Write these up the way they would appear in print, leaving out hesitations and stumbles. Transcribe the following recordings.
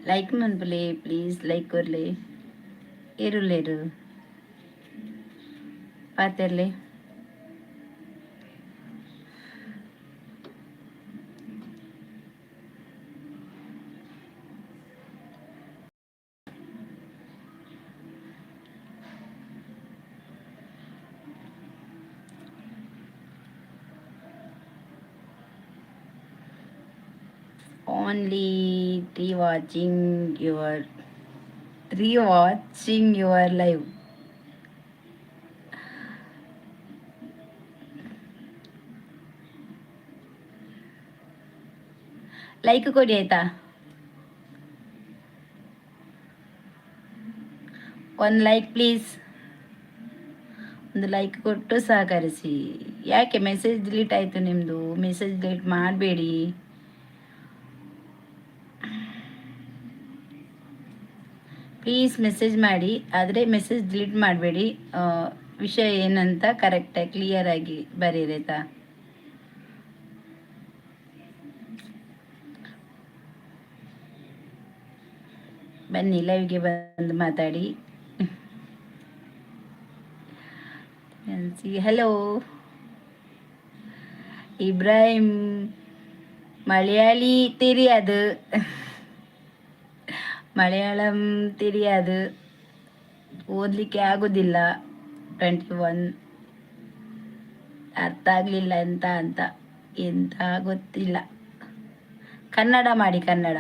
Like ಮನ್ಪುಲೆ please. Like ಕೊರ್ಲೆ. ಏರುಲ್ಲೇರು? ಪಾತೆರ್ಲೆ. Only three watching your, three watching your live. Like ಕೊಡಿ, ಆಯ್ತಾ? ಒಂದು ಲೈಕ್ ಪ್ಲೀಸ್. ಒಂದು ಲೈಕ್ ಕೊಟ್ಟು ಸಹಕರಿಸಿ. ಯಾಕೆ ಮೆಸೇಜ್ ಡಿಲೀಟ್ ಆಯಿತು ನಿಮ್ಮದು? ಮೆಸೇಜ್ ಡಿಲೀಟ್ ಮಾಡಬೇಡಿ. ಪ್ಲೀಸ್ ಮೆಸೇಜ್ ಮಾಡಿ, ಆದರೆ ಮೆಸೇಜ್ ಡಿಲೀಟ್ ಮಾಡಬೇಡಿ. ವಿಷಯ ಏನಂತ ಕರೆಕ್ಟಾಗಿ ಕ್ಲಿಯರಾಗಿ ಬರೀರಿ, ಆಯ್ತಾ? ಬನ್ನಿ, ಲೈವ್ಗೆ ಬಂದು ಮಾತಾಡಿ. ಹಲೋ ಇಬ್ರಾಹಿಂ. மலையாளி தெரியாது, ಮಲಯಾಳಂ தெரியாது, ಓದಲಿಕ್ಕೆ ಆಗೋದಿಲ್ಲ. 21. ಅರ್ಥ ಆಗಲಿಲ್ಲ. ಎಂತ ಅಂತ, ಎಂತ ಗೊತ್ತಿಲ್ಲ. ಕನ್ನಡ ಮಾಡಿ, ಕನ್ನಡ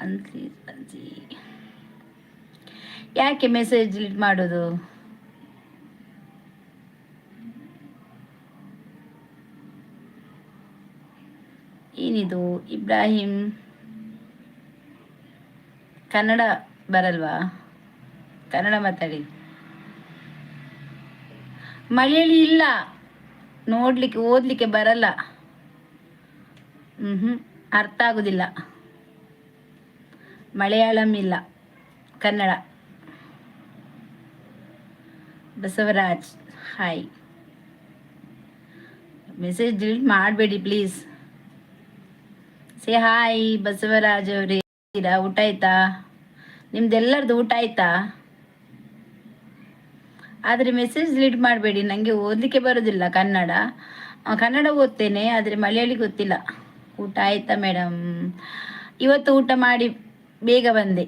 ಅನ್ಸಿ ಅನ್ಸಿ. ಯಾಕೆ ಮೆಸೇಜ್ ಡಿಲೀಟ್ ಮಾಡೋದು? ಏನಿದು ಇಬ್ರಾಹಿಂ? ಕನ್ನಡ ಬರಲ್ವಾ? ಕನ್ನಡ ಮಾತಾಡಿ. ಮಲಯಾಳಿ ಇಲ್ಲ, ನೋಡ್ಲಿಕ್ಕೆ ಓದ್ಲಿಕ್ಕೆ ಬರಲ್ಲ. ಹ್ಞೂ ಹ್ಞೂ ಅರ್ಥ ಆಗೋದಿಲ್ಲ. ಮಲಯಾಳಂ ಇಲ್ಲ, Kannada. Basavaraj, hi. Message delete ಮಾಡಬೇಡಿ ಪ್ಲೀಸ್. ಸೇ ಹಾಯ್ ಬಸವರಾಜ್ ಅವರೇ. ಊಟ ಆಯ್ತಾ ನಿಮ್ದೆಲ್ಲರದು? ಊಟ ಆಯ್ತಾ? ಆದರೆ ಮೆಸೇಜ್ ಡಿಲೀಟ್ ಮಾಡಬೇಡಿ. ನನಗೆ ಓದಲಿಕ್ಕೆ ಬರೋದಿಲ್ಲ ಕನ್ನಡ. ಕನ್ನಡ ಓದ್ತೇನೆ, ಆದರೆ ಮಲಯಾಳಿ ಗೊತ್ತಿಲ್ಲ. ಊಟ ಆಯ್ತಾ ಮೇಡಮ್? ಇವತ್ತು ಊಟ ಮಾಡಿ ಬೇಗ ಬಂದೆ.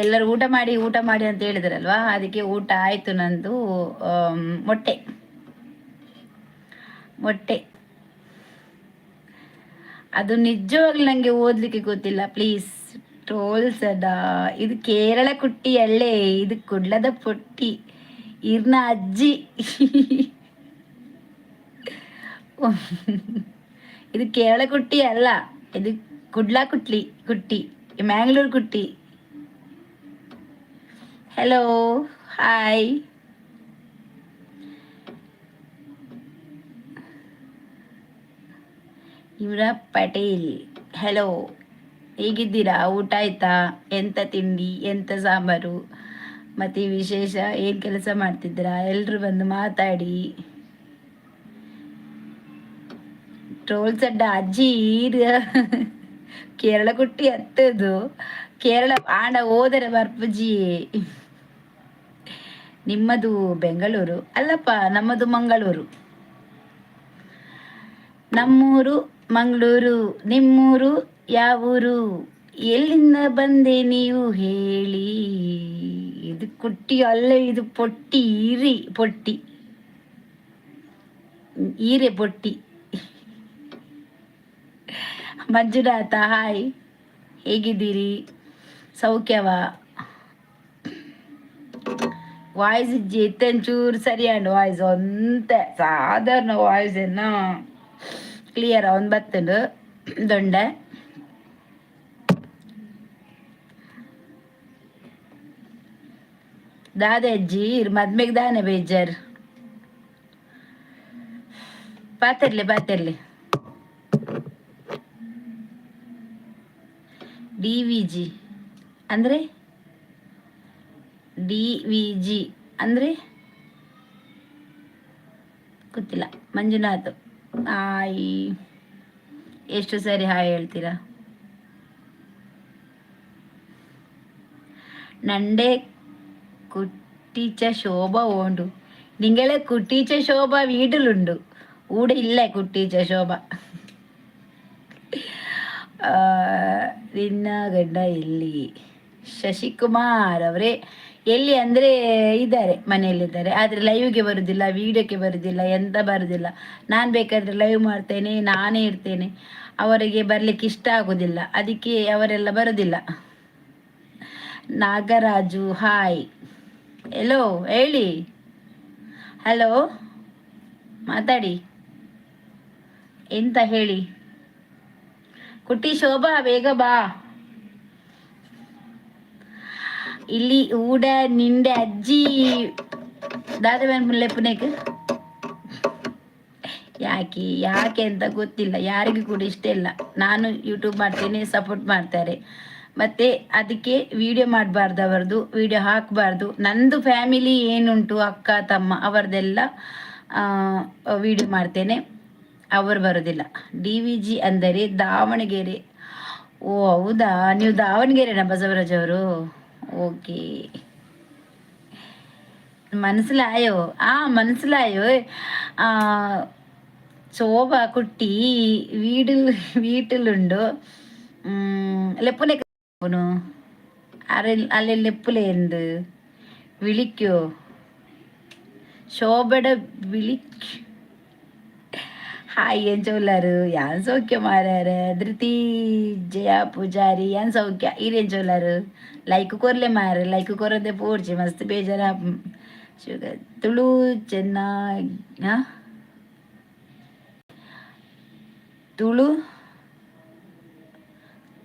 ಎಲ್ಲರೂ ಊಟ ಮಾಡಿ, ಊಟ ಮಾಡಿ ಅಂತ ಹೇಳಿದ್ರಲ್ವಾ, ಅದಕ್ಕೆ ಊಟ ಆಯಿತು ನಂದು. ಮೊಟ್ಟೆ, ಮೊಟ್ಟೆ. ಅದು ನಿಜವಾಗ್ಲೂ ನನಗೆ ಓದಲಿಕ್ಕೆ ಗೊತ್ತಿಲ್ಲ, ಪ್ಲೀಸ್. ಟ್ರೋಲ್ಸ್ ಅದ. ಇದು ಕೇರಳ ಕುಟ್ಟಿ ಅಲ್ಲೇ, ಇದು ಕುಡ್ಲದ ಪೊಟ್ಟಿ. ಇರ್ನ ಅಜ್ಜಿ. ಇದು ಕೇರಳ ಕುಟ್ಟಿ ಅಲ್ಲ, ಇದು ಕುಡ್ಲ ಕುಟ್ಲಿ ಕುಟ್ಟಿ, ಮ್ಯಾಂಗ್ಳೂರ್ ಕುಟ್ಟಿ. Hello, hi. Imran Patel, hello. ಹೇಗಿದ್ದೀರಾ? ಊಟ ಆಯ್ತಾ? ಎಂತ ತಿಂಡಿ? ಎಂತ ಸಾಂಬಾರು? ಮತ್ತು ವಿಶೇಷ? ಏನು ಕೆಲಸ ಮಾಡ್ತಿದ್ದೀರಾ? ಎಲ್ಲರೂ ಬಂದು ಮಾತಾಡಿ. ಟ್ರೋಲ್ಸ್ ಅಡ್ಡ ಅಜ್ಜಿ. ಕೇರಳ ಕುಟ್ಟಿ ಹತ್ತದು. ಕೇರಳ ಆಂಡ ಹೋದರೆ ಬರ್ಪುಜಿ. ನಿಮ್ಮದು ಬೆಂಗಳೂರು ಅಲ್ಲಪ್ಪ, ನಮ್ಮದು ಮಂಗಳೂರು. ನಮ್ಮೂರು ಮಂಗಳೂರು, ನಿಮ್ಮೂರು ಯಾವೂರು? ಎಲ್ಲಿಂದ ಬಂದೆ ನೀವು ಹೇಳಿ. ಇದು ಕುಟ್ಟಿ ಅಲ್ಲ, ಇದು ಪೊಟ್ಟಿ. ಈರಿ ಪೊಟ್ಟಿ, ಈರೆ ಪೊಟ್ಟಿ. ಮಂಜುನಾಥ, ಹಾಯ್. ಹೇಗಿದ್ದೀರಿ? ಸೌಖ್ಯವಾ? ವಾಯ್ಸ್ ಇಜ್ಜಿ ಇತ್ತೆಂಚೂರು ಸರಿಯಾಂಡು. ವಾಯ್ಸ್ ಒಂತೆ ಸಾಧಾರಣ ವಾಯ್ಸ್ ಏನ ಕ್ಲಿಯರ್ ಒಂದು ಬತ್ತುಂಡು ದೊಂಡೆ. ದಾದೆ ಅಜ್ಜಿ, ಮದ್ಮೆಗೆ ದಾನೆ ಬೇಜಾರ್? ಪಾತಿರ್ಲಿ, ಪಾತಿರ್ಲಿ. ಡಿ ವಿ ಜಿ ಅಂದರೆ, ಡಿ ವಿ ಜಿ ಅಂದರೆ ಗೊತ್ತಿಲ್ಲ. ಮಂಜುನಾಥ್, ಹಾಯ್. ಎಷ್ಟು ಸರಿ ಹಾಯ್ ಹೇಳ್ತೀರಾ? ನಂಡೆ ಕುಟ್ಟಿಚ ಶೋಭ ಓಂಡು. ನಿಂಗಳ ಕುಟ್ಟೀಚ ಶೋಭ ವೀಟಿലുണ്ട്, ಊಡ ಇಲ್ಲ ಕುಟ್ಟೀಚ ಶೋಭ. ನಿನ್ನ ಗಂಡ ಎಲ್ಲಿ? ಶಶಿಕುಮಾರ್ ಅವರೇ, ಎಲ್ಲಿ ಅಂದರೆ ಇದ್ದಾರೆ, ಮನೆಯಲ್ಲಿದ್ದಾರೆ. ಆದರೆ ಲೈವ್ಗೆ ಬರುವುದಿಲ್ಲ, ವೀಡಿಯೋಕ್ಕೆ ಬರುವುದಿಲ್ಲ, ಎಂತ ಬರುವುದಿಲ್ಲ. ನಾನು ಬೇಕಾದರೆ ಲೈವ್ ಮಾಡ್ತೇನೆ, ನಾನೇ ಇರ್ತೇನೆ. ಅವರಿಗೆ ಬರಲಿಕ್ಕೆ ಇಷ್ಟ ಆಗೋದಿಲ್ಲ, ಅದಕ್ಕೆ ಅವರೆಲ್ಲ ಬರುವುದಿಲ್ಲ. ನಾಗರಾಜು ಹಾಯ್, ಎಲ್ಲೋ ಹೇಳಿ. ಹಲೋ, ಮಾತಾಡಿ, ಎಂತ ಹೇಳಿ? ಕುಟ್ಟಿ ಶೋಭಾ, ಬೇಗ ಬಾ. ಇಲ್ಲಿ ಊಡ ನಿಂಡೆ ಅಜ್ಜಿ ದಾದ ಲೆಪ್ಪುನೇಕ್ ಯಾಕೆ ಯಾಕೆ ಅಂತ ಗೊತ್ತಿಲ್ಲ, ಯಾರಿಗೂ ಕೂಡ ಇಷ್ಟ ಇಲ್ಲ. ನಾನು ಯೂಟ್ಯೂಬ್ ಮಾಡ್ತೇನೆ, ಸಪೋರ್ಟ್ ಮಾಡ್ತಾರೆ. ಮತ್ತು ಅದಕ್ಕೆ ವಿಡಿಯೋ ಮಾಡಬಾರ್ದು, ಅವರದು ವಿಡಿಯೋ ಹಾಕಬಾರ್ದು. ನಂದು ಫ್ಯಾಮಿಲಿ ಏನುಂಟು, ಅಕ್ಕ ತಮ್ಮ ಅವರದೆಲ್ಲ ವಿಡಿಯೋ ಮಾಡ್ತೇನೆ, ಅವರು ಬರೋದಿಲ್ಲ. ಡಿ ವಿ ಜಿ ಅಂದರೆ ದಾವಣಗೆರೆ. ಓ ಹೌದಾ, ನೀವು ದಾವಣಗೆರೆನಾ ಬಸವರಾಜ್ ಅವರು? ಓಕೆ, മനസ്സിലായോ? ആ മനസ്സിലായോ? ശോഭ കുട്ടി വീട്ടിൽ വീട്ടിലുണ്ടോ? ಲೆಪ್ಪುನೆ ಅಲ್ಲಿ ಲೆಪ್ಪುಲೆ ಎಂದು ವಿಳಿಕ್ಕೋ ಶೋಭಡ ವಿಳಿಕ್. ಹಾಯ್, ಏನ್ ಚೋಲಾರು? ಯಾನ್ ಸೌಖ್ಯ ಮಾರಾರ. ಧೃತಿ ಜಯ ಪೂಜಾರಿ, ಯಾನ್ ಸೌಖ್ಯ. ಈರೇನ್ ಚೋಲಾರು? ಲೈಕ್ ಕೊರ್ಲೆ ಮಾರ, ಲೈಕ್ ಕೊರದೆ ಪೋರ್ಚಿ, ಮಸ್ತ್ ಬೇಜಾರ. ತುಳು ಚೆನ್ನ ತುಳು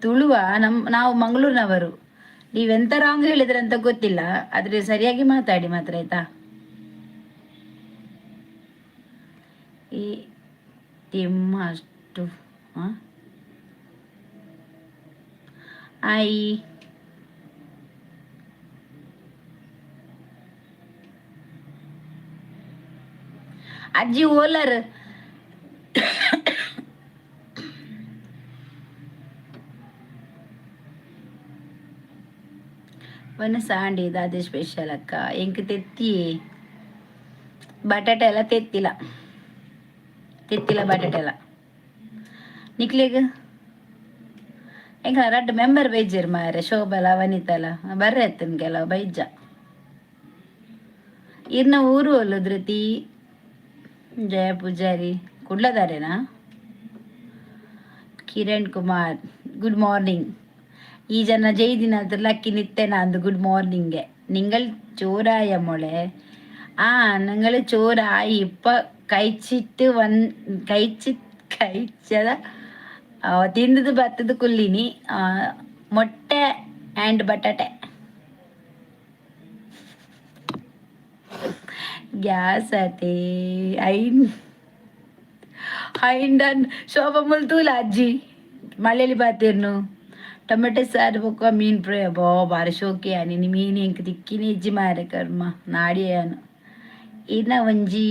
ತುಳುವ ನಾವು ಮಂಗಳೂರಿನವರು. ನೀವೆಂತ ರಾಂಗ್ ಹೇಳಿದ್ರಂತ ಗೊತ್ತಿಲ್ಲ, ಆದರೆ ಸರಿಯಾಗಿ ಮಾತಾಡಿ ಮಾತ್ರ, ಆಯ್ತಾ? ಈ ತಿಮ್ಮ ಅಷ್ಟು. ಆಯ್ ಅಜ್ಜಿ ಓಲರ್. ವನಸಾಂಡಿ ದಾದೆ ಸ್ಪೆಷಲ್ ಅಕ್ಕ? ಎಂಕ್ ತೆತ್ತಿ ಬಟಾಟೆ ಎಲ್ಲ ತೆತ್ತಿಲ್ಲ, ತೆತ್ತಿಲ್ಲ ಬಟಾಟೆ ಎಲ್ಲ. ನಿಕ್ಲೆಗ್ ಎಂಕ್ ರಡ್ಡ್ ಮೆಂಬರ್ ಬೈಜೆರ್ ಮಾರೆ, ಶೋಭಲ ವನಿತಲ ಬರ್ರೆ ಅತ್ತನ್ ಕೆಲವು ಬೈಜ. ಇರ್ನ ಊರು ಅಲ್ಲ ಧೃತಿ ಜಯ ಪೂಜಾರಿ ಕುಡ್ಲದಾರೇನಾ? Kiran Kumar good morning. ಈ ಜನ ಜೈ ದಿನ ಲಕ್ಕಿ ನಿತ್ಯನ ಅಂದು ಗುಡ್ ಮಾರ್ನಿಂಗ್. നിങ്ങൾ ചോറായ മോളെ? ആ നിങ്ങൾ ചോറായി, ഇപ്പ കഴിച്ചിട്ട് വನ್ കഴിച്ച് കഴിച്ചದ ತಿಂದದು ಬತ್ತದ ಕುಲ್ಲಿನಿ. ಮೊಟ್ಟೆ ಆ್ಯಂಡ್ ಬಟಾಟೆ. ಗ್ಯಾಸ್ ಆತೆ ಐನ್ ಹೈಂಡನ್ ಶೋಭ ಮುಲ್ತೂಲ ಅಜ್ಜಿ ಮಳ್ಳೇಲಿ ಬಾತೇರ್ನು. ಟೊಮೆಟೊ ಸಾರು ಬೊಕ್ಕ ಮೀನ್ ಫ್ರೈ. ಅಬ್ಬೋ ಬಾರಿ ಶೋಕಿ ನಿನ್ನ ಮೀನು ಎಂಕ್ ತಿಕ್ಕಿನ ಇಜ್ಜಿ ಮಾರೆ, ಕರ್ಮ ನಾಡಿಯಾನು. ಇನ್ನ ಒಂಜಿ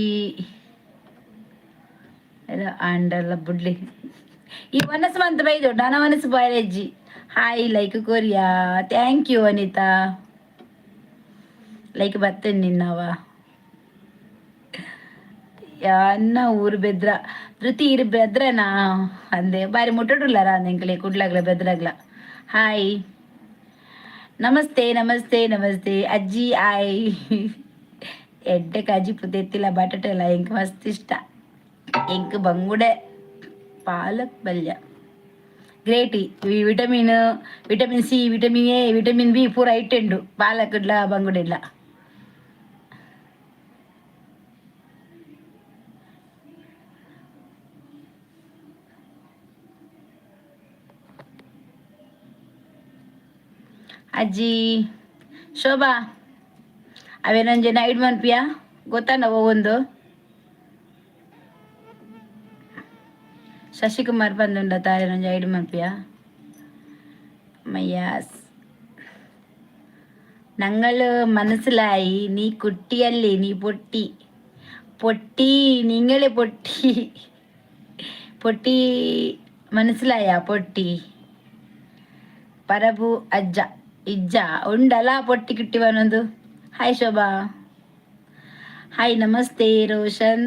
ಆಂಡಲ್ಲ ಬುಡ್ಲಿ. ಈ ವನಸ್ ಮಂತ್ ಬೈದು ಡಾನ ವನಸ್ ಬಾಯಜ್ಜಿ. ಹಾಯ್, ಲೈಕ್ ಕೊರಿಯಾ. Thank you Anita, like ಬರ್ತೇನೆ ನಿನ್ನವ. ಅನ್ನ ಊರು ಬೆದ್ರ ಧೃತಿ ಇರು ಬೆದ್ರನಾ ಅಂದೆ. ಬಾರಿ ಮುಟ್ಟಡುಲ್ಲಾರ ಅಂದೆ ಕುಡ್ಲಾಗ್ಲ ಬೆದ್ರಾಗ್ಲ. ಹಾಯ್, ನಮಸ್ತೆ ನಮಸ್ತೆ ನಮಸ್ತೆ ಅಜ್ಜಿ. ಆಯ್ ಎಡ್ಡೆ ಕಾಜಿಪು ತೆತ್ತಿಲ್ಲ ಬಟಾಟೆ ಎಲ್ಲ ಎಂಕ್ ಮಸ್ತ್ ಇಷ್ಟ. ಎಂಕ್ ಬಂಗುಡೆ ಪಾಲಕ್ ಪಲ್ಯ ಗ್ರೇಟ್. ಈ vitamin, vitamin C, vitamin A, vitamin B ಪೂರ ಐಟೆಂಡು ಪಾಲಕ್ ಇಡ್ಲ ಬಂಗುಡೆ ಇಡ್ಲ. ಅಜ್ಜಿ ಶೋಭಾ ಅವೇನೊಂಜಿ ನೈಟ್ ಮನ್ಪಿಯಾ ಗೊತ್ತಾನ ಒಂದು ಶಶಿಕುಮಾರ್ ಬಂದುಂಡ ತಾರೇನೊಂಜಿ ಐಡ್ ಮನ್ಪಿಯಾ ಮಯ್ಯಾಸ್. ഞങ്ങൾ മനസ്സിലായി, നീ കുട്ടിയല്ലേ, നീ പൊട്ടി പൊട്ടി, നിങ്ങളെ പൊട്ടി പൊട്ടി മനസ്സിലായ പൊട്ടി. പരബു അജ്ജ. ಇಜ್ಜ ಉಂಡಲ ಪೊಟ್ಟಿ ಕಿಟ್ಟಿ ಬನ್ನೊಂದು. ಹಾಯ್ ಶೋಭಾ, ಹಾಯ್, ನಮಸ್ತೆ ರೋಷನ್.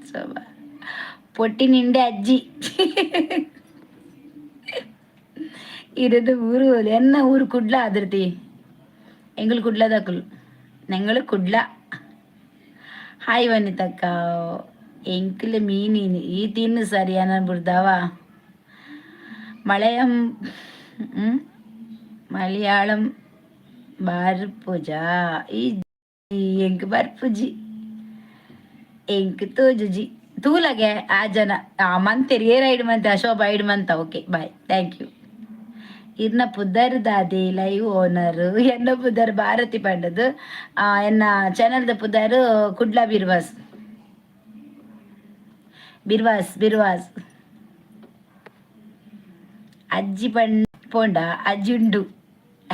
ಶೋಭಾ ಪೊಟ್ಟಿ ನಿಂಡೆ ಅಜ್ಜಿ. ಇರದು ಊರು ಎನ್ನ ಊರು ಕುಡ್ಲ ಅದಿರ್ತಿ. ಎಂಗಳು ಕುಡ್ಲದಕುಲು, ನೆಂಗಳು ಕುಡ್ಲ. ಹಾಯ್ ವನಿತಕ್ಕ. ಎಂಕ್ಲೆ ಮೀನಿನಿ ಈ ತಿನ್ನು ಸರಿ ಬುಡ್ದಾವ. ಮಲಯಂ ಮಲಯಾಳಂ ಬರ್ಪುಜ ಈ ಎಂಕ್ ಬರ್ಪುಜಿ, ಎಂಕ್ ತೋಜುಜಿ. ತೂಲಗೆ ಆ ಜನ ಆ ಮಂತೆರ್ ಏರ್ ಐಡ್ ಮಂತೆ ಅಶೋಭ ಐಡ್ ಮಂತ. Okay, bye, thank you. ಇರ್ನ ಪುದರ್ ದಾದೆ ಲೈವ್ ಓನರ್? ಎನ್ನ ಪುದರ್ ಭಾರತಿ ಪಂಡದು. ಎನ್ನ ಚಾನೆಲ್ದ ಪುದರ್ ಕುಡ್ಲ ಬಿರ್ವಾಸ್, ಬಿರ್ವಾಸ್, ಬಿರ್ವಾಸ್. ಅಜ್ಜಿ ಪಣ್ ಪೋಂಡ, ಅಜ್ಜಿ ಉಂಡು,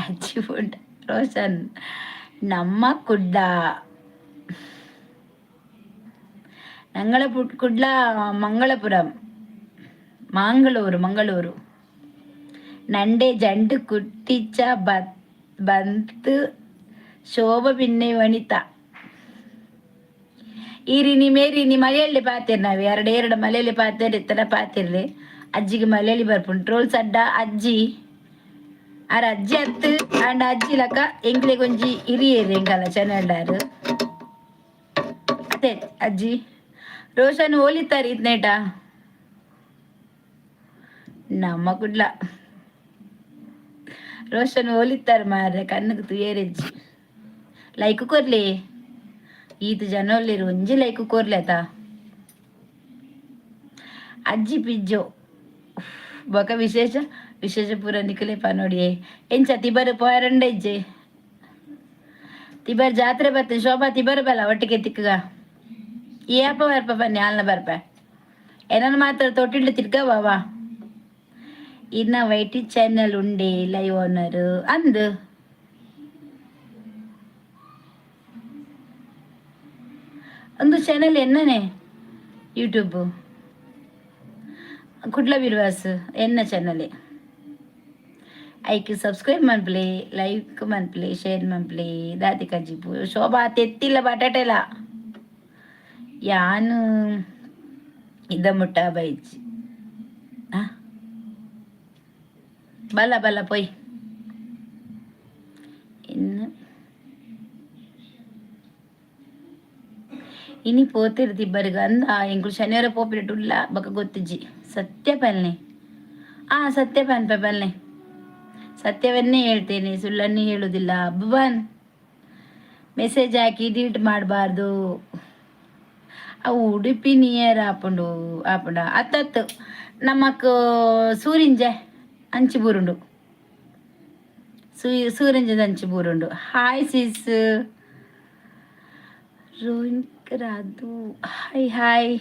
ಅಜ್ಜಿ ಪೋಂಡ. ರೋಷನ್, ನಮ್ಮ ಕುಡ್ಲ, ನಂಗಳ ಕುಡ್ಲ ಮಂಗಳಪುರಂ, ಮಂಗಳೂರು, ಮಂಗಳೂರು. ನಂಡೆ ಜಂಡು ಕುಟ್ಟಿച്ച ಬಂತು ಶೋಭ ಪಿನ್ನೆ ವನಿತಾ. ಈರಿನಿ ಮೇರಿನಿ ಮಲೆಯಲ್ಲಿ ಪಾತಿರ್ ನಾವ್ ಎರಡು ಎರಡು ಮಲೆಯಲ್ಲಿ ಪಾತಿರ್ ಇತ್ತನ ಪಾತಿರ್ಲಿ. ಅಜ್ಜಿಗೆ ಮಲೆಯಲ್ಲಿ ಬರ್ಪುಂಡು. ಟ್ರೋಲ್ಸ್ ಅಡ್ಡ ಅಜ್ಜಿ ಆರ್ ಅಜ್ಜಿ ಅತ್ತು ಅಂಡ ಅಜ್ಜಿ ಲಕ್ಕ ಎಂಕ್ಲೆ ಕೊಂಜಿ ಹಿರಿಯೇರು ಎಂಕಲ್ಲ ಚೆನ್ನಡಾರು ಅದೇ ಅಜ್ಜಿ. ರೋಷನ್ ಓಲಿತಾರೆ ಇತ್ನೇಟ ನಮ್ಮ ಕುಡ್ಲ. ರೋಷನ್ ಓಲಿತ್ತಾರೆ ಮಾರ್ರೆ, ಕಣ್ಣುಗ್ ತುಯೆರೆಜ್ಜಿ. ಲೈಕ್ ಕೊರ್ಲಿ, ಈತ್ ಜನ ಉಲ್ಲೆರ್, ಒಂಜಿ ಲೈಕ್ ಕೊರ್ಲೆ ಆತ. ಅಜ್ಜಿ ಪಿಜ್ಜೋ ಬೊಕ ವಿಶೇಷ ವಿಶೇಷ ಪೂರ ನಿಕಲೆ ಪನೊಡಿಯೇ. ಎಂಚ ತಿಬರ್ ಪೋಯರಂಡ ಇಜ್ಜೆ? ತಿಬರ್ ಜಾತ್ರೆ ಬತ್ತೆ ಶೋಭಾ, ತಿಬರ್ ಬಲ ಒಟ್ಟಿಗೆ ತಿಕ್ಕಗ. ಏಪ ಬರ್ಪ ಬನ್ನಿ, ಆಲ್ನ ಬರ್ಪ. ಏನನ್ನ ಮಾತ್ರ ತೊಟ್ಟಿಡ್ಲು ತಿರ್ಗ ಬಾವಾ. ಇನ್ನ ವೈಟಿ ಚಾನೆಲ್ ಉಂಡೆ ಲೈವ್ ಓನರ್ ಅಂದು? ಒಂದು ಚಾನೆಲ್ ಎನ್ನನೆ ಯೂಟ್ಯೂಬ್ ಕುಡ್ಲ ಬಿರ್ವಾಸ್ ಎನ್ನ ಚಾನಲ್. ಐಕ್ ಸಬ್ಸ್ಕ್ರೈಬ್ ಮನ್ಪುಲೆ, ಲೈಕ್ ಮನ್ಪುಲೆ, ಶೇರ್ ಮನ್ಪುಲೆ. ದಾತಿ ಕಜಿಪು ಶೋಭಾ? ತೆತ್ತಿಲ್ಲ, ಬಟಾಟೆಲ. ಯಾನು ಇದ ಮುಟ್ಟ ಬೈಜಿ. ಬಲ ಬಲ ಪೊಯ್. ಇನ್ನು ಇನಿ ಪೋತಿರ್ತಿ ಇಬ್ಬರಿಗ ಅಂದ. ಎಂಕುಲು ಶನಿವಾರ ಪೋಪಿನಟ್ಟು ಉಲ್ಲ, ಬೊಕ ಗೊತ್ತಿಜ್ಜಿ. ಸತ್ಯ ಪಲ್ನೆ, ಆ ಸತ್ಯ ಪನ್ಪೆ ಪಲ್ನೆ. ಸತ್ಯವನ್ನೇ ಹೇಳ್ತೇನೆ, ಸುಳ್ಳನ್ನೇ ಹೇಳುವುದಿಲ್ಲ. ಭುವನ್, ಮೆಸೇಜ್ ಹಾಕಿ ಡಿಲೀಟ್ ಮಾಡಬಾರ್ದು. ಅವು ಉಡುಪಿ ನಿಯರ್ ಆಪುಂಡು, ಆಪುಂಡ ಅತ್ತತ್ತು. ನಮಕ್ ಸೂರಿಂಜೆ ಅಂಚಿ ಬೂರುಂಡು, ಸೂರಿಂಜದ ಅಂಚಿ ಬೂರುಂಡು. Hi sis Rohit hi hi.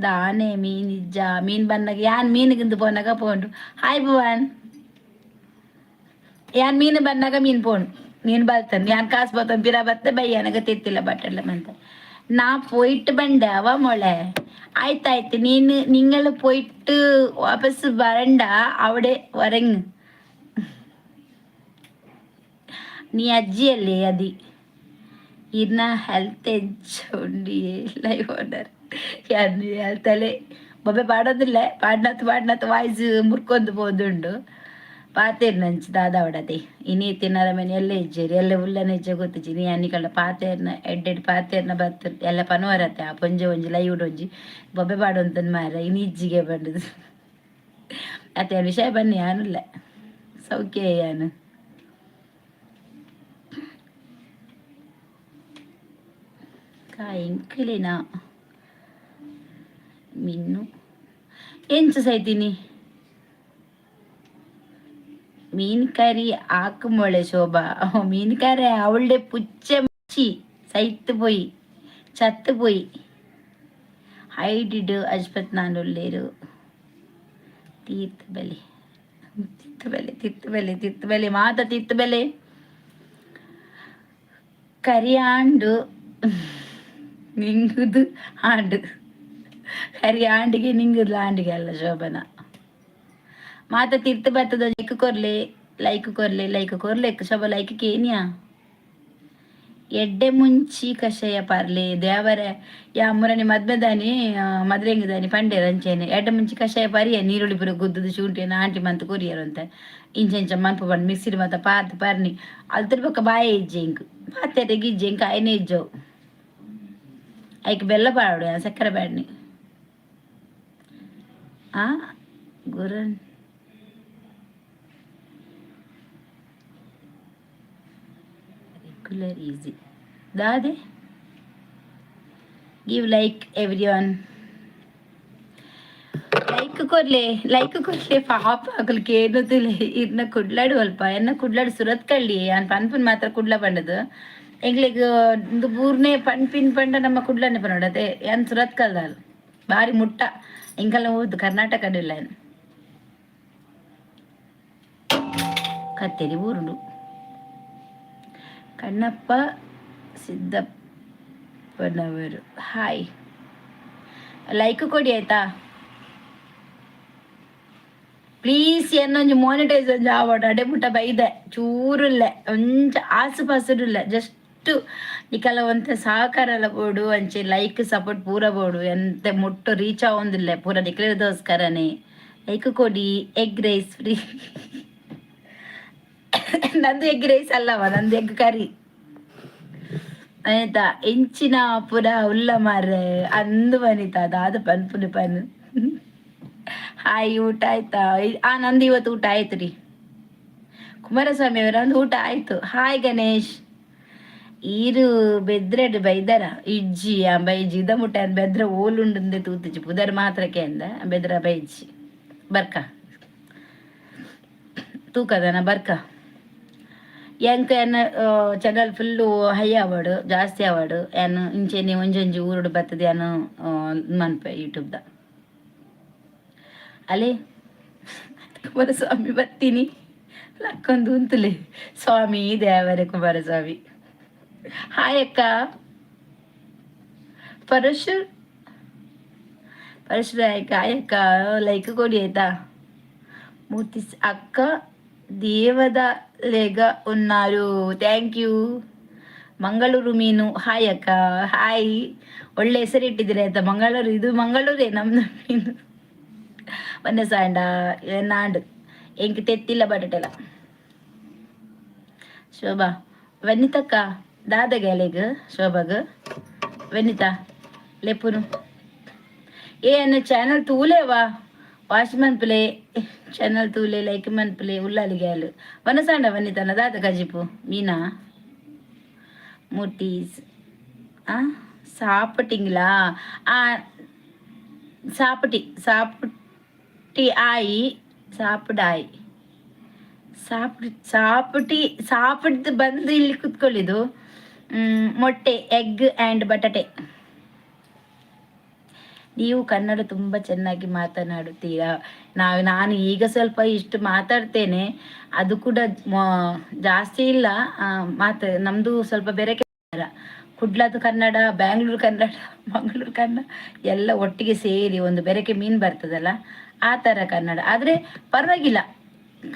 ದಾನೆ ಮೀನ್ ಇಜ್ಜ? ಮೀನ್ ಬನ್ನಗ ಯಾನ್ ಮೀನುಗಿಂದು ಪೋನಾಗ ಪೋಂಡು. ಹಾಯ್ ಭುವನ್. ಯಾನ್ ಮೀನು ಬನ್ನಾಗ ಮೀನ್ ಪೋಂಡು, ಮೀನ್ ಬಲ್ತನ್. ಯಾನ್ ಕಾಸು ಬತ್ತನ್ ಪಿರ ಬತ್ತೆ ಬಯ್ಯನಗ ತೆತ್ತಿಲ್ಲ ಬಟ್ಟಲ್ಲ ಮಂತ. ನಾ പോയിട്ട് ಬಂಡೆ ಅವ ಮೊಳೆ. ಆಯ್ತಾಯ್ತು, ನೀನು നിങ്ങൾ പോയിട്ട് ವಾಪಸ್ ಬರಂಡ, അവിടെ വരങ്ങ്. ನೀ ಅಜ್ಜಿಯಲ್ಲಿ ಅದಿ. ಇನ್ನ ಹೆಲ್ತ್ ಎಂಚ ಲೈವ್ ಓನರ್? ಯಾನ್ ಹೆಲ್ತಲೆ ಬೊಬ್ಬೆ ಪಾಡೋದಿಲ್ಲ. ಪಾಡ್ನತ್ ಪಾಡ್ನತ್ ವಾಯ್ಸ್ ಮುರ್ಕೊಂದು ಪೋದುಂಡು. ಪಾತೇರ್ನಂಚಿ ದಾದ ಅವಡತೆ. ಇನಿ ತಿನ್ನರ ಮನೆ ಎಲ್ಲ ಇಜ್ಜೇರಿ, ಎಲ್ಲ ಉಲ್ಲನ ಇಜ್ಜೆ ಗೊತ್ತಿಜ್ಜಿ. ನೀ ಅನ್ನಿಕಲ್ಲ ಪಾತೇರ್ನ ಎಡ್ಡೆಡ್ ಪಾತೇರ್ನ ಬತ್ತ ಎಲ್ಲ ಪನುವರತ್ತೆ. ಆ ಪೊಂಜೆ ಒಂಜಿ ಲೈವ್ ಒಂಜಿ ಬೊಬ್ಬೆ ಪಾಡೊಂತನ್ ಮಾರ. ಇನಿ ಇಜ್ಜಿಗೆ ಬಂಡದು ಅತ್ತೆ ವಿಷಯ ಬನ್ನಿ. ಯಾನುಲ್ಲ ಸೌಖ್ಯ ಯಾನು. ಎಂಕಲೆನ ಮಿನ್ನು ಎಂಚ ಸೈತೀನಿ? ಮೀನ್ ಕರಿ ಆಕು ಮೊಳೆ ಶೋಭಾ. ಮೀನ್ ಕರಿ ಅವളുടെ ಪುಚ್ಚೆ ಮುಚ್ಚಿ ಸೈತ್ ಪೋಯಿ, ಚತ್ತು ಪೋಯಿ. ಹೈಡಿಡ್ ಅಜ್ಪತ್ ನಾನುಲ್ಲೇರು. ತೀರ್ಥ ಬಲೆ, ತಿತ್ತು ಬೆಲೆ, ತಿತ್ತು ಬೆಲೆ, ತಿತ್ತು ಬೆಲೆ ಮಾತ, ತಿತ್ತು ಬೆಲೆ ಕರಿಯಾಂಡು ನಿಂಗುದು ಆಂಡು. ಕರಿ ಆಂಡಿಗೆ ನಿಂಗುದು ಆಂಡಿಗೆ ಅಲ್ಲ ಶೋಭನ. ಮಾತ ತಿರ್ತು ಬತ್ತದ ಲೆಕ್ಕ ಕೊರ್ಲೆ. ಲೈಕ್ ಕೊರ್ಲೆ, ಲೈಕ್ ಕೊರ್ಲೆಕ್. ಶೋಭ, ಲೈಕ್ ಕೇನಿಯಾ? ಎಡ್ಡೆ ಮುಂಚಿ ಕಷಾಯ ಪರ್ಲೆ ದೇವರೇ. ಯಾ ಮುರಣಿ ಮದ್ಮೆದಾನಿ ಮದ್ರೆಂಗದಾನಿ ಪಂಡೇರ್ ಅಂಚೆನೆ. ಎಡ್ಡೆ ಮುಂಚಿ ಕಷಾಯ ಪರಿಯ, ನೀರುಳ್ಳಿ ಪೂರ ಗುದ್ದುದು ಶುಂಠಿನ ಆಂಟಿ ಮಂತ್ ಕೊರಿಯರ್ ಅಂತ. ಇಂಚ ಇಂಚ ಮನ್ಪು ಪಂಡ್ ಮಿಕ್ಸಿಡ್ ಮಾತ ಪಾತ್ ಪರ್ನಿ. ಅಲ್ತರ ಬೊಕ್ಕ ಬಾಯ ಇಜ್ಜೆ ಇಂಕ್, ಪಾತೆರೆಗ್ ಇಜ್ಜೆ ಇಂಕ್, ಆಯ್ನೆ ಇಜ್ಜವು. ಐಕ್ ಬೆಲ್ಲ ಪಾಡು, ಸಕ್ಕರೆ ಬ್ಯಾಡ್ನಿ. ಆ ಗುರನ್ ರೆಗ್ಯುಲರ್ ಈಸಿ ದಾದೆ. Give like every one, like ಕೊರ್ಲೆ, ಲೈಕ್ ಕೊರ್ಲೆ. ಪಾಪ ಅಕುಲು ಕೇನುతుಲೆ. ಇರ್ನ ಕುಡ್ಲಾಡು ಅಲ್ಪ ಎನ್ನ ಕುಡ್ಲಾಡು ಸುರತ್ ಕಳ್ಳಿ ಅನ್ ಪನ್ಪುನ್ ಮಾತ್ರ ಕುಡ್ಲ ಪಂಡದು. ಎಂಕ್ಲೆಗ್ ಇಂದು ಪೂರ್ನೆ ಪನ್ಪಿನ್ ಪಂಡ ನಮ್ಮ ಕುಡ್ಲನೆ ಪನೋಡು ಅದೇ. ಯಾನ್ ಸುರತ್ ಕಲ್ದಾಲ್, ಬಾರಿ ಮುಟ್ಟ ಎಂಕಲ್ನ ಊರ್ದು, ಕರ್ನಾಟಕ ಇಲ್ಲ. ಕತ್ತೇರಿ ಊರುಂಡು. ಕಣ್ಣಪ್ಪ ಸಿದ್ದಪ್ಪನವರು ಹಾಯ್. ಲೈಕ್ ಕೊಡಿ ಆಯ್ತಾ, ಪ್ಲೀಸ್. ಏನೊಂಜಿ ಮಾನಿಟೈಸ್ ಒಂಜಿ ಆವಡ್, ಅಡೆ ಮುಟ್ಟ ಬೈದೆ. ಚೂರುಲ್ಲೆ, ಒಂಜ ಆಸು ಪಾಸುಡುಲ್ಲ. ಜಸ್ಟ್ ನಿಕಲ ಒಂತೆ ಸಹಕಾರ ಎಲ್ಲ ಬೋಡು. ಅಂಚೆ ಲೈಕ್ ಸಪೋರ್ಟ್ ಪೂರ ಬೋಡು. ಎಂತೆ ಮುಟ್ಟು ರೀಚ್ ಆವೊಂದಿಲ್ಲ, ಪೂರ ನಿಕ್ಲೆದೋಸ್ಕರನೇ. ಲೈಕ್ ಕೊಡಿ. Egg rice free. ನಂದು ಎಗ್ ರೈಸ್ ಅಲ್ಲವ, ನಂದು ಎಗ್ ಕರಿ ಆಯ್ತಾ? ಎಂಚಿನ ಪುರ ಉಲ್ಲ ಮಾರ್ರೆ ಅಂದು ವನಿತಾ, ದಾದ ಪನ್ಪುನಿ ಪನ್. ಹಾಯ್, ಊಟ ಆಯ್ತಾ? ಆ, ನಂದು ಇವತ್ತು ಊಟ ಆಯ್ತು ರೀ. ಕುಮಾರಸ್ವಾಮಿ ಅವರ, ಒಂದು ಊಟ ಆಯ್ತು. ಹಾಯ್ ಗಣೇಶ್. ಈರು ಬೆದ್ರೆಡ್ ಬೈದರ? ಇಜ್ಜಿ, ಆ ಬೈಜಿ ಇದ ಮುಟ್ಟ ಬೆದ್ರ ಓಲುಂಡುಂದೆ ತೂತಿಜಿ. ಪುದರ್ ಮಾತ್ರಕ್ಕೆ ಅಂದ ಬೆದ್ರ ಬೈಜಿ. ಬರ್ಕ ತೂಕದನ ಬರ್ಕ. ಎಂಕ್ ಎನ್ನ ಚಾನಲ್ ಫುಲ್ಲು ಹೈ ಆವಡು, ಜಾಸ್ತಿ ಆವಡು. ಯಾನ್ ಇಂಚೆನೆ ಒಂಜೊಂಜಿ ಊರುಡು ಬರ್ತದೆ ಯಾನು ಮನ್ಪೆ ಯೂಟ್ಯೂಬ್ದ. ಅಲೆ ಕುಮಾರಸ್ವಾಮಿ, ಬರ್ತೀನಿ ಲಕ್ಕೊಂದು ಉಂತುಲೆ. ಸ್ವಾಮಿ ದೇವರೇ. ಕುಮಾರಸ್ವಾಮಿ ಹಾಯ್ ಅಕ್ಕ. ಪರಶು ಪರಶುರಾಯಕ ಹಾಯ್ ಅಕ್ಕ. ಲೈಕ್ ಕೊಡಿ ಆಯ್ತಾ. ಮೂರ್ತಿ ಅಕ್ಕ దేవదలేగా ఉన్నారు, thank you. Mangaluru ಮೀನು ಹಾಯ್ ಅಕ್ಕ. ಹಾಯ್. ಒಳ್ಳೆ ಹೆಸರು ಇಟ್ಟಿದ್ದೀರಿ ಆಯ್ತಾ. ಮಂಗಳೂರು, ಇದು ಮಂಗಳೂರೇ ನಮ್ದು. ಮೀನು ಒಂದೇ ಸಾಂಡ ನಾಂಡು ಎಂಕ್ ತೆತ್ತಿಲ್ಲ ಬಟಟೆಲ್ಲ. ಶೋಭಾ ವನಿತಕ್ಕ, ದಾದ ಗ್ಯಾಲೆಗ್ ಶೋಭಾಗ್ ವನಿತಾ ಲೆಪ್ಪುನು. ಏ ಅನ್ನ ಚಾನಲ್ ತೂಲೇವಾ? ವಾಶ್ ಮನ್ಪುಲೆ, ಚಾನಲ್ ತೂಲೆ, ಲೈಕ್ ಮನ್ಪುಲೆ. ಉಲ್ಲಾಲಿ ಗ್ಯಾಲು ವನಸಾಂಡ ವನಿತನ ದಾದ ಕಜಿಪು ಮೀನಾ ಮೂರ್ತೀಸ್. ಆ ಸಾಪಟಿಂಗ್ಲಾ? ಆ ಸಾಪಟಿ ಸಾಪಟಿ ಆಯಿ ಸಾಪಡಾಯಿ ಸಾಪಿಡ್ ಸಾಪಿಟಿ ಸಾಪಿಡ್ದು ಬಂದು ಇಲ್ಲಿ ಕುತ್ಕೊಳ್ಳಿದು. ಮೊಟ್ಟೆ, ಎಗ್ ಆ್ಯಂಡ್ ಬಟಾಟೆ. ನೀವು ಕನ್ನಡ ತುಂಬ ಚೆನ್ನಾಗಿ ಮಾತನಾಡುತ್ತೀರಾ. ನಾನು ಈಗ ಸ್ವಲ್ಪ ಇಷ್ಟು ಮಾತಾಡ್ತೇನೆ, ಅದು ಕೂಡ ಜಾಸ್ತಿ ಇಲ್ಲ. ಮಾತು ನಮ್ಮದು ಸ್ವಲ್ಪ ಬೇರೆ. ಕುಡ್ಲದು ಕನ್ನಡ, ಬ್ಯಾಂಗ್ಳೂರು ಕನ್ನಡ, ಮಂಗಳೂರು ಕನ್ನಡ ಎಲ್ಲ ಒಟ್ಟಿಗೆ ಸೇರಿ ಒಂದು ಬೆರಕೆ ಮೀನು ಬರ್ತದಲ್ಲ, ಆ ಥರ ಕನ್ನಡ. ಆದರೆ ಪರವಾಗಿಲ್ಲ,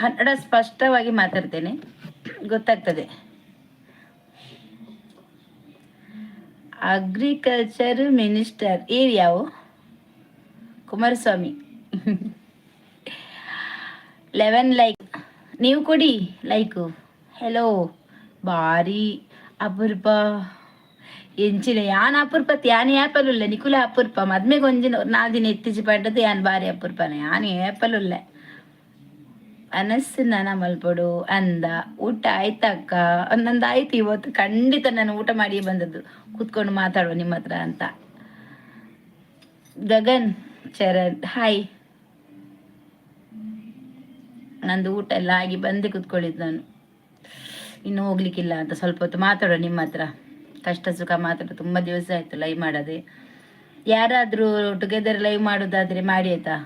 ಕನ್ನಡ ಸ್ಪಷ್ಟವಾಗಿ ಮಾತಾಡ್ತೇನೆ, ಗೊತ್ತಾಗ್ತದೆ. ಅಗ್ರಿಕಲ್ಚರ್ ಮಿನಿಸ್ಟರ್ ಏರಿಯಾವು? ಕುಮಾರಸ್ವಾಮಿ. 11 ಲೈಕ್. ನೀವು ಕೊಡಿ ಲೈಕು. ಹೆಲೋ. ಭಾರಿ ಅಪರೂಪ ಎಂಚಿನ ಯಾನ್ ಅಪರೂಪ? ಯಾನ್ ಏಪಲುಲ್ಲೆ, ನಿಕುಲ ಅಪರೂಪ. ಮದ್ಮೆಗೆ ಒಂಜಿನ 4 ದಿನ ಎತ್ತಿಚಿ ಪಂಡದು ಯಾನ್ ಬಾರಿ ಅಪರೂಪನ. ಯಾನ್ ಏಪಲುಲ್ಲೆ. ಅನಸ್ಸು ನನ ಮಲ್ಪಡು ಅಂದ. ಊಟ ಆಯ್ತಕ್ಕ? ನಂದು ಆಯ್ತು. ಇವತ್ತು ಖಂಡಿತ ನಾನು ಊಟ ಮಾಡಿ ಬಂದದ್ದು, ಕೂತ್ಕೊಂಡು ಮಾತಾಡುವ ನಿಮ್ಮ ಹತ್ರ ಅಂತ. ಗಗನ್ ಚರಣ್ ಹಾಯ್. ನಂದು ಊಟ ಎಲ್ಲ ಆಗಿ ಬಂದೆ ಕೂತ್ಕೊಳ್ಳಿದ್ದು ನಾನು. ಇನ್ನು ಹೋಗ್ಲಿಕ್ಕಿಲ್ಲ ಅಂತ ಸ್ವಲ್ಪ ಹೊತ್ತು ಮಾತಾಡುವ ನಿಮ್ಮ ಹತ್ರ, ಕಷ್ಟ ಸುಖ ಮಾತಾಡೋ. ತುಂಬ ದಿವಸ ಆಯ್ತು ಲೈವ್ ಮಾಡದೆ. ಯಾರಾದರೂ ಟುಗೆದರ್ ಲೈವ್ ಮಾಡೋದಾದ್ರೆ ಮಾಡಿ ಆಯ್ತಾ.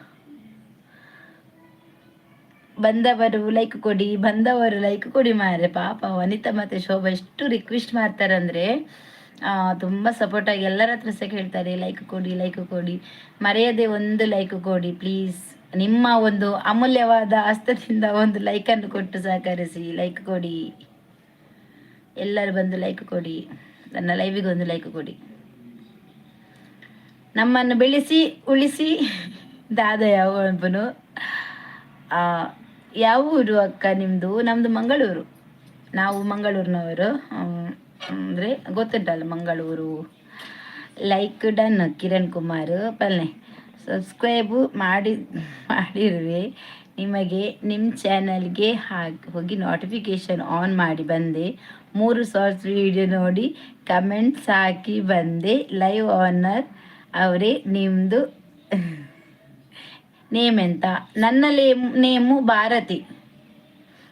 ಬಂದವರು ಲೈಕ್ ಕೊಡಿ, ಬಂದವರು ಲೈಕ್ ಕೊಡಿ ಮಾರೆ. ಪಾಪ ವನಿತಾ ಮತ್ತೆ ಶೋಭಾ ಎಷ್ಟು ರಿಕ್ವೆಸ್ಟ್ ಮಾಡ್ತಾರಂದ್ರೆ, ತುಂಬ ಸಪೋರ್ಟ್ ಆಗಿ ಎಲ್ಲರ ಹತ್ರ ಸಹ ಕೇಳ್ತಾರೆ, ಲೈಕ್ ಕೊಡಿ, ಲೈಕ್ ಕೊಡಿ, ಮರೆಯದೆ ಒಂದು ಲೈಕ್ ಕೊಡಿ ಪ್ಲೀಸ್. ನಿಮ್ಮ ಒಂದು ಅಮೂಲ್ಯವಾದ ಹಸ್ತದಿಂದ ಒಂದು ಲೈಕನ್ನು ಕೊಟ್ಟು ಸಹಕರಿಸಿ. ಲೈಕ್ ಕೊಡಿ ಎಲ್ಲರೂ ಬಂದು, ಲೈಕ್ ಕೊಡಿ. ನನ್ನ ಲೈವಿಗೆ ಒಂದು ಲೈಕ್ ಕೊಡಿ. ನಮ್ಮನ್ನು ಬೆಳೆಸಿ ಉಳಿಸಿ ದಾದ ಯಾವನು. ಯಾವ ಊರು ಅಕ್ಕ ನಿಮ್ಮದು? ನಮ್ಮದು ಮಂಗಳೂರು. ನಾವು ಮಂಗಳೂರಿನವರು ಅಂದರೆ ಗೊತ್ತುಂಟಲ್ಲ ಮಂಗಳೂರು. Like done. ಕಿರಣ್ ಕುಮಾರ್ ಪಲ್ನೆ. ಸಬ್ಸ್ಕ್ರೈಬು ಮಾಡಿ ಮಾಡಿರುವೆ ನಿಮಗೆ. ನಿಮ್ಮ ಚಾನಲ್ಗೆ ಹಾಕಿ ಹೋಗಿ ನೋಟಿಫಿಕೇಷನ್ ಆನ್ ಮಾಡಿ ಬಂದೆ. ಮೂರು ಶಾರ್ಟ್ಸ್ ವಿಡಿಯೋ ನೋಡಿ ಕಮೆಂಟ್ಸ್ ಹಾಕಿ ಬಂದೆ. ಲೈವ್ ಓನರ್ ಅವರೇ, ನಿಮ್ಮದು ನೇಮ್ ಎಂತ? ನನ್ನ ನೇಮು ಭಾರತಿ.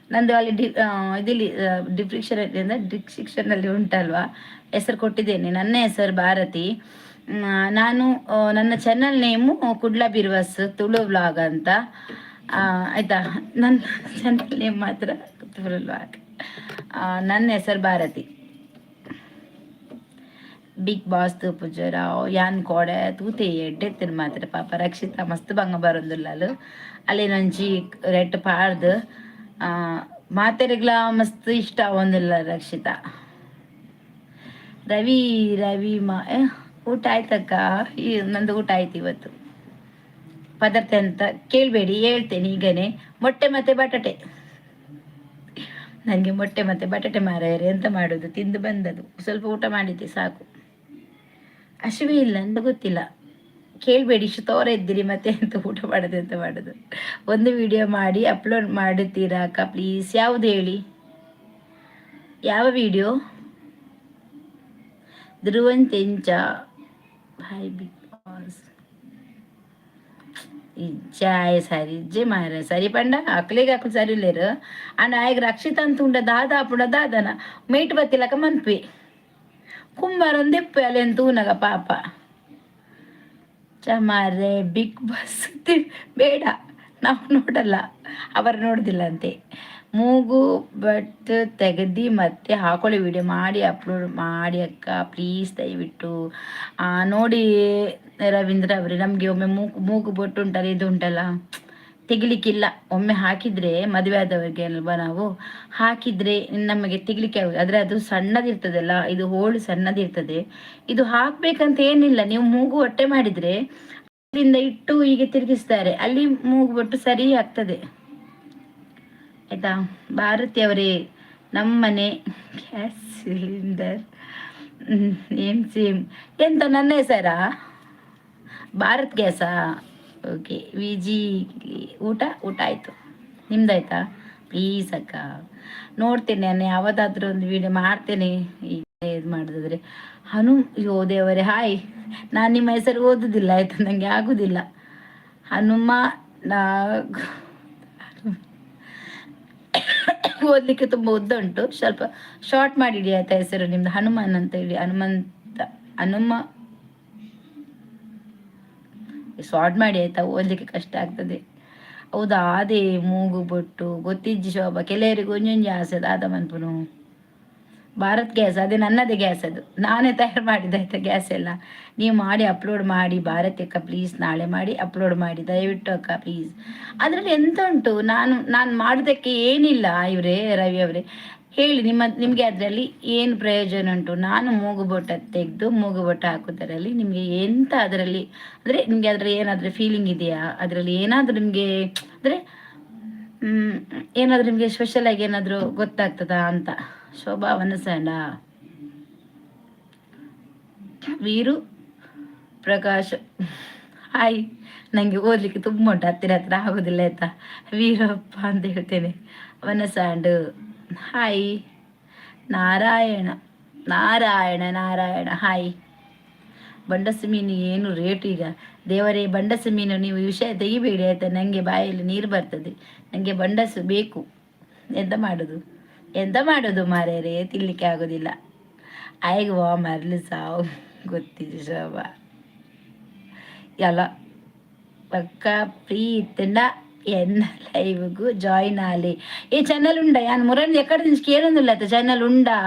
ನಂದು ಅಲ್ಲಿ ಇದಿಲ್ಲಿ ಡಿಸ್ಕ್ರಿಪ್ಷನ್ ಅಂದರೆ ಡಿಸ್ಕ್ರಿಪ್ಷನಲ್ಲಿ ಉಂಟಲ್ವಾ, ಹೆಸರು ಕೊಟ್ಟಿದ್ದೇನೆ. ನನ್ನ ಹೆಸರು ಭಾರತಿ. ನಾನು ನನ್ನ channel name Kudla Birvas Tulu vlog ಅಂತ, ಆಯ್ತಾ? ನನ್ನ ಚಾನಲ್ ನೇಮ್ ಮಾತ್ರ ತುಳು ವ್ಲಾಗ್. ನನ್ನ ಹೆಸರು ಭಾರತಿ. Big boss ತೂಪುಜರ? ಯಾನ್ ಕೋಡೆ ತೂತೆ, ಎಡ್ಡೆತ್ತಿನ ಮಾತ್ರ. ಪಾಪ ರಕ್ಷಿತಾ ಮಸ್ತ್ ಬಂಗ ಬರೋದಿಲ್ಲ. ಅಲ್ಲೇನೊಂಜಿ ರೆಟ್ ಪಾಡ್ದು ಮಾತೆರೆಗ್ಲ ಮಸ್ತ್ ಇಷ್ಟ ಆವೊಂದಿಲ್ಲ ರಕ್ಷಿತಾ. ರವಿ ರವಿ ಮಾ ಊಟ ಆಯ್ತಕ್ಕ? ಈ ನಂದು ಊಟ ಆಯ್ತು ಇವತ್ತು. ಪದಾರ್ಥ ಅಂತ ಕೇಳಬೇಡಿ, ಹೇಳ್ತೇನೆ ಈಗನೇ. ಮೊಟ್ಟೆ ಮತ್ತೆ ಬಟಾಟೆ. ನನಗೆ ಮೊಟ್ಟೆ ಮತ್ತೆ ಬಟಾಟೆ ಮಾರಾಯರೆ, ಎಂತ ಮಾಡೋದು? ತಿಂದು ಬಂದದ್ದು. ಸ್ವಲ್ಪ ಊಟ ಮಾಡಿದ್ದೆ, ಸಾಕು. ಹಸಿವೆ ಇಲ್ಲ ಅಂತ ಗೊತ್ತಿಲ್ಲ, ಕೇಳಬೇಡಿ. ಇಷ್ಟು ತೋರ ಇದ್ದೀರಿ, ಮತ್ತೆ ಎಂತ ಊಟ ಮಾಡೋದು, ಎಂತ ಮಾಡೋದು? ಒಂದು ವಿಡಿಯೋ ಮಾಡಿ ಅಪ್ಲೋಡ್ ಮಾಡುತ್ತೀರಾ ಅಕ್ಕ, ಪ್ಲೀಸ್? ಯಾವುದು ಹೇಳಿ, ಯಾವ video? Dhruvan ತೆಂಚ hi. Big boss ಇಜ್ಜಾಯ್ ಸರಿ ಇಜ್ಜೆ ಮಾರ. ಸರಿ ಪಂಡ ಅಕ್ಲೆಗ್ ಅಕ್ಲು ಸರಿ ಉಲ್ಲೆರ್. ಅಂಡ ಆಯಗ್ ರಕ್ಷಿತ ಅಂತ ಉಂಡ ದಾದ ಆಪುಂಡ ದಾದನ ಮೇಟ್ ಬತ್ತಿಲಕ ಮನ್ಪಿ ಕುಂಬಾರ ಒಂದೆಪ್ಪು ಅಲ್ಲೇನು ತೂನಗ ಪಾಪ ಚಮಾರೆ. ಬಿಗ್ ಬಾಸ್ ಬೇಡ, ನಾವು ನೋಡಲ್ಲ. ಅವರು ನೋಡೋದಿಲ್ಲ ಅಂತೆ. ಮೂಗು ಬಟ್ ತೆಗೆದು ಮತ್ತೆ ಹಾಕೊಳ್ಳಿ ವಿಡಿಯೋ ಮಾಡಿ ಅಪ್ಲೋಡ್ ಮಾಡಿ ಅಕ್ಕ, ಪ್ಲೀಸ್, ದಯವಿಟ್ಟು. ನೋಡಿ ರವೀಂದ್ರ ಅವರೇ, ನಮಗೆ ಒಮ್ಮೆ ಮೂಗು ಮೂಗು ಬೊಟ್ಟು ಉಂಟಲ್ಲ, ಇದು ಉಂಟಲ್ಲ, ತೆಗಿಲಿಕ್ಕಿಲ್ಲ. ಒಮ್ಮೆ ಹಾಕಿದರೆ, ಮದುವೆ ಆದವರಿಗೆ ಅಲ್ವಾ ನಾವು, ಹಾಕಿದರೆ ನಮಗೆ ತೆಗಿಲಿಕ್ಕೆ ಆಗುದು. ಆದರೆ ಅದು ಸಣ್ಣದಿರ್ತದಲ್ಲ, ಇದು ಹೋಳು ಸಣ್ಣದಿರ್ತದೆ. ಇದು ಹಾಕ್ಬೇಕಂತ ಏನಿಲ್ಲ. ನೀವು ಮೂಗು ಹೊಟ್ಟೆ ಮಾಡಿದರೆ ಅಲ್ಲಿಂದ ಇಟ್ಟು ಹೀಗೆ ತಿರುಗಿಸ್ತಾರೆ, ಅಲ್ಲಿ ಮೂಗು ಬೊಟ್ಟು ಸರಿ ಆಗ್ತದೆ, ಆಯ್ತಾ? ಭಾರತಿ ಅವರೇ, ನಮ್ಮನೆ ಗ್ಯಾಸ್ ಸಿಲಿಂಡರ್ ಏನ್ ಸೇಮ್. ಎಂತ, ನನ್ನ ಹೆಸರಾ? ಭಾರತ್ ಗ್ಯಾಸಾ? ಓಕೆ. ವಿ ಜಿ ಊಟ ಊಟ ಆಯಿತು, ನಿಮ್ದಾಯ್ತಾ? ಪ್ಲೀಸ್ ಅಕ್ಕ, ನೋಡ್ತೇನೆ ನಾನು. ಯಾವತ್ತಾದರೂ ಒಂದು ವಿಡಿಯೋ ಮಾಡ್ತೇನೆ. ಈಗ ಇದು ಮಾಡಿದ್ರೆ ಹನು, ಅಯ್ಯೋ ದೇವರೇ. ಹಾಯ್. ನಾನು ನಿಮ್ಮ ಹೆಸರು ಓದುದಿಲ್ಲ, ಆಯ್ತು? ನನಗೆ ಆಗುದಿಲ್ಲ. ಹನುಮ ನಾ ಓದಲಿಕ್ಕೆ ತುಂಬ ಉದ್ದ ಉಂಟು. ಸ್ವಲ್ಪ ಶಾರ್ಟ್ ಮಾಡಿಡಿ, ಆಯ್ತಾ? ಹೆಸರು ನಿಮ್ದು ಹನುಮಾನ್ ಅಂತ ಹೇಳಿ, ಹನುಮಂತ, ಹನುಮ ಶಾರ್ಟ್ ಮಾಡಿ, ಆಯ್ತಾ? ಓದಲಿಕ್ಕೆ ಕಷ್ಟ ಆಗ್ತದೆ. ಹೌದಾ? ಅದೇ ಮೂಗು ಬೊಟ್ಟು ಗೊತ್ತಿಜ್ಜಿ ಶೋಭಾ. ಕೆಲವರಿಗೆ ಒಂಜೊಂಜಿ ಆಸೆ, ದಾದ ಮನ್ಪುನು? ಭಾರತ್ ಗ್ಯಾಸ್, ಅದೇ ನನ್ನದೇ ಗ್ಯಾಸ್ ಅದು. ನಾನೇ ತಯಾರು ಮಾಡಿದ್ದು, ಆಯ್ತಾ? ಗ್ಯಾಸ್ ಎಲ್ಲ. ನೀವು ಮಾಡಿ ಅಪ್ಲೋಡ್ ಮಾಡಿ ಭಾರತಿ ಅಕ್ಕ, ಪ್ಲೀಸ್. ನಾಳೆ ಮಾಡಿ ಅಪ್ಲೋಡ್ ಮಾಡಿ ದಯವಿಟ್ಟು ಅಕ್ಕ, ಪ್ಲೀಸ್. ಅದರಲ್ಲಿ ಎಂತ ಉಂಟು? ನಾನು ನಾನು ಮಾಡೋದಕ್ಕೆ ಏನಿಲ್ಲ ಇವರೇ. ರವಿ ಅವರೇ, ಹೇಳಿ, ನಿಮಗೆ ಅದರಲ್ಲಿ ಏನು ಪ್ರಯೋಜನ ಉಂಟು? ನಾನು ಮೂಗು ಬೊಟ್ಟ ತೆಗೆದು ಮೂಗು ಬೊಟ್ಟ ಹಾಕೋದರಲ್ಲಿ ನಿಮಗೆ ಎಂತ ಅದರಲ್ಲಿ, ಅಂದರೆ ನಿಮಗೆ ಅದರಲ್ಲಿ ಏನಾದರೂ ಫೀಲಿಂಗ್ ಇದೆಯಾ? ಅದರಲ್ಲಿ ಏನಾದರೂ ನಿಮಗೆ, ಅಂದರೆ ಏನಾದರೂ ನಿಮಗೆ ಸ್ಪೆಷಲ್ ಆಗಿ ಏನಾದರೂ ಗೊತ್ತಾಗ್ತದಾ ಅಂತ. ಶೋಭಾ ವನಸಂಡ, ವೀರು ಪ್ರಕಾಶ್ ಹಾಯ್. ನನಗೆ ಓದಲಿಕ್ಕೆ ತುಂಬ ಉಂಟು, ಹತ್ತಿರ ಹತ್ತಿರ ಆಗೋದಿಲ್ಲ, ಆಯ್ತಾ? ವೀರಪ್ಪ ಅಂತ ಹೇಳ್ತೇನೆ. ವನಸಾಂಡು ಹಾಯ್. ನಾರಾಯಣ ನಾರಾಯಣ ನಾರಾಯಣ ಹಾಯ್. ಬಂಡಸು ಮೀನು ಏನು ರೇಟು ಈಗ, ದೇವರೇ! ಬಂಡಸು ಮೀನು ನೀವು ವಿಷಯ ತೆಗಿಬೇಡಿ, ಆಯ್ತಾ? ನನಗೆ ಬಾಯಲ್ಲಿ ನೀರು ಬರ್ತದೆ. ನನಗೆ ಬಂಡಸು ಬೇಕು. ಎಂತ ಮಾಡೋದು, ಎಂತ ಮಾಡೋದು ಮಾರ್ಯಾರೆ? ತಿನ್ಲಿಕ್ಕೆ ಆಗೋದಿಲ್ಲ. ಆಯ್ಗ ವಾ ಮರಲು ಸಾವು ಗೊತ್ತಿದೆ ಶೋಭಾ ಎಲ್ಲ. ಪಕ್ಕ ಪ್ರೀತಿಂಡ ಎನ್ನ ಲೈವ್ಗೂ ಜಾಯಿನ್ ಆಲಿ. ಈ ಚಾನಲ್ ಉಂಡ? ಯಾನ್ ಮುರನ್ ಎಕ್ಕಡ నుంచి ಕೇಳೊಂದಿಲ್ಲ ಚಾನಲ್ ಉಂಡಾ?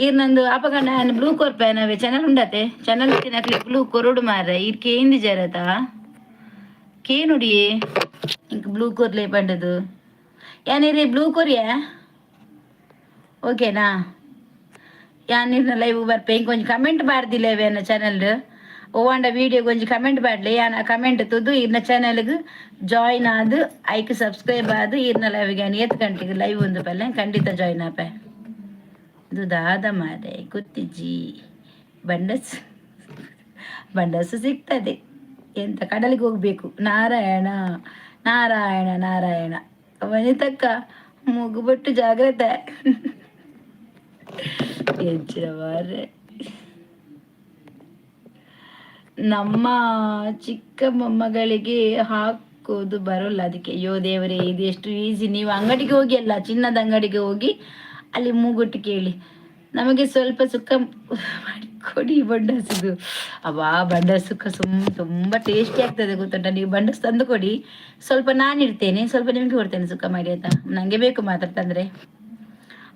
ಈರ್ ನಂದು ಅಪಗಂಡ ಯಾನ್ ಬ್ಲೂ ಕೊರ್ಪೆ ನವೆ. ಚಾನಲ್ ಉಂಡತೆ? ಚಾನಲ್ ತಿನ್ನಕ್ಲೆ ಬ್ಲೂ ಕೊರಡು ಮಾರ್ರೆ. ಈರ್ ಕೇಂದಿ ಜರತ ಕೇನುಡಿಯೇ ಇಂಕ್ ಬ್ಲೂ ಕೊರ್ಲೆ ಪಂಡದು. ಯಾನಿರಿ ಬ್ಲೂ ಕೊರಿಯಾ, ಓಕೆನಾ? ಯಾನ್ ಲೈವ್ ಬರ್ಪೆ. ಇಂಕ್ ಒಂಜಿ ಕಮೆಂಟ್ ಬಾರ್ದಿಲ್ಲ ಎನ್ನ ಚಾನೆಲ್. ಓವಾಂಡ ವೀಡಿಯೋಗೆ ಒಂಜಿ ಕಮೆಂಟ್ ಬಾಡ್ಲೆ. ಯಾನ್ ಕಮೆಂಟ್ ತೂದು ಇರ್ನ ಚಾನೆಲ್ಗ್ ಜಾಯಿನ್ ಆದ್, ಐಕ್ ಸಬ್ಸ್ಕ್ರೈಬ್ ಆದ್, ಇರ್ನ ಲೈವ್ಗೆ ಯಾನ್ ಏತ್ ಗಂಟೆಗೆ ಲೈವ್ ಒಂದು ಪಲ್ಲೆ ಖಂಡಿತ ಜಾಯಿನ್ ಆಪೆ. ಇದು ದಾದ ಮಾರೆ, ಗೊತ್ತಿಜ್ಜಿ. ಬಂಡಸ್ ಬಂಡಸು ಸಿಗ್ತದೆ ಎಂತ? ಕಡಲಿಗೆ ಹೋಗ್ಬೇಕು. ನಾರಾಯಣ ನಾರಾಯಣ ನಾರಾಯಣ. ವನಿತಕ್ಕ, ಮೂಗುಬೊಟ್ಟು ಜಾಗ್ರತೆ. ಎಂಚಿನ ಮಾರ್ರೆ. ನಮ್ಮ ಚಿಕ್ಕ ಮೊಮ್ಮಗಳಿಗೆ ಹಾಕೋದು ಬರೋಲ್ಲ, ಅದಕ್ಕೆ. ಅಯ್ಯೋ ದೇವರೇ, ಇದು ಎಷ್ಟು ಈಸಿ. ನೀವು ಅಂಗಡಿಗೆ ಹೋಗಿ ಅಲ್ಲ, ಚಿನ್ನದ ಅಂಗಡಿಗೆ ಹೋಗಿ ಅಲ್ಲಿ ಮೂಗೊಟ್ಟು ಕೇಳಿ. ನಮಗೆ ಸ್ವಲ್ಪ ಸುಕ್ಕ ಮಾಡಿ ಕೊಡಿ ಬಂಡಸುದು. ಅವಾ, ಬಂಡಸ್ ಸುಕ್ಕ ತುಂಬ ಟೇಸ್ಟಿ ಆಗ್ತದೆ, ಗೊತ್ತುಂಟ? ನೀವು ಬಂಡಸ್ ತಂದು ಕೊಡಿ, ಸ್ವಲ್ಪ ನಾನು ಇಡ್ತೇನೆ, ಸ್ವಲ್ಪ ನಿಮಗೆ ಕೊಡ್ತೇನೆ ಸುಕ್ಕ ಮಾಡಿ, ಆಯ್ತಾ? ನನಗೆ ಬೇಕು ಮಾತ್ರ ತಂದರೆ.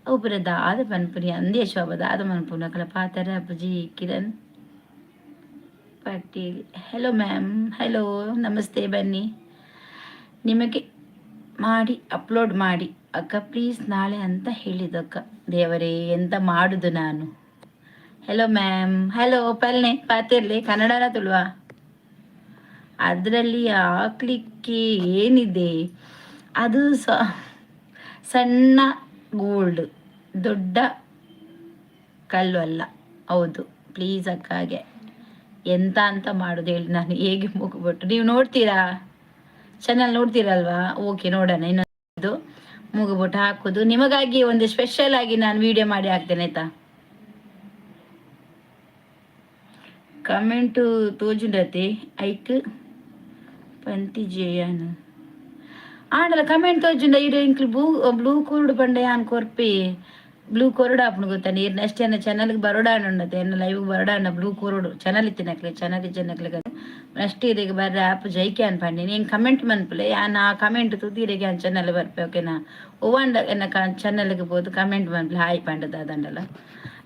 ಅವು ಪೂರ ದಾದ ಪನ್ಪುನಿ ಅಂದೇ ಶೋಭ ದಾದ ಮನ್ಪುನ ಅಕಲ ಪಾತರ ಅಪ್ಪುಜಿ. Kiran Patil, hello ma'am. Hello, ನಮಸ್ತೆ, ಬನ್ನಿ. ನಿಮಗೆ ಮಾಡಿ ಅಪ್ಲೋಡ್ ಮಾಡಿ ಅಕ್ಕ ಪ್ಲೀಸ್ ನಾಳೆ ಅಂತ ಹೇಳಿದಕ್ಕ. ದೇವರೇ, ಎಂತ ಮಾಡುದು ನಾನು? ಹಲೋ ಮ್ಯಾಮ್, ಹಲೋ ಪಲ್ನೆ ಪಾತಿರ್ಲಿ. ಕನ್ನಡನ ತುಳುವ? ಅದರಲ್ಲಿ ಹಾಕ್ಲಿಕ್ಕೆ ಏನಿದೆ? ಅದು ಸಣ್ಣ ಗೋಲ್ಡ್, ದೊಡ್ಡ ಕಲ್ಲು ಅಲ್ಲ. ಹೌದು, ಪ್ಲೀಸ್ ಅಕ್ಕಾಗೆ. ಎಂತ ಅಂತ ಮಾಡೋದು ಹೇಳಿ ನಾನು? ಹೇಗೆ ಮೂಗುಬೊಟ್ಟು? ನೀವು ನೋಡ್ತೀರಾ? ಚಾನಲ್ ನೋಡ್ತೀರಲ್ವಾ? ಓಕೆ, ನೋಡೋಣ. ಇನ್ನೊಂದು ಮೂಗುಬೊಟ್ಟು ಹಾಕೋದು ನಿಮಗಾಗಿ ಒಂದು ಸ್ಪೆಷಲ್ ಆಗಿ ನಾನು ವಿಡಿಯೋ ಮಾಡಿ ಹಾಕ್ತೇನೆ, ಆಯ್ತಾ? ಕಮೆಂಟು ತೋಜುಂಡತೆ ಐಕ್ ಪಂತಿ ಜೇಯನ್ ಆಂಡಲ ಕಮೆಂಟ್ ತೋಜುಂಡ. ಇಡೆ ಇಂಕ್ಲು ಬ್ಲೂ ಬ್ಲೂ ಕೋರ್ಡ್ ಪಂಡ ಯಾನ್ ಕೊರ್ಪಿ. ಬ್ಲೂ ಕೊರಡು ಆಪುಂಡು ಗೊತ್ತಾ? ನೀರು ನೆಕ್ಸ್ಟ್ ಎನ್ನ ಚಾನಲ್ಗೆ ಬರೋಡಾಣ ಉಂಡತೆ, ಎನ್ನ ಲೈವ್ ಬರೋಡಾಣ. ಬ್ಲೂ ಕೋರೋಡು ಚಾನಲ್ ಇತ್ತಿನಕ್ಲೆ, ಚಾನಲ್ ಇಜ್ಜನಕ್ಲೆ ನೆಕ್ಸ್ಟ್ ಇರೆಗ್ ಬರ್ರೆ ಆಪ್ ಜೈಕೆ ಅನ್ ಪಂಡಿ. ನೀನು ಕಮೆಂಟ್ ಮನ್ಪುಲೆ, ಯಾನ್ ಆ ಕಮೆಂಟ್ ತೂದು ಇರೆಗೆ ಯಾನ್ ಚಾನಲ್ ಬರ್ಪೆ, ಓಕೆನಾ? ಒವ್ವಂಡ ಎನ್ನ ಚಾನಲ್ಗೆ ಪೋದು ಕಮೆಂಟ್ ಮನ್ಪುಲೆ, ಹಾಯ್ ಪಂಡದ ದಾದಂಡಲ,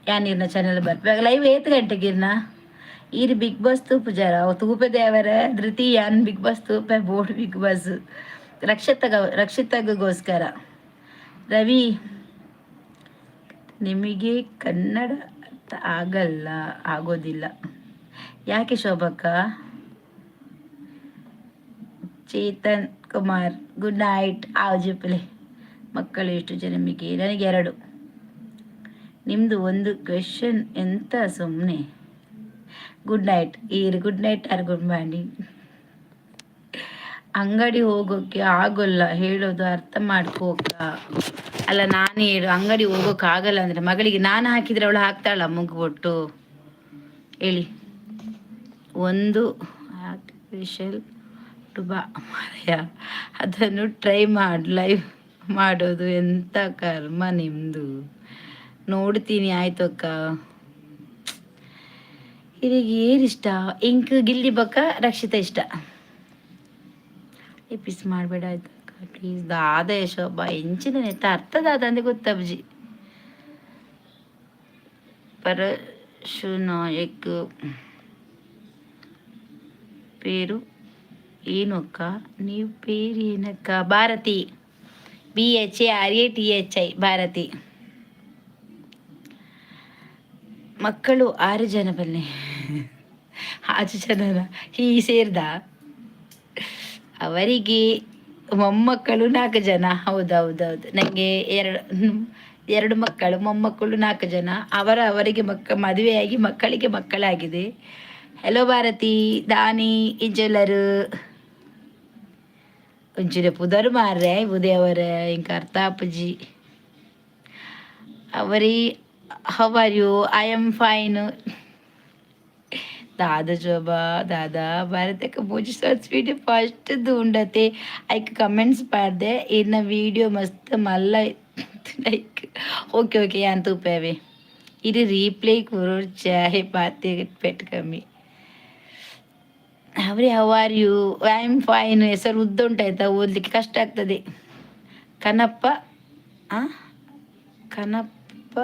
ಯಾನ್ ಇರ್ನ ಚಾನಲ್ ಬರ್ಪೆ. ಲೈವ್ ಏತ್ ಗಂಟೆಗೆ ಇರ್ನ? ಈರ್ ಬಿಗ್ ಬಾಸ್ ತೂಪುಜಾರ? ಅವು ತೂಪೆ ದೇವರ ಧೃತಿ. ಯಾನ್ ಬಿಗ್ ಬಾಸ್ ತೂಪೆ ಬೋರ್ಡ್. ಬಿಗ್ ಬಾಸ್ ರಕ್ಷಿತಗ, ರಕ್ಷಿತಗೋಸ್ಕರ. ರವಿ, ನಿಮಗೆ ಕನ್ನಡ ಅರ್ಥ ಆಗಲ್ಲ, ಆಗೋದಿಲ್ಲ ಯಾಕೆ ಶೋಭಕ್ಕ? Chetan Kumar, good night. ಆವ್ ಜಿಪ್ಪಲೆ. ಮಕ್ಕಳು ಎಷ್ಟು ಜನ ನಿಮಗೆ? ನನಗೆ ಎರಡು. ನಿಮ್ಮದು ಒಂದು ಕ್ವೆಶನ್ ಎಂತ ಸುಮ್ಮನೆ. ಗುಡ್ ನೈಟ್ ಈರ್, good night or good morning. ಅಂಗಡಿ ಹೋಗೋಕ್ಕೆ ಆಗೋಲ್ಲ, ಹೇಳೋದು ಅರ್ಥ ಮಾಡ್ಕೋಕ. ಅಲ್ಲ, ನಾನು ಹೇಳು, ಅಂಗಡಿ ಹೋಗೋಕೆ ಆಗಲ್ಲ ಅಂದರೆ ಮಗಳಿಗೆ ನಾನು ಹಾಕಿದರೆ ಅವಳು ಹಾಕ್ತಾಳ ಮೂಗುಬೊಟ್ಟು, ಹೇಳಿ. ಒಂದು ಆರ್ಟಿಫಿಷಿಯಲ್ ಬಾ ಮಾರಾಯ, ಅದನ್ನು ಟ್ರೈ ಮಾಡಿ. ಲೈವ್ ಮಾಡೋದು ಎಂತ ಕರ್ಮ ನಿಮ್ಮದು. ನೋಡ್ತೀನಿ, ಆಯ್ತು ಅಕ್ಕ. ಇರಿಗೆ ಏರಿಷ್ಟ? ಇಂಕ್ ಗಿಲ್ಲಿ ಬಕ್ಕ ರಕ್ಷಿತ ಇಷ್ಟ. ಈ ಪಿಸ್ ಮಾಡಬೇಡ, ಆಯ್ತು ಅಕ್ಕ, ಪ್ಲೀಸ್. ದಾದ ಯಶೋಬ ಎಂಚಿನ ನೆತ್ತ ಅರ್ಥ ದಾದ ಅಂದೆ ಗೊತ್ತಬ್ಜಿ. ಪರಶುನಾಯಕ್ పేరు ಏನಕ್ಕ? ನೀವು పేరు ಏನಕ್ಕ? Bharati, BHARATHI, Bharati. ಮಕ್ಕಳು ಆರು ಜನ ಬನ್ನಿ. ಆರು ಜನನ ಈ ಸೇರ್ದ ಅವರಿಗೆ ಮೊಮ್ಮಕ್ಕಳು ನಾಲ್ಕು ಜನ. ಹೌದೌದೌದು, ನನಗೆ ಎರಡು ಎರಡು ಮಕ್ಕಳು, ಮೊಮ್ಮಕ್ಕಳು ನಾಲ್ಕು ಜನ. ಅವರಿಗೆ ಮದುವೆಯಾಗಿ ಮಕ್ಕಳಿಗೆ ಮಕ್ಕಳಾಗಿದೆ. ಹಲೋ ಭಾರತಿ, ದಾನಿ ಇಂಜಲರು ಒಂಚೂರು ಪುದರ್ ಮಾರ್ರೆ ಉದಯವರ ಇಂಕ ಅರ್ಥ ಅಪ್ಪಜಿ ಅವರಿ. How are you? I am fine. ದಾದ ಶೋಭಾ ದಾದಾ ಭಾರತಕ್ಕೆ ಪೂಜೆ ಸ್ವೀಟ್ ಫಸ್ಟ್ ಉಂಡತೆ. ಐಕ್ ಕಮೆಂಟ್ಸ್ ಪಾಡ್ದೆ. ಇನ್ನ ವಿಡಿಯೋ ಮಸ್ತ್ ಮಲ್ಲ ಲೈಕ್. ಓಕೆ ಓಕೆ, ಯಾನ್ ತೂಪೇವೆ. ಇದು ರೀಪ್ಲೇ ಕುರೋಡ್ ಪಾತೆ ಪೆಟ್ ಕಮ್ಮಿ ಅವರೇ. How are you? I am fine. ಹೆಸರು ಉದ್ದ ಉಂಟಾಯ್ತಾ, ಓದಲಿಕ್ಕೆ ಕಷ್ಟ ಆಗ್ತದೆ. ಕನಪ್ಪ, ಕನಪ್ಪ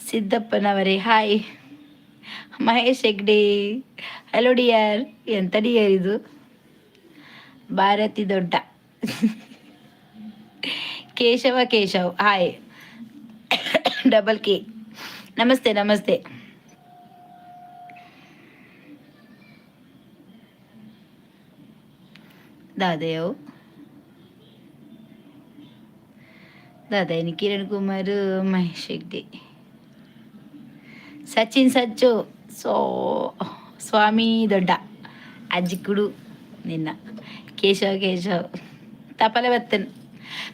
ಸಿದ್ದಪ್ಪನವರೇ, hi. Mahesh Hegde, hello dear. ಎಂತ ಡಿಯರ್ ಇದು? Bharati Dodda. Keshava Keshav hi. Double K. ನಮಸ್ತೆ ನಮಸ್ತೆ. ದಾದೆಯವು ದಾದಾ ಕಿರಣ್ ಕುಮಾರ್, ಮಹೇಶ್ ಹೆಗ್ಡೆ, ಸಚಿನ್ ಸಚ್ಚು, ಸೋ ಸ್ವಾಮಿ ದೊಡ್ಡ ಅಜ್ಜಿಕುಡು ನಿನ್ನ ಕೇಶವ ಕೇಶವ್ ತಪಲೆ ಬತ್ತನ್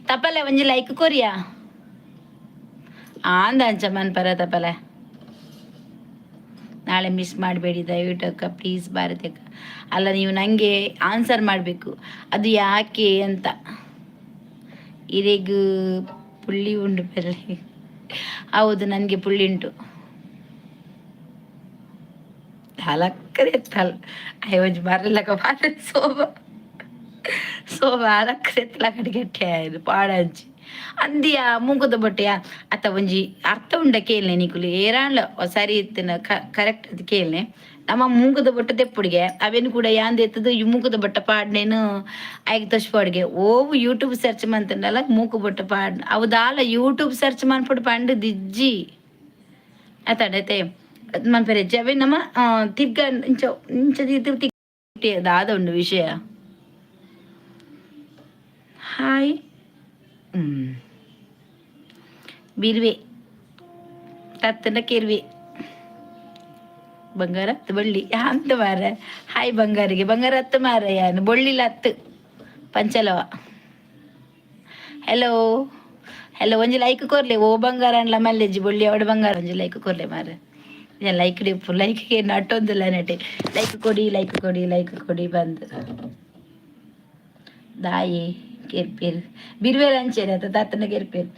ತಪಲೆ ಒಂಜಿ ಲೈಕ್ ಕೊರಿಯಾ ಆಂದ ಅಂಚ ಮನ್ಪರ ತಪಲೆ. ನಾಳೆ ಮಿಸ್ ಮಾಡಬೇಡಿ ದಯವಿಟ್ಟು ಅಕ್ಕ, ಪ್ಲೀಸ್ ಭಾರತಿ ಅಕ್ಕ. ಅಲ್ಲ, ನೀವು ನನಗೆ ಆನ್ಸರ್ ಮಾಡಬೇಕು, ಅದು ಯಾಕೆ ಅಂತ. ಇರೆಗ್ ಪುಳ್ಳಿ ಉಂಡು ಪೆರ್ಲೆ. ಹೌದು, ನನಗೆ ಪುಳ್ಳಿ ಉಂಟು. ಹಲಕ್ಕರೆ ಎತ್ತಲ್ ಅಯ್ಯ ಒಂಜಿ ಬರಲಕ ಬಾರ ಸೋಬ ಸೋಬ ಹಲಕ್ಕರೆ ಎತ್ತಲ ಕಡೆ ಗಟ್ಟಿ ಆಯ್ತು ಪಾಡಂಚಿ ಅಂದಿಯ ಮೂಕುದ ಬೊಟ್ಟೆಯ ಅತ್ತ ಒಂಜಿ ಅರ್ಥ ಉಂಡ ಕೇಳ್ನೆ ನಿಕುಲು ಏರಾಂಡ್ಲ ಸರಿ ಇತ್ತಿನ ಕರೆಕ್ಟ್ ಅದು ಕೇಳ್ನೆ. ನಮ್ಮ ಮೂಕುದ ಬೊಟ್ಟ ತೆಪ್ಪುಡಿಗೆ ಅವೇನು ಕೂಡ ಯಾಂದ ಎತ್ತದು ಈ ಮೂಕುದ ಬೊಟ್ಟ ಪಾಡ್ನೇನು ಐಕ್ ತೋಚ್ಪಾಡ್ಗೆ ಓವು ಯೂಟ್ಯೂಬ್ ಸರ್ಚ್ ಮಂತಂಡಲ ಮೂಕು ಬೊಟ್ಟ ಪಾಡ್ ಅವು ದಾಲ ಯೂಟ್ಯೂಬ್ ಸರ್ಚ್ ಮನ್ಪುಡು ಪಂಡು ದಿಜ್ಜಿ ಅತಡತೆ ಮನ್ಪೆರೆ ಅವೆ ನಮ್ಮ ತಿರ್ಗ ಇಂಚ ಇಂಚ ತಿರ್ಗ ದಾದ ಉಂಡು ವಿಷಯ. ಹಾಯ್ ಬಿರ್ವೆ ತತ್ತನ ಕೆರ್ವೆ ಬಂಗಾರ ಹತ್ತು ಬಳ್ಳಿ ಅಂತ ಮಾರ. ಹಾಯ್ ಬಂಗಾರಿಗೆ ಬಂಗಾರ ಹತ್ತು ಮಾರ ಯಾನು ಬೊಳ್ಳಿಲ ಹತ್ತು ಪಂಚಲವ. ಹಲೋ ಹಲೋ, ಒಂಜಿ ಲೈಕ್ ಕೊರ್ಲೆ ಓ ಬಂಗಾರ ಅನ್ಲ ಮಲ್ಲೆಜ್ಜಿ ಬೊಳ್ಳಿ ಅವಡು ಬಂಗಾರ. ಒಂಜಿ ಲೈಕ್ ಕೊರ್ಲೆ ಮಾರ. ಲೈಕ್ ಡಿಪ್ಪು ಲೈಕ್ಗೆ ನಟ್ಟೊಂದಿಲ್ಲ ನೆಟೆ. ಲೈಕ್ ಕೊಡಿ, ಲೈಕ್ ಕೊಡಿ, ಲೈಕ್ ಕೊಡಿ. ಬಂದು ದಾಯಿ ಕೆರ್ಪೇರು ಬಿರ್ವೇರ್ ಅಂಚೇನೆ ಅತ್ತ ತಾತನ ಕೆರ್ಪೇರು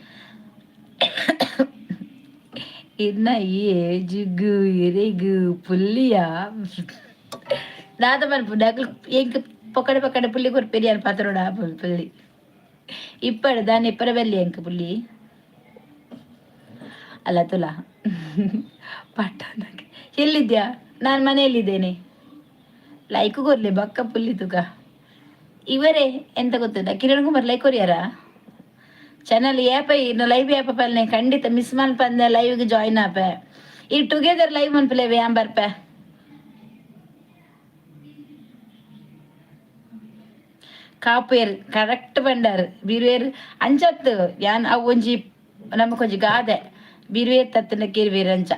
ಇನ್ನ ಏಜಿಗು ಎರೆಗು ಪುಲ್ಲಿಯ ದಾದ ಮನ್ಪು ನಕಲು ಎಂಕ್ ಪೊಕಡೆ ಪೊಕಡೆ ಪುಲ್ಲಿ ಕೊರ್ಪೇರಿ ಯಾನ್ ಪಾತ್ರೋಡ ಪುಲ್ಲಿ ಇಪ್ಪಡು ದಾನೆ ಇಪ್ಪರ ಬಲ್ಲಿ ಎಂಕ್ ಪುಲ್ಲಿ ಅಲ್ಲ ತುಲಾ ಪಟ್ಟ. ಎಲ್ಲಿದ್ಯಾ? ನಾನು ಮನೆಯಲ್ಲಿದ್ದೇನೆ. ಲೈಕ್ ಕೊರ್ಲೆ ಬಕ್ಕ ಪುಲ್ಲಿ ತುಕ. ಇವರೇ ಎಂತ ಗೊತ್ತದ? ಕಿರಣ್ ಕುಮಾರ್ ಲೈಕ್ ಕೊರಿಯಾರ ಚಾನಲ್ ಏಪ ಇನ್ನು ಲೈವ್ ಏಪ ಪಲ್ನೆ ಖಂಡಿತ ಮಿಸ್ ಮನ್ಪಂದೆ ಲೈವ್ಗೆ ಜಾಯಿನ್ ಆಪೆ. ಈ ಟುಗೆದರ್ ಲೈವ್ ಮನ್ಪಲೆ ಯಾನ್ ಬರ್ಪೆ. ಕಾಪೇರ್ ಕರೆಕ್ಟ್ ಬಂಡಾರ್ ಬಿರುವೇರ್ ಅಂಚತ್ತು ಯಾನ್ ಅವು ಒಂಜಿ ನಮಕೊಂಜಿ ಗಾದೆ ಬಿರುವೇರ್ ತತ್ತನ ಕಿರುವೇರ್ ಅಂಚ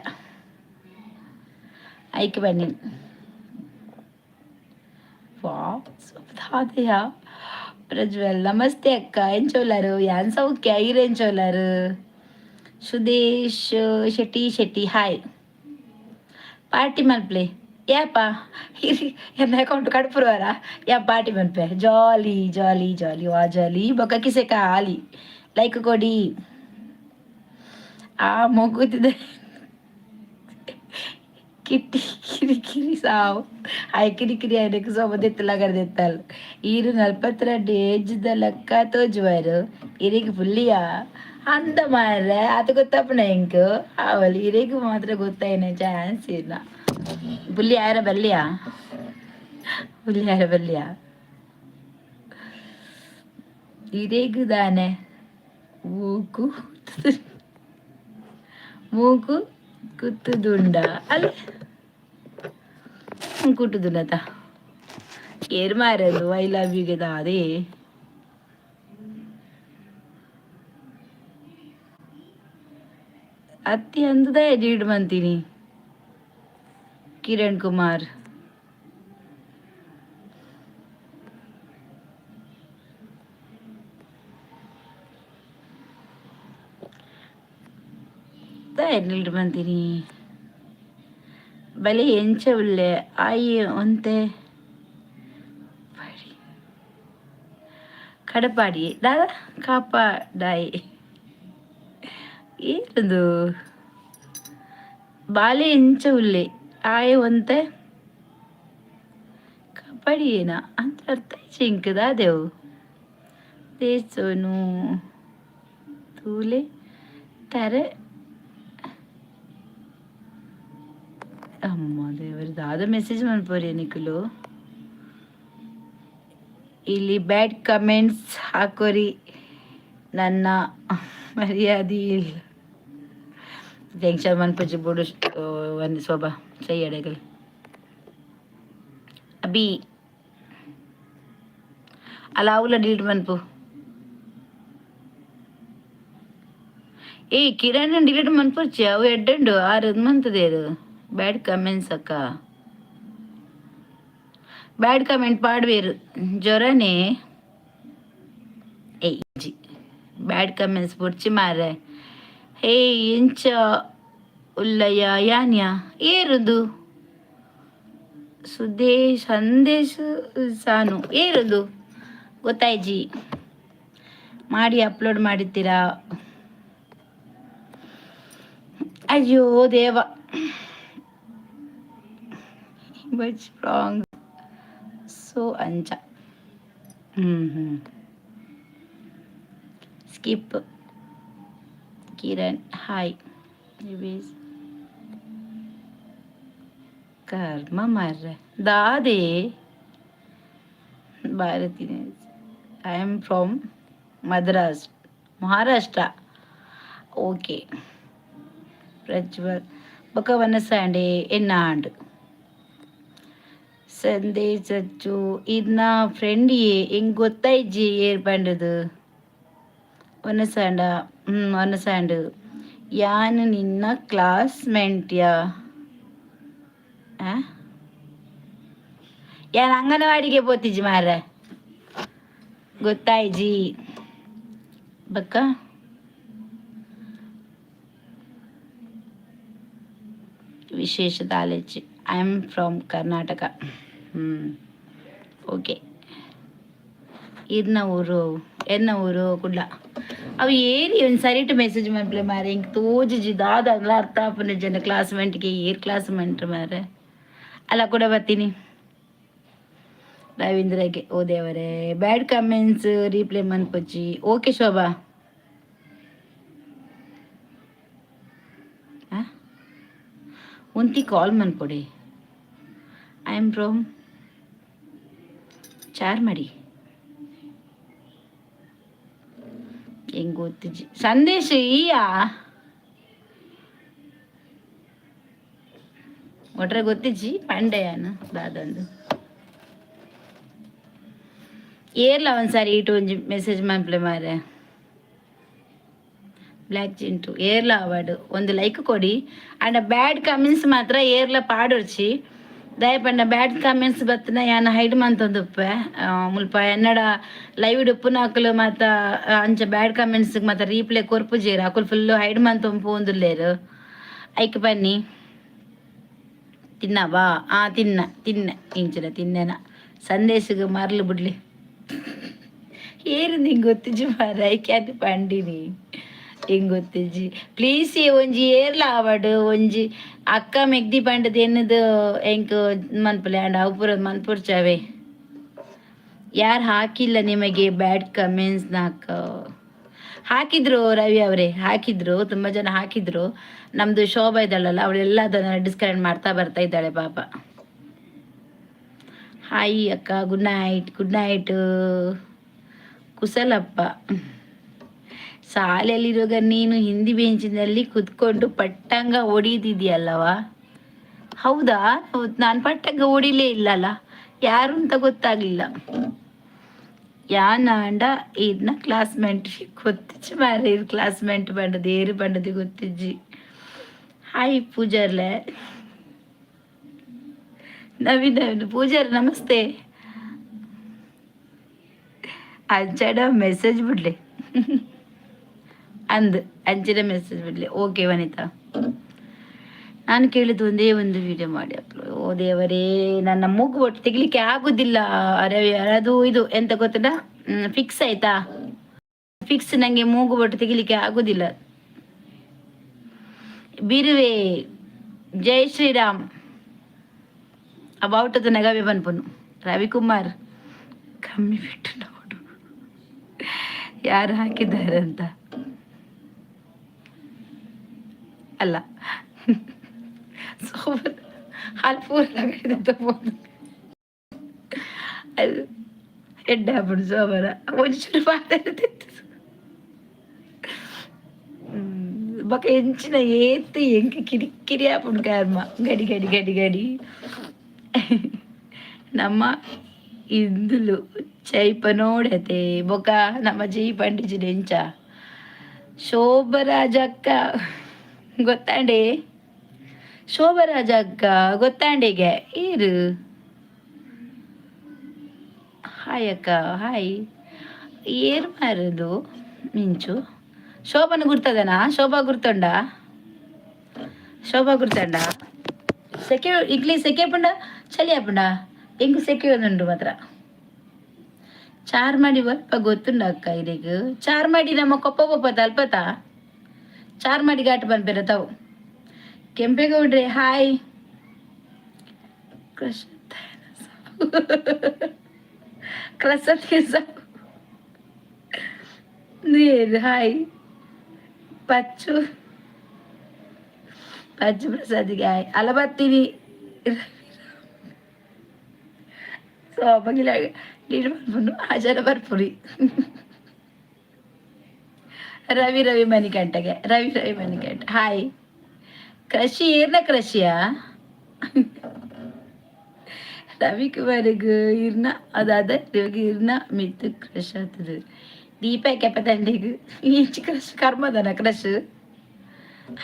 ಐಕ್ ಬನ್ನಿ. ವಾ ಪ್ರಜ್ವಲ್ ನಮಸ್ತೆ ಅಕ್ಕ, ಎಂಚೋಲಾರು? ಯಾನ್ ಸೌಖ್ಯ, ಈರ್ ಎಂಚೋಲಾರು? ಸುದೇಶ್ ಶೆಟ್ಟಿ ಶೆಟ್ಟಿ ಹಾಯ್. ಪಾರ್ಟಿ ಮಲ್ಪ್ಲೆ ಯಾಪ ಎನ್ನ ಅಕೌಂಟ್ ಕಡ್ಪುರುವರ ಯಾ ಪಾರ್ಟಿ ಮನ್ಪೆ. ಜಾಲಿ ಜಾಲಿ ಜಾಲಿ ವಾ ಜಾಲಿ ಬೊಕ್ಕ ಕಿಸೆ ಖಾಲಿ. ಲೈಕ್ ಕೊಡಿ. ಆ ಮಗುತಿದೆ ಕಿಟ್ಟಿ ಕಿರಿ ಕಿರಿ ಸಾವು ಆಯ್ ಕಿರಿ ಕಿರಿ ಆಯ್ನಕ್ ಸೋಮ ದೆತ್ತಲ ದೆತ್ತಲ್. ಈರು 42 ಏಜ್ದ ಲೆಕ್ಕ ತೋಜುವರು, ಇರೆಗ್ ಪುಲ್ಲಿಯಾ ಅಂದ ಮಾರ್ರೆ. ಅದು ಗೊತ್ತಪ್ಪನ ಎಂಕ್ ಅವಲ್ ಇರೆಗ್ ಮಾತ್ರ ಗೊತ್ತಾಯಿನ ಚಾನ್ಸ್ ಇಲ್ಲ. ಪುಲ್ಲಿ ಆಯರ ಬಲ್ಲಿಯಾ, ಪುಲ್ಲಿ ಆಯರ ಬಲ್ಲಿಯಾ ಇರೆಗ್ ದಾನೆ ಮೂಕು ಮೂಕು ಕುತ್ತುದುಂಡ ಅಲ್ಲ ಕುಟ್ಟುದುಂಡತ ಏರ್ ಮಾರದು. I love ಯುಗೆ ದಾದೆ ಅತ್ತಿ ಅಂದದ ಎಡಿಟ್ ಮಂತೀನಿ. ಕಿರಣ್ ಕುಮಾರ್ ಎಡಿಟ್ ಮಂತೀನಿ. ಬಲೆ ಎಂಚ ಉಲ್ಲೆ ಆಯಿ ಒಂತೆ ಕಡಪಾಡಿ ದಾದ ಕಾಪಾಡಾಯಿ ಏನದು ಬಾಲೆ ಎಂಚ ಉಲ್ಲೆ ಆಯೆ ಒಂತೆ ಕಾಪಾಡಿಯೇನ ಅಂತ ಅರ್ಥ ಇಂಕ್ ದಾದೆವು ದೇಸೋನು ತೂಲೆ ತರೆ. ಅಮ್ಮ ದೇವರು, ದಾದ ಮೆಸೇಜ್ ಮನ್ಪೋರಿ ನಿಕುಲು. ಇಲ್ಲಿ ಬ್ಯಾಡ್ ಕಮೆಂಟ್ಸ್ ಹಾಕೋರಿ, ನನ್ನ ಮರ್ಯಾದೆ ಇಲ್ಲ. ಟೆನ್ಷನ್ ಮನ್ಪುಜಿ ಬುಡು ಒಂದು ಶೋಭಾ ಸೈ ಅಡೆಗಲ್ ಅಭಿ ಅಲ್ಲ ಅವುಲ ಡಿಲೀಟ್ ಮನ್ಪು. ಏ ಕಿರಣ್, ಡಿಲೀಟ್ ಮನ್ಪುರ್ಚಿ, ಅವು ಎಡ್ಡುಂಡು. ಆರು ಮಂತದೇರು ಬ್ಯಾಡ್ ಕಮೆಂಟ್ಸ್ ಅಕ್ಕ? ಬ್ಯಾಡ್ ಕಮೆಂಟ್ ಪಾಡ್ವೇರು ಜ್ವರನೇ. ಏಯ್ ಜಿ, ಬ್ಯಾಡ್ ಕಮೆಂಟ್ಸ್ ಬುಡ್ಚಿ ಮಾರೆ. ಹೇ, ಎಂಚ ಉಲ್ಲಯ್ಯ ಯಾನ್ಯ ಏರುದು ಸುದೇಶ್ ಸಂದೇಶ್ ಸಾನು ಏರುದು ಗೊತ್ತಾಯ್ಜಿ. ಮಾಡಿ ಅಪ್ಲೋಡ್ ಮಾಡಿದ್ದೀರಾ? ಅಯ್ಯೋ ದೇವ. ಬಚ್ ರಾಂಗ್ ಸೊ ಅಂಚ. ಹ್ಞೂ ಹ್ಞೂ ಸ್ಕಿಪ್. ಕಿರಣ್ ಹಾಯ್. ಕರ್ಮ ಮಾರ್ರೆ ದಾದೆ. Bharati, I am from Madras, Maharashtra. Okay Prajwal ಬೊಕ ವನಸಾಂಡೆ ಎನ್ನಾಂಡ್ ಸಂದೇಶ್ ಅಚ್ಚು ಇದ್ನ ಫ್ರೆಂಡ್ ಎಂಕ್ ಗೊತ್ತಾಯ್ಜಿ ಏರ್ ಪಂಡದು. ವನಸಾಂಡ? ಹ್ಞೂ, ವನಸಾಂಡ್. ಯಾನ್ ನಿನ್ನ ಕ್ಲಾಸ್ಮೇಟ್ಯಾ? ಯಾನ್ ಅಂಗನವಾಡಿಗೆ ಪೋತಿಜಿ ಮಾರ್ರೆ, ಗೊತ್ತಾಯ್ಜಿ. ಬಕ್ಕ ವಿಶೇಷ ತಾಲೇಚಿ. I am from Karnataka. ಹ್ಞೂ, ಓಕೆ. ಇರ್ನ ಊರು, ಎನ್ನ ಊರು ಕುಡ್ಲ. ಅವು ಏರಿ ಒಂದು ಸರಿಟ್ ಮೆಸೇಜ್ ಮನ್ಪ್ಲೆ ಮಾರೆ. ಇಂಕ್ ತೋಜಿಜಿ ದಾದ ಅರ್ಥ ಆಪುನ ಜನ ಕ್ಲಾಸ್ಮೇಟ್ಗೆ ಏರ್ ಕ್ಲಾಸ್ಮೇಟ್ ಮಾರೆ. ಅಲ್ಲ ಕೂಡ ಬರ್ತೀನಿ ರವೀಂದ್ರಗೆ. ಓ ದೇವರೇ, ಬ್ಯಾಡ್ ಕಮೆಂಟ್ಸ್ ರೀಪ್ಲೇ ಮನ್ಪೊಚ್ಚಿ. ಓಕೆ ಶೋಭಾ. ಒಂತಿ ಕಾಲ್ ಮನ್ಪೊಡಿ. I am from Charmadi. ಹೆಂಗ್ ಗೊತ್ತಿಜಿ ಸಂದೇಶ ಈಯಾ ಒಟ್ರೆ ಗೊತ್ತಿಜ್ಜಿ ಪಂಡೆಯನು ದಾದಂದು. ಏರ್ಲ ಒಂದ್ಸಾರಿ ಇಟ್ಟು ಒಂಜಿ ಮೆಸೇಜ್ ಮನ್ಪ್ಲೆ ಮಾರೆ. ಬ್ಲ್ಯಾಕ್ ಜಿಂಟು ಏರ್ಲ ಅವಾರ್ಡ್ ಒಂದು ಲೈಕ್ ಕೊಡಿ. ಅಂಡ್ ಬ್ಯಾಡ್ ಕಮೆಂಟ್ಸ್ ಮಾತ್ರ ಏರ್ಲ ಪಾಡೊರ್ಚಿ ದಯಪಂಡ. ಬ್ಯಾಡ್ ಕಮೆಂಟ್ಸ್ ಬತ್ತನ ಯಾನ್ ಹೈಡ್ ಮಂತೊಂದುಪ್ಪೆ. ಮುಲ್ಪ ಎನ್ನಡ ಲೈವ್ ಉಪ್ಪುನಕುಲು ಮಾತ ಅಂಚ ಬ್ಯಾಡ್ ಕಮೆಂಟ್ಸ್ ಮಾತ ರೀಪ್ಲೈ ಕೊರ್ಪುಜೆರ್. ಅಕುಲು ಫುಲ್ ಹೈಡ್ ಮಂತೊಂದು ಪೋವೊಂದುಲ್ಲೆರ್. ಐಕ್ ಬನ್ನಿ. ತಿನ್ನವಾ? ಆ ತಿನ್ನ ತಿನ್ನ ಇಂಚಿನ ತಿನ್ನೆನ. ಸಂದೇಶಗ್ ಮರ್ಲು ಬುಡ್ಲಿ. ಏರು ನಿಂಗೆ ಗೊತ್ತಿಜ್ಜಿ ಮಾರ್ರೆ, ಐಕೆ ಅದು ಪಂಡಿನಿ. ಎಂಕ್ ಗೊತ್ತಿಜ್ಜಿ. ಪ್ಲೀಸ್ ಒಂಜಿ ಏರ್ಲ ಆವಡ್, ಒಂಜಿ ಅಕ್ಕ ಮೆಗ್ದಿ ಪಂಡದ್ ಎನ್ನದು ಎಂಕ್ ಮನ್ಪುಲೆ. ಆಂಡ ಅವು ಪೂರ ಮನ್ಪುರ್ಚವೆ. ಯಾರು ಹಾಕಿಲ್ಲ ನಿಮಗೆ ಬ್ಯಾಡ್ ಕಮೆಂಟ್ಸ್? ನಾಕ ಹಾಕಿದ್ರು ರವಿ ಅವರೇ, ಹಾಕಿದ್ರು. ತುಂಬ ಜನ ಹಾಕಿದ್ರು. ನಮ್ದು ಶೋಭಾ ಇದ್ದಾಳಲ್ಲ, ಅವಳೆಲ್ಲ ಅದನ್ನು ಡಿಸ್ಕನೆಕ್ಟ್ ಮಾಡ್ತಾ ಬರ್ತಾ ಇದ್ದಾಳೆ ಪಾಪ. ಹಾಯ್ ಅಕ್ಕ, good night. Good night Kushalappa. ಶಾಲೆಯಲ್ಲಿರುವಾಗ ನೀನು ಹಿಂದಿ ಬೆಂಚಿನಲ್ಲಿ ಕುತ್ಕೊಂಡು ಪಟ್ಟಂಗ ಹೊಡೀತಿದ್ಯಲ್ಲವಾ? ಹೌದಾ? ನಾನು ಪಟ್ಟಂಗ ಹೊಡಿಲೇ ಇಲ್ಲಲ್ಲ, ಯಾರು ಅಂತ ಗೊತ್ತಾಗ್ಲಿಲ್ಲ. ಯಾನಾಂಡ ಇದನ್ನ ಕ್ಲಾಸ್ಮೇಟ್ ಗೊತ್ತಿಜ್ಜಿ ಮಾರ್ರೆ. ಇದು ಕ್ಲಾಸ್ಮೇಟ್ ಪಂಡದು ಏರು ಪಂಡದು ಗೊತ್ತಿಜ್ಜಿ. ಹಾಯ್ ಪೂಜಾರ್ಲೆ. ನವೀನ್ ನವೀನ್ ಪೂಜಾರ್ ನಮಸ್ತೆ. ಅಂಚಡ ಮೆಸೇಜ್ ಬಿಡ್ಲಿ ಅಂದ್, ಅಂಚಿನ ಮೆಸೇಜ್ ಬಿಡ್ಲಿ. ಓಕೆ ವನಿತಾ. ನಾನು ಕೇಳಿದ್ದು ಒಂದೇ ಒಂದು ವಿಡಿಯೋ ಮಾಡಿ ಅಪ್ಲೋಡ್. ಓ ದೇವರೇ, ನನ್ನ ಮೂಗು ಒಟ್ಟು ತೆಗಿಲಿಕ್ಕೆ ಆಗುದಿಲ್ಲ. ಅರೆ, ಅದು ಇದು ಎಂತ ಗೊತ್ತದ? ಫಿಕ್ಸ್ ಆಯ್ತಾ? ಫಿಕ್ಸ್. ನಂಗೆ ಮೂಗು ಒಟ್ಟು ತೆಗಿಲಿಕ್ಕೆ ಆಗುದಿಲ್ಲ. ಬಿರುವೆ, ಜೈ ಶ್ರೀರಾಮ್. ಅಬೌಟ್ ಅದು ನಗವೆ ಬನ್ಪುನು. ರವಿಕುಮಾರ್ ಕಮ್ಮಿ ಬಿಟ್ಟು ನೋಡು ಯಾರು ಹಾಕಿದ್ದಾರೆ ಅಂತ. ಅಲ್ಲ, ಸೋಬರ್ ಹಾಲು ಪೂರ ಅದು. ಎಡ್ಡೆ ಆಪುಂಡು ಸೋಮರ ಒಂಚೂರು ಪಾತೆರ. ಬೊಕ ಎಂಚಿನ ಏತ್ ಎಂಕ್ ಕಿರಿ ಕಿರಿ ಆಪುಂಡು ಕರ್ಮ. ಗಡಿ ಗಡಿ ಗಡಿ ಗಡಿ. ನಮ್ಮ ಇಂದುಲು ಚೈಪ ನೋಡತೆ. ಬೊಕ ನಮ್ಮ ಜೈ ಪಂಡಿಜಿನ ಎಂಚ ಶೋಭರಾಜ ಅಕ್ಕ ಗೊತ್ತಾಂಡೆ? ಶೋಭರಾಜ ಅಕ್ಕ ಗೊತ್ತಾಂಡೆಗೆ ಈರು. ಹಾಯ್ ಅಕ್ಕ, ಹಾಯ್. ಏರ್ ಮಾರದು ಮಿಂಚು? ಶೋಭನ ಗುರ್ತದನಾ? ಶೋಭಾ ಗುರ್ತುಂಡ? ಶೋಭಾ ಗುರ್ತಂಡ? ಸೆಕೆ ಇಡ್ಲಿ, ಸೆಕೆ ಪುಂಡ, ಚಳಿ ಆಪುಂಡ? ಎಂಕ್ ಸೆಕೆ ಉಂಡು ಮಾತ್ರ. ಚಾರ್ಮಾಡಿ ಒಲ್ಪ ಗೊತ್ತುಂಡ ಅಕ್ಕ ಇರೆಗ್? ಚಾರ್ಮಾಡಿ ನಮ್ಮ ಕೊಪ್ಪ ಪೊಪ್ಪದ ಅಲ್ಪತ. ಚಾರ್ಮಾಡಿ ಘಾಟ್ ಪನ್ಪೆರ ತಾವು. ಕೆಂಪೇಗೌಡ್ರೆ, ಹಾಯ್. ಕ್ರಶ್ ಕ್ರಸತ್ಗೆ. ನೀರು, ಹಾಯ್. ಪಚ್ಚು, ಪಚ್ಚು ಪ್ರಸಾದ್ಗೆ ಹಾಯ್. ಅಲ್ಲ ಬರ್ತೀನಿ. ಸೋಪಗಿಲ ನೀರು ಬರ್ಪುಂಡು, ಆ ಜನ ಬರ್ಪುರಿ. ರವಿ, ರವಿ ಮಣಿಕಂಠಗೆ. ರವಿ, ರವಿ ಮಣಿಕಂಠ, ಹಾಯ್. ಕ್ರಶಿ ಏರ್ನ ಕ್ರಶಿಯಾ? ರವಿಕುಮಾರ್ಗ್ ಇರ್ನ ಅದಾದ ಇರ್ನ ಮಿತ್ತು ಕ್ರಶ್ ಆಗ್ತದೆ. ದೀಪ ಕೆಪ್ಪದಂಡಿಗ್ ಇಂಚಿ ಕ್ರಶ್ ಕರ್ಮದನ ಕ್ರಶ್.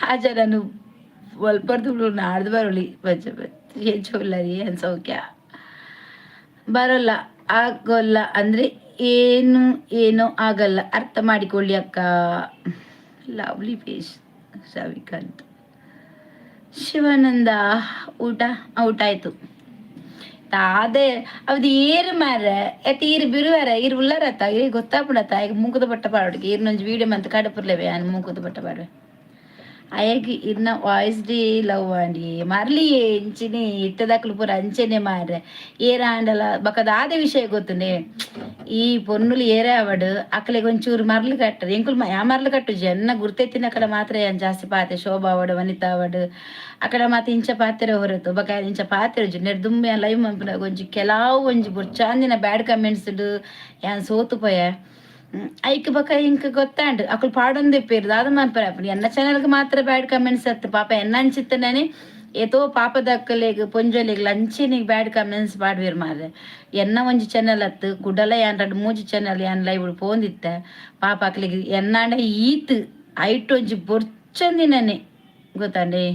ಹಾಜರನು ಒಲ್ಪರ್ದು ನಾಡ್ದು ಬರೋಲಿ. ಬಜ್ಜ ಹೆಚ್ಚು ಏನ್ ಸೌಖ್ಯ ಬರೋಲ್ಲ ಆಗೋಲ್ಲ ಅಂದ್ರೆ ಏನು ಏನೋ ಆಗಲ್ಲ, ಅರ್ಥ ಮಾಡಿಕೊಳ್ಳಿ ಅಕ್ಕ. Lovely face Ravikant. Shivananda, ಊಟ? ಊಟ ಆಯ್ತು. ತಾದೆ ಅದು ಏರು ಮಾರ ಎತ್ತ ಈರು ಬಿರುವಾರ ಈರು ಉಳ್ಳಾರತ್ತ ಈ ಗೊತ್ತಾಪುಂಡತ್ತ. ಈಗ ಮೂಕುದ ಬಟ್ಟ ಪಾಡುಗೆ ಈರ್ನೊಂಜಿ ವೀಡಿಯೋ ಮಂತ್ ಕಡಪುರ್ಲೆವೆ. ಯಾನ್ ಮೂಕುದ ಬಟ್ಟ ಪಾಡುವೆ. ಅಯಗ್ ಇರ್ನ ವಾಯ್ಸ್ ಡಿ ಲವ್ ಆಂಡಿ ಮರ್ಲಿ. ಎಂಚಿನಿ ಇತ್ತದಕ್ಲು ಪೂರ ಅಂಚೆನೆ ಮಾರ್ರೆ. ಏರಾಂಡಲ ಬೊಕ ದಾದ ವಿಷಯ ಗೊತ್ತುಂಡೆ? ಈ ಪೊನ್ನುಲು ಏರೇ ಅವಡು ಅಕ್ಲೆಗ್ ಒಂಚೂರು ಮರ್ಲು ಕಟ್ಟರು. ಎಂಕುಲು ಯಾ ಮರ್ಲು ಕಟ್ಟುಜಿ. ಎನ್ನ ಗುರ್ತೆತ್ತಿನ ಕಡೆ ಮಾತ್ರ ಏನ್ ಜಾಸ್ತಿ ಪಾತೆ. ಶೋಭಾ ಅವಡು, ವನಿತಾ ಅವಡು, ಅಕಡೆ ಮಾತ ಇಂಚ ಪಾತೆರ ಹೊರತು ಬೊಕ ಇಂಚ ಪಾತೆರುಜಿ. ನೆಡ್ ದುಂಬೆ ಲೈವ್ ಮನ್ಪುನಗ ಒಂಜಿ ಕೆಲವು ಒಂಜಿ ಬೊರ್ಚಾಂದಿನ ಬ್ಯಾಡ್ ಕಮೆಂಟ್ಸ್ ಯಾನ್ ಸೋತು ಪೋಯೆ. ಐಕ್ ಬೊಕ ಇಂಕ್ ಗೊತ್ತಾಂಡ್ ಅಕುಲು ಪಾಡೊಂದಿಪ್ಪೆರ್. ದಾದ ಮನ್ಪೆರೆ ಆಪುಂಡು? ಎನ್ನ ಚಾನೆಲ್ಗ್ ಮಾತ್ರ ಬ್ಯಾಡ್ ಕಮೆಂಟ್ಸ್ ಅತ್ತು. ಪಾಪ ಎನ್ನ ಅಂಚಿತ್ತನೇ ಏತೋ ಪಾಪದಕ್ಕಲೆಗ್ ಪೊಂಜೊಲೆಗ್ ಅಂಚೆನೆ ಬ್ಯಾಡ್ ಕಮೆಂಟ್ಸ್ ಪಾಡ್ವೆರ್ ಮಾರ್ರೆ. ಎನ್ನ ಒಂಜಿ ಚಾನೆಲ್ ಅತ್ತು, ಕುಡಲ ಯಾನ್ ರಡ್ಡ್ ಮೂಜಿ ಚಾನೆಲ್ ಯಾನ್ ಲೈವ್ ಪೋಂದಿತ್ತೆ. ಪಾಪ ಅಕ್ಲೆಗ್ ಎನ್ನಾಂಡ ಈತ್ ಐಟ್ ಒಂಜಿ ಬೊರ್ಚಂದಿನನೆ ಗೊತ್ತಾಂಡೆ,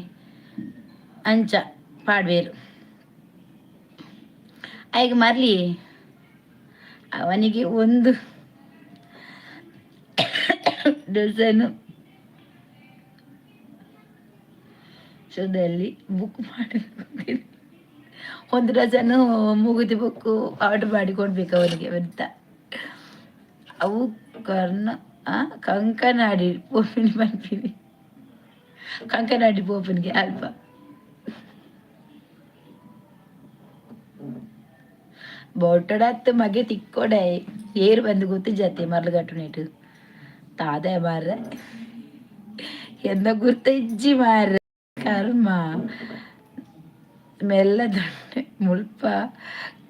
ಅಂಚ ಪಾಡ್ವೇರು. ಐಗ್ ಮರ್ಲಿ ಅವನಿಗೆ ಒಂದು ಡಜನ್ ಶುದ್ಧಲ್ಲಿ ಬುಕ್ ಮಾಡಿ, ಒಂದು ಡಜನ್ ಮೂಗುತಿ ಬುಕ್ಕು ಆರ್ಡರ್ ಮಾಡಿ ಕೊಡ್ಬೇಕು ಅವನಿಗೆ ಅಂತ. ಅವು ಕರ್ಣ ಕಂಕನಾಡಿ ಪೋಪಿನ ಪನ್ಪಿನಿ. ಕಂಕನಾಡಿ ಪೋಪನಿಗೆ ಅಲ್ಪ ಬೊಟ್ಟಡತ್ತು ಮಗೆ ತಿಕ್ಕೊಡೆ. ಏರು ಬಂದು ಗೊತ್ತಿಜಾತೆ ಮರ್ಲುಗಟ್ಟುನೇಟು ತಾದೆ ಮಾರ್ರೆ. ಎಂದ ಗುರ್ತ ಇಜ್ಜಿ ಮಾರ್ರೆ. ಕರ್ಮ ಮೆಲ್ಲ ದೊಡ್ಡ ಮುಲ್ಪ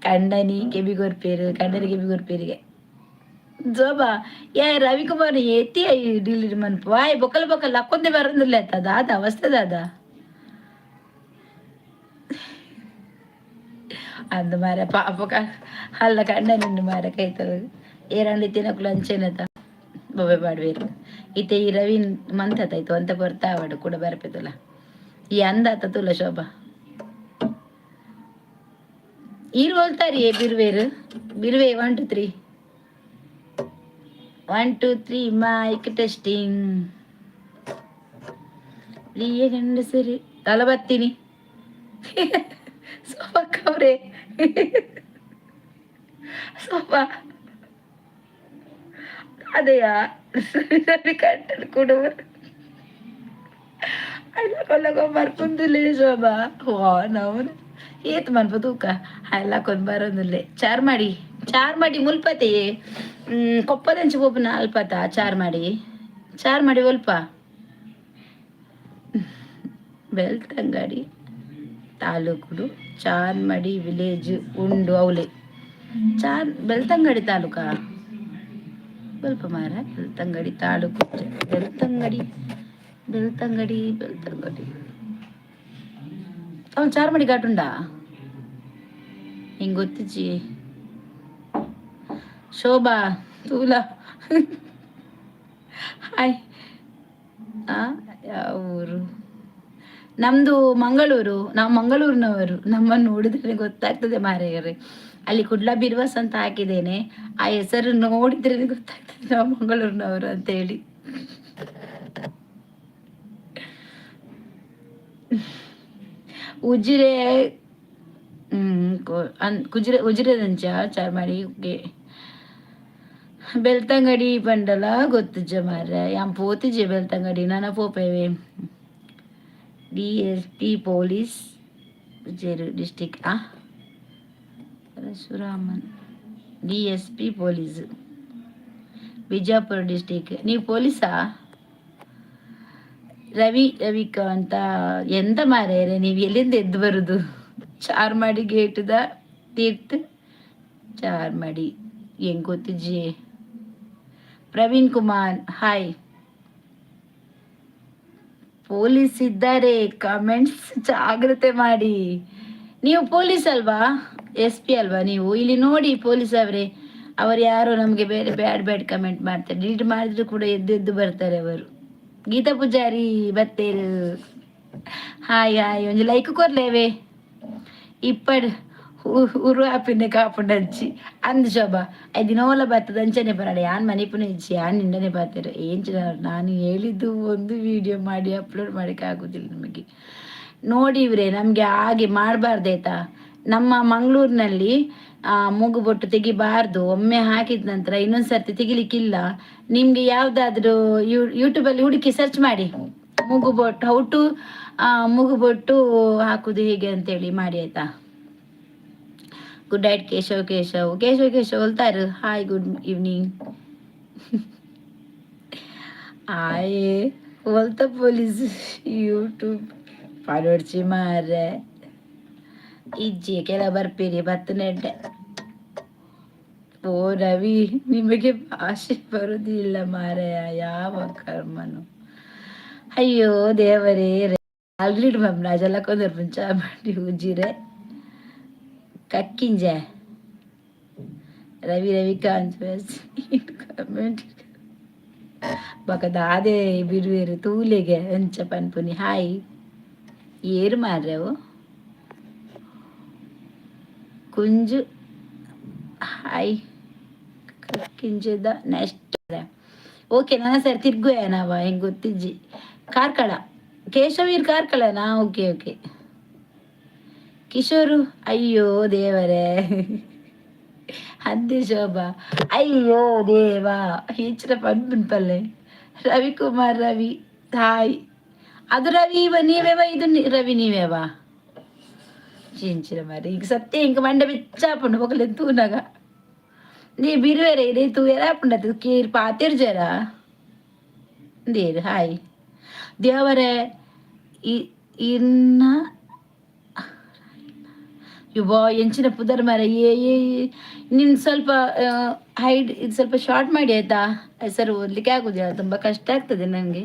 ಕಂಡನಿ ಕೆಬಿ ಕೊರ್ಪೇರು, ಕಂಡನಿ ಕೆಬಿ ಕೊರ್ಪೇರಿಗೆ. ಜೋಬಾ ಏ ರವಿಕುಮಾರ್ ಏತಿ ಡಿಲೀಟ್ ಮನ್ಪು. ಆಯ್ ಬೊಕ್ಕಲ್ ಬೊಕ್ಕಲ್ ಲಕ್ಕೊಂದೆ ಬರಂದಿಲ್ಲ ದಾದ ಅವಸ್ಥೆ ದಾದ ಅಂದ ಮಾರ. ಪಾಪ ಅಲ್ಲ ಕಂಡ ನಿನ್ನ ಮಾರ ಕೈತದ ಏರಂಡಿ ತಿನ್ನಕುಲು ಅಂಚೆನತ ಬೊಬ್ಬೆ ಪಾಡ್ವೇರು. ಇತ್ತೆ ಈ ರವಿ ಮಂತ್ ಆಯ್ತು ಅಂತ ಬರ್ತಾ ಅವಡು ಕೂಡ ಬರ್ಪೆತಲ್ಲ. ಈ ಅಂದಾತ ತುಲ ಶೋಭಾ ಈರು ಹೋಲ್ತಾರಿ. ಬಿರುವೇರು ಬಿರುವೆ. 1 2 3, 1 2 3, mic testing. ಪ್ರಿಯ ಗಂಡಸರಿ ತಲ ಬರ್ತೀನಿ. ಸೋಫಾ ಅವ್ರೆ, ಸೋಫಾ ಅದೇಯಾ? ರವಿ ಕಂಟನ್ ಕೂಡ ಅಲ್ಲ ಬರ್ಪುಂದುಲೇ ಶೋಭಾ. ವಾ ನಾವು ಏತ್ ಮನ್ಪ ತೂಕ ಅಲ್ಲ ಕೊಂದು ಬರೋದಿಲ್ಲ. ಚಾರ್ಮಾಡಿ, ಚಾರ್ಮಾಡಿ ಮುಲ್ಪತಿ ಕೊಪ್ಪದಂಚಿ ಪೋಪುನ ಅಲ್ಪತ. ಚಾರ್ಮಾಡಿ, ಚಾರ್ಮಾಡಿ ಒಲ್ಪ? ಬೆಳ್ತಂಗಡಿ ತಾಲೂಕುಡು ಚಾರ್ಮಡಿ ವಿಲೇಜ್ ಉಂಡು. ಅವಲೆ. ಚಾರ್ ಬೆಳ್ತಂಗಡಿ ತಾಲೂಕಾ ಸ್ವಲ್ಪ ಮಾರ. ಬೆಳ್ತಂಗಡಿ ತಾಲೂಕು, ಬೆಳ್ತಂಗಡಿ, ಬೆಳ್ತಂಗಡಿ, ಬೆಳ್ತಂಗಡಿ. ಅವನು ಚಾರ್ಮಡಿ ಘಾಟ್ ಉಂಡಾ? ಹಿಂಗೆ ಗೊತ್ತಿಜ್ಜಿ. ಶೋಭಾ ತೂಲಾ, ಹಾಯ್. ಯಾವ ಊರು? ನಮ್ಮದು ಮಂಗಳೂರು. ನಾವು ಮಂಗಳೂರಿನವರು. ನಮ್ಮನ್ನು ನೋಡಿದ್ರೆ ಗೊತ್ತಾಗ್ತದೆ ಮಾರಾಯರೇ. ಅಲ್ಲಿ ಕುಡ್ಲ ಬಿರ್ವಸ್ ಅಂತ ಹಾಕಿದ್ದೇನೆ. ಆ ಹೆಸರು ನೋಡಿದ್ರೆ ಗೊತ್ತಾಗ್ತದೆ ನಾವು ಮಂಗಳೂರಿನವರು ಅಂತ ಹೇಳಿ. ಉಜಿರೆ, ಕುಜಿರೆ, ಉಜಿರೆದಂಚ ಚಾರ್ಮಾಡಿಗೆ. ಬೆಳ್ತಂಗಡಿ ಪಂಡಲ ಗೊತ್ತುಜ್ಜ ಮಾರ್ರೆ. ಯಾನ್ ಪೋತಿಜೆ ಬೆಳ್ತಂಗಡಿ, ನನ ಪೋಪೆವೆ. DSP police Ujire district. ಆ ಪರಶುರಾಮನ್ ಡಿಎಸ್ಪಿ ಪೊಲೀಸ್, ಬಿಜಾಪುರ ಡಿಸ್ಟಿಕ್. ನೀವು ಪೊಲೀಸಾ? ರವಿ, ರವಿಕಾಂತ, ಎಂತ ಮಾರ್ರೆ, ನೀವು ಎಲ್ಲಿಂದ ಎದ್ದು ಬರುದು? ಚಾರ್ಮಾಡಿ ಗೇಟದ ತೀರ್ಥ ಚಾರ್ಮಾಡಿ ಹೆಂಗ್ ಗೊತ್ತಿಜ್ಜಿ. ಪ್ರವೀಣ್ ಕುಮಾರ್, ಹಾಯ್. ಪೊಲೀಸ್ ಇದ್ದಾರೆ, ಕಮೆಂಟ್ಸ್ ಜಾಗ್ರತೆ ಮಾಡಿ. ನೀವು ಪೊಲೀಸ್ ಅಲ್ವಾ? ಎಸ್ಪಿ ಅಲ್ವಾ ನೀವು? ಇಲ್ಲಿ ನೋಡಿ ಪೊಲೀಸ್ ಅವರೇ, ಅವರು ಯಾರು ನಮಗೆ ಬೇರೆ ಬ್ಯಾಡ್ ಬ್ಯಾಡ್ ಕಮೆಂಟ್ ಮಾಡ್ತಾರೆ. ಡಿಲೀಟ್ ಮಾಡಿದ್ರು ಕೂಡ ಎದ್ದು ಎದ್ದು ಬರ್ತಾರೆ ಅವರು. ಗೀತಾ ಪೂಜಾರಿ ಬತ್ತೇರು, ಹಾಯ್ ಹಾಯ್. ಒಂಜಿ ಲೈಕ್ ಕೊರ್ಲೇವೆ. ಇಪ್ಪಡ್ ಉರು ಆಪಿನ ಕಾಪುಂಡಂಚಿ ಅಂದ್ ಶೋಭಾ. I ದಿನೋಲ ಬರ್ತದ ಅಂಚನೆ ಬರಡ. ಯಾನ್ ಮನಿಪುನ ಇಜ್ಜಿ, ಯಾನ್ ನಿಂಡನೆ ಬಾತಾರೆ. ಏಂಚಿನ ನಾನು ಹೇಳಿದ್ದು ಒಂದು ವಿಡಿಯೋ ಮಾಡಿ ಅಪ್ಲೋಡ್ ಮಾಡಕ್ಕೆ ಆಗುದಿಲ್ಲ ನಮಗೆ. ನೋಡಿ ಇವ್ರೆ, ನಮಗೆ ಹಾಗೆ ಮಾಡಬಾರ್ದಾಯ್ತಾ? ನಮ್ಮ ಮಂಗಳೂರಿನಲ್ಲಿ ಮೂಗುಬೊಟ್ಟು ತೆಗಿಬಾರ್ದು. ಒಮ್ಮೆ ಹಾಕಿದ ನಂತರ ಇನ್ನೊಂದು ಸರ್ತಿ ತೆಗಿಲಿಕ್ಕಿಲ್ಲ. ನಿಮಗೆ ಯಾವುದಾದ್ರೂ ಯೂಟ್ಯೂಬಲ್ಲಿ ಹುಡುಕಿ ಸರ್ಚ್ ಮಾಡಿ, ಮೂಗುಬೊಟ್ಟು how to, ಮೂಗುಬೊಟ್ಟು ಹಾಕುದು ಹೇಗೆ ಅಂತೇಳಿ ಮಾಡಿ, ಆಯ್ತಾ? Good night Keshav. Keshav, Keshav, Keshav ಹೋಲ್ತಾರು. Hi, good evening. ಆಯೇ ಹೋಲ್ತ ಪೊಲೀಸ್ ಯೂಟ್ಯೂಬ್ ಪಡೋಡ್ಚಿ ಮಾರ್ರೆ. ಇಜ್ಜಿ, ಕೆಲ ಬರ್ಪೀರಿ ಬತ್ತನೆಡ್ಡೆ. ಓ ರವಿ, ನಿಮಗೆ ಭಾಷೆ ಬರುವುದಿಲ್ಲ ಮಾರಾಯ, ಯಾವ ಕರ್ಮನು? ಅಯ್ಯೋ ದೇವರೇ. ಆಲ್ರೆಡಿ ಮ್ಯಾಮ್ ರಾಜಲ್ಲ ಕೊಂದರ್ ಚಾಮಂಡಿ ಉಜಿರೆ ಕಕ್ಕಿಂಜ. ರವಿ, ರವಿಕಾಂತ್ ಕಮೆಂಟ್ ಬಕದ ಅದೇ ಬಿರುವೇರು ತೂಲೆಗೆ ಅಂಚ ಪನ್ಪುನಿ. ಹಾಯ್, ಏರು ಮಾರ್ರೆವು? ಕುಂಜು ಹಾಯ್. ಕಕ್ಕಿಂಜದ ನೆಕ್ಸ್ಟ್. ಓಕೆ, ನನ್ನ ಸರ್ ತಿರ್ಗುಯ ನಾವ ಹೆಂಗೆ ಗೊತ್ತಿಜ್ಜಿ. ಕಾರ್ಕಳ ಕೇಶವೀರ್, ಕಾರ್ಕಳನಾ? Okay okay. Kishore, ಅಯ್ಯೋ ದೇವರೇ. ಅಂದೆ ಶೋಭಾ, ಅಯ್ಯೋ ದೇವಾ, ಈಚಿನ ಪನ್ಪುನ್ ಪಲ್ಲೆ. ರವಿಕುಮಾರ್ ರವಿ, ಹಾಯ್. ಅದು ರವಿ ಇವ ನೀವೇವ? ಇದು ರವಿ ನೀವೇವಾ? ಚಿಂಚಿನ ಮಾರಿ, ಈಗ ಸತ್ಯ ಇಂಕ ಮಂಡೆ ಬಿಚ್ಚಾಪುಂಡು ಬೊಕಲೆ ತೂನಗ. ನೀ ಬಿರುವೆರೆ ಇಡೀ ತೂಯರ ಆಪುಂಡತ್ತ ಕೇರ್ ಪಾತಿರ್ಜರ ದೇರು. ಹಾಯ್ ದೇವರೇ. ಇನ್ನ ಯುವ ಎಂಚಿನ ಪುದರ್ ಮಾರ. ಏ ಏ, ನೀನು ಸ್ವಲ್ಪ ಹೈಡ್, ಇದು ಸ್ವಲ್ಪ ಶಾರ್ಟ್ ಮಾಡಿ ಆಯ್ತಾ? ಹೆಸರು ಓದಲಿಕ್ಕೆ ಆಗುದಿಲ್ಲ, ತುಂಬ ಕಷ್ಟ ಆಗ್ತದೆ ನನಗೆ.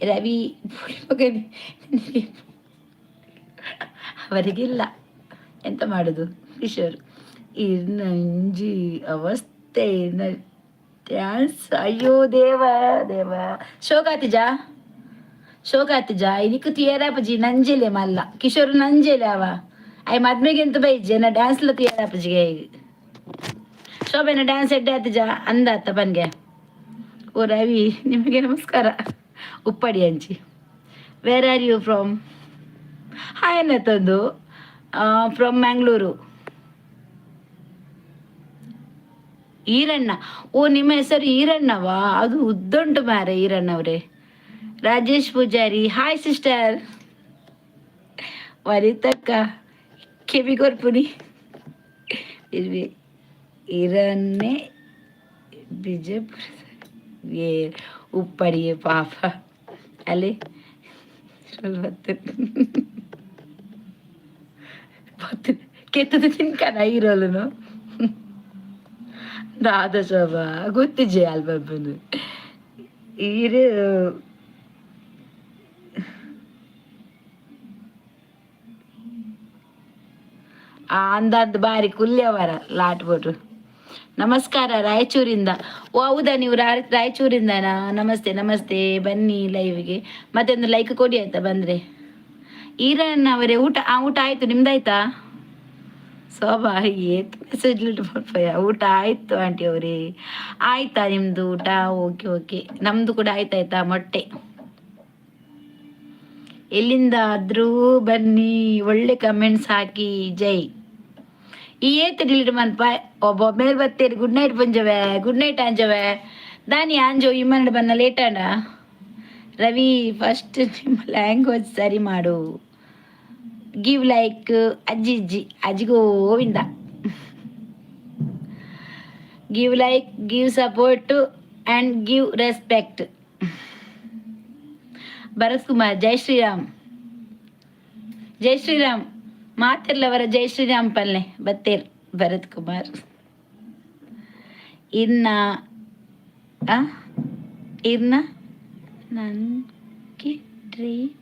ರವಿ ಮಗನೇ, ಅವರಿಗಿಲ್ಲ, ಎಂತ ಮಾಡುದು? ಕಿಶೋರ್ ಇನ್ನಂಜಿ ಅವಸ್ಥೆ ಡ್ಯಾನ್ಸ್. ಅಯ್ಯೋ ದೇವ ದೇವ. ಶೋಕಾತಿಜ, ಶೋಕಾತಿಜ, ಇದಕ್ಕೆ ತುಯರಾಪಜಿ ನಂಜೆಲೆ ಮಲ್ಲ. ಕಿಶೋರ್ ನಂಜೆಲೆ ಅವ. I ಮದ್ಮೆಗೆ ಎಂತ ಬೈಜೆ ನಾ ಡ್ಯಾನ್ಸ್ ಲ ತುಯರಾಪಜಿಗೆ. ಶೋಭೆನ ಡ್ಯಾನ್ಸ್ ಎಡ್ಡೆ ಆತಿಜ ಅಂದಾತ ಬನ್ಗೆ. ಓ ರವಿ, ನಿಮಗೆ ನಮಸ್ಕಾರ. ಉಪ್ಪಡಿ ಅಂಚಿ. Where are you from? Hi ತಂದು ಫ್ರಮ್ ಮ್ಯಾಂಗ್ಳೂರು. ಈರಣ್ಣ, ಓ ನಿಮ್ಮ ಹೆಸರು ಈರಣ್ಣವಾ? ಅದು ಉದ್ದುಂಟು ಮಾರೆ ಈರಣ್ಣವರೇ. Rajesh Poojary, hi sister. ವನಿತಕ್ಕ ಕೆವಿ ಕೊರ್ಪುನಿ ಇರ್ವಿ. ಈರನ್ನೇ ಬಿಜಾಪುರ ಏ ಉಪ್ಪಡಿಯೇ ಪಾಪ. ಅಲ್ಲಿ ಬತ್ತು ಬತ್ತು. ಕೆತ್ತದ ತಿನ್ಕನ ಹೀರೋಲನು ದಾದ ಶೋಭಾ ಗೊತ್ತಿಜೆ ಆಲ್ಬಬ್ಬನು ಈರು ಅಂದಾದ್ ಬಾರಿ ಕುಲ್ಯವರ ಲಾಟ್ಬೋಟು. ನಮಸ್ಕಾರ ರಾಯಚೂರಿಂದ. ಓ ಹೌದಾ, ನೀವು ರಾಯಚೂರಿಂದನಾ? ನಮಸ್ತೆ ನಮಸ್ತೆ, ಬನ್ನಿ ಲೈವ್ಗೆ. ಮತ್ತೆ ಒಂದು ಲೈಕ್ ಕೊಡಿ ಆಯ್ತಾ ಬಂದರೆ. ಈರಣ್ಣ ಅವರೇ, ಊಟ? ಊಟ ಆಯಿತು, ನಿಮ್ದಾಯ್ತಾ? ಶೋಭಾ ಏತ್ ಮೆಸೇಜ್ ಊಟ ಆಯಿತು ಆಂಟಿ ಅವರೇ. ಆಯ್ತಾ ನಿಮ್ಮದು ಊಟ? ಓಕೆ ಓಕೆ, ನಮ್ಮದು ಕೂಡ ಆಯ್ತಾಯ್ತಾ. ಮೊಟ್ಟೆ. ಎಲ್ಲಿಂದ ಆದರೂ ಬನ್ನಿ, ಒಳ್ಳೆ ಕಮೆಂಟ್ಸ್ ಹಾಕಿ. ಜೈ. ಈ ಏತ್ ಡಿಲೀಟ್ ಮನ್ಪ ಒಬ್ಬ ಮೇಲ್ ಬತ್ತೇರಿ. ಗುಡ್ ನೈಟ್ ಪುಂಜವೆ, ಗುಡ್ ನೈಟ್ ಆಂಜವೆ. ದಾನಿ ಆಂಜೋ ಇಮ್ಮನಡ ಬನ್ನ ಲೇಟ್ ಆಂಡ. ರವಿ, ಫಸ್ಟ್ ನಿಮ್ಮ ಲ್ಯಾಂಗ್ವೇಜ್ ಸರಿ ಮಾಡು. ಗಿವ್ ಲೈಕ್ ಅಜ್ಜಿ ಅಜ್ಜಿ ಅಜ್ಜಿ Govinda. Give like, give support and give respect. Bharat Kumar, Jai Shriram, Jai Shriram. ಮಾತಿರ್ಲವರ ಜೈ ಶ್ರೀರಾಮ್ ಪಲ್ಲೆ ಬತ್ತೇರ್ ಭರತ್ ಕುಮಾರ್. ಇನ್ನ ಇರ್ನ ನನ್ಗೆ ಟ್ರೈನ್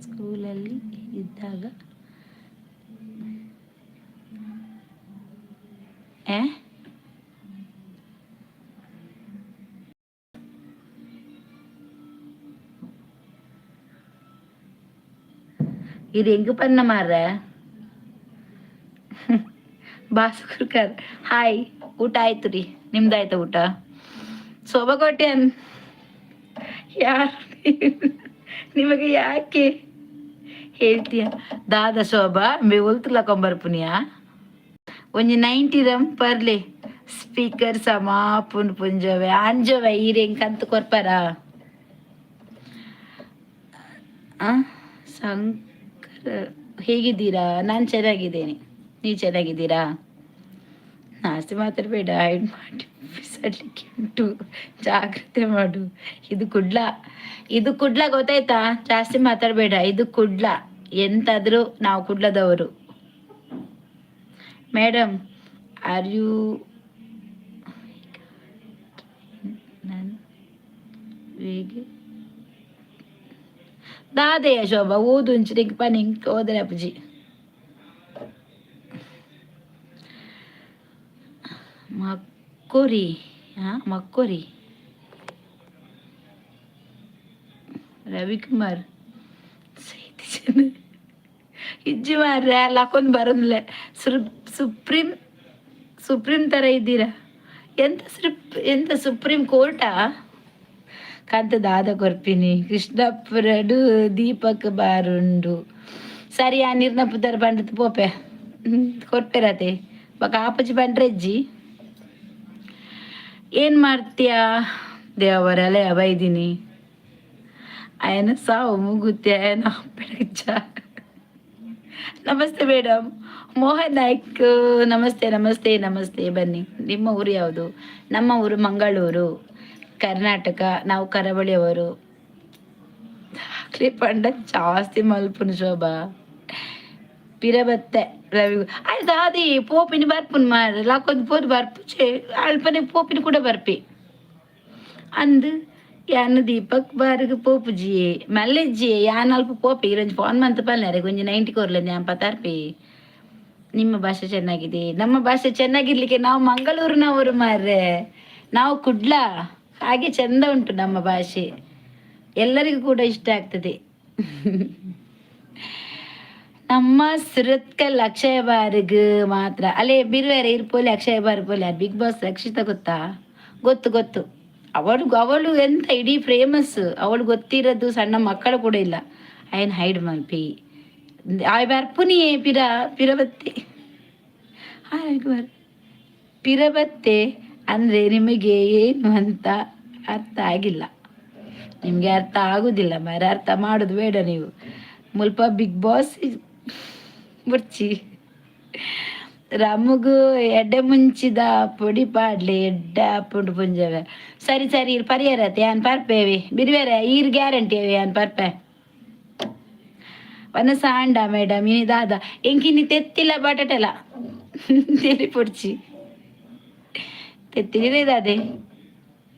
ಸ್ಕೂಲಲ್ಲಿ ಇದ್ದಾಗ ಇದು ಹೆಂಗ ಪನ್ನ ಮಾರ್ರೆ. ಬಾಸುಕರ್ ಹಾಯ್, ಊಟ ಆಯ್ತು ರೀ, ನಿಮ್ದಾಯ್ತಾ ಊಟ? ಶೋಭಾಕೋಟೆ ಅನ್ ಯಾರು ನಿಮಗೆ ಯಾಕೆ ಹೇಳ್ತೀಯ? ದಾದ ಶೋಭಾ ಮೇ ಒಲ್ತುಲ ಕೊಂಬರ್ಪುನಿಯಾ. ಒಂಜಿ 90 ರಂ ಪರ್ಲೆ ಸ್ಪೀಕರ್ ಸಮಾಪುನ್ ಪುಂಜವೆ ಆಂಜವೆ ಈರೆಂಗ್ ಕಂತು ಕೊರ್ಪರ. ಶಂಕರ, ಹೇಗಿದ್ದೀರಾ? ನಾನು ಚೆನ್ನಾಗಿದ್ದೇನೆ, ನೀವು ಚೆನ್ನಾಗಿದ್ದೀರಾ? ನಾಸ್ತಿ ಮಾತಾಡಬೇಡ, ಹೈಡ್ ಮಾಡಿ ಬಿಸಾಡಲಿಕ್ಕೆ ಉಂಟು, ಜಾಗ್ರತೆ ಮಾಡು. ಇದು ಕುಡ್ಲ, ಇದು ಕುಡ್ಲ, ಗೊತ್ತಾಯ್ತಾ? ಜಾಸ್ತಿ ಮಾತಾಡಬೇಡ, ಇದು ಕುಡ್ಲ. ಎಂತಾದರೂ ನಾವು ಕುಡ್ಲದವರು. ಮೇಡಮ್ are you ನಾನು ಹೇಗೆ ದಾದೆಯ ಶೋಭಾ ಓದು ಒಂಚೂರು ಪನಿ ಹೋದರೆ ಅಪ್ಪಜಿ. ಮಕ್ಕೋರಿ, ಹಾಂ ಮಕ್ಕೋರಿ. ರವಿಕುಮಾರ್ ಇಜ್ಜಿ ಮಾರ್ರೆ, ಅಲ್ಲಿ ಹಾಕೊಂಡು ಬರೋದಿಲ್ಲ. ಸುಪ್ರೀಂ ಸುಪ್ರೀಂ ಥರ ಇದ್ದೀರಾ. ಎಂತ ಎಂತ ಸುಪ್ರೀಂ ಕೋರ್ಟಾ? ಕಂತ ದಾದ ಕೊರ್ಪಿನಿ. ಕೃಷ್ಣಪ್ಪರಡು ದೀಪಕ್ ಬಾರುಂಡು. ಸರಿ, ಆ ನೀರ್ನ ಪುದರ್ ಬಂಡತ್ ಪೋಪೆ ಕೊರ್ಪೆರತೆ ಬೊಕ ಆಪುಜಿ ಬಂಡ್ರೆಜ್ಜಿ. ಏನು ಮಾಡ್ತೀಯಾ? ದೇವರಲ್ಲೇ ಬೈದೀನಿ. ಆಯನ ಸಾವು ಮುಗುತ್ತೆ ಆಯನ ಬೆಳಗ್ಚ. ನಮಸ್ತೆ ಮೇಡಮ್. ಮೋಹನ್ ನಾಯ್ಕ್, ನಮಸ್ತೆ ನಮಸ್ತೆ ನಮಸ್ತೆ, ಬನ್ನಿ. ನಿಮ್ಮ ಊರು ಯಾವುದು? ನಮ್ಮ ಊರು ಮಂಗಳೂರು, ಕರ್ನಾಟಕ. ನಾವು ಕರಾವಳಿಯವರು. ಪಂಡ ಜಾಸ್ತಿ ಮಲ್ಪುನು ಶೋಭಾ. ಪಿರ ಬತ್ತೆ ರವಿ ಆಯ್ತು. ಅದೇ ಪೋಪಿನ ಬರ್ಪುನ್ ಮಾರ ಲಾಕೊಂದು ಪೋದು ಬರ್ಪುಚೆ ಅಲ್ಪನೆ ಪೋಪಿನ ಕೂಡ ಬರ್ಪಿ ಅಂದು. ಯಾನ್ ದೀಪಕ್ ಬಾರ್ಗ್ ಪೋಪುಜಿಯೇ ಮಲ್ಲೆಜ್ಜಿಯೇ. ಯಾನ್ ಅಲ್ಪ ಪೋಪಿ ಇರೊಂಜಿ ಫೋನ್ ಮಂತ್ ಪಲ್ಲೆ ಒಂಜಿ 90 ಕೊರ್ಲೆ ಯಾನ್ ಪತಾರ್ಪಿ. ನಿಮ್ಮ ಭಾಷೆ ಚೆನ್ನಾಗಿದೆ. ನಮ್ಮ ಭಾಷೆ ಚೆನ್ನಾಗಿರ್ಲಿಕ್ಕೆ ನಾವು ಮಂಗಳೂರಿನವರು ಮಾರ್ರೆ, ನಾವು ಕುಡ್ಲ. ಹಾಗೆ ಚಂದ ಉಂಟು ನಮ್ಮ ಭಾಷೆ, ಎಲ್ಲರಿಗೂ ಕೂಡ ಇಷ್ಟ ಆಗ್ತದೆ. ನಮ್ಮ ಸುರತ್ಕಲ್ ಅಕ್ಷಯ ಬಾರ್ಗ್ ಮಾತ್ರ ಅಲ್ಲೇ ಬಿರುವೇರೆ ಇರ್ಪೋಲಿ ಅಕ್ಷಯ ಬಾರ್ ಪೋಲಿ. ಬಿಗ್ ಬಾಸ್ ರಕ್ಷಿತ ಗೊತ್ತಾ? ಗೊತ್ತು ಗೊತ್ತು. ಅವಳು ಅವಳು ಎಂತ ಇಡೀ ಫೇಮಸ್ ಅವಳು. ಗೊತ್ತಿರೋದು ಸಣ್ಣ ಮಕ್ಕಳು ಕೂಡ ಇಲ್ಲ. ಅಯ್ಯನ್ ಹೈಡ್ ಮಲ್ಪಿ ಆಯ್ ಬರ್ಪುನಿಯೇ ಪಿರ ಪಿರಬತ್ತೆ ಪಿರಬತ್ತೆ ಅಂದರೆ ನಿಮಗೆ ಏನು ಅಂತ ಅರ್ಥ ಆಗಿಲ್ಲ. ನಿಮಗೆ ಅರ್ಥ ಆಗುದಿಲ್ಲ ಮಾರ, ಅರ್ಥ ಮಾಡೋದು ಬೇಡ ನೀವು. ಮುಲ್ಪ ಬಿಗ್ ಬಾಸ್ ಬುರ್ಚಿ. ರಮಗು ಎಡ್ಡೆ ಮುಂಚಿದ ಪೊಡಿ ಪಾಡ್ಲಿ ಎಡ್ಡೆ ಪುಂಡು ಪುಂಜವೆ. ಸರಿ ಸರಿ, ಇರ್ ಪರಿಯರತೆ ಯಾನ್ ಪರ್ಪೇವಿ ಬಿರ್ವೇರೆ ಈರ್ ಗ್ಯಾರಂಟಿ ಅವೆ ಯಾನ್ ಪರ್ಪೆ. ವನಸಾಂಡ ಮೇಡಮ್ ಇನಿ ದಾದ ಎಂಕಿನಿ ತೆತ್ತಿಲ ಬಟಟೆಲ ತೆಲಿಪೊಡ್ಚಿ ತೆತ್ತಿನಿದೆ ದಾದೆ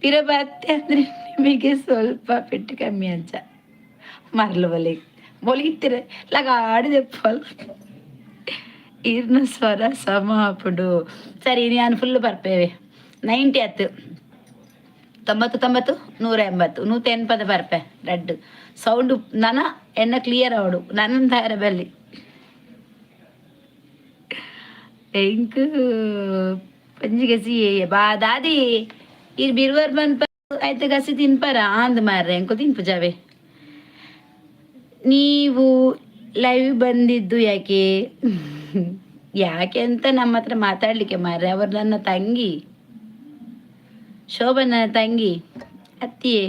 ಪಿರ ಬತ್ತೆ ಅಂದ್ರೆ ನಿಮಗೆ ಸ್ವಲ್ಪ ಪೆಟ್ಟು ಕಮ್ಮಿ ಅಂಚ ಮರಲು ಬಲೆ ಮೊಲಿಗಿತ್ತಿರ ಲಗಾಡಿ ದೆಪ್ಪಲ್ ಈರ್ನ ಸ್ವರ ಸಮ ಆಪುಂಡು. ಸರಿ, ನಾನು ಫುಲ್ ಬರ್ಪೇವೆ. 90 ಆತು. 90 90 180 180 ಬರ್ಪೆ. ರಡ್ಡ್ ಸೌಂಡ್ ನನ ಎನ್ನ ಕ್ಲಿಯರ್ ಅವಡು ನನ್ನಂತಾರ ಬಲ್ಲಿ. ಎಂಕ್ ಪಂಜಿ ಗಸಿ ಬಾ ದಾದಿ ಈರ್ ಬಿರುವರ್ ಬನ್ಪ ಆಯ್ತು ಗಸಿ ತಿನ್ಪರ ಆಂದ್ ಮಾರ್ರೆ ಎಂಕು ತಿನ್ಪುಜಾವೆ. ನೀವು ಲೈವ್ ಬಂದಿದ್ದು ಯಾಕೆ? ಯಾಕೆ ಅಂತ ನಮ್ಮ ಹತ್ರ ಮಾತಾಡ್ಲಿಕ್ಕೆ ಮಾರ್ರೆ. ಅವರು ನನ್ನ ತಂಗಿ ಶೋಭಾ, ನನ್ನ ತಂಗಿ ಅತ್ತಿಯೇ.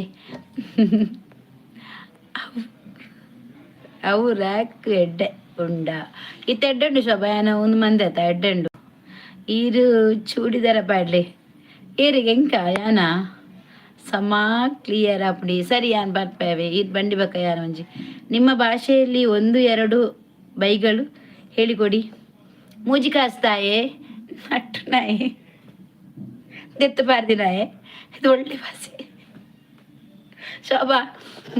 ಅವು ರ್ಯಾಕ್ ಎಡ್ಡೆ ಉಂಡ ಇತ್ತ ಎಡ್ಡೆ ಉಂಡು ಶೋಭಾ. ಯಾನ ಒಂದು ಮಂದಿ ಆತ ಎಡ್ಡೆ ಉಂಡು. ಈರು ಚೂಡಿದಾರ ಪಾಡ್ಲೆ ಏರಿಗೆ ಎಂಕ ಯಾನ ಸಮ ಕ್ಲಿಯರ್ ಆಪುಂಡು. ಸರಿ, ಯಾನ್ ಬರ್ಪೇವೆ. ಈರ್ ಬಂಡಿ ಬಕ್ಕ ಯಾನ ಒಂಜಿ ನಿಮ್ಮ ಭಾಷೆಯಲ್ಲಿ ಒಂದು ಎರಡು ಬೈಗಳು ಹೇಳಿಕೊಡಿ. ಮೂಜಿ ಕಾಸ್ತಾಯೆ ನಟ್ಟು ನಾಯಿ ದೆತ್ತು ಪಾರ್ದಿನಾಯೆ. ಇದು ಒಳ್ಳೆ ಭಾಷೆ ಶೋಭಾ.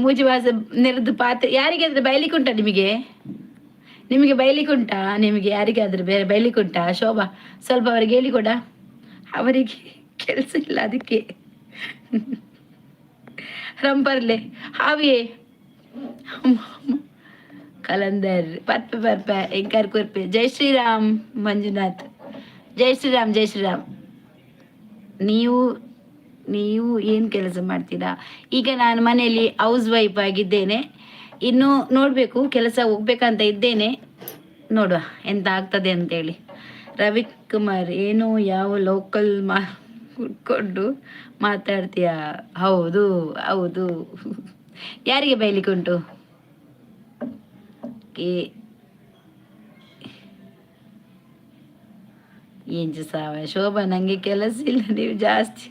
ಮೂಜಿ ಭಾಷೆ ನೆರೆದು ಪಾತ್ರೆ ಯಾರಿಗಾದ್ರೂ ಬೈಲಿಕ್ಕೆ ಉಂಟಾ ನಿಮಗೆ? ನಿಮಗೆ ಬೈಲಿಕ್ಕೆ ಉಂಟಾ? ನಿಮಗೆ ಯಾರಿಗಾದ್ರೂ ಬೇರೆ ಬೈಲಿಕ್ಕೆ ಉಂಟಾ? ಶೋಭಾ, ಸ್ವಲ್ಪ ಅವರಿಗೆ ಹೇಳಿಕೊಡ. ಅವರಿಗೆ ಕೆಲಸ ಇಲ್ಲ ಅದಕ್ಕೆ. ರಂಪರ್ಲೆ ಹಾವಿಯೇ ಕಲಂದರ್ ಪರ್ಪೆ ಪರ್ಪೆ ಎಂಕರ್ ಕೊರ್ಪೆ. ಜೈ ಶ್ರೀರಾಮ್ ಮಂಜುನಾಥ್, ಜೈ ಶ್ರೀರಾಮ್, ಜೈ ಶ್ರೀರಾಮ್. ನೀವು ನೀವು ಏನು ಕೆಲಸ ಮಾಡ್ತೀರಾ? ಈಗ ನಾನು ಮನೆಯಲ್ಲಿ ಹೌಸ್ ವೈಫ್ ಆಗಿದ್ದೇನೆ. ಇನ್ನು ನೋಡಬೇಕು, ಕೆಲಸ ಹೋಗ್ಬೇಕಂತ ಇದ್ದೇನೆ. ನೋಡುವ ಎಂತ ಆಗ್ತದೆ ಅಂತೇಳಿ. ರವಿಕುಮಾರ್, ಏನು ಯಾವ ಲೋಕಲ್ ಮಾ ಕುಟ್ಕೊಂಡು ಮಾತಾಡ್ತೀಯಾ? ಹೌದು ಹೌದು. ಯಾರಿಗೆ ಬೈಲಿಕ್ಕೆ ಉಂಟು? ಕೆ ಎಂಚ ಸಾವ ಶೋಭಾ, ನನಗೆ ಕೆಲಸ ಇಲ್ಲ. ನೀವು ಜಾಸ್ತಿ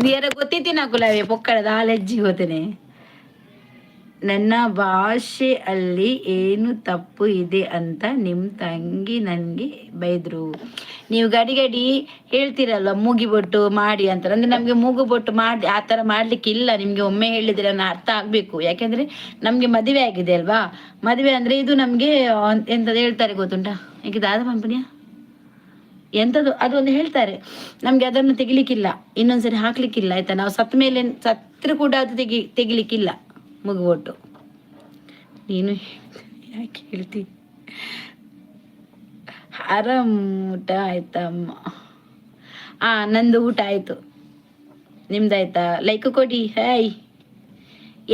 ನೀರ ಗೊತ್ತಿತ್ತಿ ಕುಲವೇ ಪೊಕ್ಕಳದ ಆಲೆಜ್ಜಿ ಹೋತೇನೆ. ನನ್ನ ಭಾಷೆಯಲ್ಲಿ ಏನು ತಪ್ಪು ಇದೆ ಅಂತ ನಿಮ್ಮ ತಂಗಿ ನನಗೆ ಬೈದರು. ನೀವು ಗಡಿ ಗಡಿ ಹೇಳ್ತೀರಲ್ಲ ಮೂಗಿಬೊಟ್ಟು ಮಾಡಿ ಅಂತ. ಅಂದರೆ ನಮಗೆ ಮೂಗುಬೊಟ್ಟು ಮಾಡಿ ಆ ಥರ ಮಾಡಲಿಕ್ಕೆ ಇಲ್ಲ. ನಿಮಗೆ ಒಮ್ಮೆ ಹೇಳಿದರೆ ನಾನು ಅರ್ಥ ಆಗಬೇಕು. ಯಾಕೆಂದರೆ ನಮಗೆ ಮದುವೆ ಆಗಿದೆ ಅಲ್ವಾ? ಮದುವೆ ಅಂದರೆ ಇದು ನಮಗೆ ಎಂಥದ್ದು ಹೇಳ್ತಾರೆ ಗೊತ್ತುಂಟಾ? ಈಗ ದಾದ ಪಂಪನಿಯ ಎಂಥದ್ದು ಅದು ಒಂದು ಹೇಳ್ತಾರೆ. ನಮಗೆ ಅದನ್ನು ತೆಗಿಲಿಕ್ಕಿಲ್ಲ, ಇನ್ನೊಂದ್ಸರಿ ಹಾಕ್ಲಿಕ್ಕಿಲ್ಲ, ಆಯ್ತಾ? ನಾವು ಸತ್ತ ಮೇಲೆ ಸತ್ತರು ಕೂಡ ಅದು ತೆಗಿಲಿಕ್ಕಿಲ್ಲ ಮೂಗುಬೊಟ್ಟು. ನೀನು ಯಾಕೆ ಹೇಳ್ತಿ? ಆರಾಮ್. ಊಟ ಆಯ್ತಮ್ಮ? ನಂದು ಊಟ ಆಯಿತು. ನಿಮ್ದಾಯ್ತಾ? ಲೈಕ್ ಕೊಡಿ. ಹಾಯ್.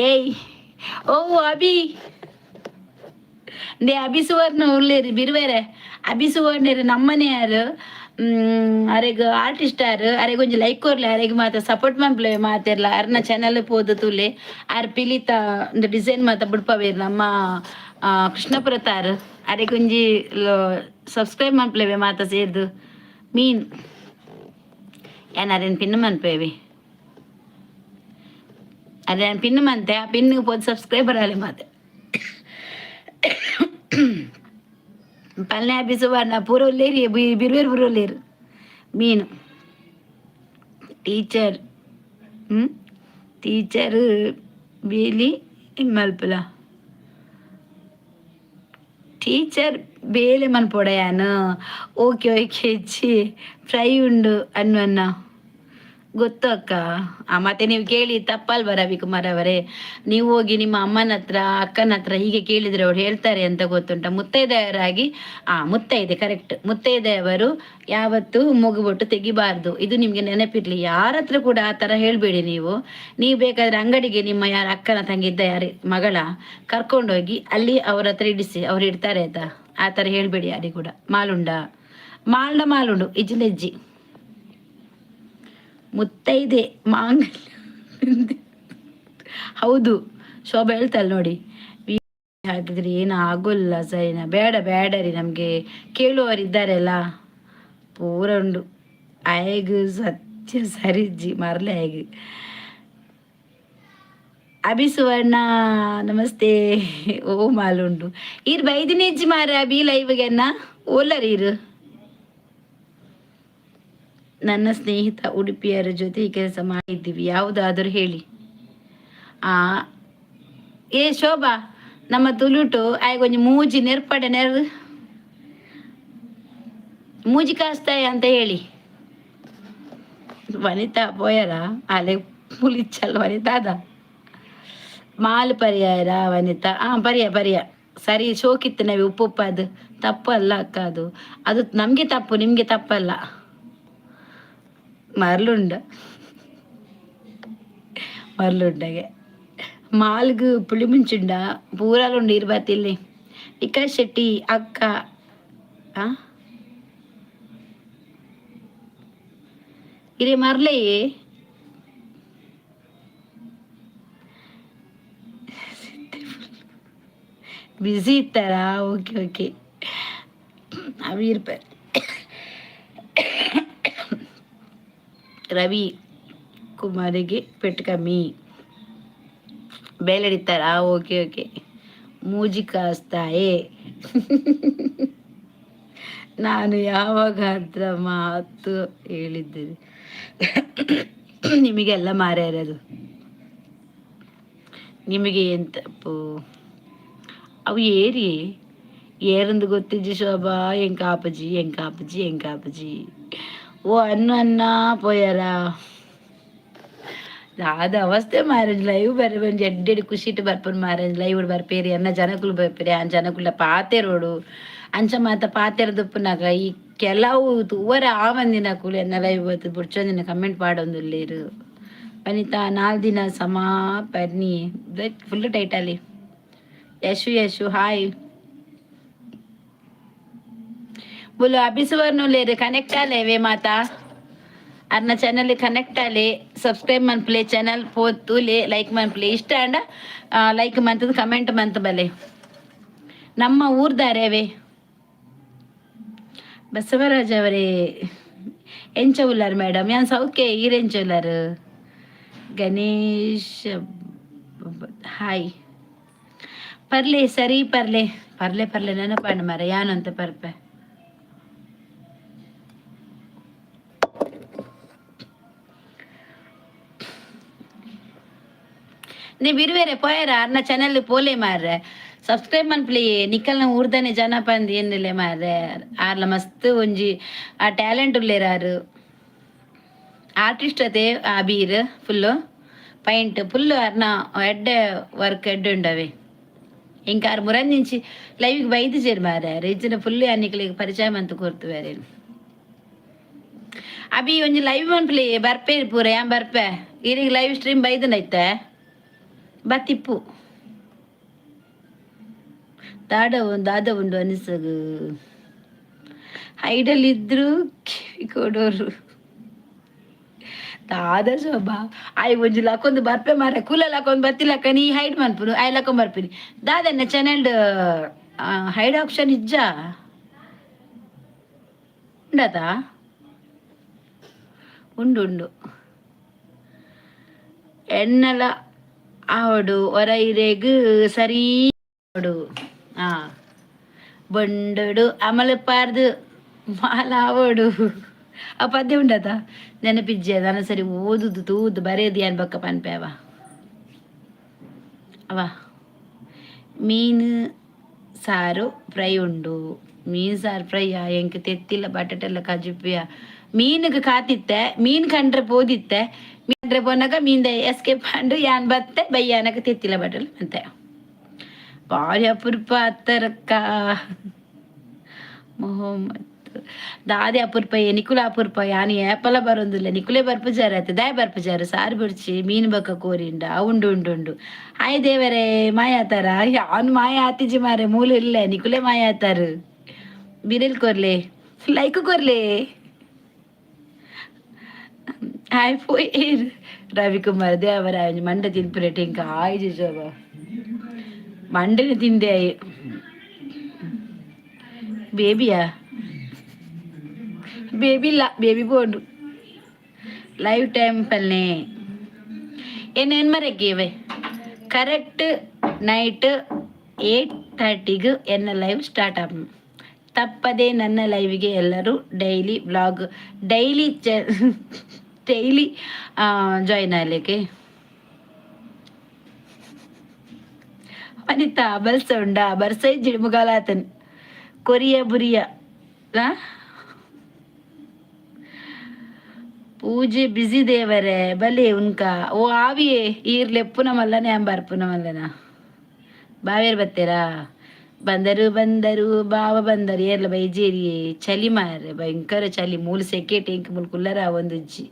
ಏಯ್ ಓ ಅಭಿ ದೇ ಅಭಿ ಸುವರ್ಣ ಉಳ್ಳೇರಿ ಬಿರುವೇರೆ. ಅಭಿ ಸುವರ್ಣರು ನಮ್ಮನೆಯಾರು. ಅರೆಗ್ ಆರ್ಟಿಸ್ಟ್ ಆರ್. ಅರೆಗ್ ಒಂಜಿ ಲೈಕ್ ಕೊರ್ಲೆ. ಅರೆಗ್ ಮಾತ ಸಪೋರ್ಟ್ ಮನ್ಪುಲೆ ಮಾತೆರ್ಲ. ಅರ್ನ ಚಾನಲ್ ಪೋದು ತೂಲೆ. ಆರ್ ಪಿಲಿತ ಒಂದು ಡಿಸೈನ್ ಮಾತ ಬುಡ್ಪವೇರ್. ನಮ್ಮ ಕೃಷ್ಣಪುರ ತಾರ್. ಅರೆಗ್ ಒಂಜಿ ಸಬ್ಸ್ಕ್ರೈಬ್ ಮನ್ಪುಲೆವೆ ಮಾತ ಸೇರ್ದು. ಮೀನ್ ಯಾನ್ ಅರೆನ್ ಪಿನ್ ಮನ್ಪೇವೆ. ಅರೆ ಪಿನ್ ಮಂತೆ ಆ ಪಿನ್ ಪೋದು ಸಬ್ಸ್ಕ್ರೈಬರ್ ಆಲೆ ಮಾತೆ. ಪಲ್ನೆ ಆಫೀಸು ಸುವರ್ಣ ಪೂರ ಉಲ್ಲೇರಿ, ಬಿರುವೇರು ಪೂರ ಉಲ್ಲೇರು. ಮೀನು ಟೀಚರ್ ಟೀಚರ್ ಬೇಲಿ ಮಲ್ಪುಲ ಟೀಚರ್ ಬೇಲೆ ಮನ್ಪೊಡಯಾನ. Okay okay. ಚಿ ಫ್ರೈ ಉಂಡು ಅನ್ನ ಗೊತ್ತು ಅಕ್ಕ. ಮತ್ತೆ ನೀವು ಕೇಳಿ ತಪ್ಪಲ್ವ ರವಿಕುಮಾರ್ ಅವರೇ? ನೀವು ಹೋಗಿ ನಿಮ್ಮ ಅಮ್ಮನ ಹತ್ರ ಅಕ್ಕನ ಹತ್ರ ಹೀಗೆ ಕೇಳಿದರೆ ಅವ್ರು ಹೇಳ್ತಾರೆ ಅಂತ ಗೊತ್ತುಂಟ? ಮುತ್ತೈದೆಯರಾಗಿ, ಮುತ್ತೈದೆ ಕರೆಕ್ಟ್. ಮುತ್ತೈದೆಯವರು ಯಾವತ್ತೂ ಮೂಗುಬೊಟ್ಟು ತೆಗಿಬಾರ್ದು. ಇದು ನಿಮಗೆ ನೆನಪಿರಲಿ. ಯಾರ ಹತ್ರ ಕೂಡ ಆ ಥರ ಹೇಳಬೇಡಿ ನೀವು. ನೀವು ಬೇಕಾದರೆ ಅಂಗಡಿಗೆ ನಿಮ್ಮ ಯಾರ ಅಕ್ಕನ ತಂಗಿದ್ದ ಯಾರ ಮಗಳ ಕರ್ಕೊಂಡೋಗಿ ಅಲ್ಲಿ ಅವ್ರ ಹತ್ರ ಇಡಿಸಿ, ಅವ್ರು ಇಡ್ತಾರೆ, ಆಯ್ತಾ? ಆ ಥರ ಹೇಳಬೇಡಿ ಯಾರಿಗೂ ಕೂಡ. ಮಾಲುಂಡ ಮಾಲ್ಡ ಮಾಲುಂಡು ಇಜ್ಜಿಲೆಜ್ಜಿ ಮುತ್ತೈದೆ ಮಾಂಗಲ್ಯ. ಹೌದು, ಶೋಭಾ ಹೇಳ್ತಾಳೆ ನೋಡಿ. ಹಾಕಿದ್ರೆ ಏನು ಆಗೋಲ್ಲ ಸರಿನಾ? ಬೇಡ ಬೇಡ ರೀ, ನಮಗೆ ಕೇಳುವವರಿದ್ದಾರಲ್ಲ. ಪೂರ ಉಂಡು ಆಯಗ್ ಸತ್ಯ ಸರಿಜ್ಜಿ ಮರಲೆ ಆಯಗ್. ಅಭಿ ಸುವರ್ಣ ನಮಸ್ತೆ. ಓ ಮಾಲುಂಡು ಈರ್ ಬೈದಿನಿಜ್ಜಿ ಮಾರ ಅಭಿ ಲೈವ್ಗೆನ್ನ ಓಲರ್ ಈರು. ನನ್ನ ಸ್ನೇಹಿತ ಉಡುಪಿಯರ ಜೊತೆ ಕೆಲಸ ಮಾಡಿದ್ದೀವಿ, ಯಾವುದಾದರೂ ಹೇಳಿ. ಆ ಏ ಶೋಭಾ, ನಮ್ಮ ತುಳುಟು ಆಯ್ಗೊಂಜಿ ಮೂಜಿ ನೆರ್ಪಡೆ ನೆರ್ ಮೂಜಿ ಕಾಸ್ತಾಯ ಅಂತ ಹೇಳಿ. ವನಿತಾ ಪೋಯರ ಅಲೆ ಪುಲಿಚ್ಚಲ್ ವನಿತಾದ ಮಾಲ್ ಪರ್ಯಾಯರ ವನಿತಾ. ಆ ಪರ್ಯ ಪರ್ಯ ಸರಿ ಶೋಕಿತ್ತು ನಾವೆ ಉಪ್ಪು ಉಪ್ಪು. ಅದು ತಪ್ಪು ಅಲ್ಲ ಅಕ್ಕ, ಅದು ಅದು ನಮಗೆ ತಪ್ಪು, ನಿಮಗೆ ತಪ್ಪಲ್ಲ. ಮರ್ಲುಂಡ ಮರ್ಲುಂಡಗೆ ಮಾಲ್ಗ್ ಪುಳಿ ಮುಂಚುಂಡ ಪೂರಾಲುಂಡು ಇರ್ಬಾತಿಲ್ಲಿ. ವಿಕಾಸ್ ಶೆಟ್ಟಿ ಅಕ್ಕ ಆ ಇರೇ ಮರ್ಲೆಯೇ. ಬಿಸಿ ಇತ್ತಾರಾ? Okay okay. ಅವಿ ರವಿ ಕುಮಾರಿಗೆ ಪೆಟ್ಟು ಕಮ್ಮಿ ಬೇಲಡಿತಾರಾ? Okay okay. ಮೂಜಿ ಕಾಸ್ತಾಯೆ. ನಾನು ಯಾವಾಗ ಹತ್ರ ಮಾತು ಹೇಳಿದ್ದೇನೆ ನಿಮಗೆಲ್ಲ ಮಾರ್ಯಾರದು ನಿಮಗೆ ಏನು ತಪ್ಪು? ಅವು ಏರಿ ಏರಂದು ಗೊತ್ತಿಜ್ಜಿ ಶೋಭಾ. ಎಂಕಾಪಜಿ ಎಂಕಾಪಜಿ ಎಂಕಾಪಜಿ. ಓ ಅನ್ನು ಅನ್ನ ಪೋಯಾರ. ದಾದ ಅವಸ್ಥೆ ಮ್ಯಾರೇಜ್ ಲೈವ್ ಬರ ಒಂಜಿ ಎಡ್ಡೆಡ್ ಖುಷಿಟ್ ಬರ್ಪುನ ಮ್ಯಾರೇಜ್ ಲೈವ್ ಬರ್ಪೇರಿ ಅನ್ನ ಜನಕುಲು ಬರ್ಪೇರಿ. ಆ ಜನಕುಲ ಪಾತೆರೋಡು ಅಂಚ ಮಾತ ಪಾತೆರದುಪ್ಪುನಾಗ ಈ ಕೆಲವು ತೂವರೆ ಆವಂದಿನಕುಲು ಎನ್ನ ಲೈವ್ ಬತ್ತು ಬುಡ್ಚೊಂದಿನ ಕಮೆಂಟ್ ಪಾಡೊಂದುಲ್ಲೇರು. ವನಿತಾ ನಾಲ್ ದಿನ ಸಮ ಪರ್ನಿ ಫುಲ್ ಟೈಟ್ ಅಲ್ಲಿ. ಯಶು ಯಶು ಹಾಯ್. बोलो ಅಭಿಸುವರ್ನು ಲೇರು ಕನೆಕ್ಟ್ ಆಲೇವೆ ಮಾತಾ. ಅರ್ನ ಚಾನಲ್ ಕನೆಕ್ಟ್ ಆಲೆ, ಸಬ್ಸ್ಕ್ರೈಬ್ ಮನ್ಪುಲೆ ಚಾನಲ್ ಪೋತುಲೆ, ಲೈಕ್ ಮನ್ಪುಲೆ. ಇಷ್ಟ ಅಂಡ ಲೈಕ್ ಮಂತದ ಕಮೆಂಟ್ ಮಂತ್ ಬಲೆ. ನಮ್ಮ ಊರ್ದಾರೇವೆ ಬಸವರಾಜ್ ಅವರೇ. ಎಂಚ ಉಲ್ಲಾರ್ ಮೇಡಮ್? ಯಾನ್ ಸೌಕೆ, ಈರೆಂಚ ಉಲ್ಲಾರು? ಗಣೇಶ್ ಹಾಯ್. ಪರ್ಲೆ ಸರಿ ಪರ್ಲೆ ಪರ್ಲೆ ಪರ್ಲೆ ನೆನಪಾಂಡ ಮಾರ ಯಾನಂತ ಪರ್ಪೆ. ನೀವು ಬಿರುವೇರೆ ಪೋಯರ ಅರ್ನ ಚಾನಲ್ ಪೋಲೆ ಮಾರ್ರೆ, ಸಬ್ಸ್ಕ್ರೈಬ್ ಮನ್ಪುಲೆ. ನಿಕಲ್ನ ಊರ್ದನೆ ಜನ ಪಂದ್ ಏನಿಲ್ಲ ಮಾರ್ರೆ. ಆರ್ಲ ಮಸ್ತ್ ಒಂಜಿ ಆ ಟ್ಯಾಲೆಂಟ್ ಉಲ್ಲೇರ್ ಆರು. ಆರ್ಟಿಸ್ಟ್ ಅತೆ ಆ ಬೀರ್ ಫುಲ್ಲು ಪೈಂಟ್ ಫುಲ್ಲು ಅರ್ನ ಎಡ್ಡೆ ವರ್ಕ್ ಎಡ್ಡೆ ಉಂಡವೆ. ಇಂಕ ಆರ್ ಮುರಂದಿಂಚಿ ಲೈವ್ಗೆ ಬೈದಿಜೆರ್ ಮಾರ್ರೆ. ಇಜ್ಜಿನ ಫುಲ್ ನಿಕಲೆಗ್ ಪರಿಚಯ ಮಂತ್ ಕೊರ್ತುವೆರ್. ಅಭಿ ಒಂಜಿ ಲೈವ್ ಮನ್ಪುಲೆ, ಬರ್ಪೇರು ಪೂರ ಯಾನ್ ಬರ್ಪೆ. ಈರೆಗ್ ಲೈವ್ ಸ್ಟ್ರೀಮ್ ಬೈದನೈತೆ ಬತ್ತಿಪ್ಪು. ದಾಡ ದಾದ ಉಂಡು ಅನಿಸಗು ಹೈಡಲ್ಲಿ ಇದ್ರು ಕಿವಿ ಕೊಡೋರು ದಾದ ಶೋಭಾ. ಆಯ್ ಒಂಜಿ ಲಕ್ಕೊಂದು ಬರ್ಪೆ ಮಾರ ಕೂಲ ಲಕ್ಕೊಂದು ಬತ್ತಿಲಕ್ಕ ನೀ ಹೈಡ್ ಮನ್ಪುನು ಆಯ್ ಲಕ್ಕೊಂಡ್ ಬರ್ಪಿನಿ. ದಾದನ್ನ ಚಾನೆಲ್ ಹೈಡ್ ಆಪ್ಷನ್ ಇಜ್ಜ ಉಂಡತಾ? ಉಂಡು ಉಂಡು. ಎಣ್ಣಲ ಆವಡು ಒರ ಇರೆಗ್ ಸರಿ ಆವಡು. ಆ ಬಂಡಡು ಅಮಲ ಪಾರ್ದು ಮಾಲ ಆವಡು. ಆ ಪದ್ಯ ಉಂಡತ ನೆನಪಿಜ್ಜೆ ಅದನ್ನ ಸರಿ ಓದುದು ತೂದು ಬರೆಯದು ಏನ್ ಬಕ್ಕ ಪನ್ಪೇವ ಅವ. ಮೀನು ಸಾರು ಫ್ರೈ ಉಂಡು. ಮೀನು ಸಾರು ಫ್ರೈ ಎಂಕ್ ತೆತ್ತಿಲ್ಲ ಬಟಾಟೆಲ್ಲ ಕಜಿಪಿಯ ಮೀನುಗೆ ಕಾತಿತ್ತೆ. ಮೀನ್ ಕಂಡ್ರೆ ಪೋದಿತ್ತೆ. ಮೀನ್ ಕಂಡ್ರೆ ಪೋನಾಗ ಮೀನ್ದ ಎಸ್ಕೇಪ್ ಅಂಡು ಯಾನ್ ಬತ್ತೆ ಬಯ್ಯಾನಕ ತೆತ್ತಿಲ್ಲ ಬಟಲ್ ಅಂತೆ. ಭಾರಿ ಅಪರೂಪ ಅತ್ತರಕ್ಕ ಮೊಹಮ್ಮದ್ ದಾದೆ ಅಪರೂಪ ನಿಕುಲ ಅಪರೂಪ. ಯಾನ್ ಏಪಲ ಬರೊಂದಿಲ್ಲ, ನಿಕುಲೇ ಬರ್ಪುಜಾರ ಆಯ್ತು ದಾಯ ಬರ್ಪುಜಾರ. ಸಾರು ಬಿಡ್ಚಿ ಮೀನು ಬಕ್ಕ ಕೋರಿಂಡ ಉಂಡು ಉಂಡು ಉಂಡು. ಹಾಯ್ ದೇವರೇ ಮಾಯಾತಾರ. ಯಾನ್ ಮಾಯ ಆತಿಜಿ ಮಾರೆ, ಮೂಲು ಇಲ್ಲ ನಿಕುಲೇ ಮಾಯ ಆತಾರು. ಬಿರಿಲ್ ಕೊರ್ಲೆ, ಲೈಕ್ ಕೊರ್ಲೆ. ಹಾಯ್ ಪೋಯ್ ರವಿಕುಮಾರ್ ದೇವರಾಯ ಮಂಡೆ ತಿನ್ಪುರೇಟ್ ಇಂಕ ಆಯ್ಜಿ ಶೋಭ ಮಂಡನೆ ತಿಂದೆ. ಬೇಬಿಯಾ? ಬೇಬಿ ಇಲ್ಲ, ಬೇಬಿ ಬೋಂಡು. ಲೈವ್ ಟೈಮ್ ಪಲ್ನೆ ಏನೇನು ಮರಕ್ಕೆ ಇವೆ. ಕರೆಕ್ಟ್ ನೈಟ್ 8:30ಗೆ ಎನ್ನ ಲೈವ್ ಸ್ಟಾರ್ಟ್ ಆಪುಂಡು. ತಪ್ಪದೆ ನನ್ನ ಲೈವ್ಗೆ ಎಲ್ಲರೂ daily vlog, daily daily join ಆಗಲಿಕ್ಕೆ. ವನಿತಾ, ಬಲ್ಸ ಉಂಡಾ? ಬರ್ಸ ಇಜ್ಜಿಡಿ ಮುಗಾಲಾತನ್ ಕೊರಿಯ ಬುರಿಯ. ಪೂಜೆ ಬಿಸಿ ದೇವರೇ ಬಲೆ ಉನ್ಕ. ಓ ಆವಿಯೇ, ಈರ್ ಲೆಪ್ಪುನ ಮಲ್ಲನೆ ಅಂಬರ್ಪುನ ಮಲ್ಲನ. ಬಾವೇರ್ ಬತ್ತೀರಾ? ಬಂದರು ಬಂದರು, ಬಾವ ಬಂದರು. ಏರ್ಲ ಬೈಜೇರಿಯೇ? ಚಲಿ ಮಾರ್ರೆ, ಭಯಂಕರ ಚಲಿ. ಮೂಲು ಸೆಕೆಟ್ ಇಂಕ್ ಮೂಲು ಕುಲ್ಲರ ಒಂದುಜ್ಜಿ.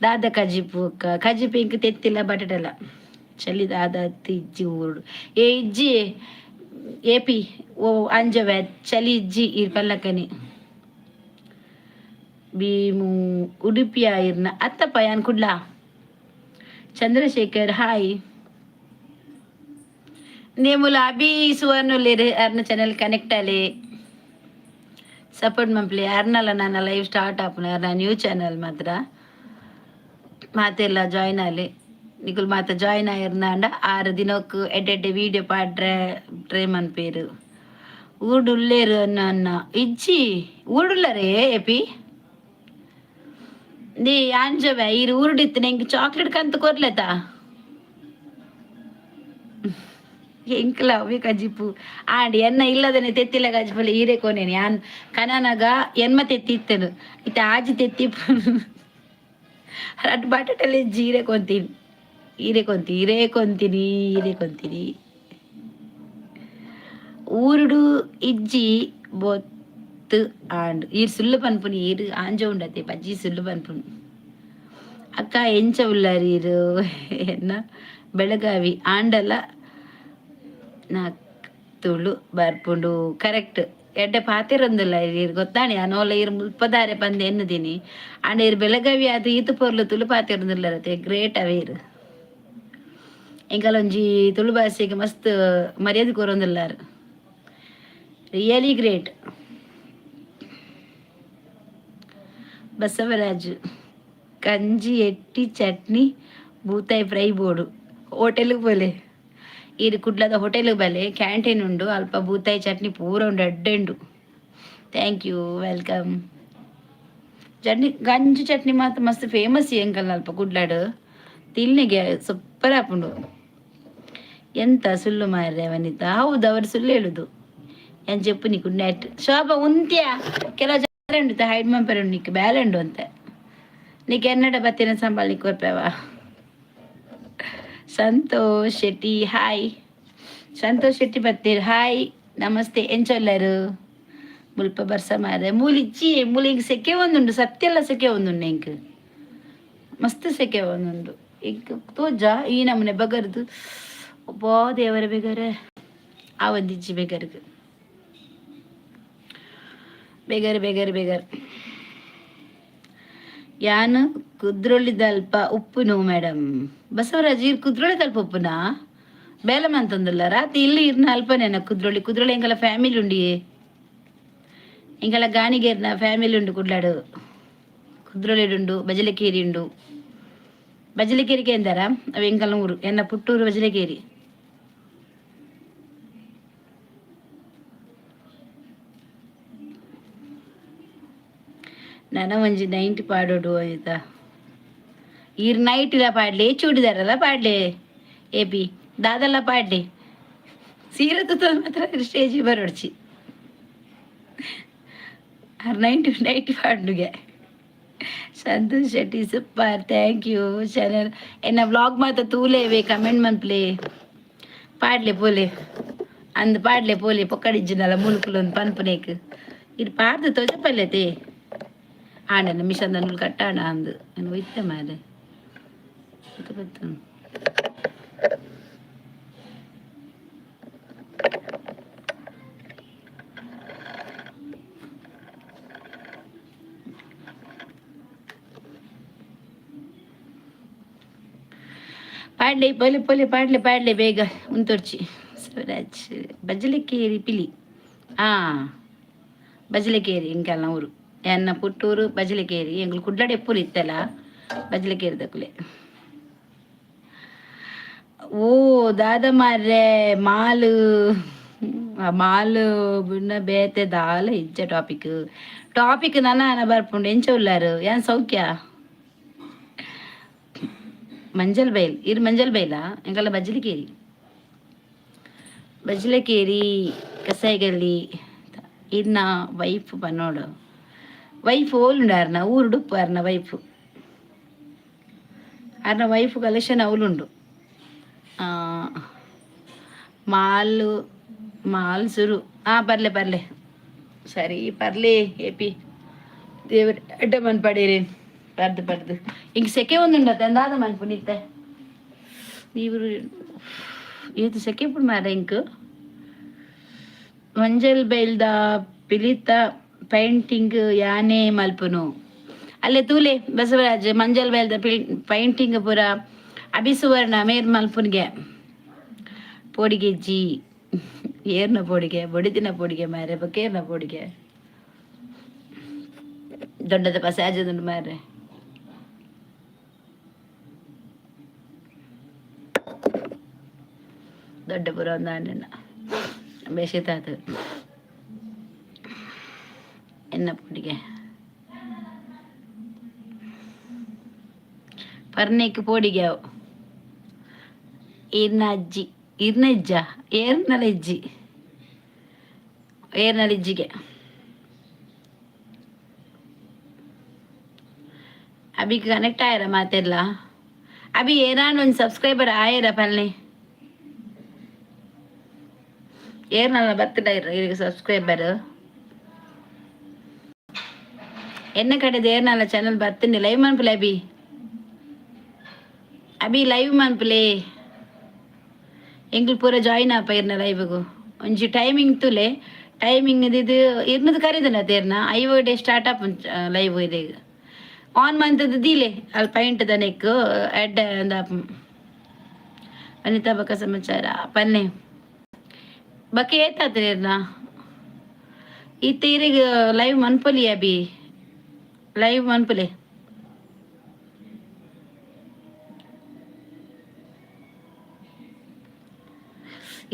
ದಾದ ಕಜಿಪು ಅಕ್ಕ? ಕಜಿಪು ಇಂಕ್ ತೆತ್ತಿಲ್ಲ, ಬಟಟಲ್ಲ. ಚಲಿ ದಾದ ಇಜ್ಜಿ ಊರುಡು. ಏ ಇಜ್ಜಿ ಏಪಿ. ಓ ಅಂಜವೆ, ಚಲಿ ಇಜ್ಜಿ ಈರ್ ಪಲ್ಲಕ್ಕನಿ. ಭೀಮು, ಉಡುಪಿಯ ಇರ್ನ ಅತ್ತಪ್ಪ ಯಾನ್ ಕುಡ್ಲಾ. ಚಂದ್ರಶೇಖರ್, ಹಾಯ್. ನೇಮುಲ ಅಭಿ ಸುವರ್ಣುಲ್ಲೇರು. ಅರ್ನ ಚಾನೆಲ್ ಕನೆಕ್ಟ್ ಆಲೆ, ಸಪೋರ್ಟ್ ಮನ್ಪುಲೆ. ಅರ್ನಲ ನನ್ನ ಲೈವ್ ಸ್ಟಾರ್ಟ್ ಆಪುನ. ಅರ್ನ ನ್ಯೂ ಚಾನಲ್ ಮಾತ್ರ. ಮಾತೆಲ್ಲ ಜಾಯ್ನ್ ಆಲೆ. ನಿಕುಲು ಮಾತ ಜಾಯ್ನ್ ಆಯಿರ್ನಾಂಡ ಆರು ದಿನಕ್ಕೆ ಎಡ್ಡೆ ಎಡ್ಡೆ ವೀಡಿಯೋ ಪಾಡ್ರೆ ಟ್ರೈ ಮನ್ಪೇರು. ಊರುಡುಲ್ಲೇರು ಅನ್ನ ಅನ್ನ ಇಜ್ಜಿ. ಊರುಡುಲ್ಲರೇ ಏಪಿ ನೀ ಆಂಜವೆ? ಈರು ಊರುಡಿತ್ತು, ಎಂಕ್ ಚಾಕ್ಲೇಟ್ ಕಂತು ಕೊರ್ಲೆತಾ? ಎಂಕ್ಲ ಅವೇ ಕಜಿಪು ಆಂಡ್ ಎನ್ನ ಇಲ್ಲದನೆ ತೆತ್ತಿಲ ಕಜಿಪುಲ ಈರೆ ಕೋನೇನಿ. ಯಾನ್ ಕನನಗ ಎನ್ಮ ತೆತ್ತಿ ಇತ್ತನು, ಇತ್ತೆ ಆಜಿ ತೆತ್ತಿ. ರಡ್ಡ್ ಬಟಾಟಲೆ ಜೀರೆ ಕೊಂತೀನಿ, ಈರೆ ಕೊಂತಿ, ಈರೇ ಕೊಂತೀನಿ, ಈರೆ ಕೊಂತೀನಿ. ಊರುಡು ಇಜ್ಜಿ ಬೊತ್ತು ಆಂಡ್. ಈರ್ ಸುಲ್ಲು ಪನ್ಪುನಿ. ಈರ್ ಆಂಜ ಉಂಡತೆ ಬಜ್ಜಿ ಸುಲ್ಲು ಪನ್ಪುನಿ. ಅಕ್ಕ, ಎಂಚ ಉಲ್ಲರ್ ಈರು? ಎನ್ನ ಬೆಳಗಾವಿ ಆಂಡಲ ನಾಕ್ ತುಳು ಬರ್ಪುಂಡು. ಕರೆಕ್ಟ್, ಎಡ್ಡೆ ಪಾತೆರೊಂದುಲ್ಲ ಈರ್. ಗೊತ್ತಾಣಿ ಅನೋಲ ಈರ್ ಮುಲ್ಪದಾರೆ ಪಂದ್ ಎನ್ನುದೀನಿ. ಆಂಡ ಈರ್ ಬೆಳಗಾವಿ ಆದ್ ಈತ್ ಪೊರ್ಲು ತುಳು ಪಾತೆರೊಂದುಲ್ಲರತೆ. Great aware. ಎಂಕಲೊಂಜಿ ತುಳು ಭಾಷೆಗೆ ಮಸ್ತ್ ಮರ್ಯಾದೆ ಕೊರೊಂದುಲ್ಲಾರ್. Really great. Basavaraju, ಕಂಜಿ ಎಟ್ಟಿ ಚಟ್ನಿ ಬೂತಾಯಿ ಫ್ರೈ ಬೋಡು. ಹೋಟೆಲ್ಗೆ ಪೋಲೆ. ಈರ್ ಕುಡ್ಲದ ಹೋಟೆಲ್ ಬಲೆ, ಕ್ಯಾಂಟೀನ್ ಉಂಡು. ಅಲ್ಪ ಬೂತಾಯಿ ಚಟ್ನಿ ಪೂರ ಉಂಡು, ಎಡ್ಡೆ ಉಂಡು. Thank you, welcome. Chutney, ಗಂಜಿ ಚಟ್ನಿ ಮಾತ್ರ ಮಸ್ತ್ ಫೇಮಸ್ ಎಂಕಲ್ನ ಅಲ್ಪ ಕುಡ್ಲಾಡು. ತಿನ್ನಿಗೆ ಸೂಪರ್ ಆಪುಂಡು. ಎಂತ ಸುಳ್ಳು ಮಾರ್ರೆ ವನಿತಾ? ಹೌದು, ಅವರು ಸುಳ್ಳು ಹೇಳುದು. ಏನ್ ಚೆಪ್ಪು ನೀಕು ನೆಟ್ ಶೋಭಾ ಉಂತ್ಯಾ? ಕೆಲವು ಜನ ಉಂಡು ಹೈಡ್ ಮಂಪರ್ ಉಂಡು. ನಿಕ್ ಬೇಲೆ ಉಂಡು ಅಂತ. ನೀಕ್ ಎನ್ನಡ ಬತ್ತಿನ ಸಂಬಳ ನಿಕ್ ಕೊರ್ಪೇವ? ಸಂತೋಷ್ ಶೆಟ್ಟಿ, ಹಾಯ್. ಸಂತೋಷ್ ಶೆಟ್ಟಿ ಬತ್ತೀರ್. ಹಾಯ್, ನಮಸ್ತೆ. ಎಂಚೊಲ್ಲರು? ಮುಲ್ಪ ಬರ್ಸ ಮಾರೆ. ಮೂಲಿಚ್ಚಿ ಮೂಲಿ ಇಂಕ್ ಸೆಕೆ ಒಂದುಂಡು. ಸತ್ಯಲ್ಲ, ಸೆಕೆ ಒಂದುಂಡು. ಇಂಕ್ ಮಸ್ತ್ ಸೆಕೆ ಒಂದುಂಡು. ಇಂಕ್ ತೋಜ ಈ ನಮೂನೆ ಬಗರ್ದು. ಒಬ್ಬಾ ದೇವರ, ಬೇಗರೆ ಆ ಒಂದಿಜ್ಜಿ. ಬೇಗರ್ಗ್ ಬೇಗರ್ ಬೇಗರ್ ಬೇಗರ್. ಯಾನ್ ಕುದ್ರೊಳ್ಳಿದಲ್ಪ ಉಪ್ಪುನು ಮೇಡಮ್. ಬಸವರಾಜ್, ಈರ್ ಕುದ್ರೊಳ್ಳಿದಲ್ಪ ಉಪ್ಪುನಾ? ಬೇಲೆ ಮಂತೊಂದುಲ್ಲ ರಾತ್ರಿ ಇಲ್ಲಿ ಇರ್ನ ಅಲ್ಪನೇನ? ಕುದ್ರೊಳ್ಳಿ, ಕುದ್ರೊಳ್ಳಿ ಎಂಕಲ ಫ್ಯಾಮಿಲಿ ಉಂಡಿಯೇ. ಎಂಕಲ ಗಾಣಿಗೇರ್ನ ಫ್ಯಾಮಿಲಿ ಉಂಡು ಕುಡ್ಲಾಡು. ಕುದ್ರೊಳ್ಳಿಡುಂಡು, ಬಜಲಕೇರಿ ಉಂಡು. ಬಜಲಕೇರಿ ಕೇಂದರ? ಅವು ಎಂಕಲ್ನ ಊರು. ಎನ್ನ ಪುಟ್ಟೂರು ಬಜಲಕೇರಿ. ನನ ಒಂಜಿ ನೈಂಟಿ ಪಾಡೋಡು ಆಯ್ತಾ? ಈರ್ ನೈಟಿಲ ಪಾಡ್ಲೆ, ಚೂಡಿದಾರಲ್ಲ ಪಾಡ್ಲೆ, ಎ ಪಿ ದಾದಲ್ಲ ಪಾಡ್ಲೆ. ಸೀರೆ ತುತ್ತೊಂದು ಮಾತ್ರ ಸ್ಟೇಜ್ ಬರೋಡ್ಚಿ. ಆರ್ ನೈಂಟಿ ನೈಟಿ ಪಾಡ್ನುಗೆ. Santosh Shetty, super, thank you. Channel ಎನ್ನ ವ್ಲಾಗ್ ಮಾತ ತೂಲೇವೆ, ಕಮೆಂಟ್ ಮನ್ಪ್ಲೆ. ಪಾಡ್ಲೆ ಪೋಲೆ ಅಂದ್, ಪಾಡ್ಲೆ ಪೋಲೆ. ಪೊಕ್ಕಡಿಜ್ಜಿನಲ್ಲ ಮುಲ್ಕುಲೊಂದು ಪನ್ಪುನೇಕ್ ಇದು ಪಾಡ್ದು ತೋಜಪಲ್ಲೆತೆ. ಆಂಡನ ಮಿಷನ್ ನೂಲು ಕಟ್ಟಾಣ ಅಂದು ನಾನು ಒಯ್ತೆ ಮಾರೆ. ಗೊತ್ತು. ಪಾಡ್ಲೆ ಪೋಲೆ ಪೋಲೆ, ಪಾಡ್ಲೆ ಪಾಡ್ಲೆ, ಬೇಗ ಉಂತೊರ್ಚಿ. ಸ್ವರಾಜ್, ಬಜಲಿಕೇರಿ ಪಿಲಿ. ಆ ಬಜಲಿಕೇರಿ ಇಂಕಲ್ನ ಊರು. ಎನ್ನ ಪುಟ್ಟೂರು ಬಜಲಿಕೇರಿ. ಎಂಗ್ಲು ಕುಡ್ಲಡ್ ಎಪ್ಪುಲು ಇತ್ತಲ್ಲ ಬಜಲಿಕೇರಿ ದಕುಲೆ. ಓ ದಾದ ಮಾರ್ರೆ, ಮಾಲ್ ಮಾಲ್ ಬುನ್ನ ಬೇತೆ ದಾಲ ಇಜ್ಜ. ಟಾಪಿಕ್ ಟಾಪಿಕ್ ನನ ಬರ್ಪುಂಡು. ಎಂಚ ಉಲ್ಲಾರು? ಯಾನ್ ಸೌಖ್ಯ. ಮಂಜಲ್ ಬೈಲ್, ಇರ್ ಮಂಜಲ್ ಬೈಲ? ಎಂಕಲ್ಲ ಬಜ್ಜಿಲಿಕೇರಿ, ಬಜ್ಲಕೇರಿ ಕಸಾಯಿಗಲ್ಲಿ. ಇರ್ನ ವೈಫ್ ಪನ್ನೋಡು. ವೈಫ್ ಓಲುಂಡು? ಅರ್ನ ಊರುಡುಪ್ಪು. ಅರ್ನ ವೈಫ್, ಅರ್ನ ವೈಫ್ ಕಲೆಕ್ಷನ್ ಅವಲುಂಡು. ಮಾಲ್ ಮಾಲ್ ಸುರು. ಹಾಂ, ಬರ್ಲೆ ಬರ್ಲೆ. ಸರಿ, ಪರ್ಲೆ. ಏಪಿ ದೇವ್ರ ಅಡ್ಡ ಮನ್ಪಡೀರಿ. ಪರ್ದು ಪರ್ದು ಇಂಕ್ ಸೆಕೆ ಒಂದುಂಡತ್ತೆ. ಎಂದಾದ ಮನ್ಪುನಿತ್ತೆ ನೀವು? ಏತ್ ಸೆಕೆ ಪುಡ್ ಮಾರ ಇಂಕ್. ಮಂಜಲ್ ಬೈಲ್ದ ಪಿಲಿತ ಪೈಂಟಿಂಗ್ ಯಾನೇ ಮಲ್ಪುನು. ಅಲ್ಲೇ ತೂಲೆ ಬಸವರಾಜ್, ಮಂಜಲ್ ಬೈಲ್ದ ಪೈಂಟಿಂಗ್ ಪೂರ ಅಭಿಸುವರ್ಣ ಮೇರ್ ಮಲ್ಪುನ್ಗೆ. ಪೋಡಿಗೆಜ್ಜಿ ಏರ್ನ ಪೋಡಿಗೆ? ಬೊಡಿದಿನ ಪೋಡಿಗೆ ಮಾರೆ, ಬೊಕೇರ್ನ ಪೋಡಿಗೆ? ದೊಡ್ಡದ ಪಸಾಜದುಂಡು ಮಾರೆ. ದೊಡ್ಡ ಪುರ ಒಂದಾಂಡ ಬೇಷಿತಾತು. ಎನ್ನ ಪೋಡಿಗೆ? ಪರ್ನೇಕ್ ಪೋಡಿಗೆ ಅವು. ಈರ್ನ ಅಜ್ಜಿ, ಈರ್ನ ಇಜ್ಜ, ಏರ್ನಲ ಇಜ್ಜಿ, ಏರ್ನಲ ಇಜ್ಜಿಗೆ. ಅಭಿಗೆ ಕನೆಕ್ಟ್ ಆಯರ ಮಾತೆರ್ಲ? ಅಭಿ, ಏರಾಂಡ ಒಂದು ಸಬ್ಸ್ಕ್ರೈಬರ್ ಆಯರ ಪಲ್ನೆ. ಏರ್ನಲ್ಲ ಬರ್ತಡ ಇರಿಗೆ ಸಬ್ಸ್ಕ್ರೈಬರ್? ಎನ್ನ ಕಡೆ ಏರ್ನಲ್ಲ ಚಾನಲ್ ಬರ್ತೀನಿ. ಲೈವ್ ಮನ್ಪುಲೆ ಅಭಿ. ಅಭಿ, ಲೈವ್ ಮನ್ಪುಲೆ. ಎಂಕ್ಲು ಪೂರ ಜಾಯಿನ್ ಆಪ ಇರ್ನ ಲೈವ್ಗು. ಒಂಜಿ ಟೈಮಿಂಗ್ ತುಲೆ. ಟೈಮಿಂಗ್ ಇದು ಇರ್ನದು ಕರೀದನ ತೇರ್ನ 5 ಡೇ ಸ್ಟಾರ್ಟ್ ಆಪ್ ಲೈವ್. ಇದೆ ಆನ್ ಮಂತದ ದೀಲೆ. ಅಲ್ಲಿ ಪೈಂಟ್ the neck ಎಡ್ಡೆ ಅಂದ. ಅನಿತಾ, ಬಕ ಸಮಾಚಾರ ಪನ್ನೆ. ಬಕ ಏತಾತ್ರಿ ಇರ್ನ? ಈ ತೀರಿಗೆ ಲೈವ್ ಮನ್ಪೊಲಿ. ಅಭಿ, ಲೈವ್ ಮನ್ಪುಲೆ.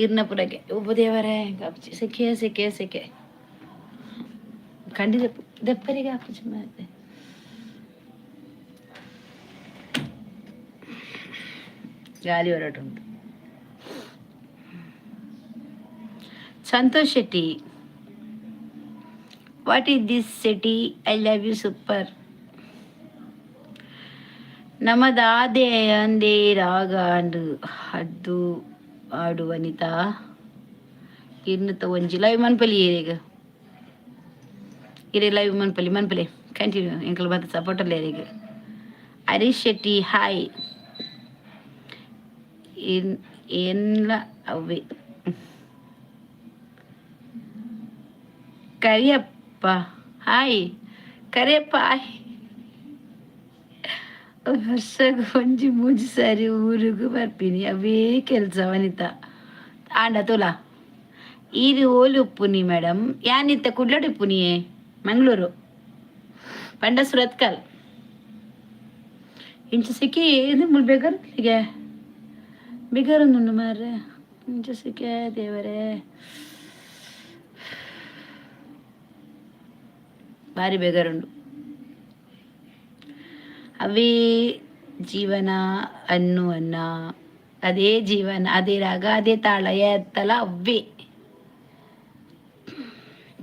ಇರ್ನ ಪುರಗೆ ಉಪದೇವರೇ ಕಾಪುಚಿ. ಸೆಕೆ ಸೆಕೆ ಸೆಕೆ. ಖಂಡಿತ ದೆಪ್ಪರಿಗೆ ಆಪುಚಿ ಮಾತೆ. ಗಾಲಿ ಹೊರಟುಂಟು. Santosh Shetty, what is this Shetty? I love you, super. ನಮದಾದೆ ಅಂದೇ ರಾಗ ಅಂಡು ಹದ್ದು ಆಡು. ವನಿತಾ, ಇರ್ನತ ಒಂಜಿ ಲೈವ್ ಮನ್ಪಲಿ ಏರಿಗ. ಇರೆ ಲೈವ್ ಮನ್ಪಲಿ, ಮನ್ಪಲಿ. ಕಂಟಿನ್ಯೂ. ಎಂಕಲ್ ಬತ್ತ ಸಪೋರ್ಟ್ ಅಲ್ಲ ಏರಿಗ. ಹರೀಶ್ ಶೆಟ್ಟಿ, ಹಾಯ್. ಏನ್ಲ ಅವೇ. Kariyappa, hi Kariyappa, hi. ವರ್ಷಕ್ಕೆ ಒಂಜಿ ಮೂಜಿ ಸಾರಿ ಊರುಗು ಬರ್ಪಿನಿ, ಅವೇ ಕೆಲಸ. ವನಿತಾ ಆಂಡ ತೋಲಾ. ಈರು ಓಲು ಉಪ್ಪುನಿ ಮೇಡಮ್? ಯಾನಿತ್ತ ಕುಡ್ಲಡ್ ಉಪ್ಪುನಿಯೇ. ಮಂಗಳೂರು ಪಂಡ ಸುರತ್ಕಲ್. ಇಂಚ ಸಿಕ್ಕಿ ಇದು ಮುಲ್ ಬೇಗಾರ ಬೇಗಾರೊಂದುಂಡು ಮಾರ್ರೆ. ಇಂಚ ಸಿಕ್ಕೆ ದೇವರೇ, ಭಾರಿ ಬೇಗಾರುಂಡು. ಅವೇ ಜೀವನ ಅನ್ನು ಅನ್ನ, ಅದೇ ಜೀವನ, ಅದೇ ರಾಗ, ಅದೇ ತಾಳ. ಏತ್ತಲ ಅವೇ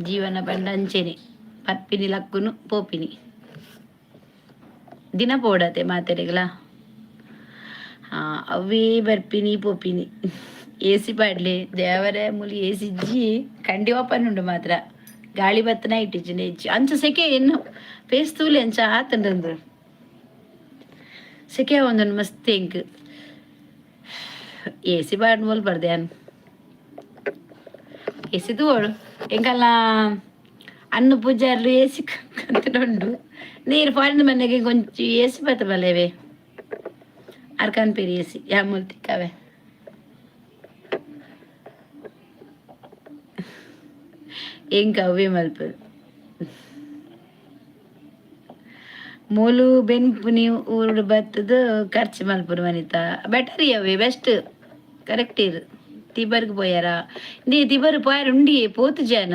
ಜೀವನ ಪಂಡ ಅಂಚೆನೆ. ಪರ್ಪಿನಿ, ಲಕ್ಕುನು, ಪೋಪಿನಿ. ದಿನ ಪೋಡತೆ ಮಾತೆರೆಗ್ಲ. ಅವೇ ಬರ್ಪಿನಿ ಪೋಪಿನಿ. ಎ ಸಿ ಪಾಡ್ಲೆ ದೇವರೇ. ಮುಲಿ ಎ ಸಿ ಇಜ್ಜಿ, ಕಂಡಿ ಓಪನ್ ಉಂಡು ಮಾತ್ರ. ಗಾಳಿ ಬತ್ತನ ಇಟ್ಟಿಜ್ಜಿ ಇಜ್ಜಿ. ಅಂಚ ಸೆಕೆ ಇನ್ನು ಫೇಸ್ ತೂಲೆ ಅಂಚ ಆತಂಡ್ರಂದು. ಸೆಕೆ ಒಂದೊಂದು ಮಸ್ತ್. ಎಂಕ್ ಎ ಸಿ ಪಾಡ್ ಮೂಲ ಬರ್ದೆ. ಎ ಸಿ ತೂವೋಡು. ಎಂಕಲ್ಲ ಅನ್ನ ಪೂಜಾರ್ಲು ಎ ಸಿ ಕಂತುಂಡು. ನೀರು ಫಾರಿನ್ ಮನೆಗೆ ಕೊಂಚ ಎ ಸಿ ಬತ್ತ ಬಲ್ಲೇವೆ. ಅರ್ಕನ್ ಪೇರಿ ಎ ಸಿ ಯಾ ಮೂಲ ತಿಕ್ಕವೆ. ಎಂಕ್ ಅವೇ ಮಲ್ಪು. ಮೂಲು ಬೆನ್ಪುನಿ, ಊರುಡು ಬತ್ತದು ಖರ್ಚು ಮಲ್ಪುನು. ವನಿತಾ, ಬೆಟರ್ ಅವೇ, ಬೆಸ್ಟ್. ಕರೆಕ್ಟ್ ಇರು. ತಿಬರ್ಗ್ ಪೋಯಾರ? ನೀ ತಿಬರ್ ಪೋಯಾರ ಉಂಡಿ ಪೋತು ಜಾನ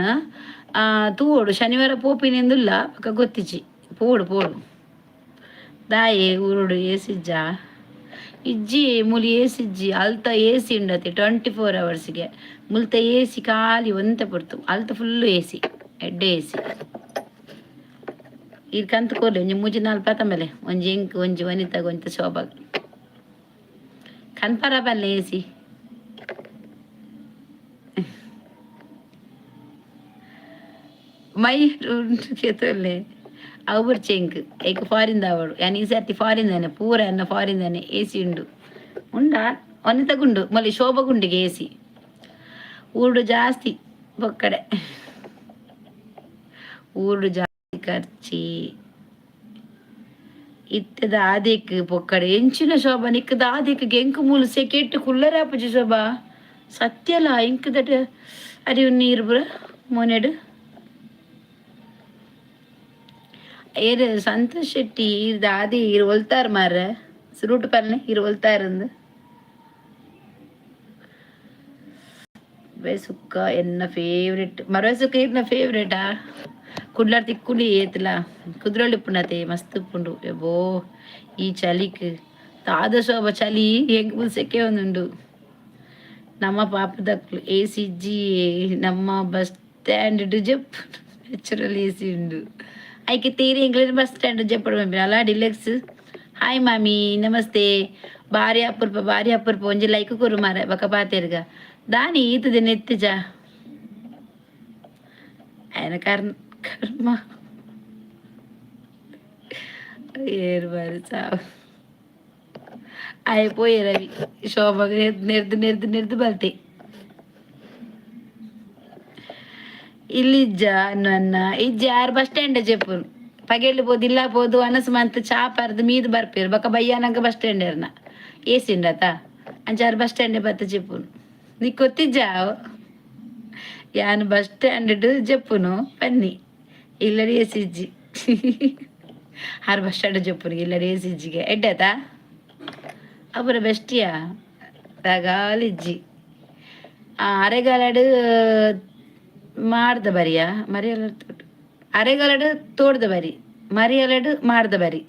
ತೂವೋಡು. ಶನಿವಾರ ಪೋಪಿನೆಂದುಲ್ಲ, ಪಕ್ಕ ಗೊತ್ತಿಜಿ. ಪೋಡು ಪೋಡು. ದಾಯೆ ಊರುಡು ಏಸಿಜ್ಜಾ? ಇಜ್ಜಿ, ಮೂಲಿ ಏಸಿಜ್ಜಿ. ಅಲ್ತ ಎಸಿ ಉಂಡತಿ 24 ಅವರ್ಸ್ಗೆ. ಮುಲ್ತ ಎಸಿ ಖಾಲಿ ಒಂತೆ ಪೊರ್ತು. ಅಲ್ತ ಫುಲ್ಲು ಎಸಿ, ಎಡ್ಡೆ ಎಸಿ. ಈರ್ ಕಂತ್ ಕೊರ್ಲೆ ಒಂಜಿ ಮೂಜಿ ನಾಲ್ ಪತಂಬಲೆ. ಒಂಜಿ ಎಂಕ್, ಒಂಜಿ ವನಿತಾಗ, ಒಂಜಿ ಶೋಭಾಗ್. ಕನ್ಪರ ಬಲ್ಲೆ ಎಸಿ. ಮೈ ಕೇತೊಲ್ಲೆ ಅವು ಬೊರ್ಚಿ ಎಂಕ್. ಏಕ್ ಫಾರಿನ್ ದಾವಡು ಯಾನ್ ಈ ಸರ್ತಿ ಫಾರಿನ್ ದಾನೆ ಪೂರ. ಎನ್ನ ಫಾರಿನ್ ದಾನೆ ಎಸಿ ಉಂಡು? ಉಂಡಾ? ವನಿತಗುಂಡು, ಮಲ್ಲಿ ಶೋಭಗುಂಡಿಗೆ ಎಸಿ. ಊರುಡು ಜಾಸ್ತಿ ಬೊಕ್ಕಡೆ. ಊರುಡು ಜಾಸ್ತಿ ಖರ್ಚಿ. ಇತ್ತೆದ ಆದೇಕ್ ಪೊಕ್ಕಡೆ ಎಂಚಿನ ಶೋಭಾ ನಿಕ್ಕದ ಆದೇಕ್ ಎಂಕ್ ಮೂಲು ಸೆಕೆಟ್ ಕುಲ್ಲರಾಪುಜಿ ಶೋಭಾ, ಸತ್ಯಲ. ಇಂಕದಟ ಅರಿವು ನೀರು ಪೂರ ಮೋನೆಡು. ಏರ್ ಸಂತೋಷ್ ಶೆಟ್ಟಿ? ಈರ್ದ ಆದಿ ಈರ್ ಒಲ್ತಾರ್ ಮಾರ್ರೆ? ಸುರುಟು ಪನ್ನೆ ಈರ್ ಒಲ್ತಾರಂದು. ಸುಕ್ಕ ಎನ್ನ ಫೇವ್ರೆಟ್ ಮರವೆ ಸುಕ್ಕ ಈರ್ನ ಫೇವ್ರೇಟಾ? ಕುಡ್ಲಾರ್ ತಿಕ್ಕುಂಡು ಏತ್ಲ. ಕುದ್ರೋಳಿ ಉಪ್ಪುಂಡತೆ, ಮಸ್ತ್ ಉಪ್ಪುಂಡು. ಎಬೋ, ಈ ಚಲಿಕ್ ತಾದ ಶೋಭ ಚಲಿ ಎಂಕ್ ಫುಲ್ ಸೆಕೆ ಒಂದುಂಡು. ನಮ್ಮ ಪಾಪದಕ್ಲು ಎಸಿ ಇಜ್ಜಿ. ನಮ್ಮ bus stand Zepp natural AC ಉಂಡು. ಐಕೆ ತೀರಿ ಎಂಕ್ಲೆನ ಬಸ್ ಸ್ಟ್ಯಾಂಡ್ ಜೆಪ್ಪಡು ಪನ್ಪಿನ ಅಲ್ಲ ಡಿಲೆಕ್ಸ್. ಹಾಯ್ ಮಾಮಿ, ನಮಸ್ತೆ. ಬಾರಿ ಅಪರೂಪ, ಬಾರಿ ಅಪರೂಪ. ಒಂಜಿ ಲೈಕ್ ಕೊರು ಮಾರೆ, ಬೊಕ ಪಾತೆರ್ಗ. ದಾನಿ ಈತ್ ದಿನ ಎತ್ತಿಜ ಆಯನ ಕರ್ಮ ಕರ್ಮ. ಏರ್ ಬಾರಿ ಸಾವು ಆಯೆ ಪೋಯೆ. ರವಿ ಶೋಭಾಗ ನೆರ್ದು ನೆರ್ದು ನೆರ್ದು ಬಲ್ತೆ. ಇಲ್ಲಿಜ್ಜ ನನ್ನ ಇಜ್ಜಿ. ಆರ್ ಬಸ್ ಸ್ಟ್ಯಾಂಡ್ ಜೆಪ್ಪುನು. ಪಗೆಲ್ ಪೋದು ಇಲ್ಲ ಪೋದು ಅನಸ್ ಮಂತ್ ಚಾ ಪರ್ದು ಮೀದ್ ಬರ್ಪೇರು. ಬೊಕ ಬಯ್ಯಾನಗ ಬಸ್ ಸ್ಟ್ಯಾಂಡ್ ಎರ್ನ ಏಸಿ ಉಂಡತ, ಅಂಚ ಆರ್ ಬಸ್ ಸ್ಟ್ಯಾಂಡ್ ಬತ್ತ ಜೆಪ್ಪುನು. ನಿಕ್ ಗೊತ್ತಿಜ್ಜಾ? ಯಾನ್ ಬಸ್ ಸ್ಟ್ಯಾಂಡ್ ಜೆಪ್ಪುನು ಪನ್ನಿ. ಇಲ್ಲಡೆ ಎಸಿ ಇಜ್ಜಿ. ಆರ್ ಬಸ್ ಸ್ಟ್ಯಾಂಡ್ ಜೆಪ್ಪುನು, ಇಲ್ಲಡೆ ಎಸಿ ಇಜ್ಜಿಗೆ. ಎಡ್ಡೆತ ಅಪುರ ಬೆಸ್ಟಿಯಾ ರಗಾಲಿಜ್ಜಿ. ಅರೆಗಾಲಡ್ ಮಾಡ್ದ ಬರಿಯಾ ಮರಿಯಲ. ಅರೆಗಾಲಡ್ ತೋಡ್ದ ಬರಿ, ಮರಿಯಲಡ್ ಮಾಡ್ದ ಬರಿ.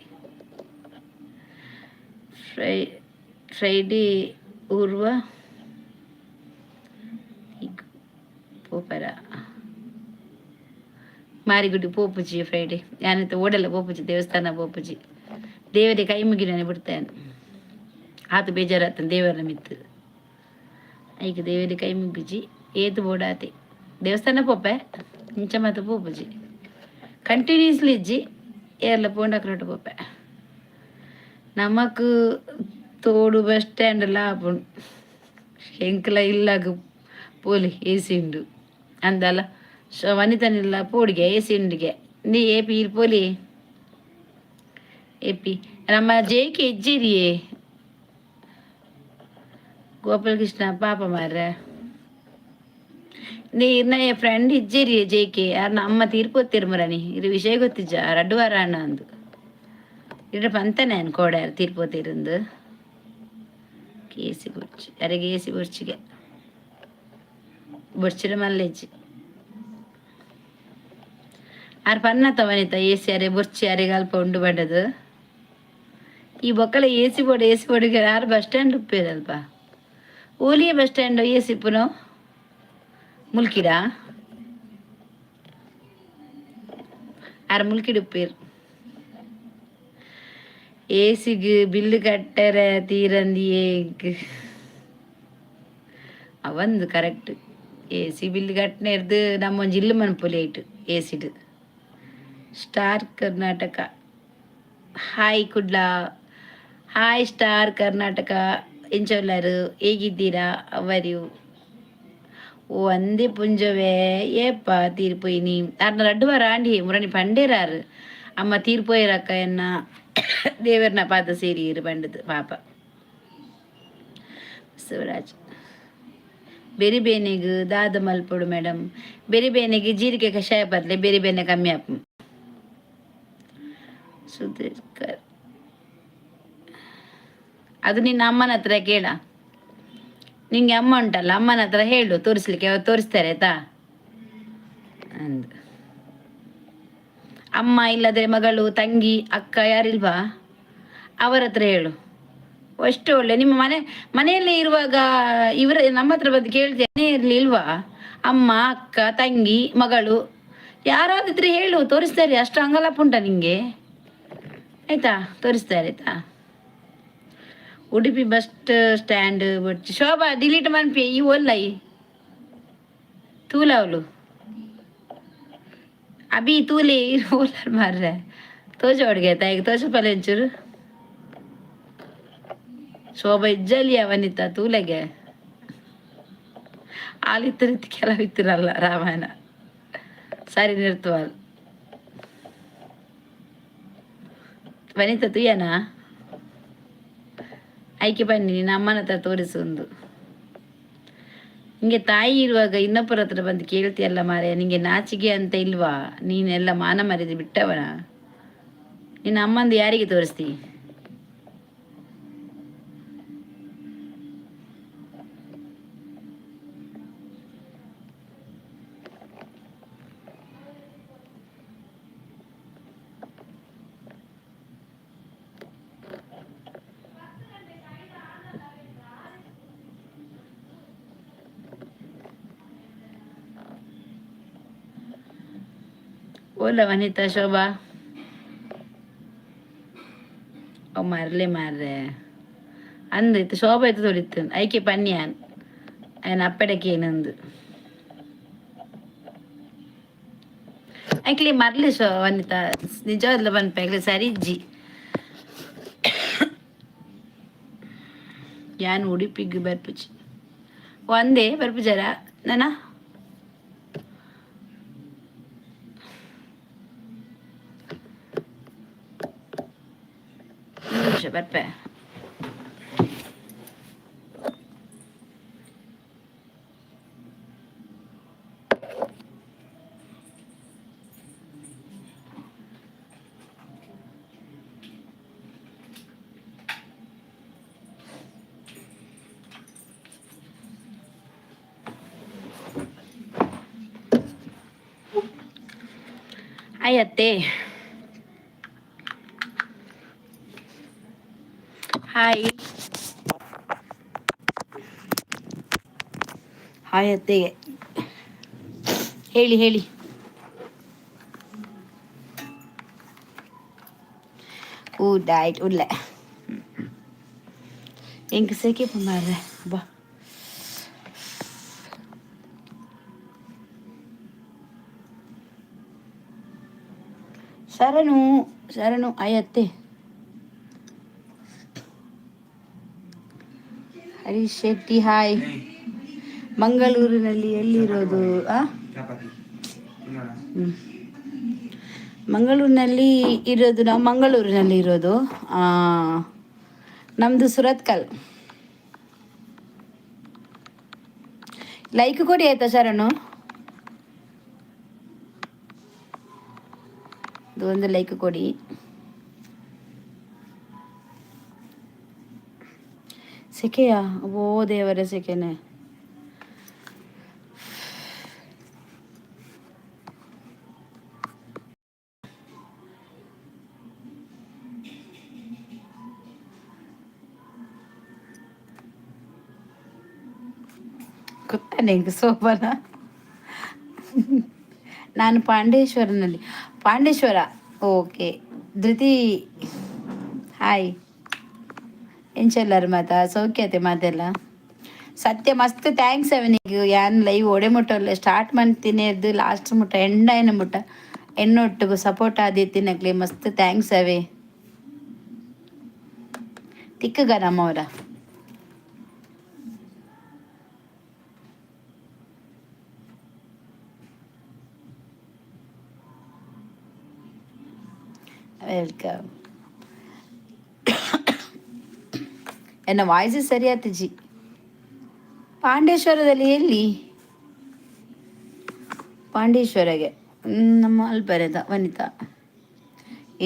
Friday Urwa ಪೋಪರ Marigudi ಪೋಪುಜಿ Friday. ಯಾನಿತ್ತೆ ಓಡಲ್ಲ ಪೋಪುಜಿ, ದೇವಸ್ಥಾನ ಪೋಪುಜಿ. ದೇವರಿಗೆ ಕೈ ಮುಗಿದಾನೆ ಬಿಡ್ತೇನೆ. ಆತು ಬೇಜಾರಾತನ ದೇವರ ಮಿತ್ತು. ಐಕ್ ದೇವರಿಗೆ ಕೈ ಮುಗಿಜಿ. ಏತು ಬೋಡಾತೆ ದೇವಸ್ಥಾನ ಪೋಪೆ, ಇಂಚ ಮಾತ ಪೋಪುಜಿ. ಕಂಟಿನ್ಯೂಸ್ಲಿ ಇಜ್ಜಿ, ಏರ್ಲ ಪೋಂಡಕ್ರೊಟ್ಟು ಪೋಪೆ. ನಮಕ್ ತೋಡು ಬಸ್ ಸ್ಟ್ಯಾಂಡ್ ಎಲ್ಲ ಆಪುಂಡು. ಎಂಕ್ಲ ಇಲ್ಲಾಗ ಪೋಲಿ, ಎಸಿ ಉಂಡು ಅಂದಲ್ಲ. ವನಿತನಿಲ್ಲ ಪೋಡಿಗೆ ಎಸಿ ಉಂಡಿಗೆ. ನೀ ಏಪಿ ಇರ್ ಪೋಲಿ ಏಪಿ? ನಮ್ಮ ಜೇಕೆ ಇಜ್ಜಿರಿಯೇ ಗೋಪಾಲಕೃಷ್ಣ ಪಾಪ ಮಾರ್ರೆ. ನೀ ಇರ್ನ ಫ್ರೆಂಡ್ ಇಜ್ಜಿರಿ ಜೇಕೆ. ಯಾರನ್ನ ಅಮ್ಮ ತೀರ್ಪೋತಿರ್ ಮರಣಿ. ಇದು ವಿಷಯ ಗೊತ್ತಿಜ್ಜ? ರಡ್ಡು ವಾರ ಅಣ್ಣ ಅಂದು ಇಡ ಪಂತನೆ ಕೋಡೆ ತೀರ್ಪೋತಿರಂದು. ಕೇಸಿ ಬೊರ್ಚಿ ಅರೆಗೆ, ಎಸಿ ಬೊರ್ಚಿಗೆ ಬೊರ್ಚಿಡ ಮಲ್ಲೆಜ್ಜಿ. ಆರ್ ಪನ್ನತ ವನಿತ ಎಸಿ ಅರೆ ಬೊರ್ಚಿ, ಅರೆಗೆ ಅಲ್ಪ ಉಂಡು ಬಂಡದು. ಈ ಬೊಕ್ಕಲ ಎಸಿ ಬೋರ್ಡ್ ಎಸಿ ಬೋರ್ಡಿಗೆ ಆರು ಬಸ್ ಸ್ಟ್ಯಾಂಡ್ ಉಪ್ಪೇರಲ್ಪ. ಓಲಿಯ ಬಸ್ ಸ್ಟ್ಯಾಂಡ್ ಎಸಿ ಪುನೋ ಮುಲ್ಕಿಡ. ಆರ್ ಮುಲ್ಕಿಡ್ ಉಪ್ಪೇರು. ಏಸಿಗ್ ಬಿಲ್ಲು ಕಟ್ಟರೆ ತೀರಂದಿಯೇ. ಅವಂದು ಕರೆಕ್ಟ್. ಎಸಿ ಬಿಲ್ ಕಟ್ಟನೆರ್ದು ನಮ್ಮ ಒಂಜಿ ಇಲ್ಲು ಮನ್ಪೊಲಿ ಐಟ್ acid. Star Karnataka hi Kudla. Hi star Karnataka, ಎಂಚೊಲ್ಲರು? ಹೇಗಿದ್ದೀರಾ? ಅವರಿಯು ಓ ಅಂದೆ ಪುಂಜವೇ ಏಪ ತೀರ್ಪೋಯಿನಿ? ಅರ್ನ ರಡ್ಡು ವಾರ ಆಂಡಿ ಮುರಣಿ ಪಂಡೇರಾರು. ಅಮ್ಮ ತೀರ್ಪೋಯಿರಕ್ಕ, ಎನ್ನ ದೇವರ್ನ ಪಾದ ಸೇರಿಯರು ಪಂಡದು ಪಾಪ. ಬಸವರಾಜ್ ಬೆರಿ ಬೇನೆಗ್ ದಾದ ಮಲ್ಪೊಡು ಮೇಡಮ್? ಬೆರಿ ಬೇನೆಗ್ ಜೀರಿಗೆ ಕಷಾಯ ಪರ್ಲೆ, ಬೆರಿ ಬೇನೆ ಕಮ್ಮಿ ಆಪುಂಡು. ಸುಧೀಕರ್, ಅದು ನಿನ್ನ ಅಮ್ಮನ ಹತ್ರ ಕೇಳ. ನಿಂಗೆ ಅಮ್ಮ ಉಂಟಲ್ಲ, ಅಮ್ಮನ ಹತ್ರ ಹೇಳು ತೋರಿಸ್ಲಿಕ್ಕೆ, ಅವ್ರು ತೋರಿಸ್ತಾರೆ ಆಯ್ತಾ ಅಂದು. ಅಮ್ಮ ಇಲ್ಲದ್ರೆ ಮಗಳು, ತಂಗಿ, ಅಕ್ಕ ಯಾರಿಲ್ವಾ, ಅವರ ಹತ್ರ ಹೇಳು. ಅಷ್ಟು ಒಳ್ಳೆ ನಿಮ್ಮ ಮನೆಯಲ್ಲೇ ಇರುವಾಗ ಇವರ ನಮ್ಮ ಹತ್ರ ಬಂದು ಕೇಳ್ತೇನೆ. ಮನೆಯಲ್ಲಿ ಇಲ್ವಾ ಅಮ್ಮ, ಅಕ್ಕ, ತಂಗಿ, ಮಗಳು ಯಾರಾದಿದ್ರೆ ಹೇಳು, ತೋರಿಸ್ತಾರೆ. ಅಷ್ಟು ಅಂಗಲಾಪ ಉಂಟಾ ನಿಂಗೆ? ಆಯ್ತಾ, ತೋರಿಸ್ತಾರೆ ಆಯ್ತಾ. Udupi bus stand but Shobha delete ಮನ್ಪಿ ಈ ಒಲ್ಲೈ ತೂಲವಳು ಅಭಿ ತೂಲೆ ಓಲಾರ್ ಮಾರ್ರೆ ತೋಜ ಅಡುಗೆ ತಾಯಿಗೆ ತೋಜ ಪಲೆಂಚೂರು ಶೋಭಾ ಇಜ್ಜಲಿಯ ವನಿತಾ ತೂಲೆಗೆ ಆಲಿತ್ತು ಕೆಲವಿತ್ತಿರಲ್ಲ ರಾಮಾಯಣ ಸರಿ ನಿರ್ತುವಲ್ ವನಿತಾ ತುಯ್ಯನಾ ಆಯ್ಕೆ ಬನ್ನಿ ನಿನ್ನ ಅಮ್ಮನ ಹತ್ರ ತೋರಿಸು ಒಂದು. ನಿಂಗೆ ತಾಯಿ ಇರುವಾಗ ಇನ್ನೊಬ್ಬರ ಹತ್ರ ಬಂದು ಕೇಳ್ತೀಯಲ್ಲ ಮಾರ್ರೆ, ನಿಂಗೆ ನಾಚಿಕೆ ಅಂತ ಇಲ್ವಾ? ನೀನೆಲ್ಲ ಮಾನ ಮರ್ಯಾದೆ ಬಿಟ್ಟವನ? ನಿನ್ನ ಅಮ್ಮಂದು ಯಾರಿಗೆ ತೋರಿಸ್ತಿ? ಓಲ ವನಿತಾ, ಶೋಭಾ, ಅವ್ ಮಾರ್ಲೆ ಮಾರ್ರೆ ಅಂದು ಇತ್ತು ಶೋಭಾ ಇತ್ತು ತೊಡಿತ್ತು ಐಕೆ ಪನ್ಯಾನ್ ಅಯ್ಯನ ಅಪ್ಪಡಕ್ಕೆ ಏನಂದು ಐಕ್ಲಿ ಮರ್ಲಿ ಶೋ ವನಿತಾ ನಿಜವಾದ್ಲ ಪನ್ಪ ಐಕ್ಲೆ ಸರಿ ಇಜ್ಜಿ. ಯಾನ್ ಉಡುಪಿಗ್ ಬರ್ಪುಜಿ, ಒಂದೇ ಬರ್ಪುಜರ ನಾನ. ನಿಮಿಷ ಬರ್ಪೆ. ಹಾಯ್ ಅತ್ತೆ. ಹಾಯ್ ಹಾಯ್ ಅತ್ತೆಗೆ ಹೇಳಿ ಹೇಳಿ. ಊಟ ಆಯ್ತು ಉಲ್ಲೆ ಎಂಕ್ ಸೆಕೆ ಮಾರ್ರೆ ಬಾ. ಶರಣು ಶರಣು ಅಯ್ಯತ್ತೆ. ಹರೀಶ್ ಶೆಟ್ಟಿ ಹಾಯ್. ಮಂಗಳೂರಿನಲ್ಲಿ ಎಲ್ಲಿರೋದು? ಆ ಹ್ಮ್. ಮಂಗಳೂರಿನಲ್ಲಿ ಇರೋದು ನಾವು, ಮಂಗಳೂರಿನಲ್ಲಿ ಇರೋದು. ನಮ್ಮದು ಸುರತ್ಕಲ್. ಲೈಕ್ ಕೊಡಿ ಆಯ್ತಾ ಶರಣು? ಇದು ಒಂದು ಲೈಕ್ ಕೊಡಿ. ಸೆಕೆಯಾ? ಓ ದೇವರೇ, ಸೆಕೆನೆ. ಗೊತ್ತಾನೆ ಹಿಂಗೆ ಸೋಬನ. ನಾನು ಪಾಂಡೇಶ್ವರನಲ್ಲಿ. ಪಾಂಡೇಶ್ವರ, ಓಕೆ. ಧೃತಿ ಹಾಯ್. ಎಂಚೆಲ್ಲರು ಮಾತಾ ಸೌಖ್ಯತೆ ಮಾತೆಲ್ಲ? ಸತ್ಯ ಮಸ್ತ್ thanks ಅವನಿಗೆ. ಯಾನ್ ಲೈವ್ ಒಡೆ ಮುಟ್ಟಲ್ಲ ಸ್ಟಾರ್ಟ್ ಮಾಡ್ತೀನಿ ಎದ್ದು ಲಾಸ್ಟ್ ಮುಟ್ಟ ಎಂಡ್ ಆಯ್ನ ಮುಟ್ಟ ಎಣ್ಣೊಟ್ಟಿಗೂ ಸಪೋರ್ಟ್ ಆದಿತ್ತಿನಕ್ಲೆ ಮಸ್ತ್ thanks ಅವೇ. ತಿಕ್ಕಗ ನಮ್ಮವರ. Welcome. ಎನ್ನ ವಾಯ್ಸ್ ಸರಿಯಾತಜಿ. ಪಾಂಡೇಶ್ವರದಲ್ಲಿ ಎಲ್ಲಿ ಪಾಂಡೇಶ್ವರಗೆ? ನಮ್ಮ ಅಲ್ಪರದ ವನಿತಾ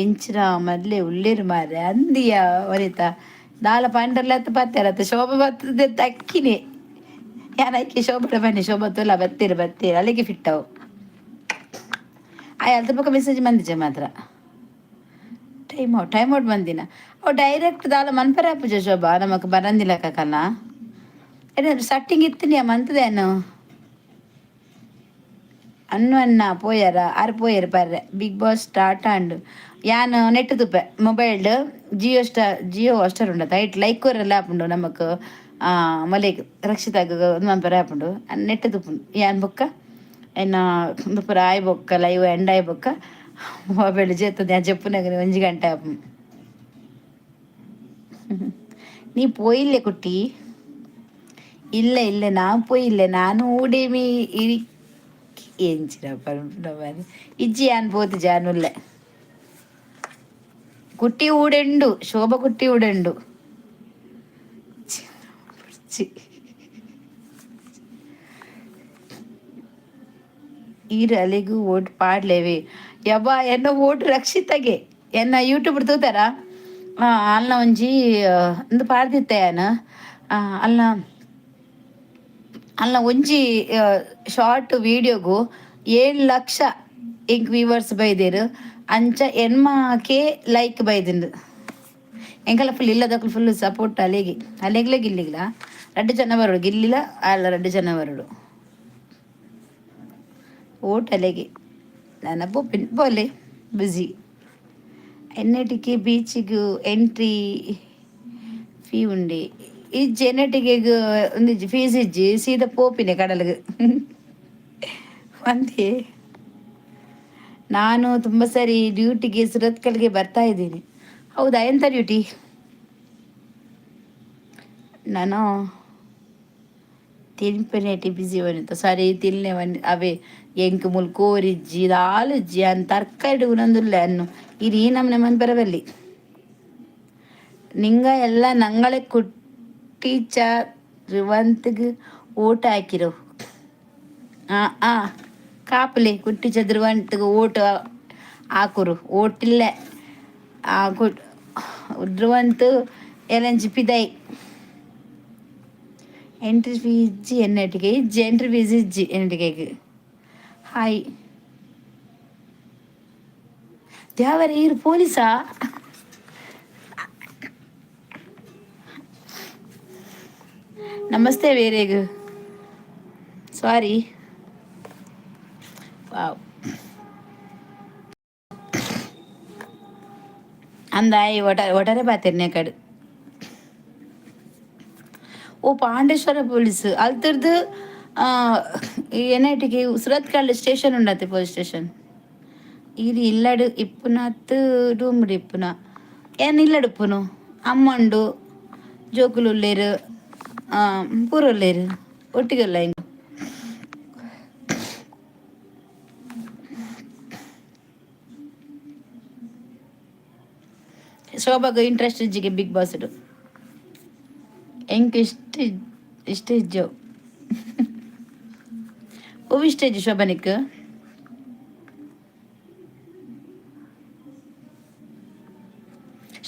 ಎಂಚಿನ ಮಲ್ಲೆ ಉಳ್ಳೇರು ಮಾರ್ರೆ ಅಂದಿಯ ವನಿತಾ ದಾಲ ಪಾಂಡರ್ಲ ಪತ್ತೆರತ್ತ ಶೋಭ ಬರ್ತದೆ ತಕ್ಕಿನೇ. ಯಾನ್ ಐಕೆ ಶೋಭಡ ಬನ್ನಿ, ಶೋಭಾ ತೋಲ ಬತ್ತೀರ ಬತ್ತೀರ ಅಲ್ಲಿಗೆ ಫಿಟ್ ಅವು. ಆಯ್ ಅಲ್ತ ಬೊಕ ಮೆಸೇಜ್ ಮಂದಿಜೆ ಮಾತ್ರ. ಟೈಮ್ ಔಟ್, ಟೈಮ್ ಔಟ್ ಬಂದಿನ ಅವು ಡೈರೆಕ್ಟ್ ದಾಲ ಮನ್ಪರೆ ಆಪುಜ ಶೋಭಾ, ನಮಕ್ ಬರಂದಿಲ್ಲ ಕಕನ. ಸ್ಟಾರ್ಟಿಂಗ್ ಇತ್ತು ನೀ ಮಂತದೇನು ಅನ್ನು ಅನ್ನ ಪೋಯರ ಆರ್ ಪೋಯರ್ ಪರ್ರೆ. ಬಿಗ್ ಬಾಸ್ ಸ್ಟಾರ್ಟ್ ಆಂಡ್. ಯಾನ್ ನೆಟ್ ತುಪ್ಪೆ ಮೊಬೈಲ್ಡ್ ಜಿಯೋ ಸ್ಟಾರ್, ಜಿಯೋ ಹಾಟ್‌ಸ್ಟಾರ್ ಉಂಡತ, ಐಟ್ ಲೈಕ್ ಕೊರೆಲ್ಲ ಆಪುಂಡು ನಮಕ್. ಮೊಲೆಗ್ ರಕ್ಷಿತಾಗ್ ಮನ್ಪರೆ ಆಪುಂಡು. ನೆಟ್ ತುಪ್ಪುಂಡು ಯಾನ್. ಬೊಕ್ಕ ಎನ್ನ ಪೂರ ಆಯ್ ಬೊಕ್ಕ ಲೈವ್ ಎಂಡ್ ಆಯ್ ಬೊಕ್ಕ ಮೊಬೈಲ್ ಜೇತದೆ. ಜೆಪ್ಪುನಗ 1 ಗಂಟೆ ಆಪುಂಡು. ನೀ ಪೋಯಿಲ್ಲೆ ಕುಟ್ಟಿ? ಇಲ್ಲ ಇಲ್ಲ, ನಾ ಪೋಯಿಲ್ಲೆ. ನಾನು ಊಡೇಮಿ ಇರಿ ಎಂಚಿನ ಪನ್ಪುನ ಮಾರ್ರೆ. ಇಜ್ಜಿ, ಯಾನ್ ಪೋತು ಜಾನುಲ್ಲೆ. ಕುಟ್ಟಿ ಊಡೆಂಡು, ಶೋಭ ಕುಟ್ಟಿ ಊಡೆಂಡು. ಛಿ. ಈರ್ ಅಲೆಗೂ ಓಟ್ ಪಾಡ್ಲೇವೆ. ಯಬ್ಬ, ಎನ್ನ ಓಟ್ ರಕ್ಷಿತಗೆ. ಎನ್ನ ಯೂಟ್ಯೂಬ್ ತೂತಾರ? ಅಲ್ನ ಒಂಜಿ ಇಂದು ಪಾಡ್ದಿತ್ತೆ ಯಾನ್. ಅಲ್ನ ಅಲ್ನ ಒಂಜಿ ಶಾರ್ಟ್ ವೀಡಿಯೋಗು 7 ಲಕ್ಷ ಇಂಕ್ ವ್ಯೂವರ್ಸ್ ಬೈದೇರು. ಅಂಚ 80 ಕೆ ಲೈಕ್ ಬೈದಿಂಡು. ಎಂಕಲ ಫುಲ್ ಇಲ್ಲದಕ್ಕಲು ಫುಲ್ ಸಪೋರ್ಟ್ ಅಲೆಗೆ. ಅಲೆಗ್ಲೆ ಗಿಲ್ಲಿಗ್ಲ ರಡ್ಡು ಜನ ಬರೋಡು. ಗಿಲ್ಲಿಲ ಅಲ್ಲ, ರಡ್ಡು ಜನ ಬರೋಡು. ಓಟ್ ಅಲೆಗೆ. ನನ್ನ ಪೋಪಿನ್ ಬೋಲೆ ಬ್ಯುಸಿ. ಎನ್ನೆಟಿಗೆ ಬೀಚಿಗೆ ಎಂಟ್ರಿ ಫೀ ಉಂಡೆ? ಇಜ್ಜಿ, ಎನ್ನೆಟಿಗೆ ಒಂದಿಜ್ಜಿ, ಫೀಸ್ ಇಜ್ಜಿ. ಸೀದಾ ಪೋಪಿನೆ ಕಡಲಿಗೆ ಒಂದೇ. ನಾನು ತುಂಬ ಸರಿ ಡ್ಯೂಟಿಗೆ ಸುರತ್ಕಲ್ಗೆ ಬರ್ತಾ ಇದ್ದೀನಿ. ಹೌದಾ? ಎಂತ ಡ್ಯೂಟಿ? ನಾನು ತಿನ್ಪನೇಟಿ ಬ್ಯುಸಿ ವನಿತ. ಸರಿ, ತಿನ್ನೆ ವನ್ ಅವೇ. ಎಂಕ್ ಮುಲ್ ಕೋರಿಜ್ಜಿ, ದಾಲಿಜ್ಜಿ ಅನ್ ತರಕಾರಿ ಉನೊಂದುಲ್ಲೆ ಅನ್ನು. ಇರಿ ನಮ್ನೆ ಮನ್ಪೆರೆ ಬಲ್ಲಿ. ನಿಂಗ ಎಲ್ಲ ನಂಗಳೆ ಕುಟ್ಟಿಚ ಧ್ರುವಂತ್ಗ್ ಓಟ್ ಹಾಕಿರು. ಆ ಆ ಕಾಪುಲೆ, ಕುಟ್ಟಿಚ ಧ್ರುವಂತ್ಗ್ ಓಟ್ ಹಾಕುರು. ಓಟಿಲ್ಲ. ಆ ಕುಟ್ ಧ್ರುವಂತ್ ಎಲಂಚಿ ಪಿದೈ. ಎಂಟ್ರಿ ಫೀ ಇಜ್ಜಿ ಎನ್ನಟಿಗೆ? ಇಜ್ಜಿ, ಎಂಟ್ರಿ ಫೀಸ್ ಇಜ್ಜಿ ಎನ್ನಟಿಗೆ. ಹಾಯ್ ದ್ಯಾವರ, ಈರು ಪೊಲೀಸಾ? ನಮಸ್ತೆ ವೇರೇಗ್, ಸಾರಿ. ವಾವ್, ಅಂದಾಯಿ ಒಟ ಒಟರೆ ಪಾತೆರ್ನೆ ಕಡು. ಓ, ಪಾಂಡೇಶ್ವರ ಪೊಲೀಸ್. ಅಲ್ತಿರ್ದು ಎನ್ಐಟಿಗೆ ಸುರತ್ಕಲ್ ಸ್ಟೇಷನ್ ಉಂಡತೆ, ಪೊಲೀಸ್ ಸ್ಟೇಷನ್. ಇದು ಇಲ್ಲಡು ಇಪ್ಪುನತ್ತು ರೂಮ್ಡ್ ಇಪ್ಪುನ. ಏನ್ ಇಲ್ಲಡು ಇಪ್ಪುನು? ಅಮ್ಮ ಉಂಡು, ಜೋಕುಲು ಉಲ್ಲೇರು, ಪೂರ ಉಲ್ಲೇರು ಒಟ್ಟಿಗೆ ಉಲ್ಲ ಇಂಕ್. ಶೋಭಾಗ ಇಂಟ್ರೆಸ್ಟ್ ಇಜ್ಜಿಗೆ ಬಿಗ್ ಬಾಸ್. ಎಂಕ್ ಇಷ್ಟ ಇಷ್ಟ ಇಜ್ಜೋ. ಹೂವು ಇಷ್ಟ ಇಜ್ಜಿ ಶೋಭನಿಕ್.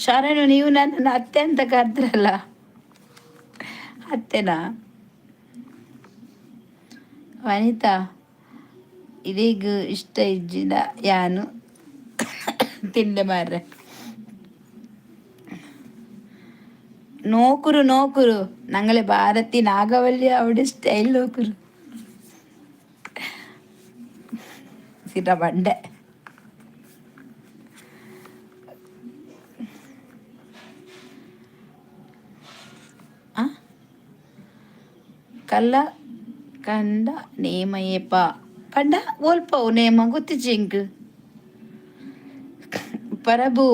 ಶರಣು, ನೀವು ನನ್ನನ್ನು ಅತ್ತೆ ಅಂತ ಕರೆದ್ರಲ್ಲ, ಅತ್ತೆನಾ? ವನಿತಾ, ಇದೀಗ ಇಷ್ಟ ಇಜ್ಜಿನ ಯಾನು ತಿಂಡೆ ಮಾರ್ರೆ. ನೋಕುರು ನೋಕುರು, ನಂಗಲೆ ಭಾರತಿ ನಾಗವಲ್ಲಿ ಅವಡಿ ಸ್ಟೈಲ್ ನೋಕುರು. ಸಿರ ಬಂಡೆ. ಆ ಕಲ್ಲ ಕಂಡ ನೇಮಯೇಪ ಪಂಡ ಓಲ್ಪವು ನೇಮ ಗೊತ್ತಿಜ್ಜಿ ಎಂಕ್. ಪರಬು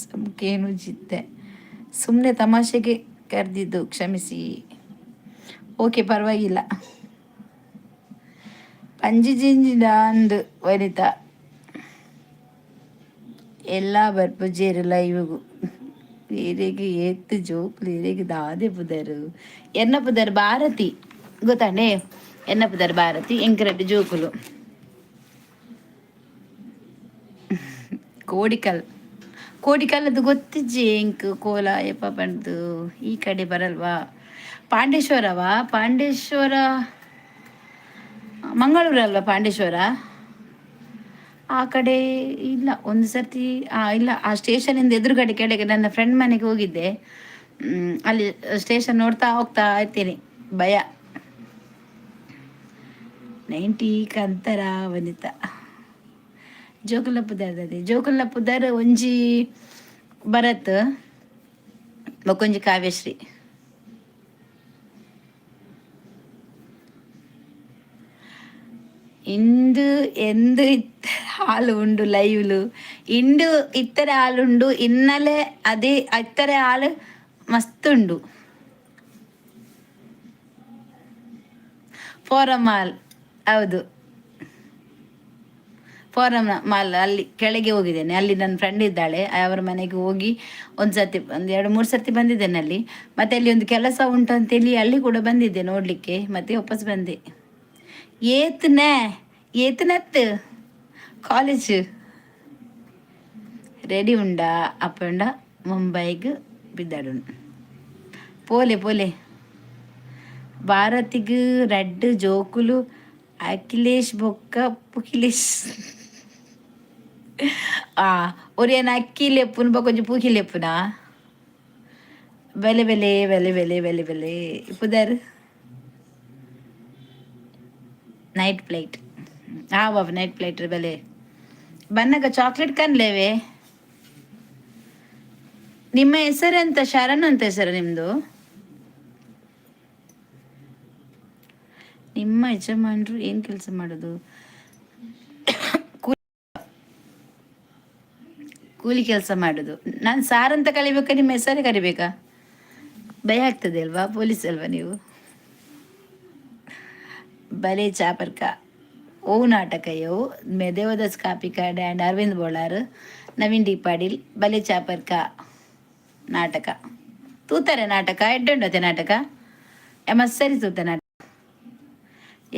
ಸುಮ್ಕೇನು ಜಿದ್ದೆ, ಸುಮ್ಮನೆ ತಮಾಷೆಗೆ ಕರೆದಿದ್ದು, ಕ್ಷಮಿಸಿ. ಓಕೆ, ಪರವಾಗಿಲ್ಲ. ಪಂಜಿ ಜಿಂಜಿದ ಅಂದು ವನಿತಾ. ಎಲ್ಲ ಬರ್ಪುಜೆರ್ ಲೈವ್ಗು. ಈರೆಗ್ ಏತ್ ಜೋಕುಲು, ಈರೆಗ್ ದಾದೆ ಪುದರು? ಎನ್ನ ಪುದರ್ ಭಾರತಿ, ಗೊತ್ತಾಂಡೆ? ಎನ್ನ ಪುದರ್ ಭಾರತಿ, ಎಂಕ್ ರಡ್ಡ್ ಜೋಕುಲು. ಕೋಡಿಕಲ್, ಕೋಡಿಕಲ್ ಅದು ಗೊತ್ತಿಜ್ಜಿ ಎಂಕ್. ಕೋಲ ಏಪ ಪಂಡ್ದು. ಈ ಕಡೆ ಬರಲ್ವಾ? ಪಾಂಡೇಶ್ವರವಾ? ಪಾಂಡೇಶ್ವರ ಮಂಗಳೂರು ಅಲ್ವಾ ಪಾಂಡೇಶ್ವರ? ಆ ಕಡೆ ಇಲ್ಲ ಒಂದು ಸರ್ತಿ. ಇಲ್ಲ, ಆ ಸ್ಟೇಷನಿಂದ ಎದುರುಗಡೆ ಕೆಳಗೆ ನನ್ನ ಫ್ರೆಂಡ್ ಮನೆಗೆ ಹೋಗಿದ್ದೆ. ಅಲ್ಲಿ ಸ್ಟೇಷನ್ ನೋಡ್ತಾ ಹೋಗ್ತಾ ಇರ್ತೀನಿ, ಭಯ. 90 ಕಂತರ ವನಿತಾ ಜೋಕುಲ ಪುದರ್, ಜೋಕುಲ ಪುದರ್ ಒಂಜಿ ಭರತ್, ಬೊಕೊಂಜಿ ಕಾವ್ಯಶ್ರೀ. ಇಂದು ಎಂದು ಇತ್ತರ ಹಾಲು ಉಂಡು ಲೈವ್ಲು. ಇಂಡು ಇತ್ತರೆ ಹಾಲುಂಡು, ಇನ್ನಲೆ ಅದೇ ಇತ್ತರೆ ಹಾಲು ಮಸ್ತ್ ಉಂಡು. ಫೋರಮ್ ಮಾಲ್, ಹೌದು, ಫೋರಮ್ ಮಾಲ್ ಅಲ್ಲಿ ಕೆಳಗೆ ಹೋಗಿದ್ದೇನೆ. ಅಲ್ಲಿ ನನ್ನ ಫ್ರೆಂಡ್ ಇದ್ದಾಳೆ, ಅವರ ಮನೆಗೆ ಹೋಗಿ ಒಂದು ಸರ್ತಿ, ಒಂದು ಎರಡು ಮೂರು ಸರ್ತಿ ಬಂದಿದ್ದೇನೆ ಅಲ್ಲಿ. ಮತ್ತೆ ಅಲ್ಲಿ ಒಂದು ಕೆಲಸ ಉಂಟು ಅಂತೇಳಿ ಅಲ್ಲಿ ಕೂಡ ಬಂದಿದ್ದೆ ನೋಡಲಿಕ್ಕೆ, ಮತ್ತೆ ವಾಪಸ್ ಬಂದೆ. ಏತ್ನೆ ಏತ್ನತ್ ಕಾಲೇಜ್ ರೆಡಿ ಉಂಡಾ ಅಪ್ಪಂಡ ಮುಂಬೈಗೆ ಬಿದ್ದಾಡು. ಪೋಲೆ ಪೋಲೆ. ಭಾರತಿಗ್ ರಡ್ಡ್ ಜೋಕುಲು ಅಖಿಲೇಶ್ ಬೊಕ್ಕ ಪುಖಿಲೇಶ್. ಆ ಒರಿಯನ ಅಕ್ಕಿ ಲೆಪ್ಪುನು, ಬೊಕ ಒಂಜಿ ಪೂಕಿ ಲೆಪ್ಪುನಾ. ಬೆಲೆ ಬೆಲೆ ಬೆಲೆ ಬೆಲೆ ಬೆಲೆ ಬೆಲೆ ಪುದರ್. ನೈಟ್ ಫ್ಲೈಟ್ ಆವ, ನೈಟ್ ಫ್ಲೈಟ್ ಬೆಲೆ ಬನ್ನಗ ಚಾಕ್ಲೇಟ್ ಕನ್ಲೇವೆ. ನಿಮ್ಮ ಹೆಸರೆಂತ? ಶರಣ್ ಅಂತ ಹೆಸರು ನಿಮ್ಮದು? ನಿಮ್ಮ ಯಜಮಾನರು ಏನು ಕೆಲಸ ಮಾಡೋದು? ಕೂಲಿ ಕೆಲಸ ಮಾಡೋದು. ನಾನು ಸಾರ್ ಅಂತ ಕರಿಬೇಕಾ, ನಿಮ್ಮ ಹೆಸರೇ ಕರಿಬೇಕಾ? ಭಯ ಆಗ್ತದೆ ಅಲ್ವಾ? ಪೊಲೀಸ್ ಅಲ್ವಾ ನೀವು? ಬಲೆ ಚಾಪರ್ಕ ಓ ನಾಟಕ ಯವು ಮೆದೇವದಾಸ್ ಕಾಪಿಕಾಡ್ ಆ್ಯಂಡ್ ಅರವಿಂದ್ ಬೋಳಾರ್, ನವೀನ್ ಡಿ ಪಾಟೀಲ್. ಬಲೆ ಚಾಪರ್ಕ ನಾಟಕ ತೂತಾರೆ. ನಾಟಕ ಎಡ್ಡುಂಡತೆ ನಾಟಕ ಎಮಸ್ಸರಿ ತೂತ ನಾಟಕ.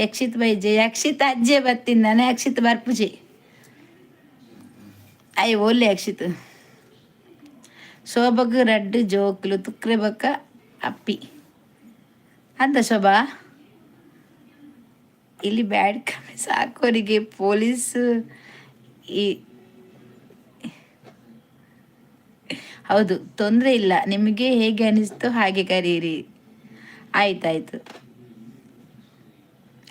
ಯಕ್ಷಿತ್ ಬೈಜೆ, ಯಕ್ಷಿತ್ ಅಜ್ಜೆ ಬತ್ತಿಂದಾನೆ. ಯಕ್ಷಿತ್ ಬರ್ಪುಜೆ. ಅಯ್ಯ ಓಲ್ಲೆ ಯಕ್ಷಿತ್. ಶೋಭಗ್ ರಡ್ಡ್ ಜೋಕ್ಲು ತುಕ್ರೆ ಬೊಕ್ಕ ಅಪ್ಪಿ ಅಂತ ಶೋಭಾ. ಇಲ್ಲಿ ಬ್ಯಾಡ್ ಕಮೆಂಟ್ಸ್ ಹಾಕೋರಿಗೆ ಪೊಲೀಸ್ ಈ ಹೌದು, ತೊಂದರೆ ಇಲ್ಲ. ನಿಮಗೆ ಹೇಗೆ ಅನಿಸ್ತು ಹಾಗೆ ಕರೀರಿ. ಆಯ್ತಾಯ್ತು.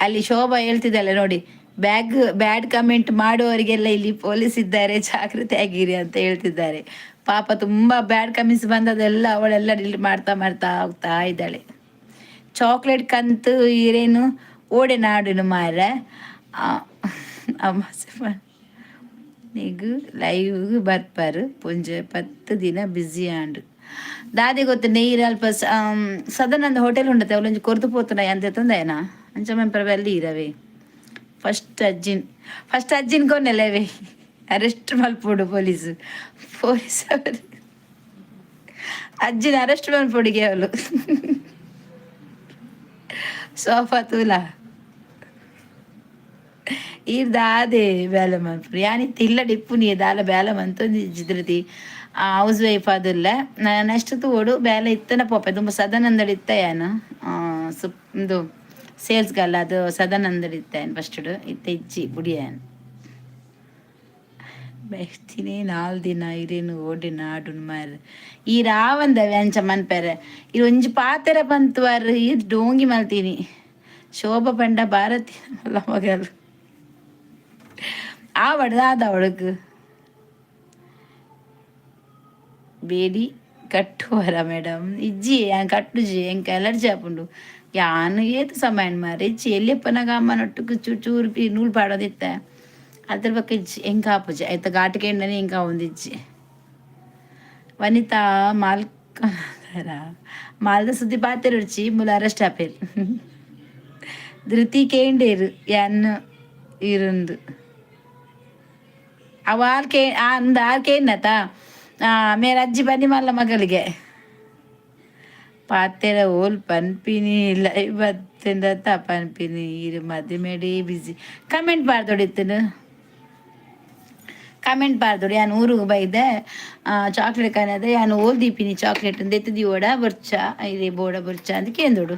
ಅಲ್ಲಿ ಶೋಭಾ ಹೇಳ್ತಿದ್ದಲ್ಲ ನೋಡಿ, ಬ್ಯಾಡ್ ಕಮೆಂಟ್ ಮಾಡುವವರಿಗೆಲ್ಲ ಇಲ್ಲಿ ಪೊಲೀಸ್ ಇದ್ದಾರೆ, ಜಾಗೃತಿ ಆಗಿರಿ ಅಂತ ಹೇಳ್ತಿದ್ದಾರೆ. ಪಾಪ, ತುಂಬ ಬ್ಯಾಡ್ ಕಮೆಂಟ್ಸ್ ಬಂದದೆಲ್ಲ ಅವಳೆಲ್ಲ ಡಿಲೀಟ್ ಮಾಡ್ತಾ ಮಾಡ್ತಾ ಹೋಗ್ತಾ ಇದ್ದಾಳೆ. ಚಾಕ್ಲೇಟ್ ಕಂತು ಈರೇನು ಓಡೆ ನಾಡಿನ ಮಾರ ನಿಗು ಲೈವ್ ಬರ್ಪಾರು ಪುಂಜೆ 10 ದಿನ ಬ್ಯುಸಿ ಆಂಡ್ ದಾದೆ ಗೊತ್ತು. ನೀರು ಅಲ್ಪ ಸದಾನಂದ ಹೋಟೆಲ್ ಉಂಡತೆ, ಅವಳೊಂಜಿ ಕೊರ್ದು ಪೋತುನ ಅಂತೆ ತಂದಯನ ಅಂಚ ಮೆಂಪರ ಅಲ್ಲಿ ಇರವೆ. ಫಸ್ಟ್ ಅಜ್ಜಿನ್, ಫಸ್ಟ್ ಅಜ್ಜಿನ್ ಕೊನೆಲೆವೆ ಅರೆಸ್ಟ್ ಮಲ್ಪೊಡು. ಪೊಲೀಸ್ ಪೊಲೀಸ್ ಅವರು ಅಜ್ಜಿನ ಅರೆಸ್ಟ್ ಮಲ್ಪೊಡಿಗೆ. ಅವಳು ಸೋಫಾ ತೂಲ ಈರ್ ದಾದೆ ಬೇಲೆ ಮನ್ಪುನು ಯಾನಿತ್ತೆ ಇಲ್ಲಡ್ ಇಪ್ಪುನಿಯೆ ದಾಲ ಬೇಲೆ ಮಂತೊಂದಿಜ್ಜಿ. Dhriti house wife ಆದುಲ್ಲೆ. ನೆಕ್ಸ್ಟ್ ತೂವೊಡು, ಬೇಲೆ ಇತ್ತನ ಪೋಪೆ. ದುಂಬು ಸದಾನಂದಡ್ ಇತ್ತ ಯಾನ್, ಸುಪ್ ಉಂದು ಸೇಲ್ಸ್ ಗರ್ಲ್. ಅದು ಸದಾನಂದಡ್ ಇತ್ತ ಯಾನ್ ಫಸ್ಟ್, ಇತ್ತೆ ಇಜ್ಜಿ, ಬುಡಿಯೆ ಯಾನ್. ಬೆಸ್ತಿನಿ ನಾಲ್ ದಿನ ಇರೇನು ಓಡಿ ನಾಡುನ್ ಮಾರ್ ಈರ್ ಆವಂದವೆ ಅಂಚ ಮನ್ಪೆರೆ. ಈರ್ ಒಂಜಿ ಪಾತೆರ ಪಂತುವರ್, ಈರ್ ಡೋಂಗಿ ಮಲ್ತೀನಿ. ಶೋಭ ಪಂಡ ಭಾರತಿ ಮಗಲ್ ಆವಡ್ ದಾದ ಅವಳಗ್ ಬೇಡಿ ಕಟ್ಟುವರ ಮೇಡಮ್? ಇಜ್ಜಿ, ಯಾನ್ ಕಟ್ಟುಜಿ, ಎಂಕ್ ಅಲರ್ಜಿ ಆಪುಂಡು. ಯಾನ್ ಏತ್ ಸಮಯ ಮಾರ್ರೆ, ಇಜ್ಜಿ. ಎಲ್ಲಿಪ್ಪನಗ ಅಮ್ಮನೊಟ್ಟುಗು ಚೂರು ಚೂರು ನೂಲು ಪಾಡೋದಿತ್ತೆ, ಅದ್ರ ಬೊಕ್ಕ ಇಜ್ಜಿ. ಎಂಕ್ ಆಪುಜಿ ಐತ ಘಾಟಿಗೆ ಎಂಕ್ ಆವೊಂದಿಜ್ಜಿ. ವನಿತಾ ಮಾಲ್ಕ ಮಾಲ್ದ ಸುದ್ದಿ ಪಾತೆರೊಡ್ಚಿ, ಮೂಲು ಅರೆಸ್ಟ್ ಆಪೆರ್. ಧೃತಿ ಕೇಂಡೇರು ಯಾನ್ ಇರುಂದು ಅವ ಆರ್ ಕೇ ಅಂದ ಆರ್ ಕೇನ್ನತ ಮೇರ್ ಅಜ್ಜಿ ಬನ್ನಿ ಮಲ್ಲ ಮಗಳಿಗೆ ಪಾತೆರ ಓಲ್ ಪನ್ಪಿನಿ ಲೈವ್ ಬತ್ತಿಂಡತ ಪನ್ಪಿನಿ. ಈರ್ ಮದಿಮೆಡೇ ಬಿಸಿ, ಕಮೆಂಟ್ ಪಾಡ್ದೊಡಿತ್ತುನು. ಕಮೆಂಟ್ ಪಾಡ್ದೊಡು. ಯಾನ್ ಊರುಗು ಬೈದೆ, ಚಾಕ್ಲೇಟ್ ಕನದ, ಯಾನ್ ಓಲ್ ದೀಪಿನಿ ಚಾಕ್ಲೇಟ್ ದೆತ್ತ್ ದೀವೊಡ ಬೊರ್ಚ, ಇರೆ ಬೋಡ ಬೊರ್ಚ ಅಂದ್ ಕೇಂದೊಡು.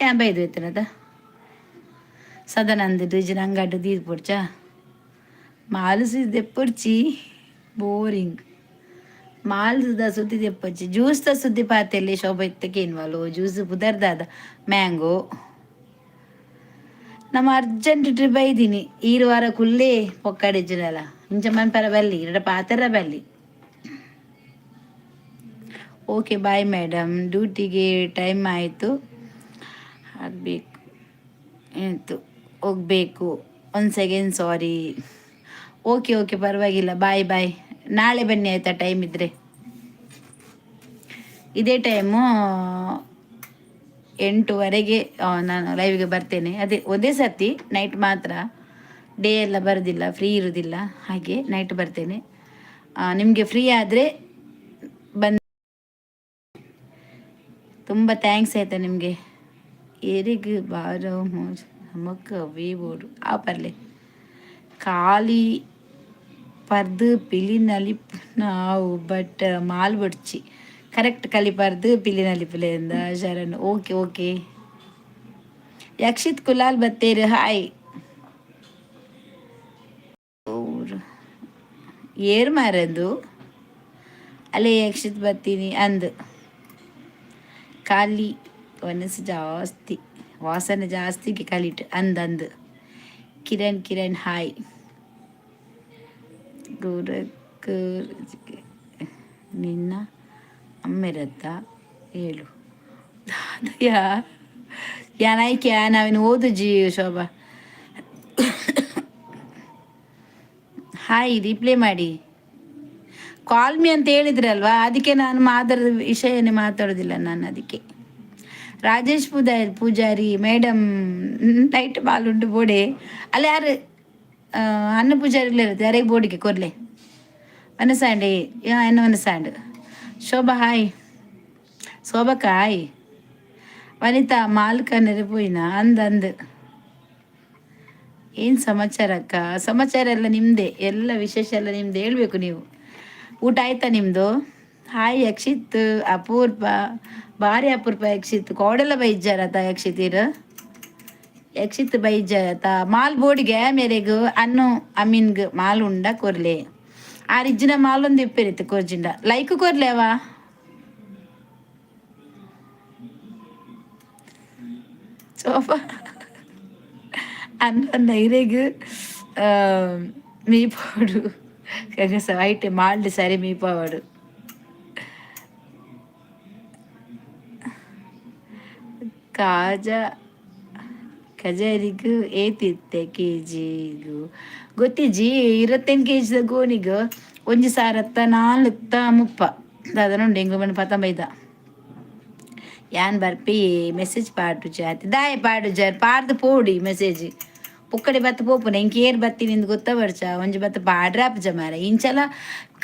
ಯಾನ್ ಬೈದು ಇತ್ತಿನದ ಸದಾನಂದ ಇಜ್ಜಿನ ಅಂಗಡ್ ದೀದ್ ಪೊಡ್ಚ ಮಾಲ್ ದೆಪ್ಪೊಡ್ಚಿ. ಬೋರಿಂಗ್. ಮಾಲ್ದ ಸುದ್ದಿ ದೆಪ್ಪೊಡ್ಚಿ, ಜ್ಯೂಸ್ದ ಸುದ್ದಿ ಪಾತೆರ್ಲೆ ಶೋಭಾ ಇತ್ತೆ ಕೇನ್ವಲು. ಜ್ಯೂಸ್ ಪುದರ್ದಾದ? ಮ್ಯಾಂಗೋ. ನಮ್ಮ ಅರ್ಜೆಂಟ್ ಟ್ರಿಪ್ ಬೈದಿನಿ. ಈರು ವಾರ ಕುಲ್ಲೇ ಪೊಕ್ಕಡಿಜ್ಜಿನಲ್ಲ, ಇಂಚ ಮನ್ಪರ ಬಲ್ಲಿ, ಇರಡ ಪಾತೆರ ಬಲ್ಲಿ. ಓಕೆ, ಬಾಯ್ ಮೇಡಮ್, ಡ್ಯೂಟಿಗೆ ಟೈಮ್ ಆಯಿತು, ಆಗಬೇಕು ಆಯಿತು, ಹೋಗಬೇಕು. ಒಂದು ಸೆಕೆಂಡ್, ಸಾರಿ. ಓಕೆ ಓಕೆ, ಪರವಾಗಿಲ್ಲ. Bye bye. ನಾಳೆ ಬನ್ನಿ ಆಯಿತಾ, ಟೈಮ್ ಇದ್ದರೆ. ಇದೇ ಟೈಮು 8ವರೆಗೆ ನಾನು ಲೈವ್ಗೆ ಬರ್ತೇನೆ. ಅದೇ ಒಂದೇ ಸರ್ತಿ ನೈಟ್ ಮಾತ್ರ, ಡೇ ಎಲ್ಲ ಬರೋದಿಲ್ಲ, ಫ್ರೀ ಇರೋದಿಲ್ಲ. ಹಾಗೆ ನೈಟ್ ಬರ್ತೇನೆ. ನಿಮಗೆ ಫ್ರೀ ಆದರೆ ಬಂದು. ತುಂಬ thanks ಆಯಿತಾ ನಿಮಗೆ. ಏರಿಗ್ ಬಾರೋ ನಮಕ್ ಅವೇ ಬೋಡು ಆ ಪರ್ಲೆ. ಖಾಲಿ ಪರ್ದು ಪಿಲಿ ನಲಿಪು ನಾವು, ಬಟ್ ಮಾಲ್ ಬೊಡ್ಚಿ. ಕರೆಕ್ಟ್. ಕಲಿ ಪರ್ದು ಪಿಲಿ ನಲಿಪುಲೆ ಅಂದ ಶರಣ್. Okay okay. ಯಕ್ಷಿತ್ ಕುಲಾಲ್ ಬತ್ತೇರು, ಹಾಯ್. ಊರು ಏರ್ ಮಾರಂದು ಅಲ್ಲೇ ಯಕ್ಷಿತ್ ಬತ್ತೀನಿ ಅಂದು. ಖಾಲಿ ಒನಸು ಜಾಸ್ತಿ, ವಾಸನೆ ಜಾಸ್ತಿ ಕಲಿಟ್ ಅಂದ್ ಅಂದ್. ಕಿರಣ್ ಕಿರಣ್, ಹಾಯ್. ಗೋರಖ್ ನಿನ್ನ ಅಮ್ಮೆರತ್ತ ಹೇಳು ಯಾ ಯಾನಾಯ್ಕೆ ನಾವಿನ್ನು ಓದುಜಿ. ಶೋಭಾ, ಹಾಯ್. ರಿಪ್ಲೈ ಮಾಡಿ. ಕಾಲ್ ಮೀ ಅಂತ ಹೇಳಿದ್ರಲ್ವಾ, ಅದಕ್ಕೆ ನಾನು ಮಾತಾಡೋದು ವಿಷಯನೇ ಮಾತಾಡೋದಿಲ್ಲ ನಾನು ಅದಕ್ಕೆ. Rajesh Poojary Poojary, madam night ಬಾಲುಂಡು ಬೋಡೆ. ಅಲ್ಲ, ಯಾರು ಅನ್ನ ಪೂಜಾರಿ ಇರುತ್ತೆ, ಯಾರಿಗೆ ಬೋಡಿಗೆ ಕೊರ್ಲೆ ಮನಸಾಂಡೆ ಎನ್ನ ಮನಸಾಂಡ್. ಶೋಭಾ, ಹಾಯ್. ಶೋಭಕ್ಕ, ಹಾಯ್. ವನಿತಾ, ಮಾಲ್ಕನರೆ ಪೋಯಿನ ಅಂದ್ ಅಂದ್. ಏನು ಸಮಾಚಾರ ಅಕ್ಕ? ಸಮಾಚಾರ ಎಲ್ಲ ನಿಮ್ಮದೇ, ಎಲ್ಲ ವಿಶೇಷ ಎಲ್ಲ ನಿಮ್ದು, ಹೇಳ್ಬೇಕು ನೀವು. ಊಟ ಆಯ್ತಾ ನಿಮ್ಮದು? ಹಾಯ್ ಯಕ್ಷಿತ್. ಅಪೂರ್ಪ, ಭಾರಿ ಅಪೂರ್ಪ ಯಕ್ಷಿತ್. ಕೋಡೆಲ್ಲ ಬೈಜಾರತ ಯಕ್ಷಿತ್ ಇರು? ಯಕ್ಷಿತ್ ಬೈಜಾರತ? ಮಾಲ್ ಬೋಡಿಗೆ ಮೇರೆಗ್ ಅನ್ನು ಅಮೀನ್ಗ್ ಮಾಲ್ ಉಂಡ ಕೊರ್ಲೆ. ಆ ರಿಜ್ಜಿನ ಮಾಲೊಂದು ಇಪ್ಪೇರಿತ್ತು ಕೊರ್ಜಿಂಡ. ಲೈಕ್ ಕೊರ್ಲೇವಾ? ಸೋಫಾ ಅನ್ನ ಇರೆಗ್ ಮೀಪಾಡು ಕಂಗಸ ಐಟೆ ಮಾಲ್ಡ್ ಸರಿ ಮೀಪಾವಡು. ಕಾಜಾ ಕಜಾರಿಗ್ ಏತಿತ್ತೆ ಕೆಜಿಗು ಗೊತ್ತಿಜ್ಜಿ. 25 ಕೆಜಿದ ಗೋಣಿಗ್ ಒಂಜಿ ಸಾರತ್ತ ನಾಲ್ತ್ತ 30 ದಾದನ ಉಂಡು. ಎಂಕ್ ಪಂಡ ಪತ್ತೊಂಬೈದ. ಯಾನ್ ಬರ್ಪಿ ಮೆಸೇಜ್ ಪಾಡು ಜಾತಿ ದಾಯೆ ಪಾಡು ಜಾರ್ ಪಾಡ್ದು ಪೋಡಿ. ಮೆಸೇಜ್ ಪುಕ್ಕಡೆ ಬತ್ತ ಪೋಪುನ ಇಂಕ ಏರ್ ಬತ್ತಿ ನಿಂದು ಗೊತ್ತ ಬರ್ಚ. ಒಂಜಿ ಬತ್ತ ಪಾಡ್ರೆ ಆಪುಜ ಮಾರೆ, ಇಂಚಲ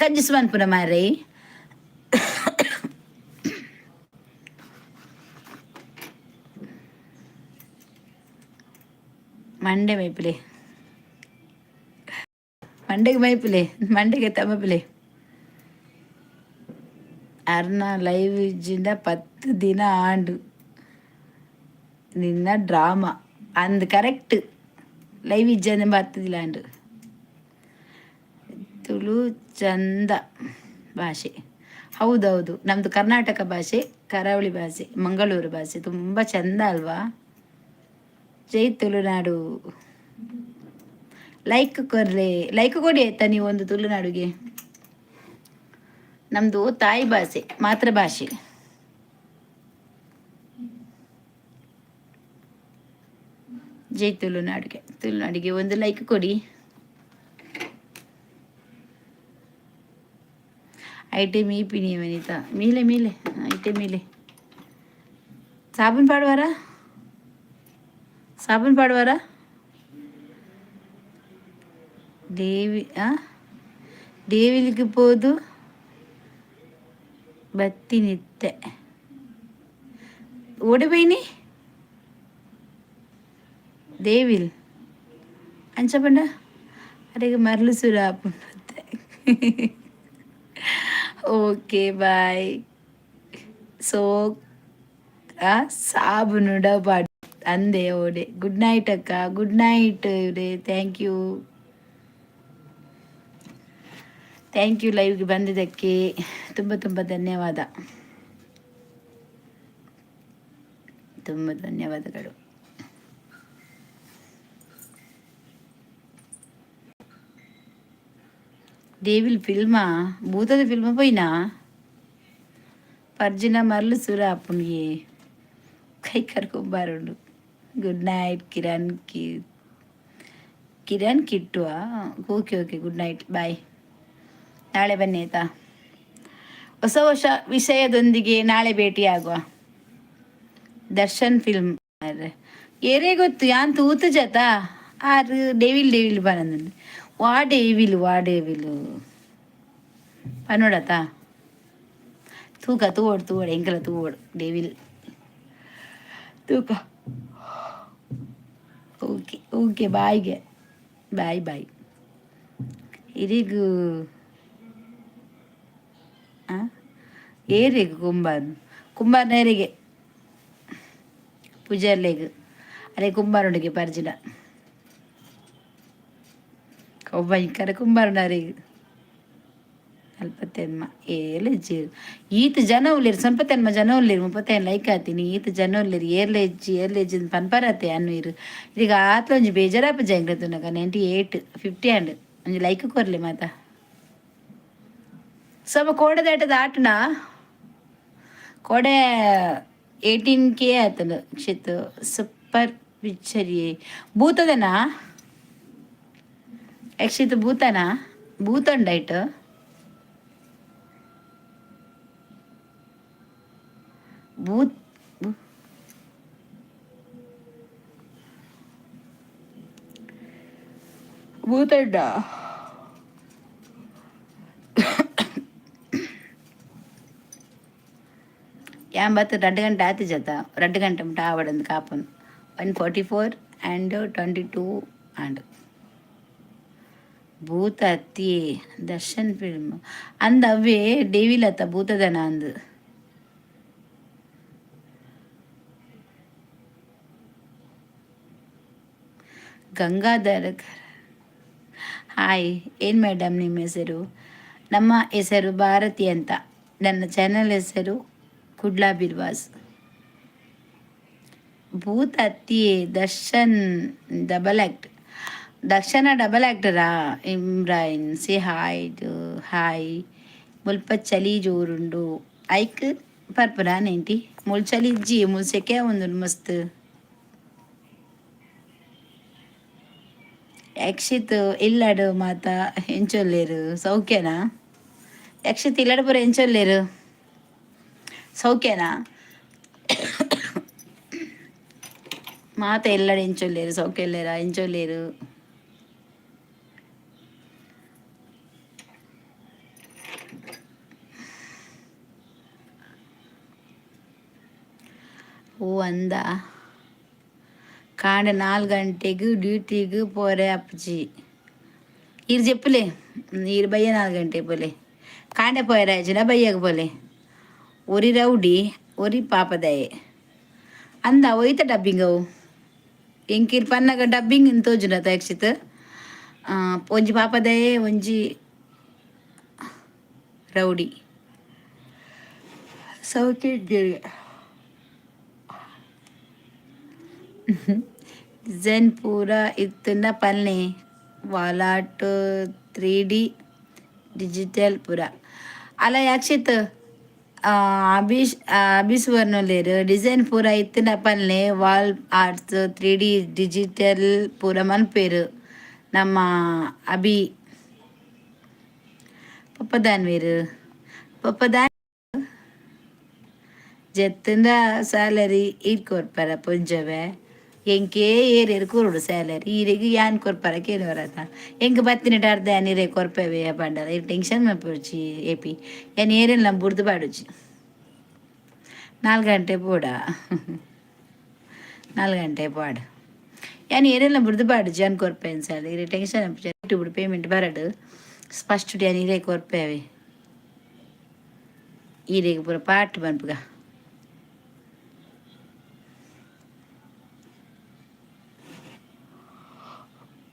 ಕಂಜಸ್ ಮನ್ಪುನ ಮಾರೆ. ಮಂಡೆ ಮೈಪುಲೆ, ಮಂಡೆಗೆ ಮೈಪುಲೆ, ಮಂಡೆಗೆ ತಮಪುಲೆ. ಅರ್ನ ಲೈವ್ ಇಜ್ಜಿಂಡ 10 ದಿನ ಆಂಡು. ನಿನ್ನ ಡ್ರಾಮಾ ಅಂದ್. ಕರೆಕ್ಟ್, ಲೈವ್ ಇಜ್ಜಂದೆ 10 ದಿನ ಆಂಡು. ತುಳು ಚಂದ ಭಾಷೆ. ಹೌದೌದು, ನಮ್ಮದು ಕರ್ನಾಟಕ ಭಾಷೆ, ಕರಾವಳಿ ಭಾಷೆ, ಮಂಗಳೂರು ಭಾಷೆ ತುಂಬ ಚಂದ ಅಲ್ವಾ? ಜೈ ತುಳುನಾಡು. ಲೈಕ್ ಕೊರ್ಲೆ, ಲೈಕ್ ಕೊಡಿ ಆಯ್ತಾ ನೀವು ಒಂದು ತುಳುನಾಡುಗೆ. ನಮ್ಮದು ತಾಯಿ ಭಾಷೆ, ಮಾತೃಭಾಷೆ. ಜೈ ತುಳುನಾಡಿಗೆ. ತುಳುನಾಡಿಗೆ ಒಂದು ಲೈಕ್ ಕೊಡಿ. ಐಟೆ ಮೀಪಿನಿ ವನಿತಾ. ಮೀಲೆ ಮೀಲೆ, ಐಟೆ ಮೀಲೆ. ಸಾಬೂನ್ ಪಾಡುವಾರಾ? ಸಾಬೂನ್ ಪಾಡುವಾರಾ? ದೇವಿ ದೇವಿಲಿಗೆ ಪೋದು ಬತ್ತಿನಿತ್ತೆ ಓಡಿ ಬೈನಿ ದೇವಿಲ್ ಅಂಚ ಪಂಡ ಅರೆಗೆ ಮರ್ಲು ಸುರ ಆಪುಂಡು. Okay, bye. ಸೊ ಸಾಬುನು ಡವ್ ಅಂದೆ ಓಡೆ. ಗುಡ್ ನೈಟ್ ಅಕ್ಕ. ಗುಡ್ ನೈಟ್ ಇವ್ರೆ. Thank you, thank you. ಲೈವ್ಗೆ ಬಂದಿದ್ದಕ್ಕೆ ತುಂಬ ತುಂಬ ಧನ್ಯವಾದ, ತುಂಬ ಧನ್ಯವಾದಗಳು. ಡೇವಿಲ್ ಫಿಲ್ಮಾ? ಭೂತದ ಫಿಲ್ಮ ಪೋಯಿನಾ? ಪರ್ಜಿನ ಮರ್ಲು ಸುರ ಅಪ್ಪನಿಗೆ ಕೈ ಕರ್ಕೊಂಬಾರುಂಡು. ಗುಡ್ ನೈಟ್ ಕಿರಣ್ ಕಿ Kiran ಕಿಟ್ಟುವ. Okay okay, good night, bye. ನಾಳೆ ಬನ್ನಿ ಆಯ್ತಾ? ಹೊಸ ಹೊಸ ವಿಷಯದೊಂದಿಗೆ ನಾಳೆ ಭೇಟಿಯಾಗುವ. ದರ್ಶನ್ ಫಿಲ್ಮ್ ಏರೇ ಗೊತ್ತು? ಯಾನ್ ತೂತು ಜತ ಆರು ಡೇವಿಲ್ ಡೇವಿಲ್ ಬರಂದು. ವಾ ಡೇವಿಲ್, ವಾ ಡೇವಿಲ್ ಪನೋಡತ. ತೂಕ ತೂವೋಡು ತೂವೋಡು, ಎಂಕಲ ತೂವೋಡು ಡೇವಿಲ್ ತೂಕ. ಓಕೆ ಓಕೆ, ಬಾಯ್ಗೆ ಬಾಯ್ ಬಾಯ್. ಇರಿಗು ಏರಿಗು ಕುಂಬಾರ್, ಕುಂಬಾರನೇರಿಗೆ ಪೂಜಾರ್ಲೆಗ್ ಅರೆ ಕುಂಬಾರುಂಡಿಗೆ ಪರ್ಜಿನ ಭಯಂಕರ ಕುಂಬಾರನರಿಗೆ ನಲ್ಪತ್ತೆನ್ಮ ಏಲೆಜ್ಜಿ. ಈತ ಜನ ಉಲ್ಲೇರು, ಸ್ವಲ್ಪ ತೆನ್ಮ ಜನ ಉಲ್ಲೇರು. 35 ಲೈಕ್ ಆತೀನಿ. ಈತ ಜನ ಉಲ್ಲೇರು, ಏರ್ಲೆಜ್ಜಿ ಏರ್ಲೆಜ್ಜಿ ಪನ್ಪರತೆ ಅನ್ನು ಇರು. ಈಗ ಆತ್ಲ ಒಂಜಿ ಬೇಜಾರಾಪ ಜಂಗ್ಲ ತುನಗ. 98 50 ಆಂಡ್. ಒಂಜಿ ಲೈಕ್ ಕೊರ್ಲೆ ಮಾತ. ಸ್ವಲ್ಪ ಕೋಡೆ ದಾಟದ ಆಟನ ಕೋಡೆ 18K ಆತನು ಕ್ಷಿತ್. Super picture. ಭೂತದನಾ ಯಕ್ಷಿತ್? ಭೂತನಾ? ಭೂತ ಉಂಡಾಯ್ತು. ಭೂತ್ ಭೂತಡ್ಡ. ಯಾಂಬತ್ತು 2 ಗಂಟೆ ಆತಿ ಜತ. 2 ಗಂಟೆ ಮುಟ ಆವಡಂದು ಕಾಪುನು. 1:44 and 22 and. ಭೂತ ಅತ್ತಿ ದರ್ಶನ್ ಫಿಲ್ಮ್ ಅಂದ. ಅವೇ ಡೇವಿಲ್ ಅತ್ತ, ಭೂತದನ ಅಂದು. ಗಂಗಾಧರ ಹಾಯ್. ಏನು ಮೇಡಮ್ ನಿಮ್ಮ ಹೆಸರು? ನಮ್ಮ ಹೆಸರು ಭಾರತಿ ಅಂತ. ನನ್ನ ಚಾನಲ್ ಹೆಸರು ಕುಡ್ಲಾ ಬಿರ್ವಾಸ್. ಭೂತ ಅತ್ತಿ ದರ್ಶನ್ ಡಬಲ್ ಆ್ಯಕ್ಟ್. ದರ್ಶನ ಡಬಲ್ ಆ್ಯಕ್ಟರಾ? Imran say hi. ಹಾಯ್. ಮುಲ್ಪ ಚಲಿ ಜೋರುಂಡು. ಐಕ್ ಪರ್ಪುರಾ 90. ಮುಲ್ ಚಲಿ ಇಜ್ಜಿ, ಮುಲ್ ಸೆಕೆ ಒಂದು ಮಸ್ತ್. ಯಕ್ಷಿತ್ ಇಲ್ಲಡು ಮಾತ ಎಂಚೊಲ್ಲೇರು? ಸೌಖ್ಯನಾ ಯಕ್ಷಿತ್? ಇಲ್ಲಡು ಪೂರ ಎಂಚೊಲ್ಲೇರು? ಸೌಖ್ಯನಾ ಮಾತ? ಎಲ್ಲಡು ಎಂಚೊಲ್ಲೇರು? ಸೌಖ್ಯ ಇಲ್ಲೇರಾ? ಎಂಚೊಲ್ಲೇರು? ಓ ಅಂದ. ಕಾಂಡೆ 4 ಗಂಟೆಗೆ ಡ್ಯೂಟಿಗೆ ಪೋರೆ ಅಪ್ಪಜಿ. ಈರ್ చెప్పులే. ಈರ್ ಬಯ್ಯ 4 ಗಂಟೆಗೆ ಪೋಲೆ. ಕಾಂಡೆ ಪೋಯರ ಆಯ್ಜಿನ ಬಯ್ಯಗ್ ಪೋಲೆ. ಒರಿ ರೌಡಿ, ಒರಿ ಪಾಪದಾಯೆ ಅಂದ. ಒಯ್ತ ಡಬ್ಬಿಂಗ್ ಅವು ಎಂಕೀರ್ ಪನ್ನಗ ಡಬ್ಬಿಂಗ್ ತೋಜುನ ಯಕ್ಷಿತ್. ಒಂಜಿ ಪಾಪದಾಯೆ, ಒಂಜಿ ರೌಡಿ. ಸೌಖ್ಯ. ಡಿಸೈನ್ ಪೂರ ಇತ್ತುಂಡ ಪನ್ಲೆ. ವಾಲಾಟ್ 3D ಡಿಜಿಟಲ್ ಪೂರ ಅಲ್ಲ ಯಕ್ಷಿತ್. ಅಭಿಷ್ ಅಭಿಸುವರ್ಣಲೇರು ಡಿಸೈನ್ ಪೂರ ಇತ್ತಿನ ಪನ್ಲೆ. ವಾಲ್ ಆರ್ಟ್ಸ್ 3D digital ಪೂರ ಮನ್ಪೇರು ನಮ್ಮ ಅಭಿ. ಪಪ್ಪದಾನ್ವೀರು ಪಪ್ಪದಾನ್ ಜೆತ್ತಿಂದ ಸ್ಯಾಲರಿ ಈರ್ ಕೊರ್ಪರ ಪೊಂಜವೆ. ಎಂಕೇ ಏರೇರು ಕೊರಡು ಸ್ಯಾಲರಿ? ಈರೆಗ್ ಯಾನ್ ಕೊರ್ಪರ ಕೇನುವರತ. ಎಂಕ್ ಬತ್ತಿನ ಅರ್ಧ ಯಾನ್ ಇರೆ ಕೊರ್ಪೆವೆ ಪಂಡರ ಇರ್ ಟೆನ್ಷನ್ ಮಲ್ಪೊಡ್ಚಿ ಏಪಿ. ಯಾನ್ ಏರೆಲ್ಲ ಬುಡ್ದು ಪಾಡುಜಿ. 4 ಗಂಟೆ ಪೋಡ, 4 ಗಂಟೆ ಪಾಡು. ಯಾನ್ ಏರೆಲ್ಲ ಬುಡ್ದು ಪಾಡುಜಿ. ಯಾನ್ ಕೊರ್ಪೆನ್ ಸ್ಯಾಲರಿ, ಇರೆ ಟೆನ್ಷನ್. ಯೂಟ್ಯೂಬ್ ಪೇಮೆಂಟ್ ಬರಡು. ಸ್ಪಷ್ಟ ಇರೇ ಕೊರ್ಪೇವೆ ಈರೆಗ್ ಪೂರ ಪಾಟ್ ಪನ್ಪುಗ.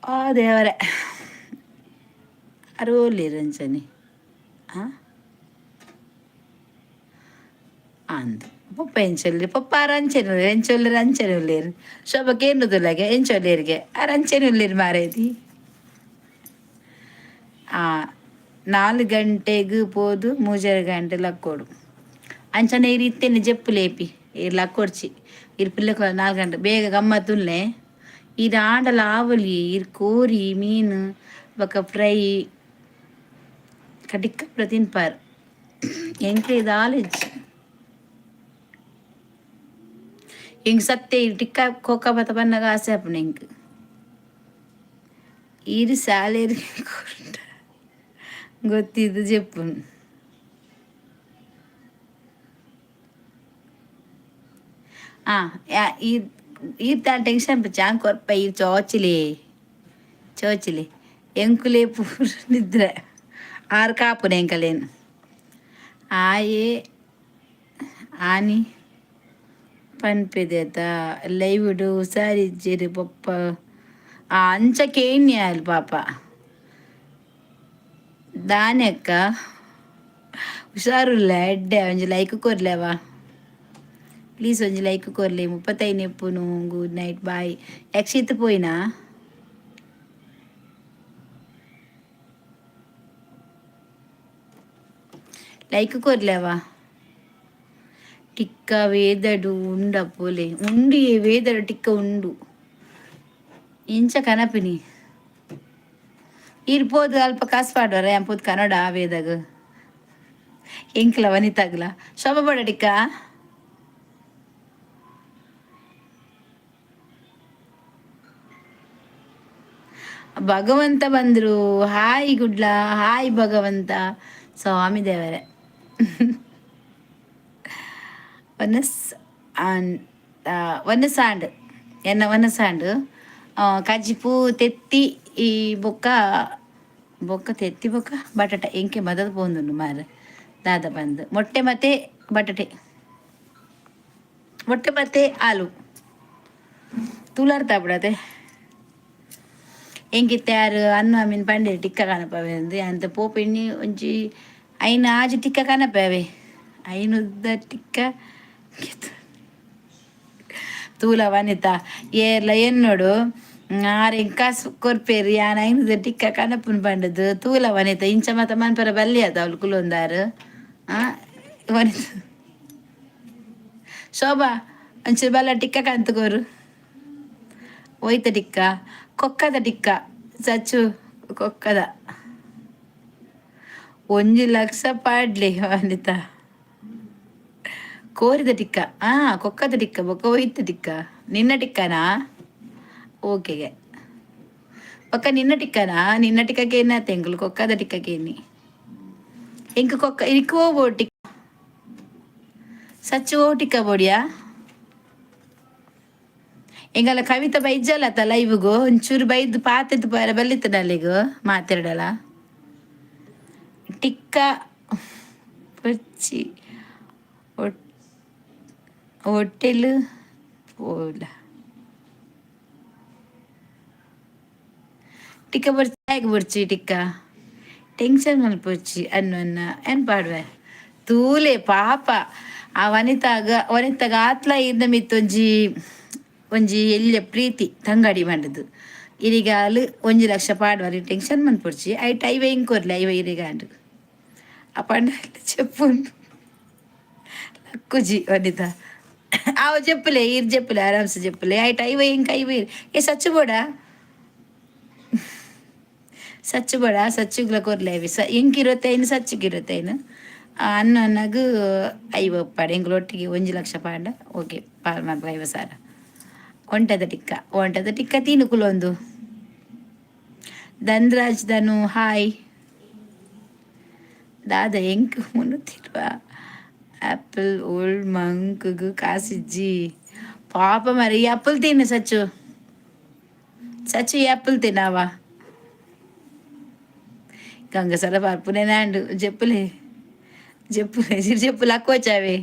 ಆ ದೇವರೇ, ಅರೋಲಿ ರಂಜನಿ. ಆ ಅಂದ್ ಪೊಪ್ಪ ಎಂಚೊಲ್ಲೆರ್? ಪೊಪ್ಪ ಆರ್ ಅಂಚನೆ ಉಲ್ಲೆರ್. ಎಂಚೊಲ್ಲೆರ್? ಅಂಚನೆ ಉಲ್ಲೆರ್. ಶೋಭಾ ಕೇನುದುಲ್ಲಗೆ ಎಂಚೊಲ್ಲೆರ್ಗೆ? ಆರ್ ಅಂಚನೆ ಉಲ್ಲೆರ್ ಮಾರೇದಿ. ಆ 4 ಗಂಟೆಗ್ ಪೋದು 3.30 ಗಂಟೆ ಲಕ್ಕೋಡು. ಅಂಚನೆ ಇರ್ ಇತ್ತೆನೆ ಜೆಪ್ಪುಲೇಪಿ. ಇರ್ ಲಕ್ಕೊಡ್ಚಿ. ಇರ್ ಪಿಲ್ಲೆ 4 ಗಂಟೆ ಬೇಗ ಗಮ್ಮತ್ತುಲ್ಲೆ. ಇರ್ ಆಂಡಲ ಆವೊಲಿ. ಇರ್ ಕೋರಿ ಮೀನು ಬೊಕ ಫ್ರೈ ಕಟಿಕ್ಕ ಪೂರ ತಿನ್ಪಾರ್. ಎಂಕ್ಲೆ ದಾಲ ಇಜ್ಜಿ. ಎಂಕ್ ಸತ್ಯ ಇರ್ ಟಿಕ್ಕ ಕೋಕ ಬತ್ತ ಪನ್ನಗ ಆಸೆ ಆಪುಂಡು ಎಂಕ್. ಈರ್ ಸ್ಯಾಲರಿ ಕೊರ್ಂಡ ಗೊತ್ತಿದ್ದು ಜೆಪ್ಪುನು. ಆ ಈ ಈರ್ ದಾಲ ಟೆನ್ಷನ್ ಚಾಂಗ್ ಕೊರ್ಪ. ಈರ್ ಚೋಚಿಲೆ ಚೋಚಿಲೆ. ಎಂಕುಲೆ ಪೂರ ನಿದ್ರೆ. ಆರ್ ಕಾಪುನೆ ಎಂಕಲೇನ್. ಆಯೆ ಆನಿ ಪನ್ಪೆದೆತ ಲೈವ್ಡ್ ಹುಷಾರಿಜ್ಜೆರ್ ಪೊಪ್ಪ. ಆ ಅಂಚ ಕೇನ್ಯಾಲ್ ಪಾಪ. ದಾನೆಕ್ಕ ಹುಷಾರುಲ್ಲ? ಎಡ್ಡೆ. ಒಂಜಿ ಲೈಕ್ ಕೊರ್ಲೆವ ಪ್ಲೀಸ್. ಒಂಜಿ ಲೈಕ್ ಕೊರ್ಲೆ. 35 ಇಪ್ಪುನು. Good night, bye. Yakshit ಪೋಯಿನಾ? Like ಕೊರ್ಲೆವ. ಟಿಕ್ಕ ವೇದಡು ಉಂಡ ಪೋಲೆ. ಉಂಡು, ವೇದಡು ಟಿಕ್ಕ ಉಂಡು. ಇಂಚ ಕನಪಿನಿ. ಈರ್ ಪೋದು ಅಲ್ಪ ಕಾಸು ಪಾಡ್ವರ? ಯಾನ್ ಪೋದು ಕನ್ನಡ ವೇದಗ್. ಎಂಕ್ಲ ವನಿತಾಗ್ಲ ಶೋಭಾ ಬೋಡ ಟಿಕ್ಕ. ಭಗವಂತ ಬಂದ್ರು. ಹಾಯ್ ಗುಡ್ಲ, ಹಾಯ್ ಭಗವಂತ ಸ್ವಾಮಿ ದೇವರೇ. ವನಸ್ ಆನ್ ವನಸಾಂಡ್, ಎನ್ನ ವನಸಾಂಡ್. ಕಜಿಪು ತೆತ್ತಿ ಈ ಬೊಕ್ಕ ಬೊಕ್ಕ ತೆತ್ತಿ ಬೊಕ್ಕ ಬಟಾಟೆ. ಎಂಕೆ ಮದತ್ ಪೋಂದುಂಡು ಮಾರೆ ದಾದ ಬಂದು. ಮೊಟ್ಟೆ ಮತ್ತೆ ಬಟಾಟೆ, ಮೊಟ್ಟೆ ಮತ್ತೆ ಆಲು. ತುಲಾರ್ತಾ ಬಿಡತೆ. ಎಂಕಿತ್ತೆ ಆರು ಅನ್ನ ಮೀನ್ ಪಂಡೇರು ಟಿಕ್ಕ ಕನಪವೆ ಅಂದ್. ಅಂತ ಪೋಪಿಣ್ಣಿ ಒಂಜಿ ಐನ್ ಆಜಿ ಟಿಕ್ಕ ಕನಪವೆ. ಐನುದ್ದ ಟಿಕ್ಕ. ತೂಲ ವನಿತಾ, ಏರ್ಲ ಎನ್ನೋಡು ಆರ್ ಎಂಕ್ ಕಾಸ್ ಕೊರ್ಪೇರು, ಯಾನ್ ಐನುದ ಟಿಕ್ಕ ಕನಪುನ್ ಪಂಡದು. ತೂಲ ವನಿತಾ, ಇಂಚ ಮಾತ ಮನ್ಪರ ಬಲ್ಲಿ ಅದ. ಅವ್ಲು ಕುಲೊಂದಾರು. ಆ ವನಿತಾ, ಶೋಭಾ, ಒಂಚೂರು ಬಲ್ಲ, ಟಿಕ್ಕ ಕಂತುಕೋರು. ಒಯ್ತ ಟಿಕ್ಕ? ಕೊಕ್ಕದ ಟಿಕ್ಕ ಸಚ್ಚು, ಕೊಕ್ಕದ. 1 ಲಕ್ಷ ಪಾಡ್ಲಿ ವನಿತಾ. ಕೋರಿದ ಟಿಕ್ಕ, ಆ ಕೊಕ್ಕದ ಟಿಕ್ಕ ಬೊಕ್ಕ ಒಯ್ತ ಟಿಕ್ಕ? ನಿನ್ನ ಟಿಕ್ಕನಾ? ಓಕೆಗೆ. ಬೊಕ್ಕ ನಿನ್ನ ಟಿಕ್ಕನಾ? ನಿನ್ನ ಟಿಕ್ಕಕ್ಕೆ ಏನಾತ? ಎಂಕುಲು ಕೊಕ್ಕದ ಟಿಕ್ಕಕ್ಕೆ ಎನ್ನಿ. ಎಂಕ್ ಕೊಕ್ಕ ಇಕ್ ಓ ಟಿಕ್ಕ ಸಚ್ಚು. ಓ ಟಿಕ್ಕ ಬೋಡಿಯಾ? ಎಂಗಲ ಕವಿತಾ ಬೈಜಲತ್ತ ಲೈವ್ಗು? ಒಂಚೂರು ಬೈದು ಪಾತೆದ್ದು ಬರ ಬಲ್ಲಿತ್ತದ ಅಲ್ಲಿಗು ಮಾತಾಡಲ್ಲ. ಟಿಕ್ಕ ಬಚ್ಚಿ ಹೋಟೆಲ್ ಪೋಲ. ಟಿಕ್ಕ ಬೊರ್ಚಿ, ಹೇಗೆ ಬೊರ್ಚಿ ಟಿಕ್ಕ? ಟೆನ್ಷನ್ ಮಲ್ಪೊಚ್ಚಿ ಅನ್ನ ಏನ್ ಪಾಡ್ವೆ. ತೂಲೆ ಪಾಪ ಆ ವನಿತಾಗ. ವನಿತಾಗ ಆತ್ಲ ಇರ್ನ ಮಿತ್ತ್ ಒಂಜಿ ಒಂಜಿ ಎಲ್ಯ ಪ್ರೀತಿ ತಂಗಡಿ ಮಂಡದು. ಇರಿಗಾಲು 1 ಲಕ್ಷ ಪಾಡ್ವರಿ. ಟೆನ್ಷನ್ ಮನ್ಪೊಡ್ಚಿ. ಐಟ್ ಐವ ಇಂಕ್ ಕೊರ್ಲೆ. ಐವ ಇರಿಗಾಂಡ್. ಅಪಂಡ ಚೆಪ್ಪುಂಡು ಲಕ್ಕುಜಿ ವನಿತಾ. ಆವ ಜೆಪ್ಪುಲೆ, ಈರ್ ಜೆಪ್ಪುಲೆ, ಆರಾಮ್ಸೆ ಜೆಪ್ಪುಲೆ. ಐಟ್ ಐವ ಇಂಕ್ ಐವ. ಏ ಸಚ್ಚು ಬೋಡ, ಸಚ್ಚು ಬೋಡ. ಸಚ್ಚುಗ್ಲ ಕೊರ್ಲೆ. ಸ ಎಂಕ್ 25, ಸಚ್ಚುಗ್ 25. ಅನ್ನ ಅನ್ನಗ್ ಐವ ಪಾಡ್. ಎಂಕ್ಲ ಒಟ್ಟಿಗೆ 1 ಲಕ್ಷ ಪಾಂಡ ಓಕೆ. ಪಾಲ್ ಮನ್ಪ 50,000. ಒಂಟೆದ ಟಿಕ್ಕ, ಒಂಟೆದ ಟಿಕ್ಕ ತಿನುಕುಲೊಂದು. ಧನ್ರಾಜ್ ಧನು, ಹಾಯ್. ದಾದ ಎಂಕ್ ಮುನ್ನೂತ್ತಿರ್ವ? Apple old ಮಂಕ್ಗ್ ಕಾಸಿಜ್ಜಿ. ಪಾಪ ಮರಿ. ಈ ಆ್ಯಪಲ್ ತಿನ್ನು ಸಚ್ಚು. ಸಚ್ಚು, ಈ ಆ್ಯಪಲ್ ತಿನ್ನವ. ಗಂಗಸರ ಪರ್ಪುನೆ ಜೆಪ್ಪುಲೆ ಜೆಪ್ಪುಲೆ ಜೆಪ್ಪು ಲಕ್ಕೋಚಾವೆ.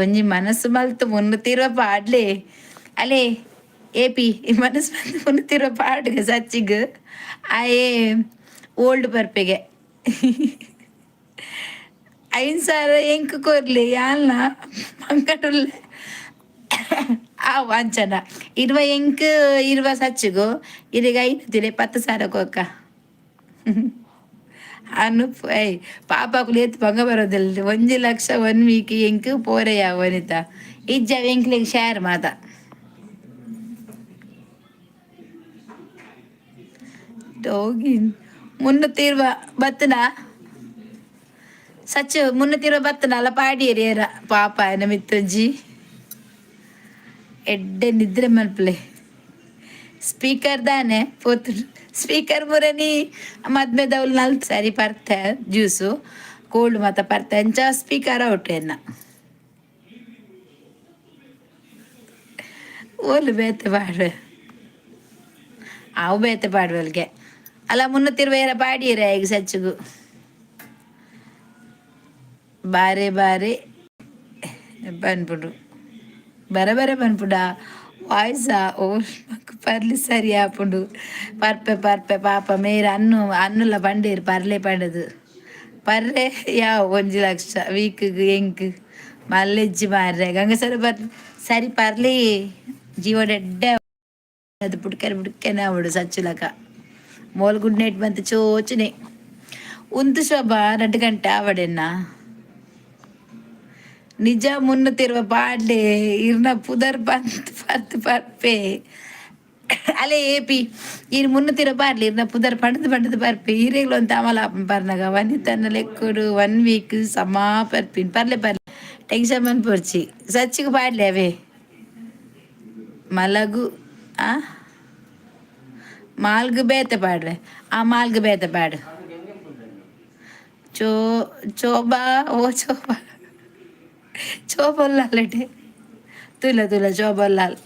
ಒಂಜಿ ಮನಸ್ಸು ಮಲ್ತು ಮುನ್ನೂತ್ತಿರುವ ಪಾಡ್ಲೆ. ಅಲೇ ಏಪಿ, ಈ ಮನಸ್ಸು ಮಲ್ತು ಮುನ್ನೂತ್ತಿರುವ ಪಾಡ್ಗೆ ಸಚ್ಚಿಗ್ ಆಯೆ ಓಲ್ಡ್ ಪರ್ಪೆಗೆ 5000 ಎಂಕ್ ಕೊರ್ಲೆ. ಯಾಲ್ನ ಮಂಕಟುಲ್ಲೆ. ಆ ವಾಂಚನ 20 ಎಂಕ್, 20 ಸಚ್ಚಿಗು, ಇರೆಗ್ ಐನು ತಿರೆ 10,000 ಕೊಕ್ಕ. ಅನುಪ್ ಏಯ್ ಪಾಪಕುಲು ಏತ್ ಬಂಗ ಬರೋದಿಲ್ಲ. 1 ಲಕ್ಷ ಒನ್ ವೀಕ್ ಎಂಕ್ ಪೋರೆಯ ವನಿತಾ. ಇಜ್ಜ ಎಂಕ್ಲೆಗ್ ಶೇರ್ ಮಾತ. ಡೋಗಿನ್ 320 ಬತ್ತನಾ ಸಚ್ಚು? 320 ಬತ್ತನ ಅಲ್ಲ ಪಾಡಿಯರಿ ಏರ ಪಾಪ ಎನ ಮಿತ್ತೊಂಜಿ ಎಡ್ಡೆ ನಿದ್ರೆ ಮಲ್ಪಲೆ. ಸ್ಪೀಕರ್ ದಾನೆ ಪೋತು ಸ್ಪೀಕರ್ ಮುರನಿ ಮದ್ಮೆದವ್ಲು ನಲ್ ಸರಿ ಪರ್ತೆ ಜ್ಯೂಸು ಕೋಲ್ಡ್ ಮಾತ ಪರ್ತೆ ಅಂಚ ಸ್ಪೀಕರ್ ಔಟ್ ಎನ್ನ. ಓಲು ಬೇತೆ ಪಾಡ್ವೆ, ಅವು ಬೇತೆ ಪಾಡ್ವಲ್ಗೆ ಅಲ್ಲ. 320 ಏರ ಪಾಡಿಯರೆ ಈಗ ಸಚ್ಚುಗು. ಬಾರೆ ಬಾರೆ ಪನ್ಪುಂಡು, ಬರ ಬರ ಪನ್ಪುಂಡ ವಾಯ್ಸ. ಓ ಪರ್ಲಿ ಸರಿ ಆಪುಂಡು. ಪರ್ಪೆ ಪರ್ಪೆ ಪಾಪ ಮೇರ್ ಅನ್ನು ಅನ್ನುಲ ಪಂಡೇರು ಪರ್ಲೆ ಪಂಡದು ಪರ್ರೆ. ಯಾವ 1 ಲಕ್ಷ ವೀಕ್ಗ್ ಎಂಕ್ ಮಲ್ಲೆಜ್ಜಿ ಮಾರ್ರೆ. ಗಂಗಸರ ಪರ್ ಸರಿ ಪರ್ಲಿ ಜೀವಡೆಡ್ಡೆ ಅದು ಪುಡ್ಕೆರೆ ಪುಡ್ಕೆನೆ ಅವಡು ಸಚ್ಚುಲಕ. ಮೋಲ್ ಗುಡ್ ನೈಟ್ ಬಂತು ಚೋಚನೆ ಉಂತು. ಶೋಭಾ 2 ಗಂಟೆ ಆವಡೆನ್ನ. ನಿಜ 320 ಪಾಡ್ಲೆ. ಇರ್ನ ಪುದರ್ ಪಂತ್ ಪರ್ತ್ ಪರ್ಪೆ. ಅಲೆ ಏಪಿ, ಈರ್ 320 ಪಾಡ್ಲೆ, ಇರ್ನ ಪುದರ್ ಪಂಡದು ಪಂಡದು ಪರ್ಪೆ. ಈರೆಗ್ಲ ಒಂತ ಅಮಲ ಪರ್ನಗ ವನಿತನ ಲೆಕ್ಕಡು ಒನ್ ವೀಕ್ ಸಮಾ ಪರ್ಪಿನ್. ಪರ್ಲೆ ಪರ್ಲೆ, ಟೆನ್ಷನ್ ಮನ್ಪೊರ್ಚಿ. ಸಚ್ಚಿಗೆ ಪಾಡ್ಲೆ ಅವೇ. ಮಲಗು ಆ ಮಾಲ್ಗ್ ಬೇತೆ ಪಾಡ್ವೆ. ಆ ಮಾಲ್ಗ್ ಬೇತೆ ಪಾಡು. ಚೋ ಚೋಬಾ ಓ ಚೋಬಾ ಚೋಬಲ್ಲಾಲ್ ಎಟೆ ತುಲ ತುಲ ಚೋಬಲ್ಲಾಲ್.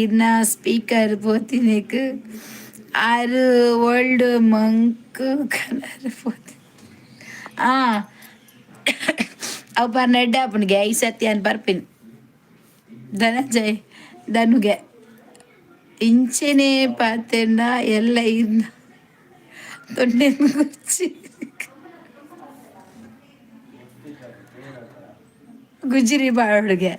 ಇನ್ನ ಸ್ಪೀಕರ್ ಪೋತಿನೆಕ್ ಆರು ವರ್ಲ್ಡ್ ಮಂಕ್ ಕಲರ್ ಪೋತಿ. ಆ ಅವು ಪರ್ನ ಎಡ್ಡೆ ಆಪುಂಡುಗೆ. I ಸತ್ಯ ಅನ್ ಬರ್ಪಿನ್ ಧನಂಜಯ್ ಧನುಗೆ ಇಂಚೆನೆ ಪಾತೆಂಡ ಎಲ್ಲ ಇರ್ನ ತೊಂಡೆ ಗುಚ್ಚಿ ಗುಜಿರಿ ಬಾಳುಗೆ.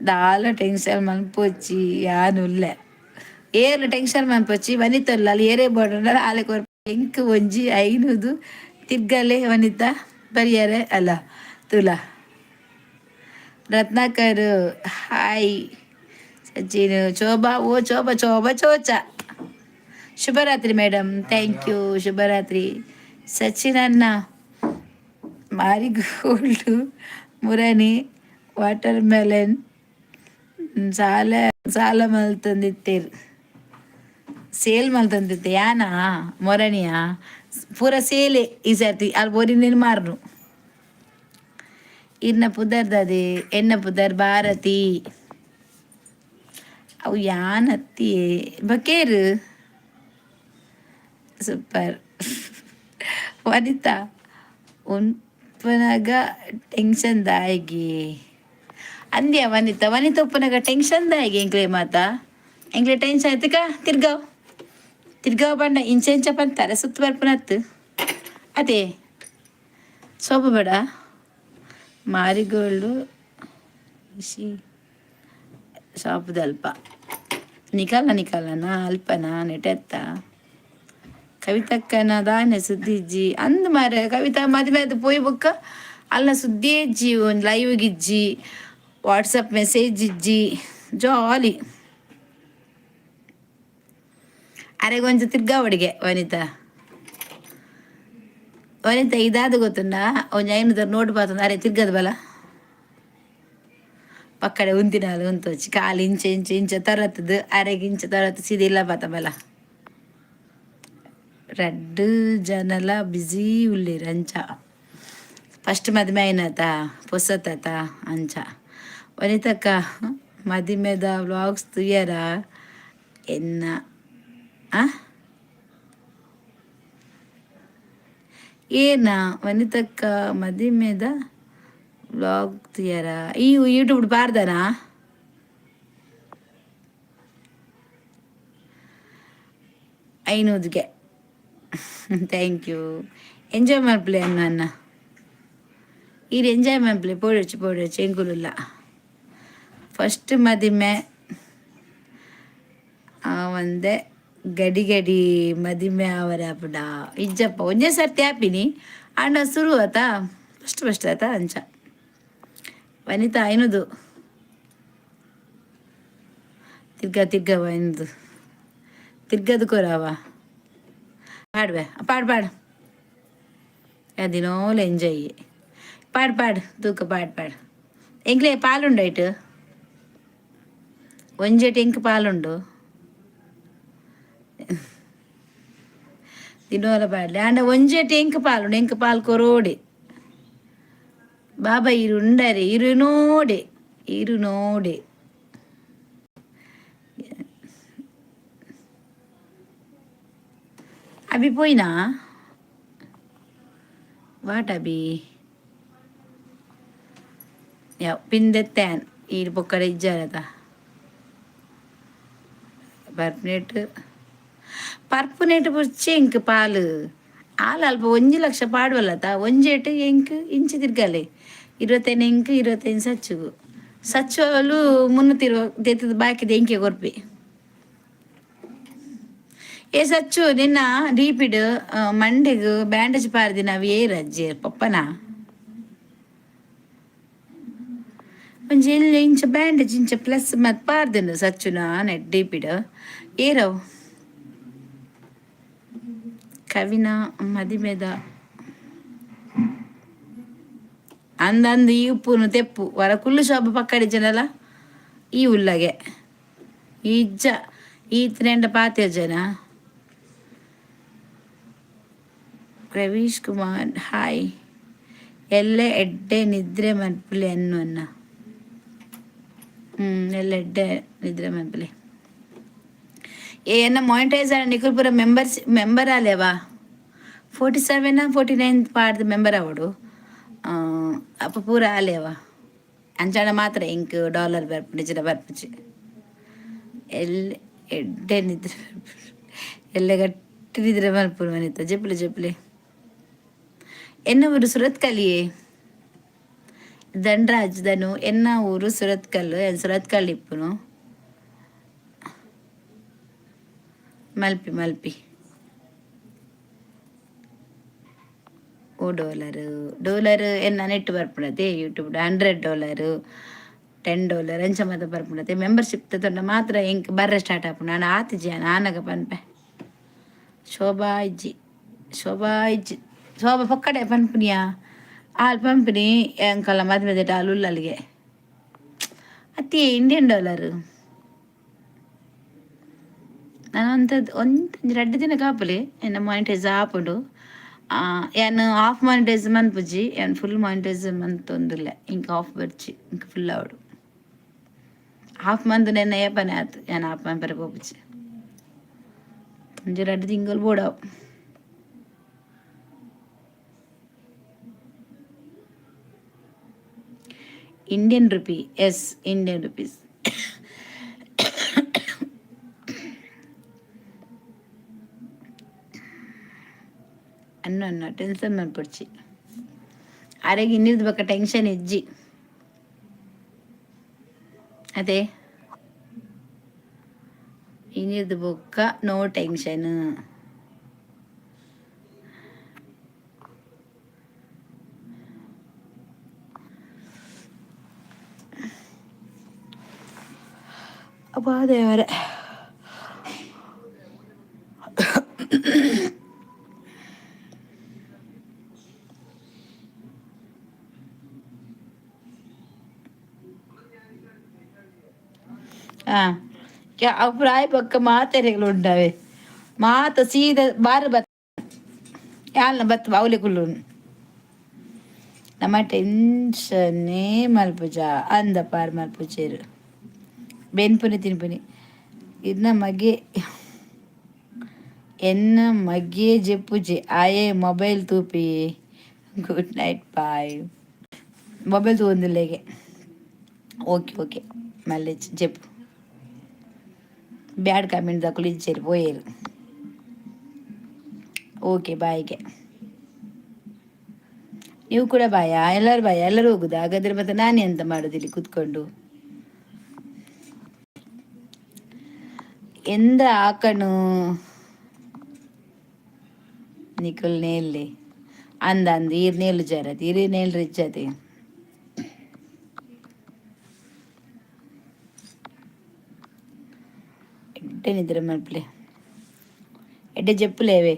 ದಾಲ ಟೆನ್ಷನ್ ಮನ್ಪೊಚ್ಚಿ, ಯಾನ್ ಉಲ್ಲೆ. ಏರ್ಲ ಟೆನ್ಷನ್ ಮನ್ಪೊಚ್ಚಿ. ವನಿತಲ್ಲ ಅಲ್ಲಿ ಏರೇ ಬೋಡಂಡ ಆಲೆ ಕೊರ್. ಎಂಕ್ ಒಂಜಿ ಐನೂದು ತಿರ್ಗಲೆ ವನಿತಾ ಬರಿಯರೆ ಅಲ್ಲ ತುಲಾ. ರತ್ನಾಕರ್ ಹಾಯ್. ಸಚಿನ್ ಚೋಬಾ ಓ ಚೋಬಾ ಚೋಬಾ ಚೋಚ. ಶುಭರಾತ್ರಿ ಮೇಡಮ್, thank you, ಶುಭರಾತ್ರಿ. ಸಚಿನ್ ಅಣ್ಣ, ಮಾರಿಗೋಲ್ಡ್ ಮುರನಿ ವಾಟರ್ ಮೆಲನ್ ಸಾಲ ಸಾಲ ಮಲ್ತೊಂದಿತ್ತೇರು, ಸೇಲ್ ಮಲ್ತೊಂದಿತ್ತೆ. ಯಾನಾ ಮೊರನಿಯಾ ಪೂರ ಸೇಲೆ ಈ ಸರ್ತಿ. ಅಲ್ಲಿ ಒರಿನೇನು ಮಾರ್ನು. ಇರ್ನ ಪುದರ್ದದೆ ಎನ್ನ ಪುದರ್ ಭಾರತಿ. ಅವು ಯಾನತ್ತಿ ಬಕೇರು. ಸೂಪರ್ ವನಿತಾ. ಉನ್ಪನಗ ಟೆನ್ಷನ್ ದಾಯಿಗೆ ಅಂದ್ಯ ವನಿತಾ. ವನಿತಾ ಉಪ್ಪನಗ ಟೆನ್ಷನ್ ದಾಯಿಗೆ ಎಂಕ್ಲೆ ಮಾತ. ಎಂಕ್ಲೆ ಟೆನ್ಷನ್ ಆಯ್ತಕ ತಿರ್ಗಾವ್ ತಿರ್ಗಾವ್ ಬಂಡ ಇಂಚ ಇಂಚ ಪಂತಾರೆ ಸುತ್ತು ಬರ್ಪನತ್ತು. ಅದೇ ಸೋಪ ಬೇಡ. ಮಾರಿಗೋಲ್ಡು ಶಾಪುದಲ್ಪ ನಿಕಲ ನಿಕಲನ ಅಲ್ಪನ ನೆಟೆತ್ತ. ಕವಿತಕ್ಕನ ದಾನೆ ಸುದ್ದಿಜ್ಜಿ ಅಂದ್ ಮಾರೆ. ಕವಿತಾ ಮದುವೆ ಅದು ಪೋಯಿ ಬೊಕ್ಕ ಅಲ್ಲ ಸುದ್ದಿ ಇಜ್ಜಿ. ಒಂದು ಲೈವ್ ಗಿಜ್ಜಿ, ವಾಟ್ಸಪ್ ಮೆಸೇಜ್ ಇಜ್ಜಿ. ಜಾಲಿ. ಅರೆಗೊಂಚ ತಿರ್ಗಾವಡಿಗೆ ವನಿತಾ. ವನಿತಾ ಇದಾದ ಗೊತ್ತುಂಡ? ಒಂಜಿ 500 ನೋಟ್ ಬಾತಂದು ಅರೆ ತಿರ್ಗದ ಬಲ ಪಕ್ಕಡೆ ಉಂತಿನಾಲು ಉಂತೊಚ್ಚಿ. ಕಾಲು ಇಂಚ ಇಂಚ ಇಂಚ ತರತ್ತದು ಅರೆಗೆ ಇಂಚ ತರತ್ತು ಸೀದಿಲ್ಲ ಬಾತ ಬಲ. ರಡ್ಡ್ ಜನಲ ಬ್ಯುಸಿ ಉಲ್ಲೆರ್ ಅಂಚ. ಫಸ್ಟ್ ಮದ್ಮೆ ಆಯಿನತ ಪೊಸತಾತ ಅಂಚ. ವನಿತಕ್ಕ ಮದಿಮೆದ ವ್ಲಾಗ್ಸ್ ತೂಯರ ಎನ್ನ ಆ ಏನ ವನಿತಕ್ಕ ಮದಿಮೆದ ವ್ಲಾಗ್ ತೂಯರ ಈ ಯೂಟ್ಯೂಬ್ ಪಾಡ್ದನಾ? ಐನೂದ್ಗೆ thank you. Enjoy ಮಲ್ಪಲೆ ಅನ್ನ ಅನ್ನ ಈರ್ ಎಂಜಾಯ್ ಮಲ್ಪಲೆ. ಪೋಡೊಚ್ಚಿ ಪೋಡೊಚ್ಚಿ, ಎಂಕುಲುಲ್ಲ ಫಸ್ಟ್ ಮದಿಮೆ ಒಂದೆ ಗಡಿ ಗಡಿ ಮದಿಮೆ ಆವರೆ ಆಪುಂಡ? ಇಜ್ಜಪ್ಪ, ಒಂಜೇ ಸರ್ತಿ ಆಪಿನಿ. ಆಂಡ ಸುರು ಆತಾ, ಫಸ್ಟ್ ಫಸ್ಟ್ ಆತಾ ಅಂಚ. ವನಿತಾ ಐನದು ತಿರ್ಗಾ ತಿರ್ಗಾ ಐನದು ತಿರ್ಗದು ಕೊರವ ಪಾಡ್ವೆ. ಪಾಡ್ ಪಾಡ್, ದಿನೋಲ ಎಂಜಾಯ್. ಪಾಡ್ ಪಾಡ್, ತೂಕ ಪಾಡ್ ಪಾಡ್. ಎಂಕ್ಲೆ ಪಾಲುಂಡು ಐಟ್ ಒಂಜೆಟ್ ಎಂಕ್ ಪಾಲುಂಡು. ದಿನೋಲ ಪಾಡ್ಲೆ. ಆಂಡ ಒಂಜೆಟ್ ಎಂಕ್ ಪಾಲುಂಡು, ಎಂಕ್ ಪಾಲ್ ಕೊರೋಡೆ ಬಾಬಾ. ಇರು ಉಂಡರೆ ಇರು ನೋಡೆ ಇರು ನೋಡೆ. ಅಭಿ ಪೋಯಿನಾ? What Abhi? ಯಾವ್ ಪಿಂದೆತ್ತೇನ್ ಈರ್ ಪೊಕ್ಕಡೆ ಇಜ್ಜಾರತ. ಪರ್ಪುನೆಟ್ ಪರ್ಪುನೆಟ್ ಬೊರ್ಚಿ ಎಂಕ್ ಪಾಲ್. ಆಲ್ ಅಲ್ಪ 1 ಲಕ್ಷ ಪಾಡುವಲ್ಲತ. ಒಂಜೇಟ್ ಎಂಕ್ ಇಂಚಿ ತಿರ್ಗಲೆ 25 ಎಂಕ್, 25 ಸಚ್ಚುಗು. ಸಚ್ಚು 320 ದೆತ್ತದ ಬಾಕಿದ ಎಂಕೆ ಕೊರ್ಪಿ. ಏ ಸಚ್ಚು, ನಿನ್ನ ಡೀಪಿಡ್ ಮಂಡೆಗ್ ಬ್ಯಾಂಡೇಜ್ ಪಾರ್ದಿನ ಅವು ಏರ್ ಅಜ್ಜಿ ಪಪ್ಪನ? ಒಂಜಿ ಎಲ್ಯ ಇಂಚ ಬ್ಯಾಂಡೇಜ್ ಇಂಚ ಪ್ಲಸ್ ಮತ್ ಪಾರ್ದಿನ ಸಚ್ಚುನ ನೆಟ್ ಡೀಪಿಡ್ ಏರವು? ಕವಿನ ಮದಿಮೆದ ಅಂದಂದು ಈ ಉಪ್ಪುನು ತೆಪ್ಪು ವರ ಕುಲ್ಲು ಶೋಭ ಪಕ್ಕಡಿ ಜನಲ ಈ ಉಲ್ಲಗೆ ಇಜ್ಜ ಈತ್ನೆಂಡ ಪಾತೆ ಜನ. ರವೀಶ್ ಕುಮಾರ್ ಹಾಯ್. ಎಲ್ಲ ಎಡ್ಡೆ ನಿದ್ರೆ ಮನ್ಪುಲೆ ಅನ್ನು ಅನ್ನ. ಎಲ್ಲ ಎಡ್ಡೆ ನಿದ್ರೆ ಮನ್ಪುಲೆ. ಏ ಎನ್ನ ಮಾನಿಟೈಸ್ ನಿಕುಲ್ ಪೂರ ಮೆಂಬರ್ಸ್ ಮೆಂಬರ್ ಆಲೇವಾ? 47 49 ಪಾಡ್ದು ಮೆಂಬರ್ ಅವಡು ಅಪ್ಪ ಪೂರ ಆಲೇವಾ? ಅಂಚಾಡ ಮಾತ್ರ ಇಂಕ್ ಡಾಲರ್ ಬರ್ಪುಂಡು, ಇಜ್ಜಿಡ ಬರ್ಪುಜಿ. ಎಲ್ಲಿ ಎಡ್ಡೆ ನಿದ್ರೆ, ಎಲ್ಲ ಗಟ್ಟಿ ನಿದ್ರೆ ಮಲ್ಪುನು ಮನಿತ. ಜೆಪ್ಪುಲೆ ಜೆಪ್ಪುಲೆ. ಎನ್ನ ಊರು ಸುರತ್ಕಲ್ಲಿಯೇ. ಧನ್ರಾಜ್ ಧನು, ಎನ್ನ ಊರು ಸುರತ್ಕಲ್, ಸುರತ್ಕಲ್ ಇಪ್ಪುನು. ಮಲ್ಪಿ ಮಲ್ಪಿ. ಓ ಡಾಲರ್ ಡಾಲರ್ ಎನ್ನ ನೆಟ್ ಬರ್ಪುಂಡತೆ ಯೂಟ್ಯೂಬ್. $100, $10 ಅಂಚ ಮಾತ ಬರ್ಪುಂಡತೆ. ಮೆಂಬರ್ಶಿಪ್ ತಗೊಂಡ ಮಾತ್ರ ಎಂಕ್ ಬರ್ರೆ ಸ್ಟಾರ್ಟ್ ಆಪುಂಡು. ನಾನು ಆತಿಜಿ ಆನಗ ಪನ್ಪೆ. ಶೋಭಾ ಇಜ್ಜಿ, ಶೋಭಾ ಇಜ್ಜಿ. ಶೋಭಾ ಪೊಕ್ಕಡೆ ಪನ್ಪುನಿಯಾ? ಆಲ್ ಪನ್ಪುನಿ ಎಂಕಲ್ಲ ಮದ್ಮೆದ ಆಲ್ ಉಲ್ಲಲ್ಗೆ ಅತ್ತಿ. ಇಂಡಿಯನ್ ಡಾಲರ್ ನಾನು ಅಂಥದ್ದು ಒಂಜಿ ರಡ್ಡ್ ದಿನ ಕಾಪುಲೆ, ಎನ್ನ ಮಾನಿಟೈಸ್ ಆಪುಂಡು. ಯಾನ್ ಆಫ್ ಮಾನಿಟೈಸ್ ಮನ್ಪುಜಿ, ಯಾನ್ ಫುಲ್ ಮಾನಿಟೈಸ್ ಮಂತೊಂದುಲ್ಲೆ. ಇಂಕ್ ಆಫ್ ಬರ್ಚಿ, ಇಂಕ್ ಫುಲ್ ಆವಡು. ಹಾಫ್ ಮಂತ್ ನೆನ್ನ ಏಪನೆ ಆತು, ಯಾನ್ ಆಫ್ ಮನ್ಪರೆ ಪೋಪುಜಿ. ಒಂಜಿ ರಡ್ಡ್ ತಿಂಗಳು ಬೋಡಾವು. Indian rupee, yes, Indian rupees. ಅನ್ನ ಅನ್ನ ಟೆನ್ಷನ್ ಮನ್ಪೊಡ್ಚಿ. ಅರೆಗ್ ಇನ್ನಿರ್ದ ಬೊಕ್ಕ ಟೆನ್ಷನ್ ಇಜ್ಜಿ ಅದೇ. ಇನಿರ್ದ್ ಬೊಕ್ಕ ನೋ ಟೆನ್ಷನ್. ಅಬ್ಬಾ ದೇವರೇ. ಅವು ಬೊಕ್ಕ ಮಾತೆರೆಗ್ಲ ಉಂಡವೆ ಮಾತ ಸೀದ ಬಾರ್ ಬತ್ ಯಾಲ್ನ ಬತ್ ಅವಲೆ ಕುಲ್ಲುನು. ನಮ್ಮ ಟೆನ್ಷನ್ನೇ ಮಲ್ಪುಜ ಅಂದ ಪಾರ್ ಮಲ್ಪುಜೆರ್. ಬೆನ್ಪುನಿ ತಿನ್ಪುನಿ. ಇನ್ನ ಮಗೆ ಎನ್ನ ಮಗೆ ಜೆಪ್ಪುಜೆ ಆಯೆ ಮೊಬೈಲ್ ತೂಪಿ. Good night, bye. Mobile ತೂವೊಂದುಲ್ಲೆಗೆ. Okay okay, ಮಲ್ಲೆ ಜೆಪ್ಪು. ಬ್ಯಾಡ್ ಕಾಮೆಂಟ್ ದಕುಲು ಇಜ್ಜೆರ್, ಪೋಯೆರ್. ಓಕೆ, ಬಾಯ್ಗೆ. ನೀವು ಕೂಡ ಬಾಯಾ? ಎಲ್ಲರೂ ಬಾಯ? ಎಲ್ಲರೂ ಹೋಗುದಾ ಹಾಗಾದ್ರೆ? ಮತ್ತೆ ನಾನೇ ಎಂತ ಮಾಡೋದು ಇಲ್ಲಿ ಕೂತ್ಕೊಂಡು? ಎಂದ ಆಕಣು ನಿಕುಲ್ ನೇಲ್ಲಿ ಅಂದ ಅಂದ್ ಈರ್ ನೇಲು ಜರತ್ ಈರ್ ನೇಲ್ ರಿಚ್ಚತಿ. ಎಡ್ಡೆ ನಿದ್ರೆ ಮಲ್ಪಲೆ, ಎಡ್ಡೆ ಜೆಪ್ಪುಲೇವೆ.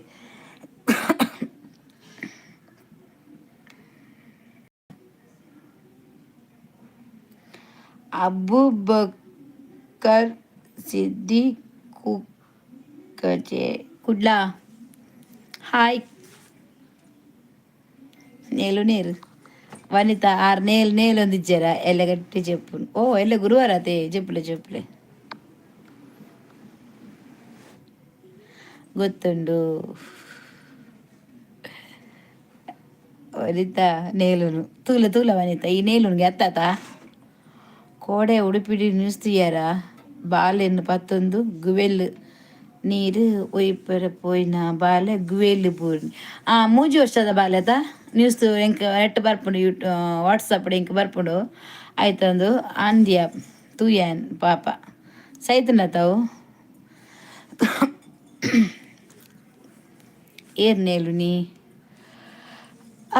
ಅಬೂಬಕರ್ ಸಿದ್ದಿಕ್ ಕುಕ್ಕಜೆ ಕುಡ್ಲ. ಹಾಯ್. ನೇಲು ನೇರು ವನಿತಾ ಆರ್ ನೇಲ್ ನೇಲ್ ಒಂದಿಜ್ಜರ ಎಲ್ಲ ಗಟ್ಟಿ ಜೆಪ್ಪು. ಓ, ಎಲ್ಲ ಗುರುವಾರ ಅದೇ. ಜೆಪ್ಪುಲೆ ಜೆಪ್ಪುಲೆ. ಗೊತ್ತುಂಡು ವನಿತಾ. ನೇಲುನು ತೂಲ ತೂಲ ವನಿತಾ, ಈ ನೇಲುನ್ಗೆ ಅತ್ತಾತ. ಕೋಡೆ ಉಡುಪಿಡಿ ನ್ಯೂಸ್ ತೂಯರ? ಬಾಲೆನ್ ಪತ್ತೊಂದು ಗುವೆಲ್ ನೀರು ಒಯ್ಪೆರೆ ಪೋಯಿನ ಬಾಲೆ ಗುವೆಲ್ ಬೂರ್ನಿ. ಆ 3 ವರ್ಷದ ಬಾಲೆತ ನ್ಯೂಸ್ ಎಂಕ್ ನೆಟ್ ಬರ್ಪುಂಡು. ಯೂಟ್ ವಾಟ್ಸಪ್ ಎಂಕ್ ಬರ್ಪುಂಡು. ಆಯ್ತಂದು ಅಂದ್ಯ ತೂಯಾನ್. ಪಾಪ ಸೈತುಂಡತ ಅವು. ಏರ್ ನೇಲುನಿ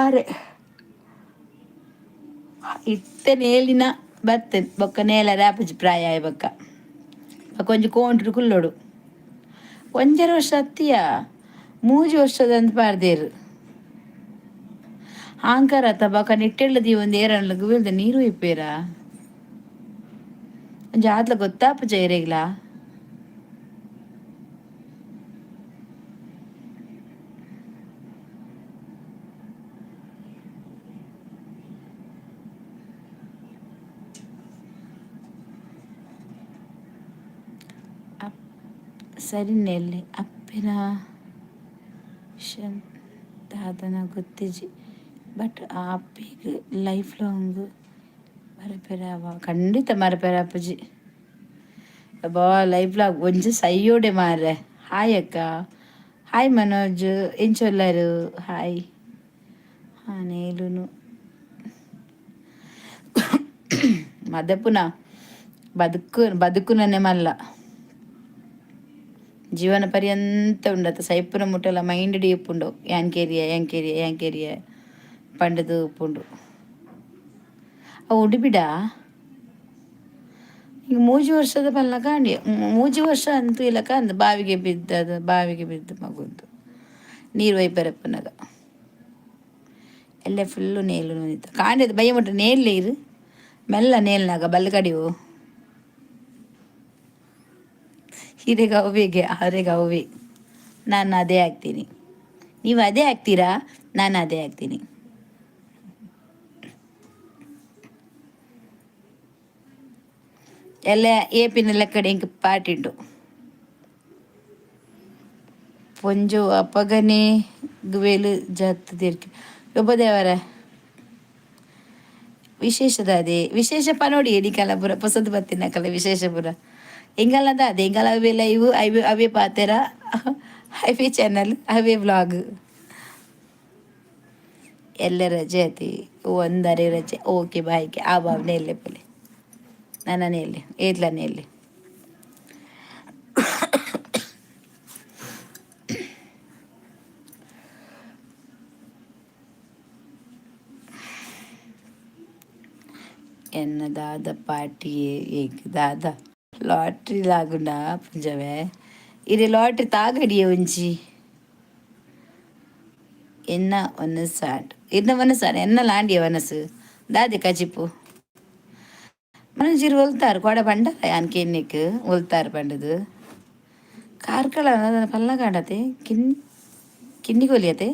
ಆರೆ ಇತ್ತೆ ನೇಲಿನ ಬತ್ತೆ ಬೊಕ್ಕ ನೇಲ ರಾಪುಜಿ. ಪ್ರಾಯ ಆಯಿ ಬೊಕ್ಕ ಬೊಕ್ಕ ಒಂಜಿ ಕೋಂಟುಡು ಕುಲ್ಲೊಡು. 1.5 ವರ್ಷ ಅತ್ತಿಯ, 3 ವರ್ಷದಂತ ಪಾಡ್ದೇರು. ಆಂಕರ ಅತ್ತ ಬೊಕ್ಕ ನಿಟ್ಟೆಳ್ಳ ದೀವೊಂದು ಏರನ್ಲ ಗುವೆಲ್ದ ನೀರು ಇಪ್ಪೇರಾ? ಒಂಜಿ ಆತ್ಲ ಗೊತ್ತಾಪುಜ ಏರೆಗ್ಲಾ? ಅಪ್ ಸರಿ ನೆಲ್ಲಿ ಅಪ್ಪೆನ ವಿಷಯ ದಾದನ ಗೊತ್ತಿಜ್ಜಿ, ಬಟ್ ಆ ಅಪ್ಪೆಗ್ ಲೈಫ್ ಲಾಂಗ್ ಮರಪೆರಾವ? ಖಂಡಿತ ಮರಪೆರಾಪುಜಿ. ಅಬ್ಬಾ, ಲೈಫ್ ಲಾಂಗ್ ಒಂಜಿ ಸೈಯೋಡೆ ಮಾರ್ರೆ. ಹಾಯ್ ಅಕ್ಕ. ಹಾಯ್ ಮನೋಜ್, ಎಂಚೊಲ್ಲರು? ಹಾಯ್. ಹಾಂ, ನೇಲುನು ಮದಪುನ ಬದುಕು ಬದುಕುನನೆ ಮಲ್ಲ. ಜೀವನ ಪರ್ಯಂತ ಉಂಡತ. ಸೈಪುನ ಮುಟ್ಟಲ ಮೈಂಡ್ ಉಪ್ಪುಂಡು. ಯಾನ್ ಕೇರಿಯ, ಯಾನ್ ಕೇರಿಯ, ಯಾನ್ ಕೇರಿಯ ಪಂಡದು ಉಪ್ಪುಂಡು. ಅವು ಉಡುಪಿಡ ಈಗ 3 ವರ್ಷದ ಪಲ್ನ ಕಾಂಡಿ. 3 ವರ್ಷ ಅಂತೂ ಇಲ್ಲಕ ಅಂದ್ ಬಾವಿಗೆ ಬಿದ್ದದು. ಬಾವಿಗೆ ಬಿದ್ದು ಮಗುಂದು ನೀರು ಒಯ್ಪೆರಪ್ಪನಾಗ ಎಲ್ಲ ಫುಲ್ಲು ನೇಲು ನೋಯ್ತು. ಕಾಂಡಿದ ಬಯ್ಯ ಮುಟ್ಟ ನೇಲ್ ಇರು. ಮೆಲ್ಲ ನೇಲ್ನಾಗ ಬಲ್ಲು ಕಡಿವು. ಹೀರೆಗೆ ಅವಿಗೆ ಅವರೆಗೆ ಅವೆ. ನಾನು ಅದೇ ಹಾಕ್ತೀನಿ. ನೀವು ಅದೇ ಹಾಕ್ತೀರಾ? ನಾನು ಅದೇ ಹಾಕ್ತೀನಿ. ಎಲ್ಲ ಏಪಿನ ಲೆಕ್ಕಡೆ ಇಂಕ್ ಪಾಟಿಂಡು. ಪೊಂಜು ಅಪಗನೆ ಗುವೆಲು ಜತ್ತು ತೀರ್ಕೆ ದೇವರ ವಿಶೇಷದ ಅದೇ ವಿಶೇಷ ಪನೋಡಿ. ಎಡಿಕಲ ಪುರ ಪೊಸದು ಬತ್ತಿನಕಲ ವಿಶೇಷ ಪುರ ಎಂಗಲ್ಲದ ಅದೇ. ಎಂಗಲ ಅವೇ ಲೈವ್, ಅವೇ ಅವೇ ಪಾತೆರ, ಅವೇ ಚಾನಲ್, ಅವೇ ವ್ಲಾಗ್. ಎಲ್ಲ ರಜೆ ಅತಿ ಒಂದರೆ ರಜೆ. ಓಕೆ, ಬಾಯ್ಗೆ ಆ ಭಾವನೆ ಎಲ್ಲೆ ಪಲೆ ನನ್ನನೇ ಎಲ್ಲಿ ಏದ್ಲನೇ ಎಲ್ಲಿ. ಎನ್ನ ದಾದ ಪಾರ್ಟಿ ಏಕ್ ದಾದ ಲಾಟ್ರಿ ಲಾಗುಂಡ ಪುಂಜವೆ ಇರೆ ಲಾಟ್ರಿ ತಾಗಡಿಯ ಒಂಜಿ. ಎನ್ನ ಒನಸಾಂಡ್ ಎನ್ನ ವನಸಾಂಡ್ ಎನ್ನ ಲಾಂಡಿಯ ವನಸು ದಾದೆ ಕಜಿಪು. ಮನಜಿರು ಒಲ್ತಾರು ಕೊಡ ಪಂಡರ ಯಾನ್ ಕೆನ್ನಿಕ್ ಒಲ್ತಾರು ಪಂಡದು. ಕಾರ್ಕಳ ಪಲ್ಲ ಕಾಂಡತೆ ಕಿನ್ನಿ ಕೊಲಿಯತೆ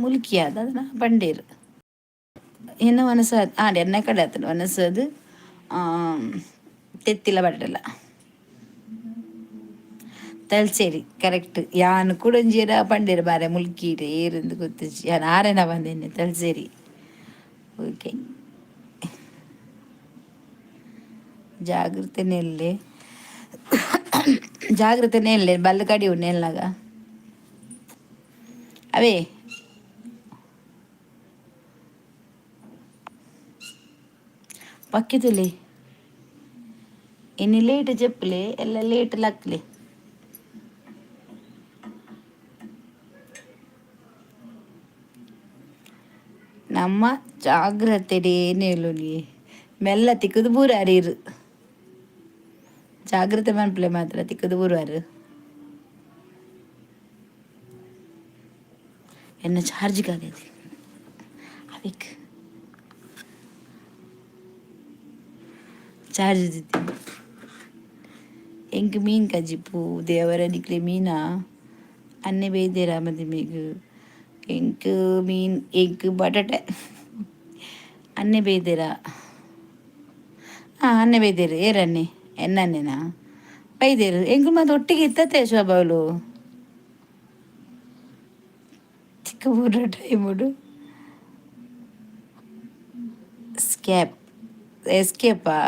ಮುಲ್ಕಿಯಾದ ಅದನ್ನ ಪಂಡೇರು. ಎನ್ನ ಮನಸ್ಸು ಆಂಡ್ ಎನ್ನ ಕಡೆ ಆತನ ಮನಸ್ಸು ಅದು. ತೆತ್ತಿಲ ಬಟ್ಟಲ್ಲ ತಲ್ಸೇರಿ ಕರೆಕ್ಟ್. ಯಾನ್ ಕುಡಂಜಿಯರ ಪಂಡೇರು ಬಾರೆ ಮುಲ್ಕೀರು ಏರಿಂದು ಗೊತ್ತಿಜ್ಜಿ. ಯಾನ್ ಆರೆನ ಬಂದೇನೆ ತಲ್ಸೇರಿ. ಓಕೆ, ಜಾಗ್ರತೆನೇ ಇಲ್ಲೇ, ಜಾಗ್ರತೆನೇ ಇಲ್ಲೇ. ಬಲ್ಲು ಕಡಿ ಉಣ್ಣೆಲ್ನಾಗ ಅವೇ. ಪಕ್ಕಿతుಲೆ ಇನ್ನು ಲೇಟ್ ಚೆಪ್ಪಲೆ ಎಲ್ಲ ಲೇಟ್ ಲಕ್ಲೆ. ನಮ್ಮ ಜಾಗ್ರತೆಡೇನೇಳುನಿ ಮೆಲ್ಲ ತಿಕ್ಕುದು ಬೂರಾರೀರು. ಜಾಗ್ರತೆ ಮನ್ಪುಲೆ ಮಾತ್ರ, ತಿಕ್ಕುದು ಬೂರುವಾರು. ಎನ್ನ ಚಾರ್ಜ್ ಆಗೈತಿ ಅವಿಕ್ ಚಾರ್ಜ್ ದಿತ್ತಿ. ಎಂಕ್ ಮೀನ್ ಕಜಿಪು ದೇವರ ನಿಕ್ಲೆ ಮೀನಾ ಅನ್ನೆ ಬೇಯ್ದೇರ ಮದಿಮೆಗ್. ಎಂಕ್ ಮೀನ್, ಎಂಕ್ ಬಟಾಟೆ. ಅನ್ನೆ ಬೇಯ್ದೇರ? ಹಾಂ, ಅನ್ನೆ ಬೈದೇರು. ಏರನ್ನೆ ಎನ್ನನ್ನೆನಾ ಬೈದೇರು. ಎಂಕ್ ಮಾತ ಒಟ್ಟಿಗೆ ಇತ್ತತೆ ಶೋಭಾವ್ಲು. ಚಿಕ್ಕ ಬೂರ ಟೈಮುಡು ಸ್ಕ್ಯಾಪ್ ಎಸ್ಕೇಪಾ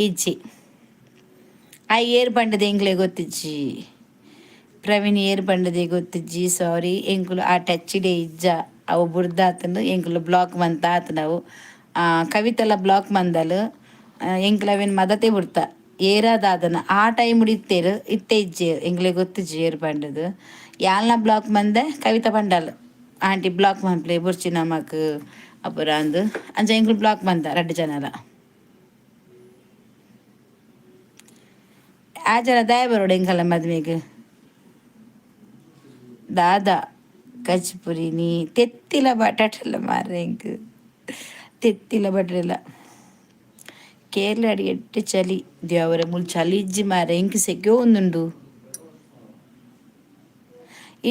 ಇಜ್ಜಿ. ಆ ಏರ್ ಪಂಡದ ಎಂಕ್ಲೆ ಗೊತ್ತಿಜ್ಜಿ. ಪ್ರವೀಣ್ ಏರ್ ಪಂಡದೆ ಗೊತ್ತಿಜ್ಜಿ, ಸಾರಿ. ಎಂಕುಲು ಆ ಟಚ್ ಡೇ ಇಜ್ಜ. ಅವು ಬುಡ್ದಾತಂದು ಎಂಕುಲು ಬ್ಲಾಕ್ ಮಂತ ಆತನವು. ಕವಿತೆಲ್ಲ ಬ್ಲಾಕ್ ಮಂದಲ್. ಎಂಕುಲು ಅವೇನು ಮದತೆ ಬುಡ್ತ. ಏರಾದಾದನ ಆ ಟೈಮ್ ಇತ್ತೇರು, ಇತ್ತೆ ಇಜ್ಜೇರು. ಎಂಕ್ಲೆ ಗೊತ್ತಿಜ್ಜಿ ಏರ್ ಪಂಡದು. ಯಾಲ್ನ ಬ್ಲಾಕ್ ಮಂದೆ. ಕವಿತಾ ಪಂಡಲ್, ಆಂಟಿ ಬ್ಲಾಕ್ ಮನ್ಪ್ಲೆ, ಬೊರ್ಚಿ ನಮಕ್ ಅಪುರ ಅಂದು. ಅಂಚ ಎಂಕುಲು ಬ್ಲಾಕ್ ಮಂದ ರಡ್ಡ್ ಜನಲ. ಆ ಜನ ದಾಯ ಬರೋಡು ಎಂಕಲ್ಲ ಮದ್ಮೆಗ್. ದಾದಾ ಕಚ್ಪುರಿ ನೀ ತೆತ್ತಿಲ ಬಟಾಟೆಲ್ಲ ಮಾರ್ರೆ. ಎಂಕ್ ತೆತ್ತಿಲ ಬಟ್ರೆಲ್ಲ. ಕೇರಳ ಎಡ್ಡೆ ಚಲಿ. ದೇವರೆ, ಮುಲ್ ಚಲಿ ಇಜ್ಜಿ ಮಾರ್ರೆ. ಎಂಕ್ ಸೆಕೆ ಒಂದುಂಡು.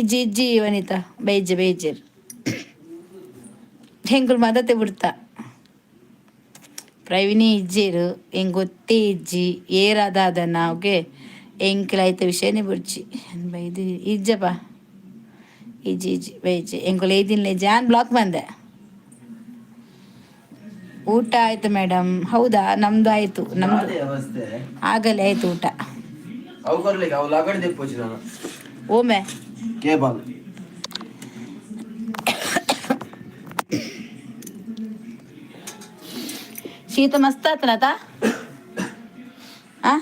ಇಜ್ಜಿ ಇಜ್ಜಿ ವನಿತಾ, ಬೈಜೆ ಬೇಜಾರು. ಎಂಕುಲು ಮದತೆ ಬಿಡ್ತ. ಪ್ರವೀಣಿ ಇಜ್ಜೇರು, ಎಂಕ್ ಗೊತ್ತೇ ಇಜ್ಜಿ ಏರಾದಾದನ. ಓಕೆ, ಎಂಕ್ಲ ಐತ ವಿಷಯನೇ ಬುಡ್ಚಿ. ಬೈದು ಇಜ್ಜಪ್ಪ, ಇಜ್ಜಿ ಇಜ್ಜಿ ಬೈಜಿ. ಎಂಕುಲು ಏದಿನ್ಲೆ ಜಾನ್ ಬ್ಲಾಕ್ ಬಂದೆ. ಊಟ ಆಯ್ತು ಮೇಡಮ್. ಹೌದಾ? ನಮ್ದು ಆಯ್ತು, ನಮ್ದು ವ್ಯವಸ್ಥೆ ಆಗಲೇ ಆಯ್ತು ಊಟ. ಅವು ಕೊರ್ಲಿಕ್ಕೆ ಅವು ಲಗಡ್ ದೆಪ್ಪೊಚ್ಚಿ ನಾನು. ಓಮೆ. ಕೇಬಲ್. ಶೀತ ಮಸ್ತ್ ಆತನತ. ಆ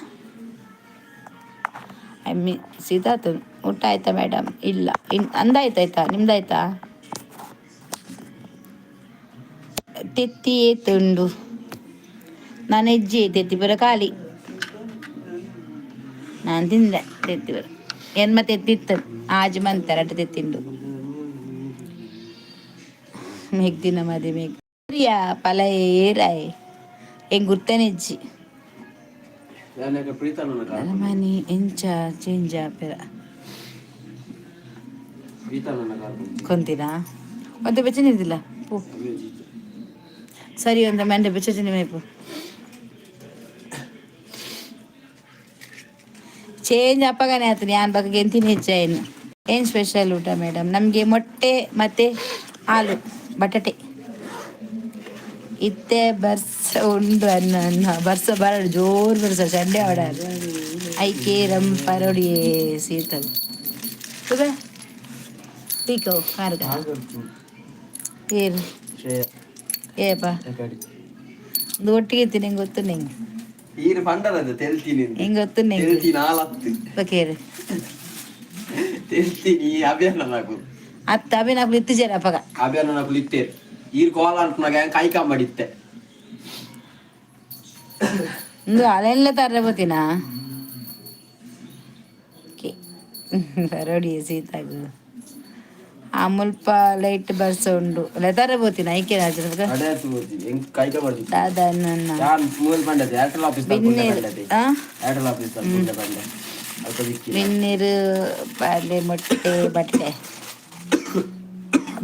I ಮೀ ಶೀತ ಆತು. ಊಟ ಆಯ್ತಾ ಮೇಡಮ್? ಇಲ್ಲ ಇನ್ ಅಂದಾಯ್ತಾಯ್ತಾ? ನಿಮ್ದಾಯ್ತಾ? ತೆತ್ತಿ ಏತುಂಡು? ನಾನು ಹೆಜ್ಜೆ ತೆತ್ತಿ ಬರ ಖಾಲಿ. ನಾನು ತಿಂದೆ ತೆತ್ತಿ ಬರ. ಎನ್ಮ ತೆತ್ತಿತ್ತು ಆಜ್ ಮಂತ ರಡ್ಡು ತೆತ್ತಿಂಡು. ಮೆಗ್ದಿನ ಮದಿ ಮೆಗ್ ಪಲ ಏರಾಯ್ ಎಂಗ್ ಗುರ್ತನೆಜ್ಜಿ. ಯಾನಕ ಪ್ರೀತನ. ಅರಮನಿ ಎಂಚ ಚೇಂಜ್ ಆಪೆರ? ಪ್ರೀತನ. ಕೊಂತಿನಾ? ಒಂತೆ ಬೆಚ್ಚನೆ ಇದ್ದಿಲ್ಲ ಪೂ. ಸರಿ, ಒಂದು ಮೆಂಡೆ ಬೆಚ್ಚನೆ ಮೇಪು. ಚೇಂಜ್ ಅಪ್ಪಗನೇ ಆಯ್ತು. ಯಾನ್ ಬಗ್ಗೆ ಎಂತಿನ ಹೆಚ್ಚಾಯಿನು. ಏನು ಸ್ಪೆಷಲ್ ಊಟ ಮೇಡಮ್? ನಮಗೆ ಮೊಟ್ಟೆ ಮತ್ತು ಹಾಲು ಬಟಾಟೆ. ಇತ್ತೆ ಬರ್ಸ ಉಂಡು ಅನ್ನ ಅನ್ನ ಬರ್ಸ ಬರಡು, ಜೋರು ಬರ್ಸ ಚಂಡೆ ಆಡಾರು. ಐಕೆ ರಂ ಪರೋಡಿಯೇ ಸೀತಲ್ ತುಬೆ ಟೀಕೋ ಕಾರ್ಗ ಏರು ಏಪ ಒಂದು ಒಟ್ಟಿಗೆ ಇತ್ತು. ನಿಂಗೆ ಗೊತ್ತು ನಿಂಗೆ. ಈರು ಪಂಡರದ ತೆಲ್ತೀನಿ. ಹೆಂಗ್ ಗೊತ್ತು ನಿಂಗೆ? ತೆಲ್ತೀನಿ ಆಲತ್ತು. ಬಕೇರು. ತೆಲ್ತೀನಿ ಅಭಿಯಾನ నాకు. ಅತ್ತ ಅಭಿನ ಇತ್ತಿಜಾರ ಅಪ್ಪಗ. ಅಭಿಯಾನ నాకు ಇತ್ತೇರು. ಈರ್ ಕೋಲ ಅಂಟ್ನಾಗ ಕೈ ಕಾಂಬಡಿತ್ತೆ. ಒಂದು ಅಲೆಲ್ಲ ತರ್ರೆ ಬೋತಿನಾ ಪರೋಡಿ ಸೀತಾಗು. ಆ ಮುಲ್ಪ ಲೈಟ್ ಬರ್ಸ ಉಂಡು. ಲೆತಾರೆ ಬೋತಿನ ಐಕೆ ರಾಜರ. ಕೈ ಕಾಂಬಡಿ. ದಾದಾ ನನ್ನ. ಯಾನ್ ಮೂಲ್ ಪಂಡದೆ ಏರ್ಟೆಲ್ ಆಫೀಸ್ ಬಿನ್ನೇರು ಆ ಏರ್ಟೆಲ್ ಆಫೀಸ್ ಪಂಡೆ ಅಲ್ಪ ದಿಕ್ಕಿ. ಬಿನ್ನಿರು ಬಾಲೆ ಮೊಟ್ಟೆ ಬಟ್ಟೆ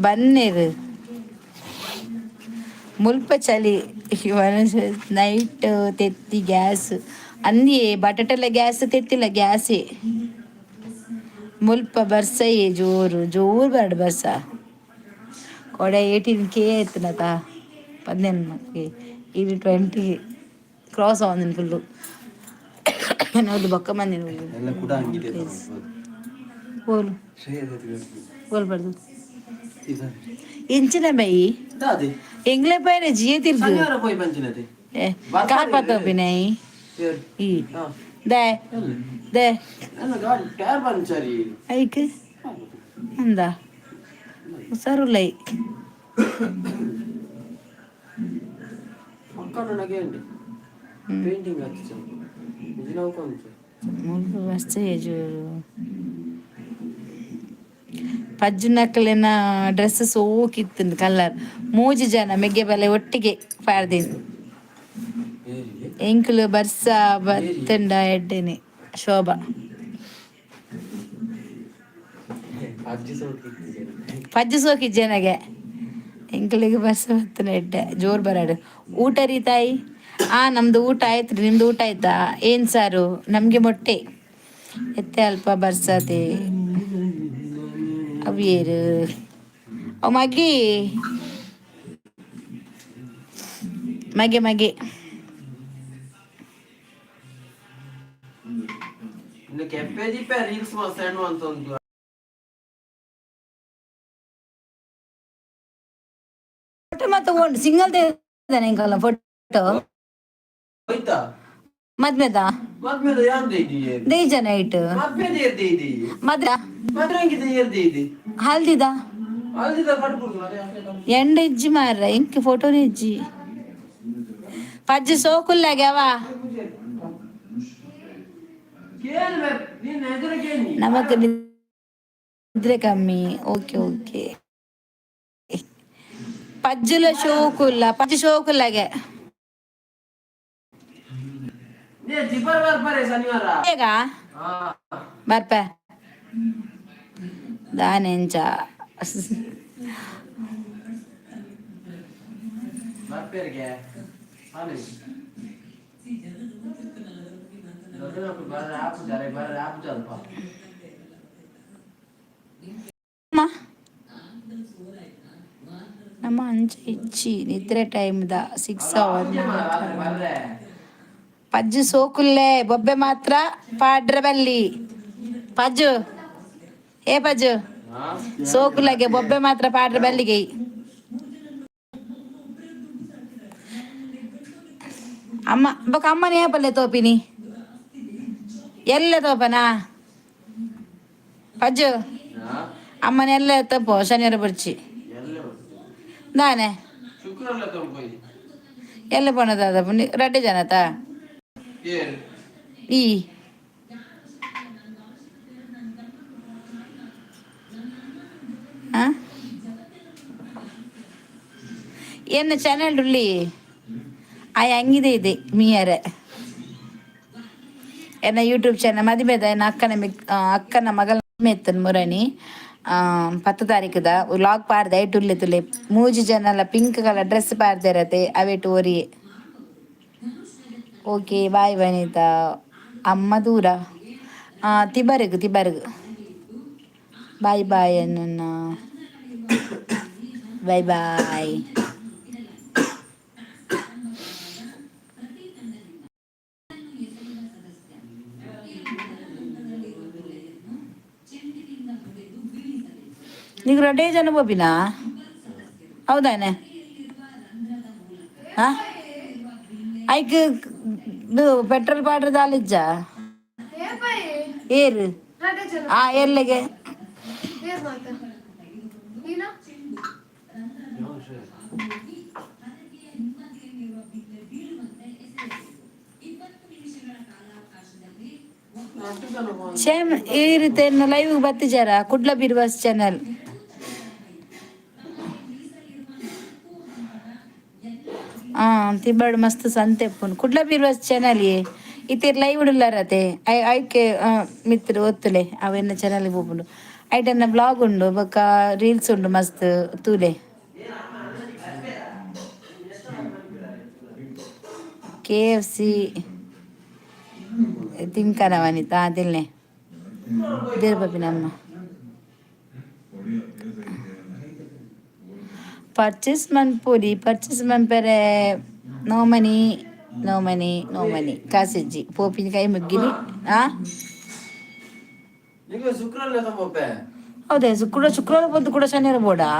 ಬನ್ನಿರು. ಮುಲ್ಪ ಚಳಿ. ನೈಟ್ ತೆತ್ತಿ ಗ್ಯಾಸ್ ಅಂದಿಯೇ, ಬಟಾಟೆಲ್ಲ ಗ್ಯಾಸ್, ತೆತ್ತಿಲ್ಲ ಗ್ಯಾಸೇ. ಮುಲ್ಪ ಬರ್ಸಯೇ, ಜೋರು ಜೋರು ಬರಡು ಬರ್ಸ. ಕೊಡೆ 18K ಆಯ್ತನತ, 18 ಕೆ. ಇದು 20 ಕ್ರಾಸ್ ಆನ್ ಫುಲ್ಲು. ಅದು ಬೊಕ್ಕ ಮಂದಿನ. ಎಲ್ಲ ಕೂಡ ಹಂಗಿದೆ. ಓಲು ಓಲ್ ಬಡ್ದು ಇಂಚಿನ ಬೈ. ದಾದೆ? ಎಂಗ್ಲೆ ಪೈರೆ ಜಿಯೆ ತಿರ್ಗು. ಶನಿವಾರ ಪೋಯಿ ಪಂಚಿನತೆ. ಏ, ಕಾರ್ ಪತ್ತೋಪಿನೈ ಈ they they. ನನ್ನ ಗಾಡಿ ಟೈರ್ ಪಂಚರಿ. ಐಕ್ ಅಂದ ಹುಷಾರುಲ್ಲೈ. ಪಕ್ಕಡ ನಗೆ ಪೇಂಟಿಂಗ್ ಹಚ್ಚ ನಿಜ ಕೊಂಚ. ಮುಲ್ಪ ಬಸ್ಸೆ ಜೋರು. ಪಜ್ಜುನಕ್ಲೆನ ಡ್ರೆಸ್ ಸೋಕಿತ್ತು ಕಲರ್. ಮೂಜಿ ಜನ ಮೆಗ್ಗೆ ಬಲೆ ಒಟ್ಟಿಗೆ ಪಾಡ್ದಿನಿ. ಎಂಕುಲು ಬರ್ಸ ಬತ್ತಂಡ ಎಡ್ಡೆನೆ ಶೋಭಾ. ಅಜ್ಜಿ ಸೋಕಿತ್ತು. ಪಜ್ಜು ಸೋಕಿ ಜನಗೆ, ಎಂಕುಲಿಗೆ ಬರ್ಸ ಬತ್ತನ ಎಡ್ಡೆ ಜೋರ್ ಬರಾಡು. ಊಟ ರೀ ತಾಯಿ? ಆ, ನಮ್ದು ಊಟ ಆಯ್ತು. ನಿಮ್ದು ಊಟ ಆಯ್ತಾ? ಏನ್ ಸಾರು? ನಮ್ಗೆ ಮೊಟ್ಟೆ. ಎತ್ತೆ ಅಲ್ಪ ಬರ್ಸಾತೆ. ಅವಿಯೇರು ಅವ್ ಮಗಿ ಮಗೆ ಮಗೆ. ಇನ್ನು ಕೆಪ್ಪೆ ದಿಪ್ಪೆ ರೀಲ್ಸ್ ಮಸ್ತ್ ಅಂತ ಒಂದು. ಫೋಟೋ ಮತ್ತೆ ತಗೊಂಡು ಸಿಂಗಲ್ ಎಂಕಲ್ಲ ಫೋಟೋ. ಹೋಯ್ತಾ? ಮದ್ಮೆದ. ಮದ್ಮೆದ ಯಾಂದೆ ಇದಿ? ದೇಜ ನೈಟ್. ಮದ್ಮೆದ ಏರ್ದೆ ಇದಿ? ಮದ್ರ. ಮದ್ರಂಗಿದ ಏರ್ದೆ ಇದಿ? ಹಲ್ದಿದ. ಅಲ್ದಿದ ಕಡ್ಪುಡು. ಎಂಡ ಇಜ್ಜಿ ಮಾರ್ರ, ಇಂಕ್ ಫೋಟೋನೇ ಇಜ್ಜಿ. ಪಜ್ಜಿ ಸೋಕುಲ್ಲಾಗ್ಯಾವ. ಕೇಳು, ನೀನ್ ಎದುರು ಕೇಳಿ. ನಮಕ್ ನಿದ್ರೆ ಕಮ್ಮಿ. ಓಕೆ ಓಕೆ, ಪಜ್ಜುಲ ಶೋಕುಲ್ಲ, ಪಜ್ಜು ಶೋಕುಲ್ಲಾಗೆ. ನೇ ಜಿಬರ್ ಬರ್ಪರೆ ಶನಿವಾರ. ಬೇಗ. ಹಾ. ಬರ್ಪ ದಾನೆಂಚ? ಬರ್ಪೇರಿಗೆ ಹಾನಿ ಬರ್ರೆ ಆಪುಜಾರೆ, ಬರ್ರೆ ಆಪುಜಲ್ಪ. ಅಮ್ಮ, ನಮ್ಮ ಅಂಚ ಇಚ್ಚಿ ನಿದ್ರೆ ಟೈಮ್ದ 6 ಅವರ್. ಬರ್ರೆ. ಪಜ್ಜು ಸೋಕುಲ್ಲೆ, ಬೊಬ್ಬೆ ಮಾತ್ರ ಪಾಡ್ರ ಬಲ್ಲಿ. ಪಜ್ಜು, ಏ ಪಜ್ಜು. ಹಾ. ಸೋಕುಲಗೆ ಬೊಬ್ಬೆ ಮಾತ್ರ ಪಾಡ್ರ ಬಲ್ಲಿಗೆ. ಅಮ್ಮ ಬೊಕ ಅಮ್ಮನ ಏಪಲ್ಲೆ ತೋಪಿನಿ? ಎಲ್ಲ ತೋಪನಾ ಪಜ್ಜು? ಹಾ. ಅಮ್ಮನ ಎಲ್ಲ ತಪ್ಪೋ ಶನಿವಾರ ಬುರ್ಚಿ. ಎಲ್ಲ. ದಾನೆ? ಶುಕ್ರವಾರ ತಂಪೋಯಿ. ಎಲ್ಲ ಪೋಣದಾದ ರಡ್ಡೆ ಜನತಾ. ಏನ್? ಈ ಆ? ಎನ್ನ ಚಾನೆಲ್ ಉಳ್ಳಿ ಆಯ್ ಹಂಗಿದೆ ಇದೆ ಮೀಯರೆ. ಎನ್ನ ಯೂಟ್ಯೂಬ್ ಚಾನಲ್ ಮದಿಮೆದ ಎನ್ನ ಅಕ್ಕನ ಮಿಕ್ ಅಕ್ಕನ ಮಗಳ ಮೆತ್ತನ್ ಮುರಣಿ 10 ತಾರೀಕುದ ವ್ಲಾಗ್ ಪಾಡ್ದೆ. ಐಟ್ ಉಲ್ಲೆ ತುಲೆ, ಮೂಜಿ ಜನಲ ಪಿಂಕ್ ಕಲರ್ ಡ್ರೆಸ್ ಪಾಡ್ದಿರತೆ ಅವೇಟ್ ಒರಿಯೆ. Okay, bye Vanita. ಅಮ್ಮ ದೂರ ತಿಬರ್ಗ್ ತಿಬರ್ಗ್. ಬಾಯ್ ಬಾಯ್ ಅನ್ನ, ಬಾಯ್ ಬಾಯ್. ನೀವು ರೊಡ್ಡೆ ಜನ ಬೋಬಿನಾ? ಹೌದಾನೆ? ಹಾ, ಐಕ್ ಇದು ಪೆಟ್ರೋಲ್ ಪಾಡ್ರ ದಾಲಿಜ್ಜ ಏರು. ಆ ಎಲ್ಲಗೆ? ಸೇಮ್ ಈ ರೀತಿ ಲೈವ್ ಬತ್ತಿಜಾರ ಕುಡ್ಲ ಬಿರ್ವಾಸ್ ಚಾನಲ್. ಆ ತಿಬ್ಬಾಡು ಮಸ್ತ್ ಸಂತೆ ಉಪ್ಪುಂಡು. ಕುಡ್ಲ ಬಿರ್ವಾಸ್ ಚಾನಲ್ ಇತ್ತಿರ್ ಲೈವ್ ಉಳ್ಳಾರತೆ. I ಐಕೆ ಮಿತ್ರ ಒತ್ತುಲೆ, ಅವೆನ್ನ ಚಾನಲ್ ಪೋಪುಂಡು. ಐಟನ್ನ ಬ್ಲಾಗ್ ಉಂಡು, ಬೊಕ್ಕ ರೀಲ್ಸ್ ಉಂಡು ಮಸ್ತ್ ತೂಲೆ. ಕೆಎಫ್ಸಿ ತಿನ್ಕನ ವನಿತಾ ತಿನ್ಲೆ ತಿರುಪತಿ ನಮ್ಮ ಪರ್ಚೇಸ್ ಮನ್ಪೊಲಿ. ಪರ್ಚೇಸ್ ಮನ್ಪೆರೆ no money, no money, no money. ಕಾಸಿಜ್ಜಿ ಪೋಪಿನ ಕೈ ಮುಗ್ಗಿನಿ ಆ. ನಿಂಗೆ ಶುಕ್ರವಾರ ಪೋಪೆ? ಹೌದೇ? ಶುಕ್ರ ಶುಕ್ರವಾರ ಬಂದು ಕೂಡ ಶನಿವಾರ ಬೋಡಾ?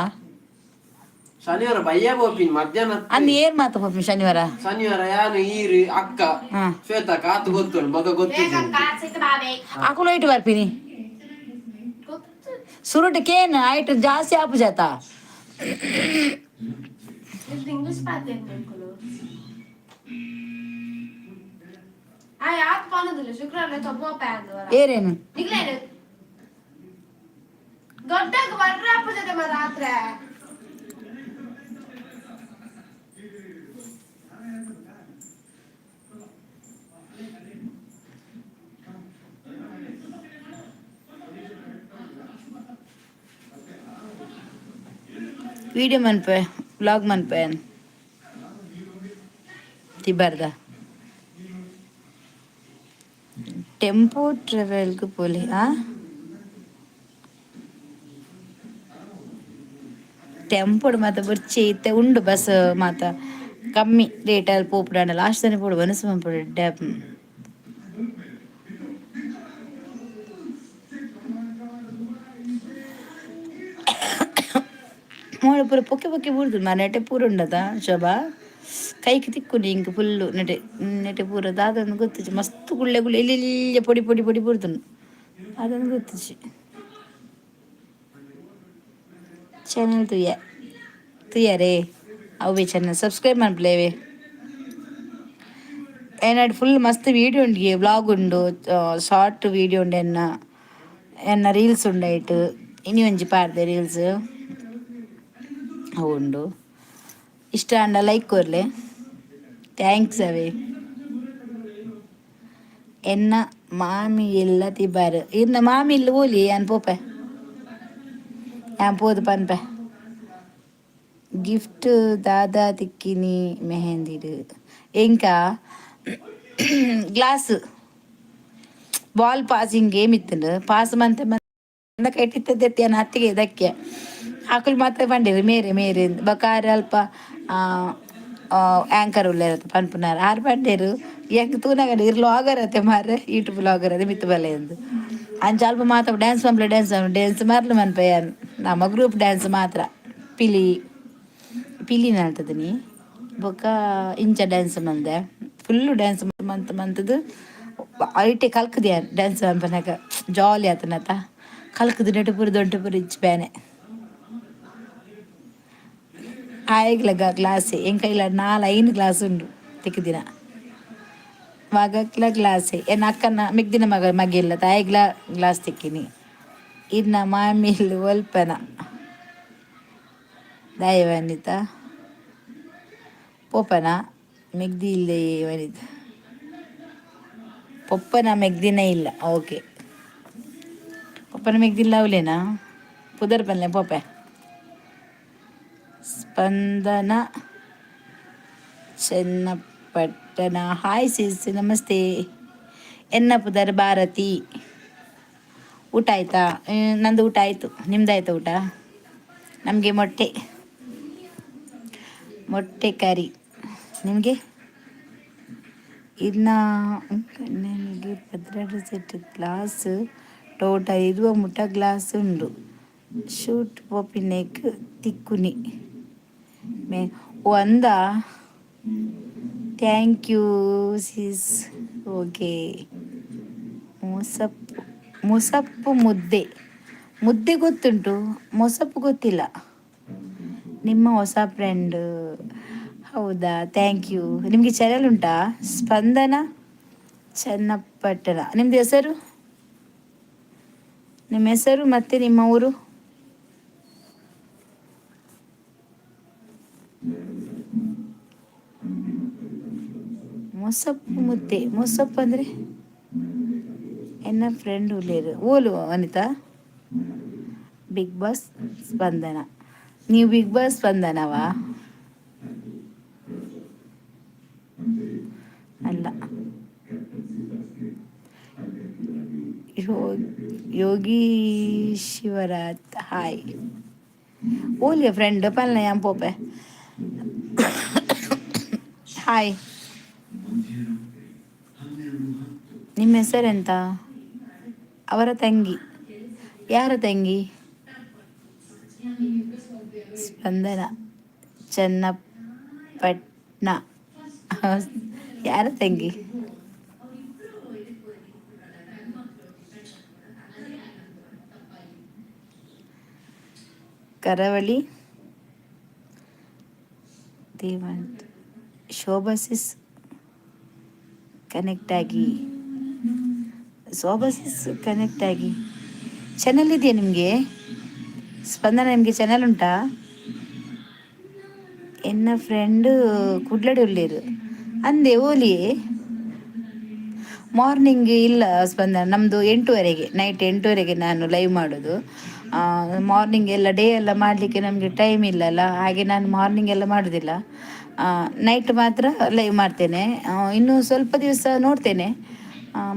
ಶನಿವಾರ ಬಯ್ಯ ಪೋಪಿನ್, ಮಧ್ಯಾಹ್ನ. ಅಂದ್ ಏನ್ ಮಾತ ಪೋಪಿನ್ ಶನಿವಾರ? ಶನಿವಾರ ಯಾನು, ಈರು, ಅಕ್ಕ, ಶ್ವೇತಾ ಕಾತು ಗೊತ್ತುಂಟು ಮಗ ಗೊತ್ತಿದ್ದು. ಅಕುಲು ಇಟ್ಟು ಬರ್ಪಿನಿ. ಸುರುಟು ಕೇನ್ ಐಟ್ ಜಾಸ್ತಿ ಆಪು ಜಾತ. ಇಂಗ್ಲಿಷ್ ಪಾತೆರ್ನಂಕುಲು ಆ ಯಾತ್ ಪನೊಂದಿಲ್ಲ ಶುಕ್ರವಾರ ಪೋಪೆ ಅಂದವರ. ಏರೇನು? ನಿಗ್ಲೇನು ದೊಡ್ಡಗ್ ಬರ್ರ ಜೊತೆ ರಾತ್ರೆ. ವಿಡಿಯೋ ಮನ್ಪೆ, ವ್ಲಾಗ್ ಮನ್ಪೆ ತಿಬರ್ದ ಟೆಂಪೋ ಟ್ರಾವೆಲ್ಗ್ ಪೋಲಿ. ಆ ಟೆಂಪೋಡು ಮಾತ ಬೊರ್ಚಿ, ಇತ್ತೆ ಉಂಡು ಬಸ್ ಮಾತ ಕಮ್ಮಿ ರೇಟಲ್ಲಿ ಪೋಪುಡಾಂಡ ಲಾಸ್ಟ್ ತನ ಪೋಡು ವನಸು ಮನ್ಪೊಡು ಎಡ್ಡೆ. ಮೋಳು ಪೂರ ಪೊಕ್ಕೆ ಪೊಕ್ಕೆ ಬೂರ್ದು ನೆಟೆ ಪೂರ ಉಂಡದ ಶೋಭಾ. ಕೈಕ್ ತಿಕ್ಕುನಿ ಇಂಕ್ ಫುಲ್ಲು ನೆಟೆ ನೆಟೆ ಪೂರ ದಾದೊಂದು ಗೊತ್ತಿಜ್ಜಿ. ಮಸ್ತ್ ಗುಳ್ಳೆ ಗುಳ್ಳೆ ಇಲ್ಲಿ ಪೊಡಿ ಪೊಡಿ ಪೊಡಿ ಬೂರ್ದುಂಡು, ಅದೊಂದು ಗೊತ್ತಿಜ್ಜಿ. ಚಾನಲ್ ತುಯ್ಯ ತುಯ್ಯಾರೇ ಅವೇ ಚಾನಲ್ ಸಬ್ಸ್ಕ್ರೈಬ್ ಮನ್ಪುಲೇವೆ. ಏನಾಡ್ ಫುಲ್ ಮಸ್ತ್ ವೀಡಿಯೋ ಉಂಡು, ವ್ಲಾಗ್ ಉಂಡು, ಶಾರ್ಟ್ ವೀಡಿಯೋ ಉಂಡು. ಎನ್ನ ಎನ್ನ ರೀಲ್ಸ್ ಉಂಡು ಐಟ್. ಇನಿ ಒಂಜಿ ಪಾಡ್ದೆ ರೀಲ್ಸ್, ಅವು ಉಂಡು. ಇಷ್ಟ ಆಂಡ ಲೈಕ್ ಕೊರ್ಲೆ. Thanks ಅವೇ. ಎನ್ನ ಮಾಮಿ ಎಲ್ಲ ತಿಬಾರು ಇರ್ನ ಮಾಮಿ ಇಲ್ಲ ಓಲಿ ಯಾನ್ ಪೋಪೆ, ಯಾನ್ ಪೋದು ಪನ್ಪೆ. ಗಿಫ್ಟ್ ದಾದಾ ತಿಕ್ಕಿನಿ ಮೆಹಂದಿಡ್? ಎಂಕ ಗ್ಲಾಸ್ ಬಾಲ್ ಪಾಸಿಂಗ್ ಗೇಮ್ ಇತ್ತುಂಡು. ಪಾಸ್ ಮಂತೆ ಮಂದ ಕೈಟಿತ್ತದೆತ್ತಿ ಹತ್ತಿಗೆ ದಕ್ಕೆ ಅಕುಲು ಮಾತ ಪಂಡೆರ್ ಮೇರೆ ಮೇರೆ. ಬೊಕ ಆರ್ ಅಲ್ಪ ಆ್ಯಂಕರ್ ಉಲ್ಲೆರ್ ಪನ್ಪುನಾರ್. ಆರ್ ಪಂಡೆರ್ ಎಂಕ್ ತೂನಗ ಇರ್ ವ್ಲಾಗರ್ ಅತ್ತೆ ಮಾರ್ರೆ, ಯೂಟ್ಯೂಬ್ ವ್ಲಾಗರ್ ಅದೇ ಮಿತ್ತ್ ಬಲೆ ಅಂದ್. ಅಂಚ ಅಲ್ಪ ಮಾತ ಡ್ಯಾನ್ಸ್ ಮನ್ಪುಲೆ, ಡ್ಯಾನ್ಸ್ ಡ್ಯಾನ್ಸ್ ಮಾರ್ಲು ಮನ್ಪೆ ಯಾನ್. ನಮ್ಮ ಗ್ರೂಪ್ ಡ್ಯಾನ್ಸ್ ಮಾತ್ರ ಪಿಲಿ ಪಿಲಿ ನಲ್ತದನಿ. ಬೊಕ್ಕ ಇಂಚ ಡ್ಯಾನ್ಸ್ ಮಂದೆ, ಫುಲ್ಲು ಡ್ಯಾನ್ಸ್ ಮಂತ್ ಮಂತುದು ಐಟೆ ಕಲ್ಕುದು ಯಾನ್. ಡ್ಯಾನ್ಸ್ ಮನ್ಪನಗ ಜಾಲಿ ಆತನತ. ಕಲ್ಕುದು ನೆಟು ಪೂರ ದೊಡ್ಡ ಪೂರ ಇಚ್ಚ ಬೇನೆ ಆಯಗ್ಲಗ ಗ್ಲಾಸ್ ಎಂಕೈಲ ನಾಲ್ ಐನ್ ಗ್ಲಾಸ್ ಉಂಡು ತಿಕ್ಕಿದಿನ ಮಗಕ್ಲ ಗ್ಲಾಸ್. ಎನ್ನ ಅಕ್ಕನ ಮಿಗ್ದಿನ ಮಗ ಮಗಿಲ್ಲ ತಾಯಿಗ್ಲ ಗ್ಲಾಸ್ ತಿಕ್ಕಿನಿ. ಇನ್ನ ಮಾಮಿಲ್ ಒಲ್ಪನ ದಯವನಿತ ಪೋಪನ ಮೆಗ್ದಿ ಇಲ್ಲೇ ವನಿತ ಪೊಪ್ಪನ ಮೆಗ್ದಿನ ಇಲ್ಲ. ಓಕೆ, ಪೊಪ್ಪನ ಮೆಗ್ದಿಲ್ಲ ಅವಲೇನಾ? ಪುದರ್ ಪನ್ಲೆ ಪೋಪೆ. ಸ್ಪಂದನ ಚನ್ನಪಟ್ಟಣ, ಹಾಯ್ ಸಿಸ್, ನಮಸ್ತೆ. ಎನ್ನ ಪುದರ್ ಭಾರತಿ. ಊಟ ಆಯ್ತಾ? ನಂದು ಊಟ ಆಯಿತು. ನಿಮ್ದಾಯ್ತಾ ಊಟ? ನಮಗೆ ಮೊಟ್ಟೆ ಮೊಟ್ಟೆ ಕರಿ. ನಿಮಗೆ? ಇನ್ನು ನನಗೆ 12 ಸೆಟ್ ಗ್ಲಾಸ್, ಟೋಟಲ್ ಇರುವ ಮುಟ್ಟ ಗ್ಲಾಸ್ ಉಂಡು. ಶೂಟ್ ಪೋಪಿನೆಕ್ ತಿಕ್ಕುನಿ ಮೇ ಓ ಅಂದ. Thank you sis. Okay, ಮೊಸಪ್ಪು ಮೊಸಪ್ಪು ಮುದ್ದೆ. ಮುದ್ದೆ ಗೊತ್ತುಂಟು, ಮೊಸಪ್ಪು ಗೊತ್ತಿಲ್ಲ. ನಿಮ್ಮ ಹೊಸ ಫ್ರೆಂಡ್, ಹೌದಾ? Thank you. ನಿಮಗೆ ಚಾನಲ್ ಉಂಟಾ? ಸ್ಪಂದನ ಚನ್ನಪಟ್ಟಣ. ನಿಮ್ಮದು ಹೆಸರು? ನಿಮ್ಮ ಹೆಸರು ಮತ್ತು ನಿಮ್ಮ ಊರು? ಮೊಸಪ್ಪು ಮುದ್ದೆ. ಮೊಸಪ್ಪು ಅಂದರೆ? ಎನ್ನ ಫ್ರೆಂಡ್ ಉಲ್ಲೇರು ಓಲು ವನಿತಾ. Big boss Spandana. ನೀವು ಬಿಗ್ ಬಾಸ್ ಸ್ಪಂದನವಾ? ಯೋಗಿ ಶಿವರಾತ್ ಹಾಯ್. ಓಲಿಯ ಫ್ರೆಂಡ್ ಪಲ್ನ ಯಾನ್ ಪೋಪೆ. ಹಾಯ್, ನಿಮ್ಮ ಹೆಸರೆಂತ? ಅವರ ತಂಗಿ. ಯಾರ ತಂಗಿ? ಸ್ಪಂದನ ಚನ್ನಪಟ್ಣ. ಯಾರ ತಂಗಿ? ಕರಾವಳಿ ದೇವಂತ್. ಶೋಭಾಸಿಸ್ ಕನೆಕ್ಟ್ ಆಗಿ. ಶೋಭಾಸಿಸ್ ಕನೆಕ್ಟ್ ಆಗಿ. ಚಾನಲ್ ಇದೆಯಾ ನಿಮಗೆ ಸ್ಪಂದನ? ನಿಮಗೆ ಚಾನಲ್ ಉಂಟಾ? ಎನ್ನ ಫ್ರೆಂಡ್ ಕುಡ್ಲಡಿ ಉಳ್ಳೇರು ಅಂದೆ ಓಲಿ. ಮಾರ್ನಿಂಗ್ ಇಲ್ಲ ಸ್ಪಂದನ, ನಮ್ಮದು 8ವರೆಗೆ, ನೈಟ್ 8ವರೆಗೆ ನಾನು ಲೈವ್ ಮಾಡೋದು. ಮಾರ್ನಿಂಗ್ ಎಲ್ಲ ಡೇ ಎಲ್ಲ ಮಾಡಲಿಕ್ಕೆ ನಮಗೆ ಟೈಮ್ ಇಲ್ಲಲ್ಲ, ಹಾಗೆ ನಾನು ಮಾರ್ನಿಂಗ್ ಎಲ್ಲ ಮಾಡೋದಿಲ್ಲ. ನೈಟ್ ಮಾತ್ರ ಲೈವ್ ಮಾಡ್ತೇನೆ. ಇನ್ನು ಸ್ವಲ್ಪ ದಿವಸ ನೋಡ್ತೇನೆ.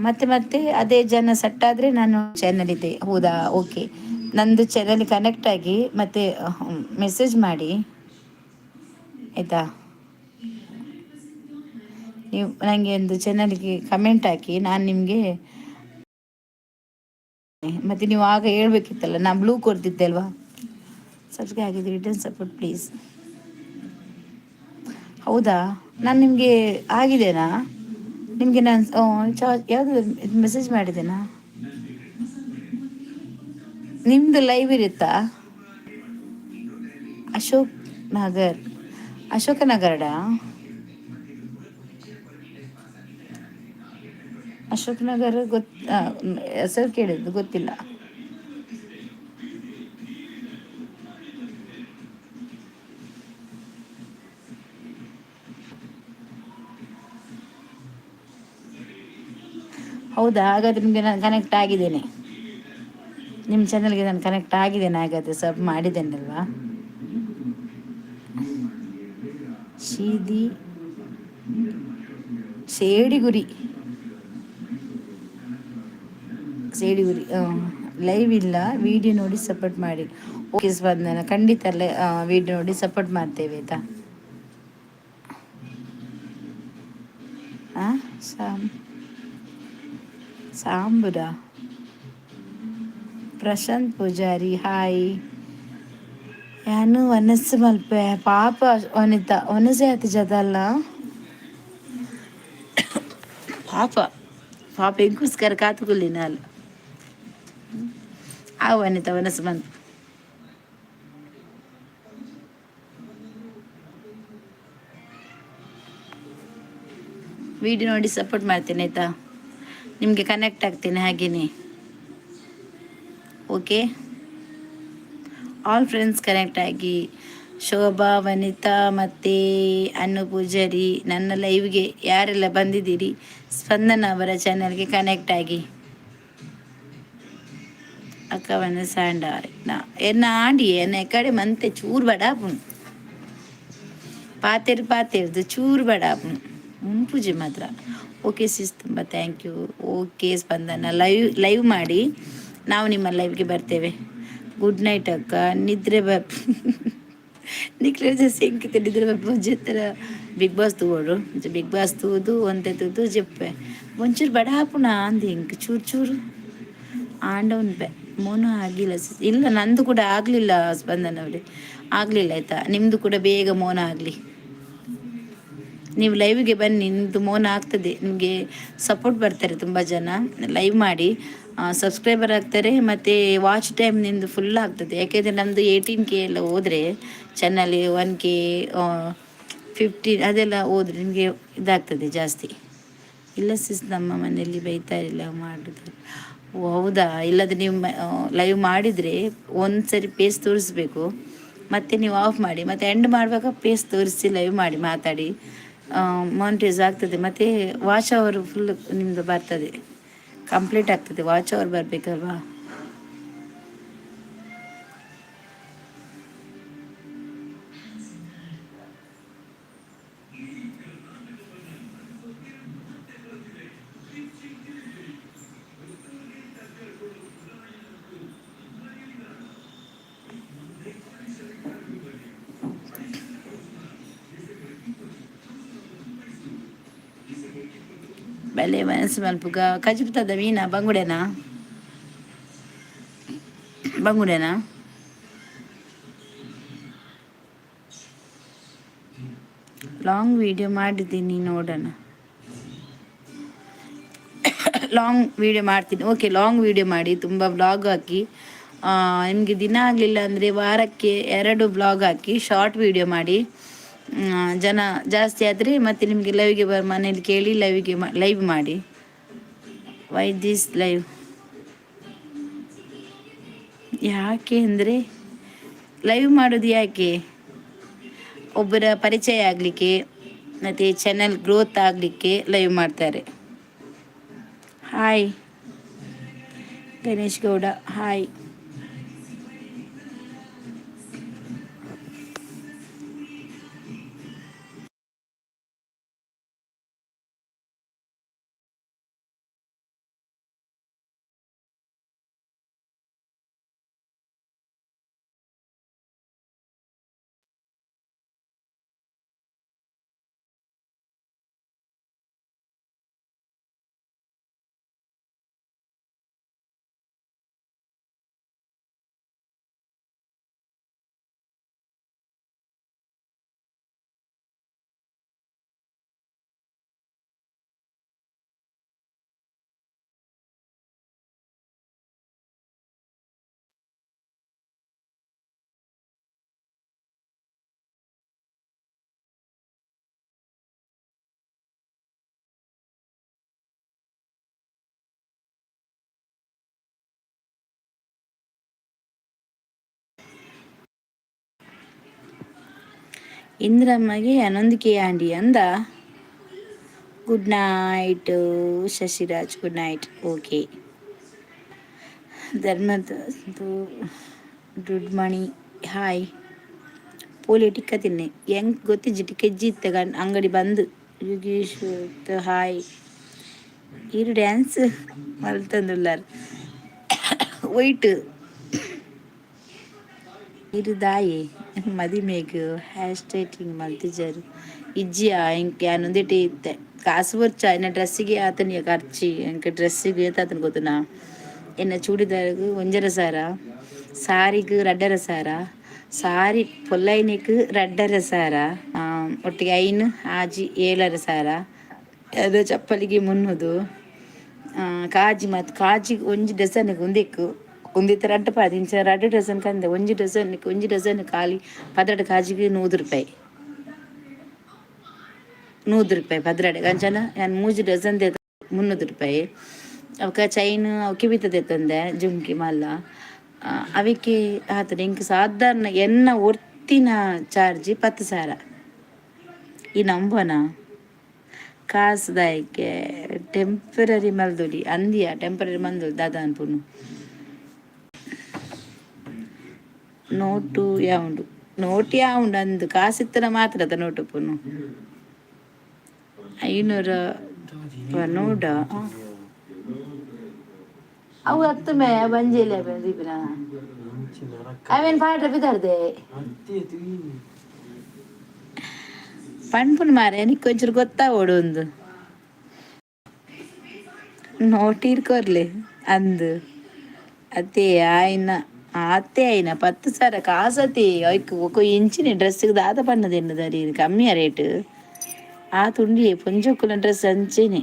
ಮತ್ತೆ ಮತ್ತೆ ಅದೇ ಜನ ಸೆಟ್ಟಾದರೆ ನಾನು. ಚಾನಲ್ ಇದೆ, ಹೌದಾ? ಓಕೆ, ನಂದು ಚಾನಲ್ ಕನೆಕ್ಟ್ ಆಗಿ ಮತ್ತು ಮೆಸೇಜ್ ಮಾಡಿ, ಆಯಿತಾ? ನೀವು ನನಗೆ ಒಂದು ಚಾನಲ್ಗೆ ಕಮೆಂಟ್ ಹಾಕಿ, ನಾನು ನಿಮಗೆ. ಮತ್ತು ನೀವು ಆಗ ಹೇಳ್ಬೇಕಿತ್ತಲ್ಲ, ನಾನು ಬ್ಲೂ ಕೊಡ್ತಿದ್ದೆ ಅಲ್ವಾ? ಸಬ್ಸ್ಕ್ರೈಬ್ ಆಗಿದೆ, ರಿಟರ್ನ್ ಸಪೋರ್ಟ್ ಪ್ಲೀಸ್. ಹೌದಾ? ನಾನು ನಿಮಗೆ ಆಗಿದೆನಾ? ನಿಮಗೆ ನಾನು ಚಾ ಯಾವುದು ಮೆಸೇಜ್ ಮಾಡಿದ್ದೇನಾ? ನಿಮ್ಮದು ಲೈವ್ ಇರುತ್ತಾ? ಅಶೋಕ್ ನಗರ್, ಅಶೋಕ ನಗರಡ? ಅಶೋಕ್ ನಗರ್ ಗೊತ್ತ, ಹೆಸರು ಕೇಳಿದ್ದು, ಗೊತ್ತಿಲ್ಲ. ಹೌದಾ? ಹಾಗಾದ್ರೆ ನಿಮಗೆ ನಾನು ಕನೆಕ್ಟ್ ಆಗಿದ್ದೇನೆ. ನಿಮ್ಮ ಚಾನಲ್ಗೆ ನಾನು ಕನೆಕ್ಟ್ ಆಗಿದ್ದೇನೆ ಹಾಗಾದರೆ. ಸಬ್ ಮಾಡಿದ್ದೇನಲ್ವಾ? ಶೀದಿ ಸೇಡಿಗುರಿ, ಸೇಡಿಗುರಿ. ಲೈವ್ ಇಲ್ಲ, ವಿಡಿಯೋ ನೋಡಿ ಸಪೋರ್ಟ್ ಮಾಡಿ. ಓಕೆ ಸ್ಪಂದನ, ಖಂಡಿತ ವಿಡಿಯೋ ನೋಡಿ ಸಪೋರ್ಟ್ ಮಾಡ್ತೇವೆ, ಆಯಿತಾ? ಹಾಂ, ಸಾಮ್ ಸಾಂಬುರ. ಪ್ರಶಾಂತ್ ಪೂಜಾರಿ ಹಾಯ್. ಯಾನು ವನಸ್ಸು ಮಲ್ಪೆ. ಪಾಪ ವನಿತಾ, ವನಸೆ ಆತಿ ಜದಲ್ಲ. ಪಾಪ ಪಾಪ, ಎಂಕೋಸ್ಕರ ಕಾತುಕೊಲ್ಲಿ ನಾಲ್. ಆ ವನಿತಾ ವನಸ್ಸು ಬಂತು. ವಿಡಿಯೋ ನೋಡಿ ಸಪೋರ್ಟ್ ಮಾಡ್ತೇನೆ, ಆಯಿತಾ? ನಿಮಗೆ ಕನೆಕ್ಟ್ ಆಗ್ತೇನೆ ಹಾಗೇನೆ. ಓಕೆ, ಆಲ್ ಫ್ರೆಂಡ್ಸ್ ಕನೆಕ್ಟ್ ಆಗಿ. ಶೋಭಾ, ವನಿತಾ ಮತ್ತು ಅನ್ನು ಪೂಜಾರಿ, ನನ್ನ ಲೈವ್ಗೆ ಯಾರೆಲ್ಲ ಬಂದಿದ್ದೀರಿ, ಸ್ಪಂದನ ಅವರ ಚಾನಲ್ಗೆ ಕನೆಕ್ಟ್ ಆಗಿ. ಅಕ್ಕವನ ಸಾಂಡ ನಾ ಎನ್ನ ಆಂಡಿ ಎನ್ನ ಕಡೆ ಮಂತೆ ಚೂರು ಬಡಾಪುಣು ಪಾತೆರ್ ಪಾತೆರ್ದು ಚೂರು ಬಡಾಪುಣು ಪೂಜೆ ಮಾತ್ರ. ಓಕೆ ಸಿಸ್, ತುಂಬ thank you. Okay Spandana, live live ಮಾಡಿ, ನಾವು ನಿಮ್ಮ ಲೈವ್ಗೆ ಬರ್ತೇವೆ. ಗುಡ್ ನೈಟ್ ಅಕ್ಕ. ನಿದ್ರೆ ಬ ನಿಕ್ಲೆ ಎಂಕಿತ ನಿದ್ರೆ ಬರ್ಪುಂಜಿ. ಬಿಗ್ ಬಾಸ್ ತೂವೊಡು. ಬಿಗ್ ಬಾಸ್ ತೂದು ಒಂತೆ ತೂದು ಜೆಪ್ಪೆ. ಒಂಚೂರು ಬಡಾಪುಣ ಅಂದು ಇಂಕ್ ಚೂರು ಚೂರು ಆಂಡ ಉನ್ಪೆ. ಮೋನು ಆಗಿಲ್ಲ. ಇಲ್ಲ, ನಂದು ಕೂಡ ಆಗಲಿಲ್ಲ ಸ್ಪಂದನ ಅವರೇ, ಆಗಲಿಲ್ಲ, ಆಯಿತಾ? ನಿಮ್ಮದು ಕೂಡ ಬೇಗ ಮೋನ ಆಗಲಿ. ನೀವು ಲೈವ್ಗೆ ಬನ್ನಿ, ನಿಮ್ಮದು ಮೋನ ಆಗ್ತದೆ. ನಿಮಗೆ ಸಪೋರ್ಟ್ ಬರ್ತಾರೆ ತುಂಬ ಜನ. ಲೈವ್ ಮಾಡಿ, ಸಬ್ಸ್ಕ್ರೈಬರ್ ಆಗ್ತಾರೆ ಮತ್ತು ವಾಚ್ ಟೈಮ್ ನಿಮ್ಮದು ಫುಲ್ ಆಗ್ತದೆ. ಯಾಕೆಂದರೆ ನಮ್ಮದು 18K ಎಲ್ಲ ಹೋದರೆ, ಚಾನಲ್ 1K, 15 ಅದೆಲ್ಲ ಹೋದರೆ ನಿಮಗೆ ಇದಾಗ್ತದೆ ಜಾಸ್ತಿ. ಇಲ್ಲ ಸಿಸ್, ನಮ್ಮ ಮನೆಯಲ್ಲಿ ಬೈತಾ ಇಲ್ಲ ಮಾಡೋದು. ಹೌದಾ? ಇಲ್ಲದ್ರೆ ನೀವು ಲೈವ್ ಮಾಡಿದರೆ ಒಂದು ಸರಿ ಪೇಸ್ ತೋರಿಸ್ಬೇಕು, ಮತ್ತು ನೀವು ಆಫ್ ಮಾಡಿ, ಮತ್ತು ಎಂಡ್ ಮಾಡುವಾಗ ಪೇಸ್ ತೋರಿಸಿ ಲೈವ್ ಮಾಡಿ ಮಾತಾಡಿ. ಮಾನಿಟೈಸ್ ಆಗ್ತದೆ ಮತ್ತು ವಾಚ್ ಅವರ್ ಫುಲ್ ನಿಮ್ಮದು ಬರ್ತದೆ, ಕಂಪ್ಲೀಟ್ ಆಗ್ತದೆ. ವಾಚ್ ಅವರ್ ಬರಬೇಕಲ್ವಾ? ಬಲೆ ಮನಸ್ಸು ಮಲ್ಪುಗ. ಕಜಿಪುತದ ಮೀನಾ ಬಂಗುಡೆನಾ? ಬಂಗುಡೆನಾ? ಲಾಂಗ್ ವಿಡಿಯೋ ಮಾಡಿದ್ದೀನಿ, ನೋಡೋಣ. ಲಾಂಗ್ ವಿಡಿಯೋ ಮಾಡ್ತೀನಿ. ಓಕೆ, ಲಾಂಗ್ ವಿಡಿಯೋ ಮಾಡಿ, ತುಂಬ ವ್ಲಾಗ್ ಹಾಕಿ. ನಿಮಗೆ ದಿನ ಆಗಲಿಲ್ಲ ಅಂದರೆ ವಾರಕ್ಕೆ ಎರಡು ವ್ಲಾಗ್ ಹಾಕಿ, ಶಾರ್ಟ್ ವಿಡಿಯೋ ಮಾಡಿ. ಜನ ಜಾಸ್ತಿ ಆದರೆ ಮತ್ತು ನಿಮಗೆ ಲೈವ್ಗೆ ಬರ್ ಮನೇಲಿ ಕೇಳಿ ಲೈವ್ಗೆ ಲೈವ್ ಮಾಡಿ. Why this live? ಯಾಕೆ ಅಂದರೆ, ಲೈವ್ ಮಾಡೋದು ಯಾಕೆ? ಒಬ್ಬರ ಪರಿಚಯ ಆಗಲಿಕ್ಕೆ ಮತ್ತು ಚಾನಲ್ ಗ್ರೋತ್ ಆಗಲಿಕ್ಕೆ ಲೈವ್ ಮಾಡ್ತಾರೆ. Hi Ganesh Gowda, hi. ಇಂದ್ರಮ್ಮಗೆ ಹನ್ನೊಂದಕ್ಕೆ ಆಂಡಿ ಅಂದ. Good night Shashiraj, good night. Okay, ಧರ್ಮದ ದುಡ್ಮಣಿ ಹಾಯ್. ಪೋಲಿ ಟಿಕ್ಕ ತಿನ್ನೆ ಹೆಂಗ್ ಗೊತ್ತಿಜ್ಜಿ, ಟಿಕ್ಕೆಜ್ಜಿ ಇತ್ತ ಅಂಗಡಿ ಬಂದು. ಯೋಗೇಶ್ ಹಾಯ್. ಇರು ಡ್ಯಾನ್ಸ್ ಮಲ್ತಂದುಲ್ಲಾರ್ ವೈಟ್ ಇರು ದಾಯೆ ಮದಿಮೆಗ್ ಹ್ಯಾಶ್ ಟೈಟಿಂಗ್ ಮಲ್ತಿಜರ್ ಇಜ್ಜಿಯಾ? ಎಂಕ್ ಯಾನ್ ಉಂದೆಟೆ ಇತ್ತೆ. ಕಾಸು ಬೊರ್ಚ ಎನ್ನ ಡ್ರೆಸ್ಸಿಗೆ ಆತನಿಯ ಖರ್ಚಿ. ಎಂಕ್ ಡ್ರೆಸ್ಸಿಗೆ ಏತಾತನ ಗೊತ್ತುನಾ? ಎನ್ನ ಚೂಡಿದಾರ್ಗ್ 1.5 ಸಾವಿರ, ಸಾರಿಗ್ 2.5 ಸಾವಿರ, ಸಾರಿ ಪೊಲ್ಲೈನಿಕ್ 2.5 ಸಾವಿರ, ಒಟ್ಟಿಗೆ ಐನ್ ಆಜಿ 7.5 ಸಾವಿರ. ಅದು ಚಪ್ಪಲಿಗೆ 300, ಕಾಜಿ ಮತ್ತು ಕಾಜಿ ಒಂಜಿ ಡಜನ್ಗೆ ಉಂದೆಕ್ ಉಂದಿತ್ತ ರಡ್ಡ್ ಪಾದ ಇಂಚ ರಡ್ಡ್ ಡಜನ್ ಕಂದೆ. ಒಂಜಿ ಡಜನ್, ಒಂಜಿ ಡಜನ್ ಖಾಲಿ 12 ಕಾಜಿಗೆ 100 ರೂಪಾಯಿ, 100 ರೂಪಾಯಿ 12. ಅಂಚನ ಯಾನ್ ಮೂಜಿ ಡಜನ್ ದೇತ 300 ರೂಪಾಯಿ. ಅವಕ ಚೈನ್ ಅವು ಕಿವಿತ ತಂದೆ ಜುಮ್ಕಿ ಮಲ್ಲ ಅವಿಕೆ ಆತನ. ಎಂಕ್ ಸಾಧಾರಣ ಎನ್ನ ಒರ್ತಿನ ಚಾರ್ಜ್ 10,000. ಈ ನಂಬನ ಕಾಸ್ದಾಯ್ಕೆ ಟೆಂಪರರಿ ಮಲ್ದೊಲಿ ಅಂದಿಯ ಟೆಂಪರರಿ ಮಂದೊಲಿ ದಾದ ಅನ್ಪುನು. ನೋಟು ಯಾವುಂಡು? ನೋಟು ಯಾವುಂಡು ಅಂದು ಕಾಸಿತ್ತನ ಮಾತ್ರ ನೋಟು ಪುನು. 500 ನೋಡ ಅವು ಹತ್ತು ಮೇ ಬಂಜಿಲ್ಲ ದೀಪಿನ ಅವೇನು ಪಾಠ ಬಿದ್ದಾರ್ದೆ ಪಣ್ಪುನ್ ಮಾರೆ. ನಿಕ್ಕೊಂಚೂರು ಒಂಚೂರು ಗೊತ್ತಾವೋಡು. ಒಂದು ನೋಟೀರ್ ಕೊರ್ಲೆ ಅಂದು ಅತ್ತೆ ಆಯ್ನ ಆತೆ ಆಯ್ನ 10,000 ಕಾಸತಿ. ಐಕ್ ಒಕ ಇಂಚಿನ ಡ್ರೆಸ್ಗೆ ದಾದ ಪಣ್ಣದೆನ್ನದರಿ ಕಮ್ಮಿಯ ರೇಟ್ ಆ ತುಂಡಿ ಪೊಂಜೊಕ್ಕುಲ ಡ್ರೆಸ್ ಅಂಚೆನೆ.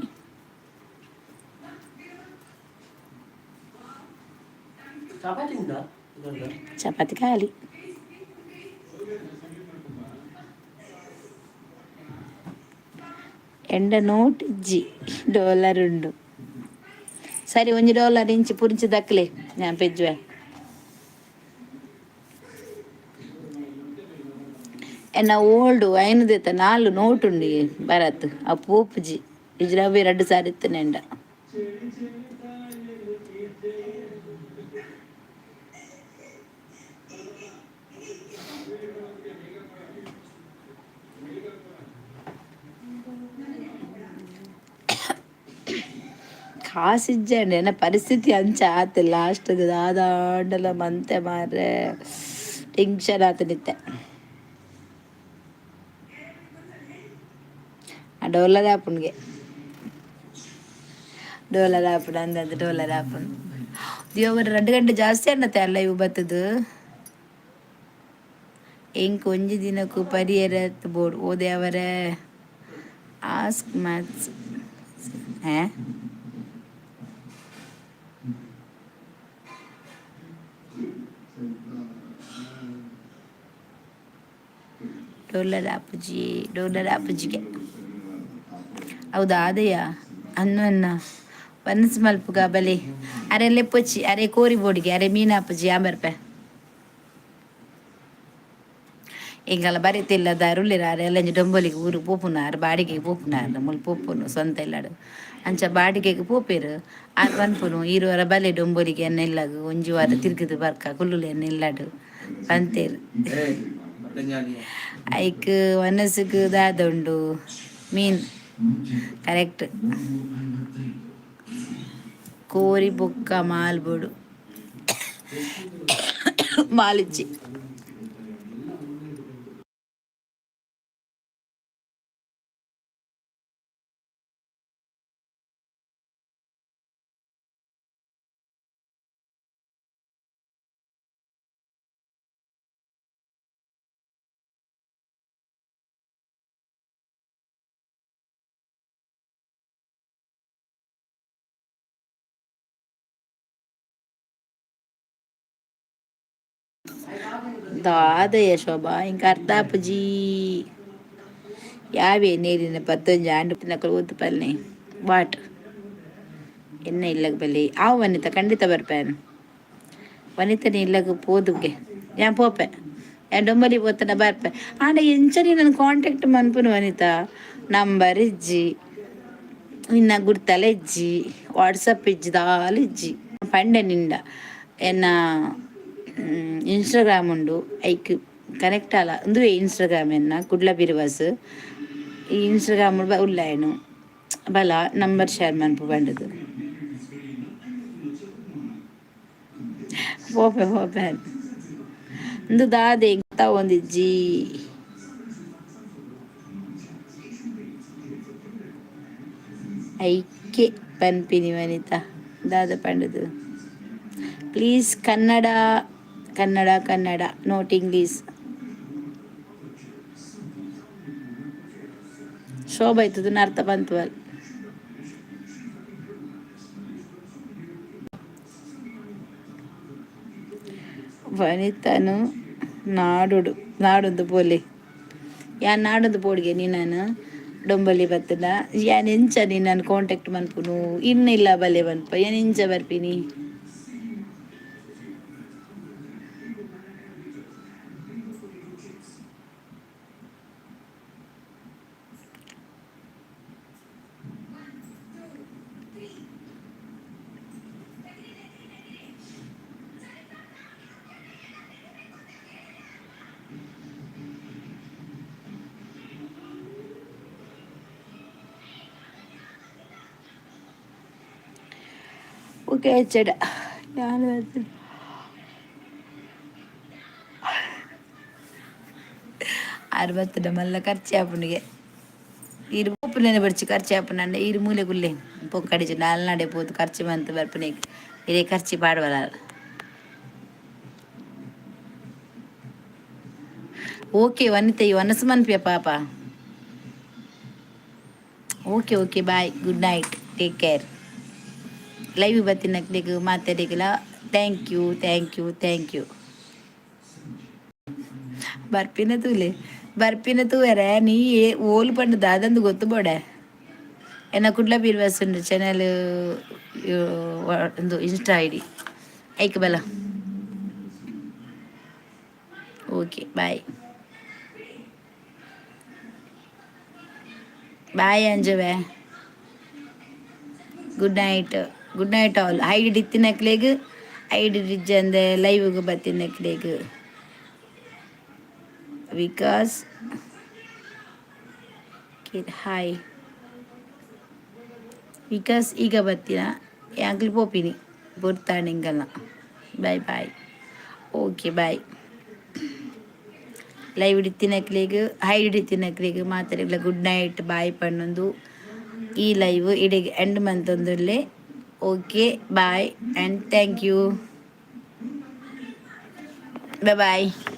ಚಪಾತಿ ಖಾಲಿ. ಎಂಡ ನೋಟ್ ಇಜ್ಜಿ, ಡಾಲರ್ ಉಂಡು. ಸರಿ, ಒಂಜಿ ಡಾಲರ್ ಇಂಚಿ ಪುರಿಂಚಿ ದಕ್ಲೆ ഞാൻ ಪೆಜ್ಜುವೆ. ಎನ್ನ ಓಲ್ಡು ಐನದೆತ್ತ ನಾಲ್ ನೋಟ್ ಉಂಡು ಭರತ್. ಆ ಪೋಪುಜಿ ಇಜ್ರವೇ ರಡ್ಡು ಸಾರಿ ಇತ್ತನೆಂಡ. ಕಾಸಿಜ್ಜಂಡ ಎನ್ನ ಪರಿಸ್ಥಿತಿ ಅಂಚ ಆತು. ಲಾಸ್ಟ್ ದಾದಾಂಡಲ ಮಂತೆ ಮಾರ್ರೆ, ಟೆನ್ಷನ್ ಆತನಿತ್ತೆ. ಆ ಡಾಲರ್ ಆಪುಣ್ಗೆ. ಡೋಲರ್ ಆಪುಂಡು ಅಂದಂದು ಡೋಲರ್ ಆಪುಂಡು. ದೇವರ 2 ಗಂಟೆ ಜಾಸ್ತಿ ಅನ್ನತ್ತೆ ಅಲ್ಲ ಇವು ಬತ್ತದು. ಎಂಕ್ ಒಂಜಿ ದಿನಕ್ಕೂ ಪರಿಯರ ಬೋರ್ಡ್ ಓದೆ ಅವರ ಆಸ್ಕ್ ಮ್ಯಾಥ್ಸ್. ಹಾ, ಡೋಲರ್ ಆಪುಜಿ, ಡೋಲರ್ ಆಪುಜಿಗೆ. ಹೌದಾ? ಆದಯ್ಯ ಅನ್ನು ಅನ್ನ ವನಸ್ ಮಲ್ಪುಗ ಬಲೆ. ಅರೆ ಲೆಪ್ಪೊಚ್ಚಿ, ಅರೆ ಕೋರಿ ಬೋಡಿಗೆ, ಅರೆ ಮೀನಾಪುಜಿ ಆಂಬರ್ಪೆ. ಎಂಕಲ್ಲ ಬರಿತಿಲ್ಲ ದಾರುಲ್ಲೆರ್. ಆರ್ ಎಲ್ಲಂಜಿ ಡೊಂಬೊಲಿಗೆ ಊರು ಪೋಪುನಾರ್, ಬಾಡಿಗೆಗೆ ಪೋಪುನಾರ್. ಮುಲ್ ಪೋಪುನು ಸ್ವಂತ ಇಲ್ಲಡ್. ಅಂಚ ಬಾಡಿಗೆಗೆ ಪೋಪೆರ್. ಆರ್ ಪನ್ಪುನು, ಇರುವರ ಬಲೆ ಡೊಂಬೊಲಿಗೆ ಎನ್ನ ಇಲ್ಲಗ್, ಒಂಜಿ ವಾರ ತಿರ್ಗುದು ಬರ್ಕ, ಕುಲ್ಲುಲೆ ಎನ್ನ ಇಲ್ಲಡ್ ಪಂತೇರ್. ಐಕ್ ವನಸುಗು ದಾದ ಉಂಡು? ಮೀನ್ ಕರೆಕ್ಟ್. ಕೋರಿ ಬೊಕ್ಕ ಮಾಲ್ ಬೋಡು, ಮಾಲಿಜ್ಜಿ. ದಾದಯ ಶೋಭಾ, ಇಂಕ ಅರ್ಥ ಆಪುಜಿ. ಯಾವೇ ನೇರಿನ ಪತ್ತೊಂಜಿ ಆಂಡ್ ನಕಲು ಓದು ಪಲ್ನೆ. What? ಎನ್ನ ಇಲ್ಲಗ್ ಬಲ್ಲಿ. ಆವು ವನಿತ, ಖಂಡಿತ ಬರ್ಪೇನು. ವನಿತನ ಇಲ್ಲಗ್ ಪೋದುಗೆ ಯಾನ್ ಪೋಪೆ. ಯಾನ್ ಡೊಂಬಲಿ ಪೋತನ ಬರ್ಪೆ. ಆಂಡ ಎಂಚನೆ ನನ್ನ ಕಾಂಟ್ಯಾಕ್ಟ್ ಮನ್ಪುನು ವನಿತಾ? ನಂಬರ್ ಇಜ್ಜಿ, ನಿನ್ನ ಗುರ್ತಲ ಇಜ್ಜಿ, ವಾಟ್ಸಪ್ ಇಜ್ಜಿ, ದಾಲ ಇಜ್ಜಿ. ಪಂಡೆ ನಿಂಡ ಎನ್ನ ಇನ್ಸ್ಟಾಗ್ರಾಮ್ ಉಂಡು, ಐಕ್ ಕನೆಕ್ಟ್ ಆಲ. ಉಂದುವೇ ಇನ್ಸ್ಟಾಗ್ರಾಮ್ ಎನ್ನ, ಕುಡ್ಲ ಬಿರುವಾಸ್. ಈ ಇನ್ಸ್ಟಾಗ್ರಾಮ್ ಉಲ್ಲಾಯನು ಬಲ, ನಂಬರ್ ಶೇರ್ ಮನ್ಪು ಬಂಡದು. ಪೋಪೆ ಪೋಪೆ. ಇಂದು ದಾದೆ ಒಂದಿಜ್ಜಿ. ಐಕೆ ಪನ್ಪಿನಿ ವನಿತಾ, ದಾದ ಪಂಡದು? Please Kannada, Kannada, Kannada, not English. Shobha ಇತ್ತದ ಅರ್ಥ ಬಂತು. ವನಿತನು ನಾಡುಡು ನಾಡೊಂದು ಪೋಲೆ. ಯಾನ್ ನಾಡೊಂದು ಪೋಡಿಗೆ ನೀನನ್ ಡೊಂಬಲಿ ಬತ್ತದ. ಯಾನ್ ಎಂಚ ನಿನ್ನನ್ ಕಾಂಟ್ಯಾಕ್ಟ್ ಮನ್ಪುನು? ಇನ್ನಿಲ್ಲ ಬಲೆ ಪನ್ಪ. ಯಾನ್ ಎಂಚ ಬರ್ಪಿನಿ? ಓಕೆ ಚಡ ಯಾನ್ ಬರ್ತೀನಿ. ಅರವತ್ತದ ಮಲ್ಲ ಖರ್ಚು ಆಪುಂಡಿಗೆ. ಈರ್ ಪೋಪುನೆನೆ ಬೊಡ್ಚಿ, ಖರ್ಚು ಆಪುಂಡು. ಈರ್ ಮೂಲೆ ಕುಲ್ಲೆ ಪೊಕ್ಕಡಿಜಿ ನಾಲ್ನಾಡೆ ಪೋದು ಖರ್ಚು ಮಂತ್ ಬರ್ಪುನೆಗ್. ಇರೆ ಖರ್ಚಿ ಪಾಡ್ವಲ. ಓಕೆ ವನಿತೆ, ಈ ವನಸು ಮನ್ಪಿಯ ಪಾಪ. Okay, okay, bye, good night, take care. Live ಬತ್ತಿನಕ್ಲೆಗ್ ಮಾತೆರೆಗ್ಲ thank you, thank you, thank you. ಬರ್ಪಿನ ತೂಲೆ, ಬರ್ಪಿನ ತೂವೆರೆ. ನೀ ಓಲು ಪಂಡ ದಾದಂದು ಗೊತ್ತು ಬೋಡೆ. ಎನ್ನ ಕುಡ್ಲ ಬೀರ್ವಾಸ್ ಉಂಡು ಚಾನೆಲ್, ಒಂದು ಇನ್ಸ್ಟಾ ಐಡಿ, ಐಕ್ ಬಲ. ಓಕೆ, ಬಾಯ್ ಬಾಯ್ ಅಂಜುವೆ. Good night, good night all. Hide ಇತ್ತಿನಕ್ಲೆಗ್, hide ಇಜ್ಜಂದೆ ಲೈವ್ಗ್ ಬತ್ತಿನಕ್ಲೆಗ್. ವಿಕಾಸ್, ಹಾಯ್ ವಿಕಾಸ್. ಈಗ ಬತ್ತಿನ ಯಾಂಕ್ಲ್ ಪೋಪಿನಿ ಬೊರ್ತಾಣಿಂಗಲ್ನ. Bye bye, okay bye. Live ಇತ್ತಿನಕ್ಲೆಗ್, ಹೈಡ್ ಇತ್ತಿನಕ್ಲೆಗ್ ಮಾತೆರೆಗ್ಲ ಗುಡ್ ನೈಟ್ ಬಾಯ್ ಪನ್ನೊಂದು ಈ ಲೈವ್ ಇಡೆಗ್ ಎಂಡ್ ಮಂತೊಂದುಲ್ಲೆ. Okay, bye and thank you. Bye bye.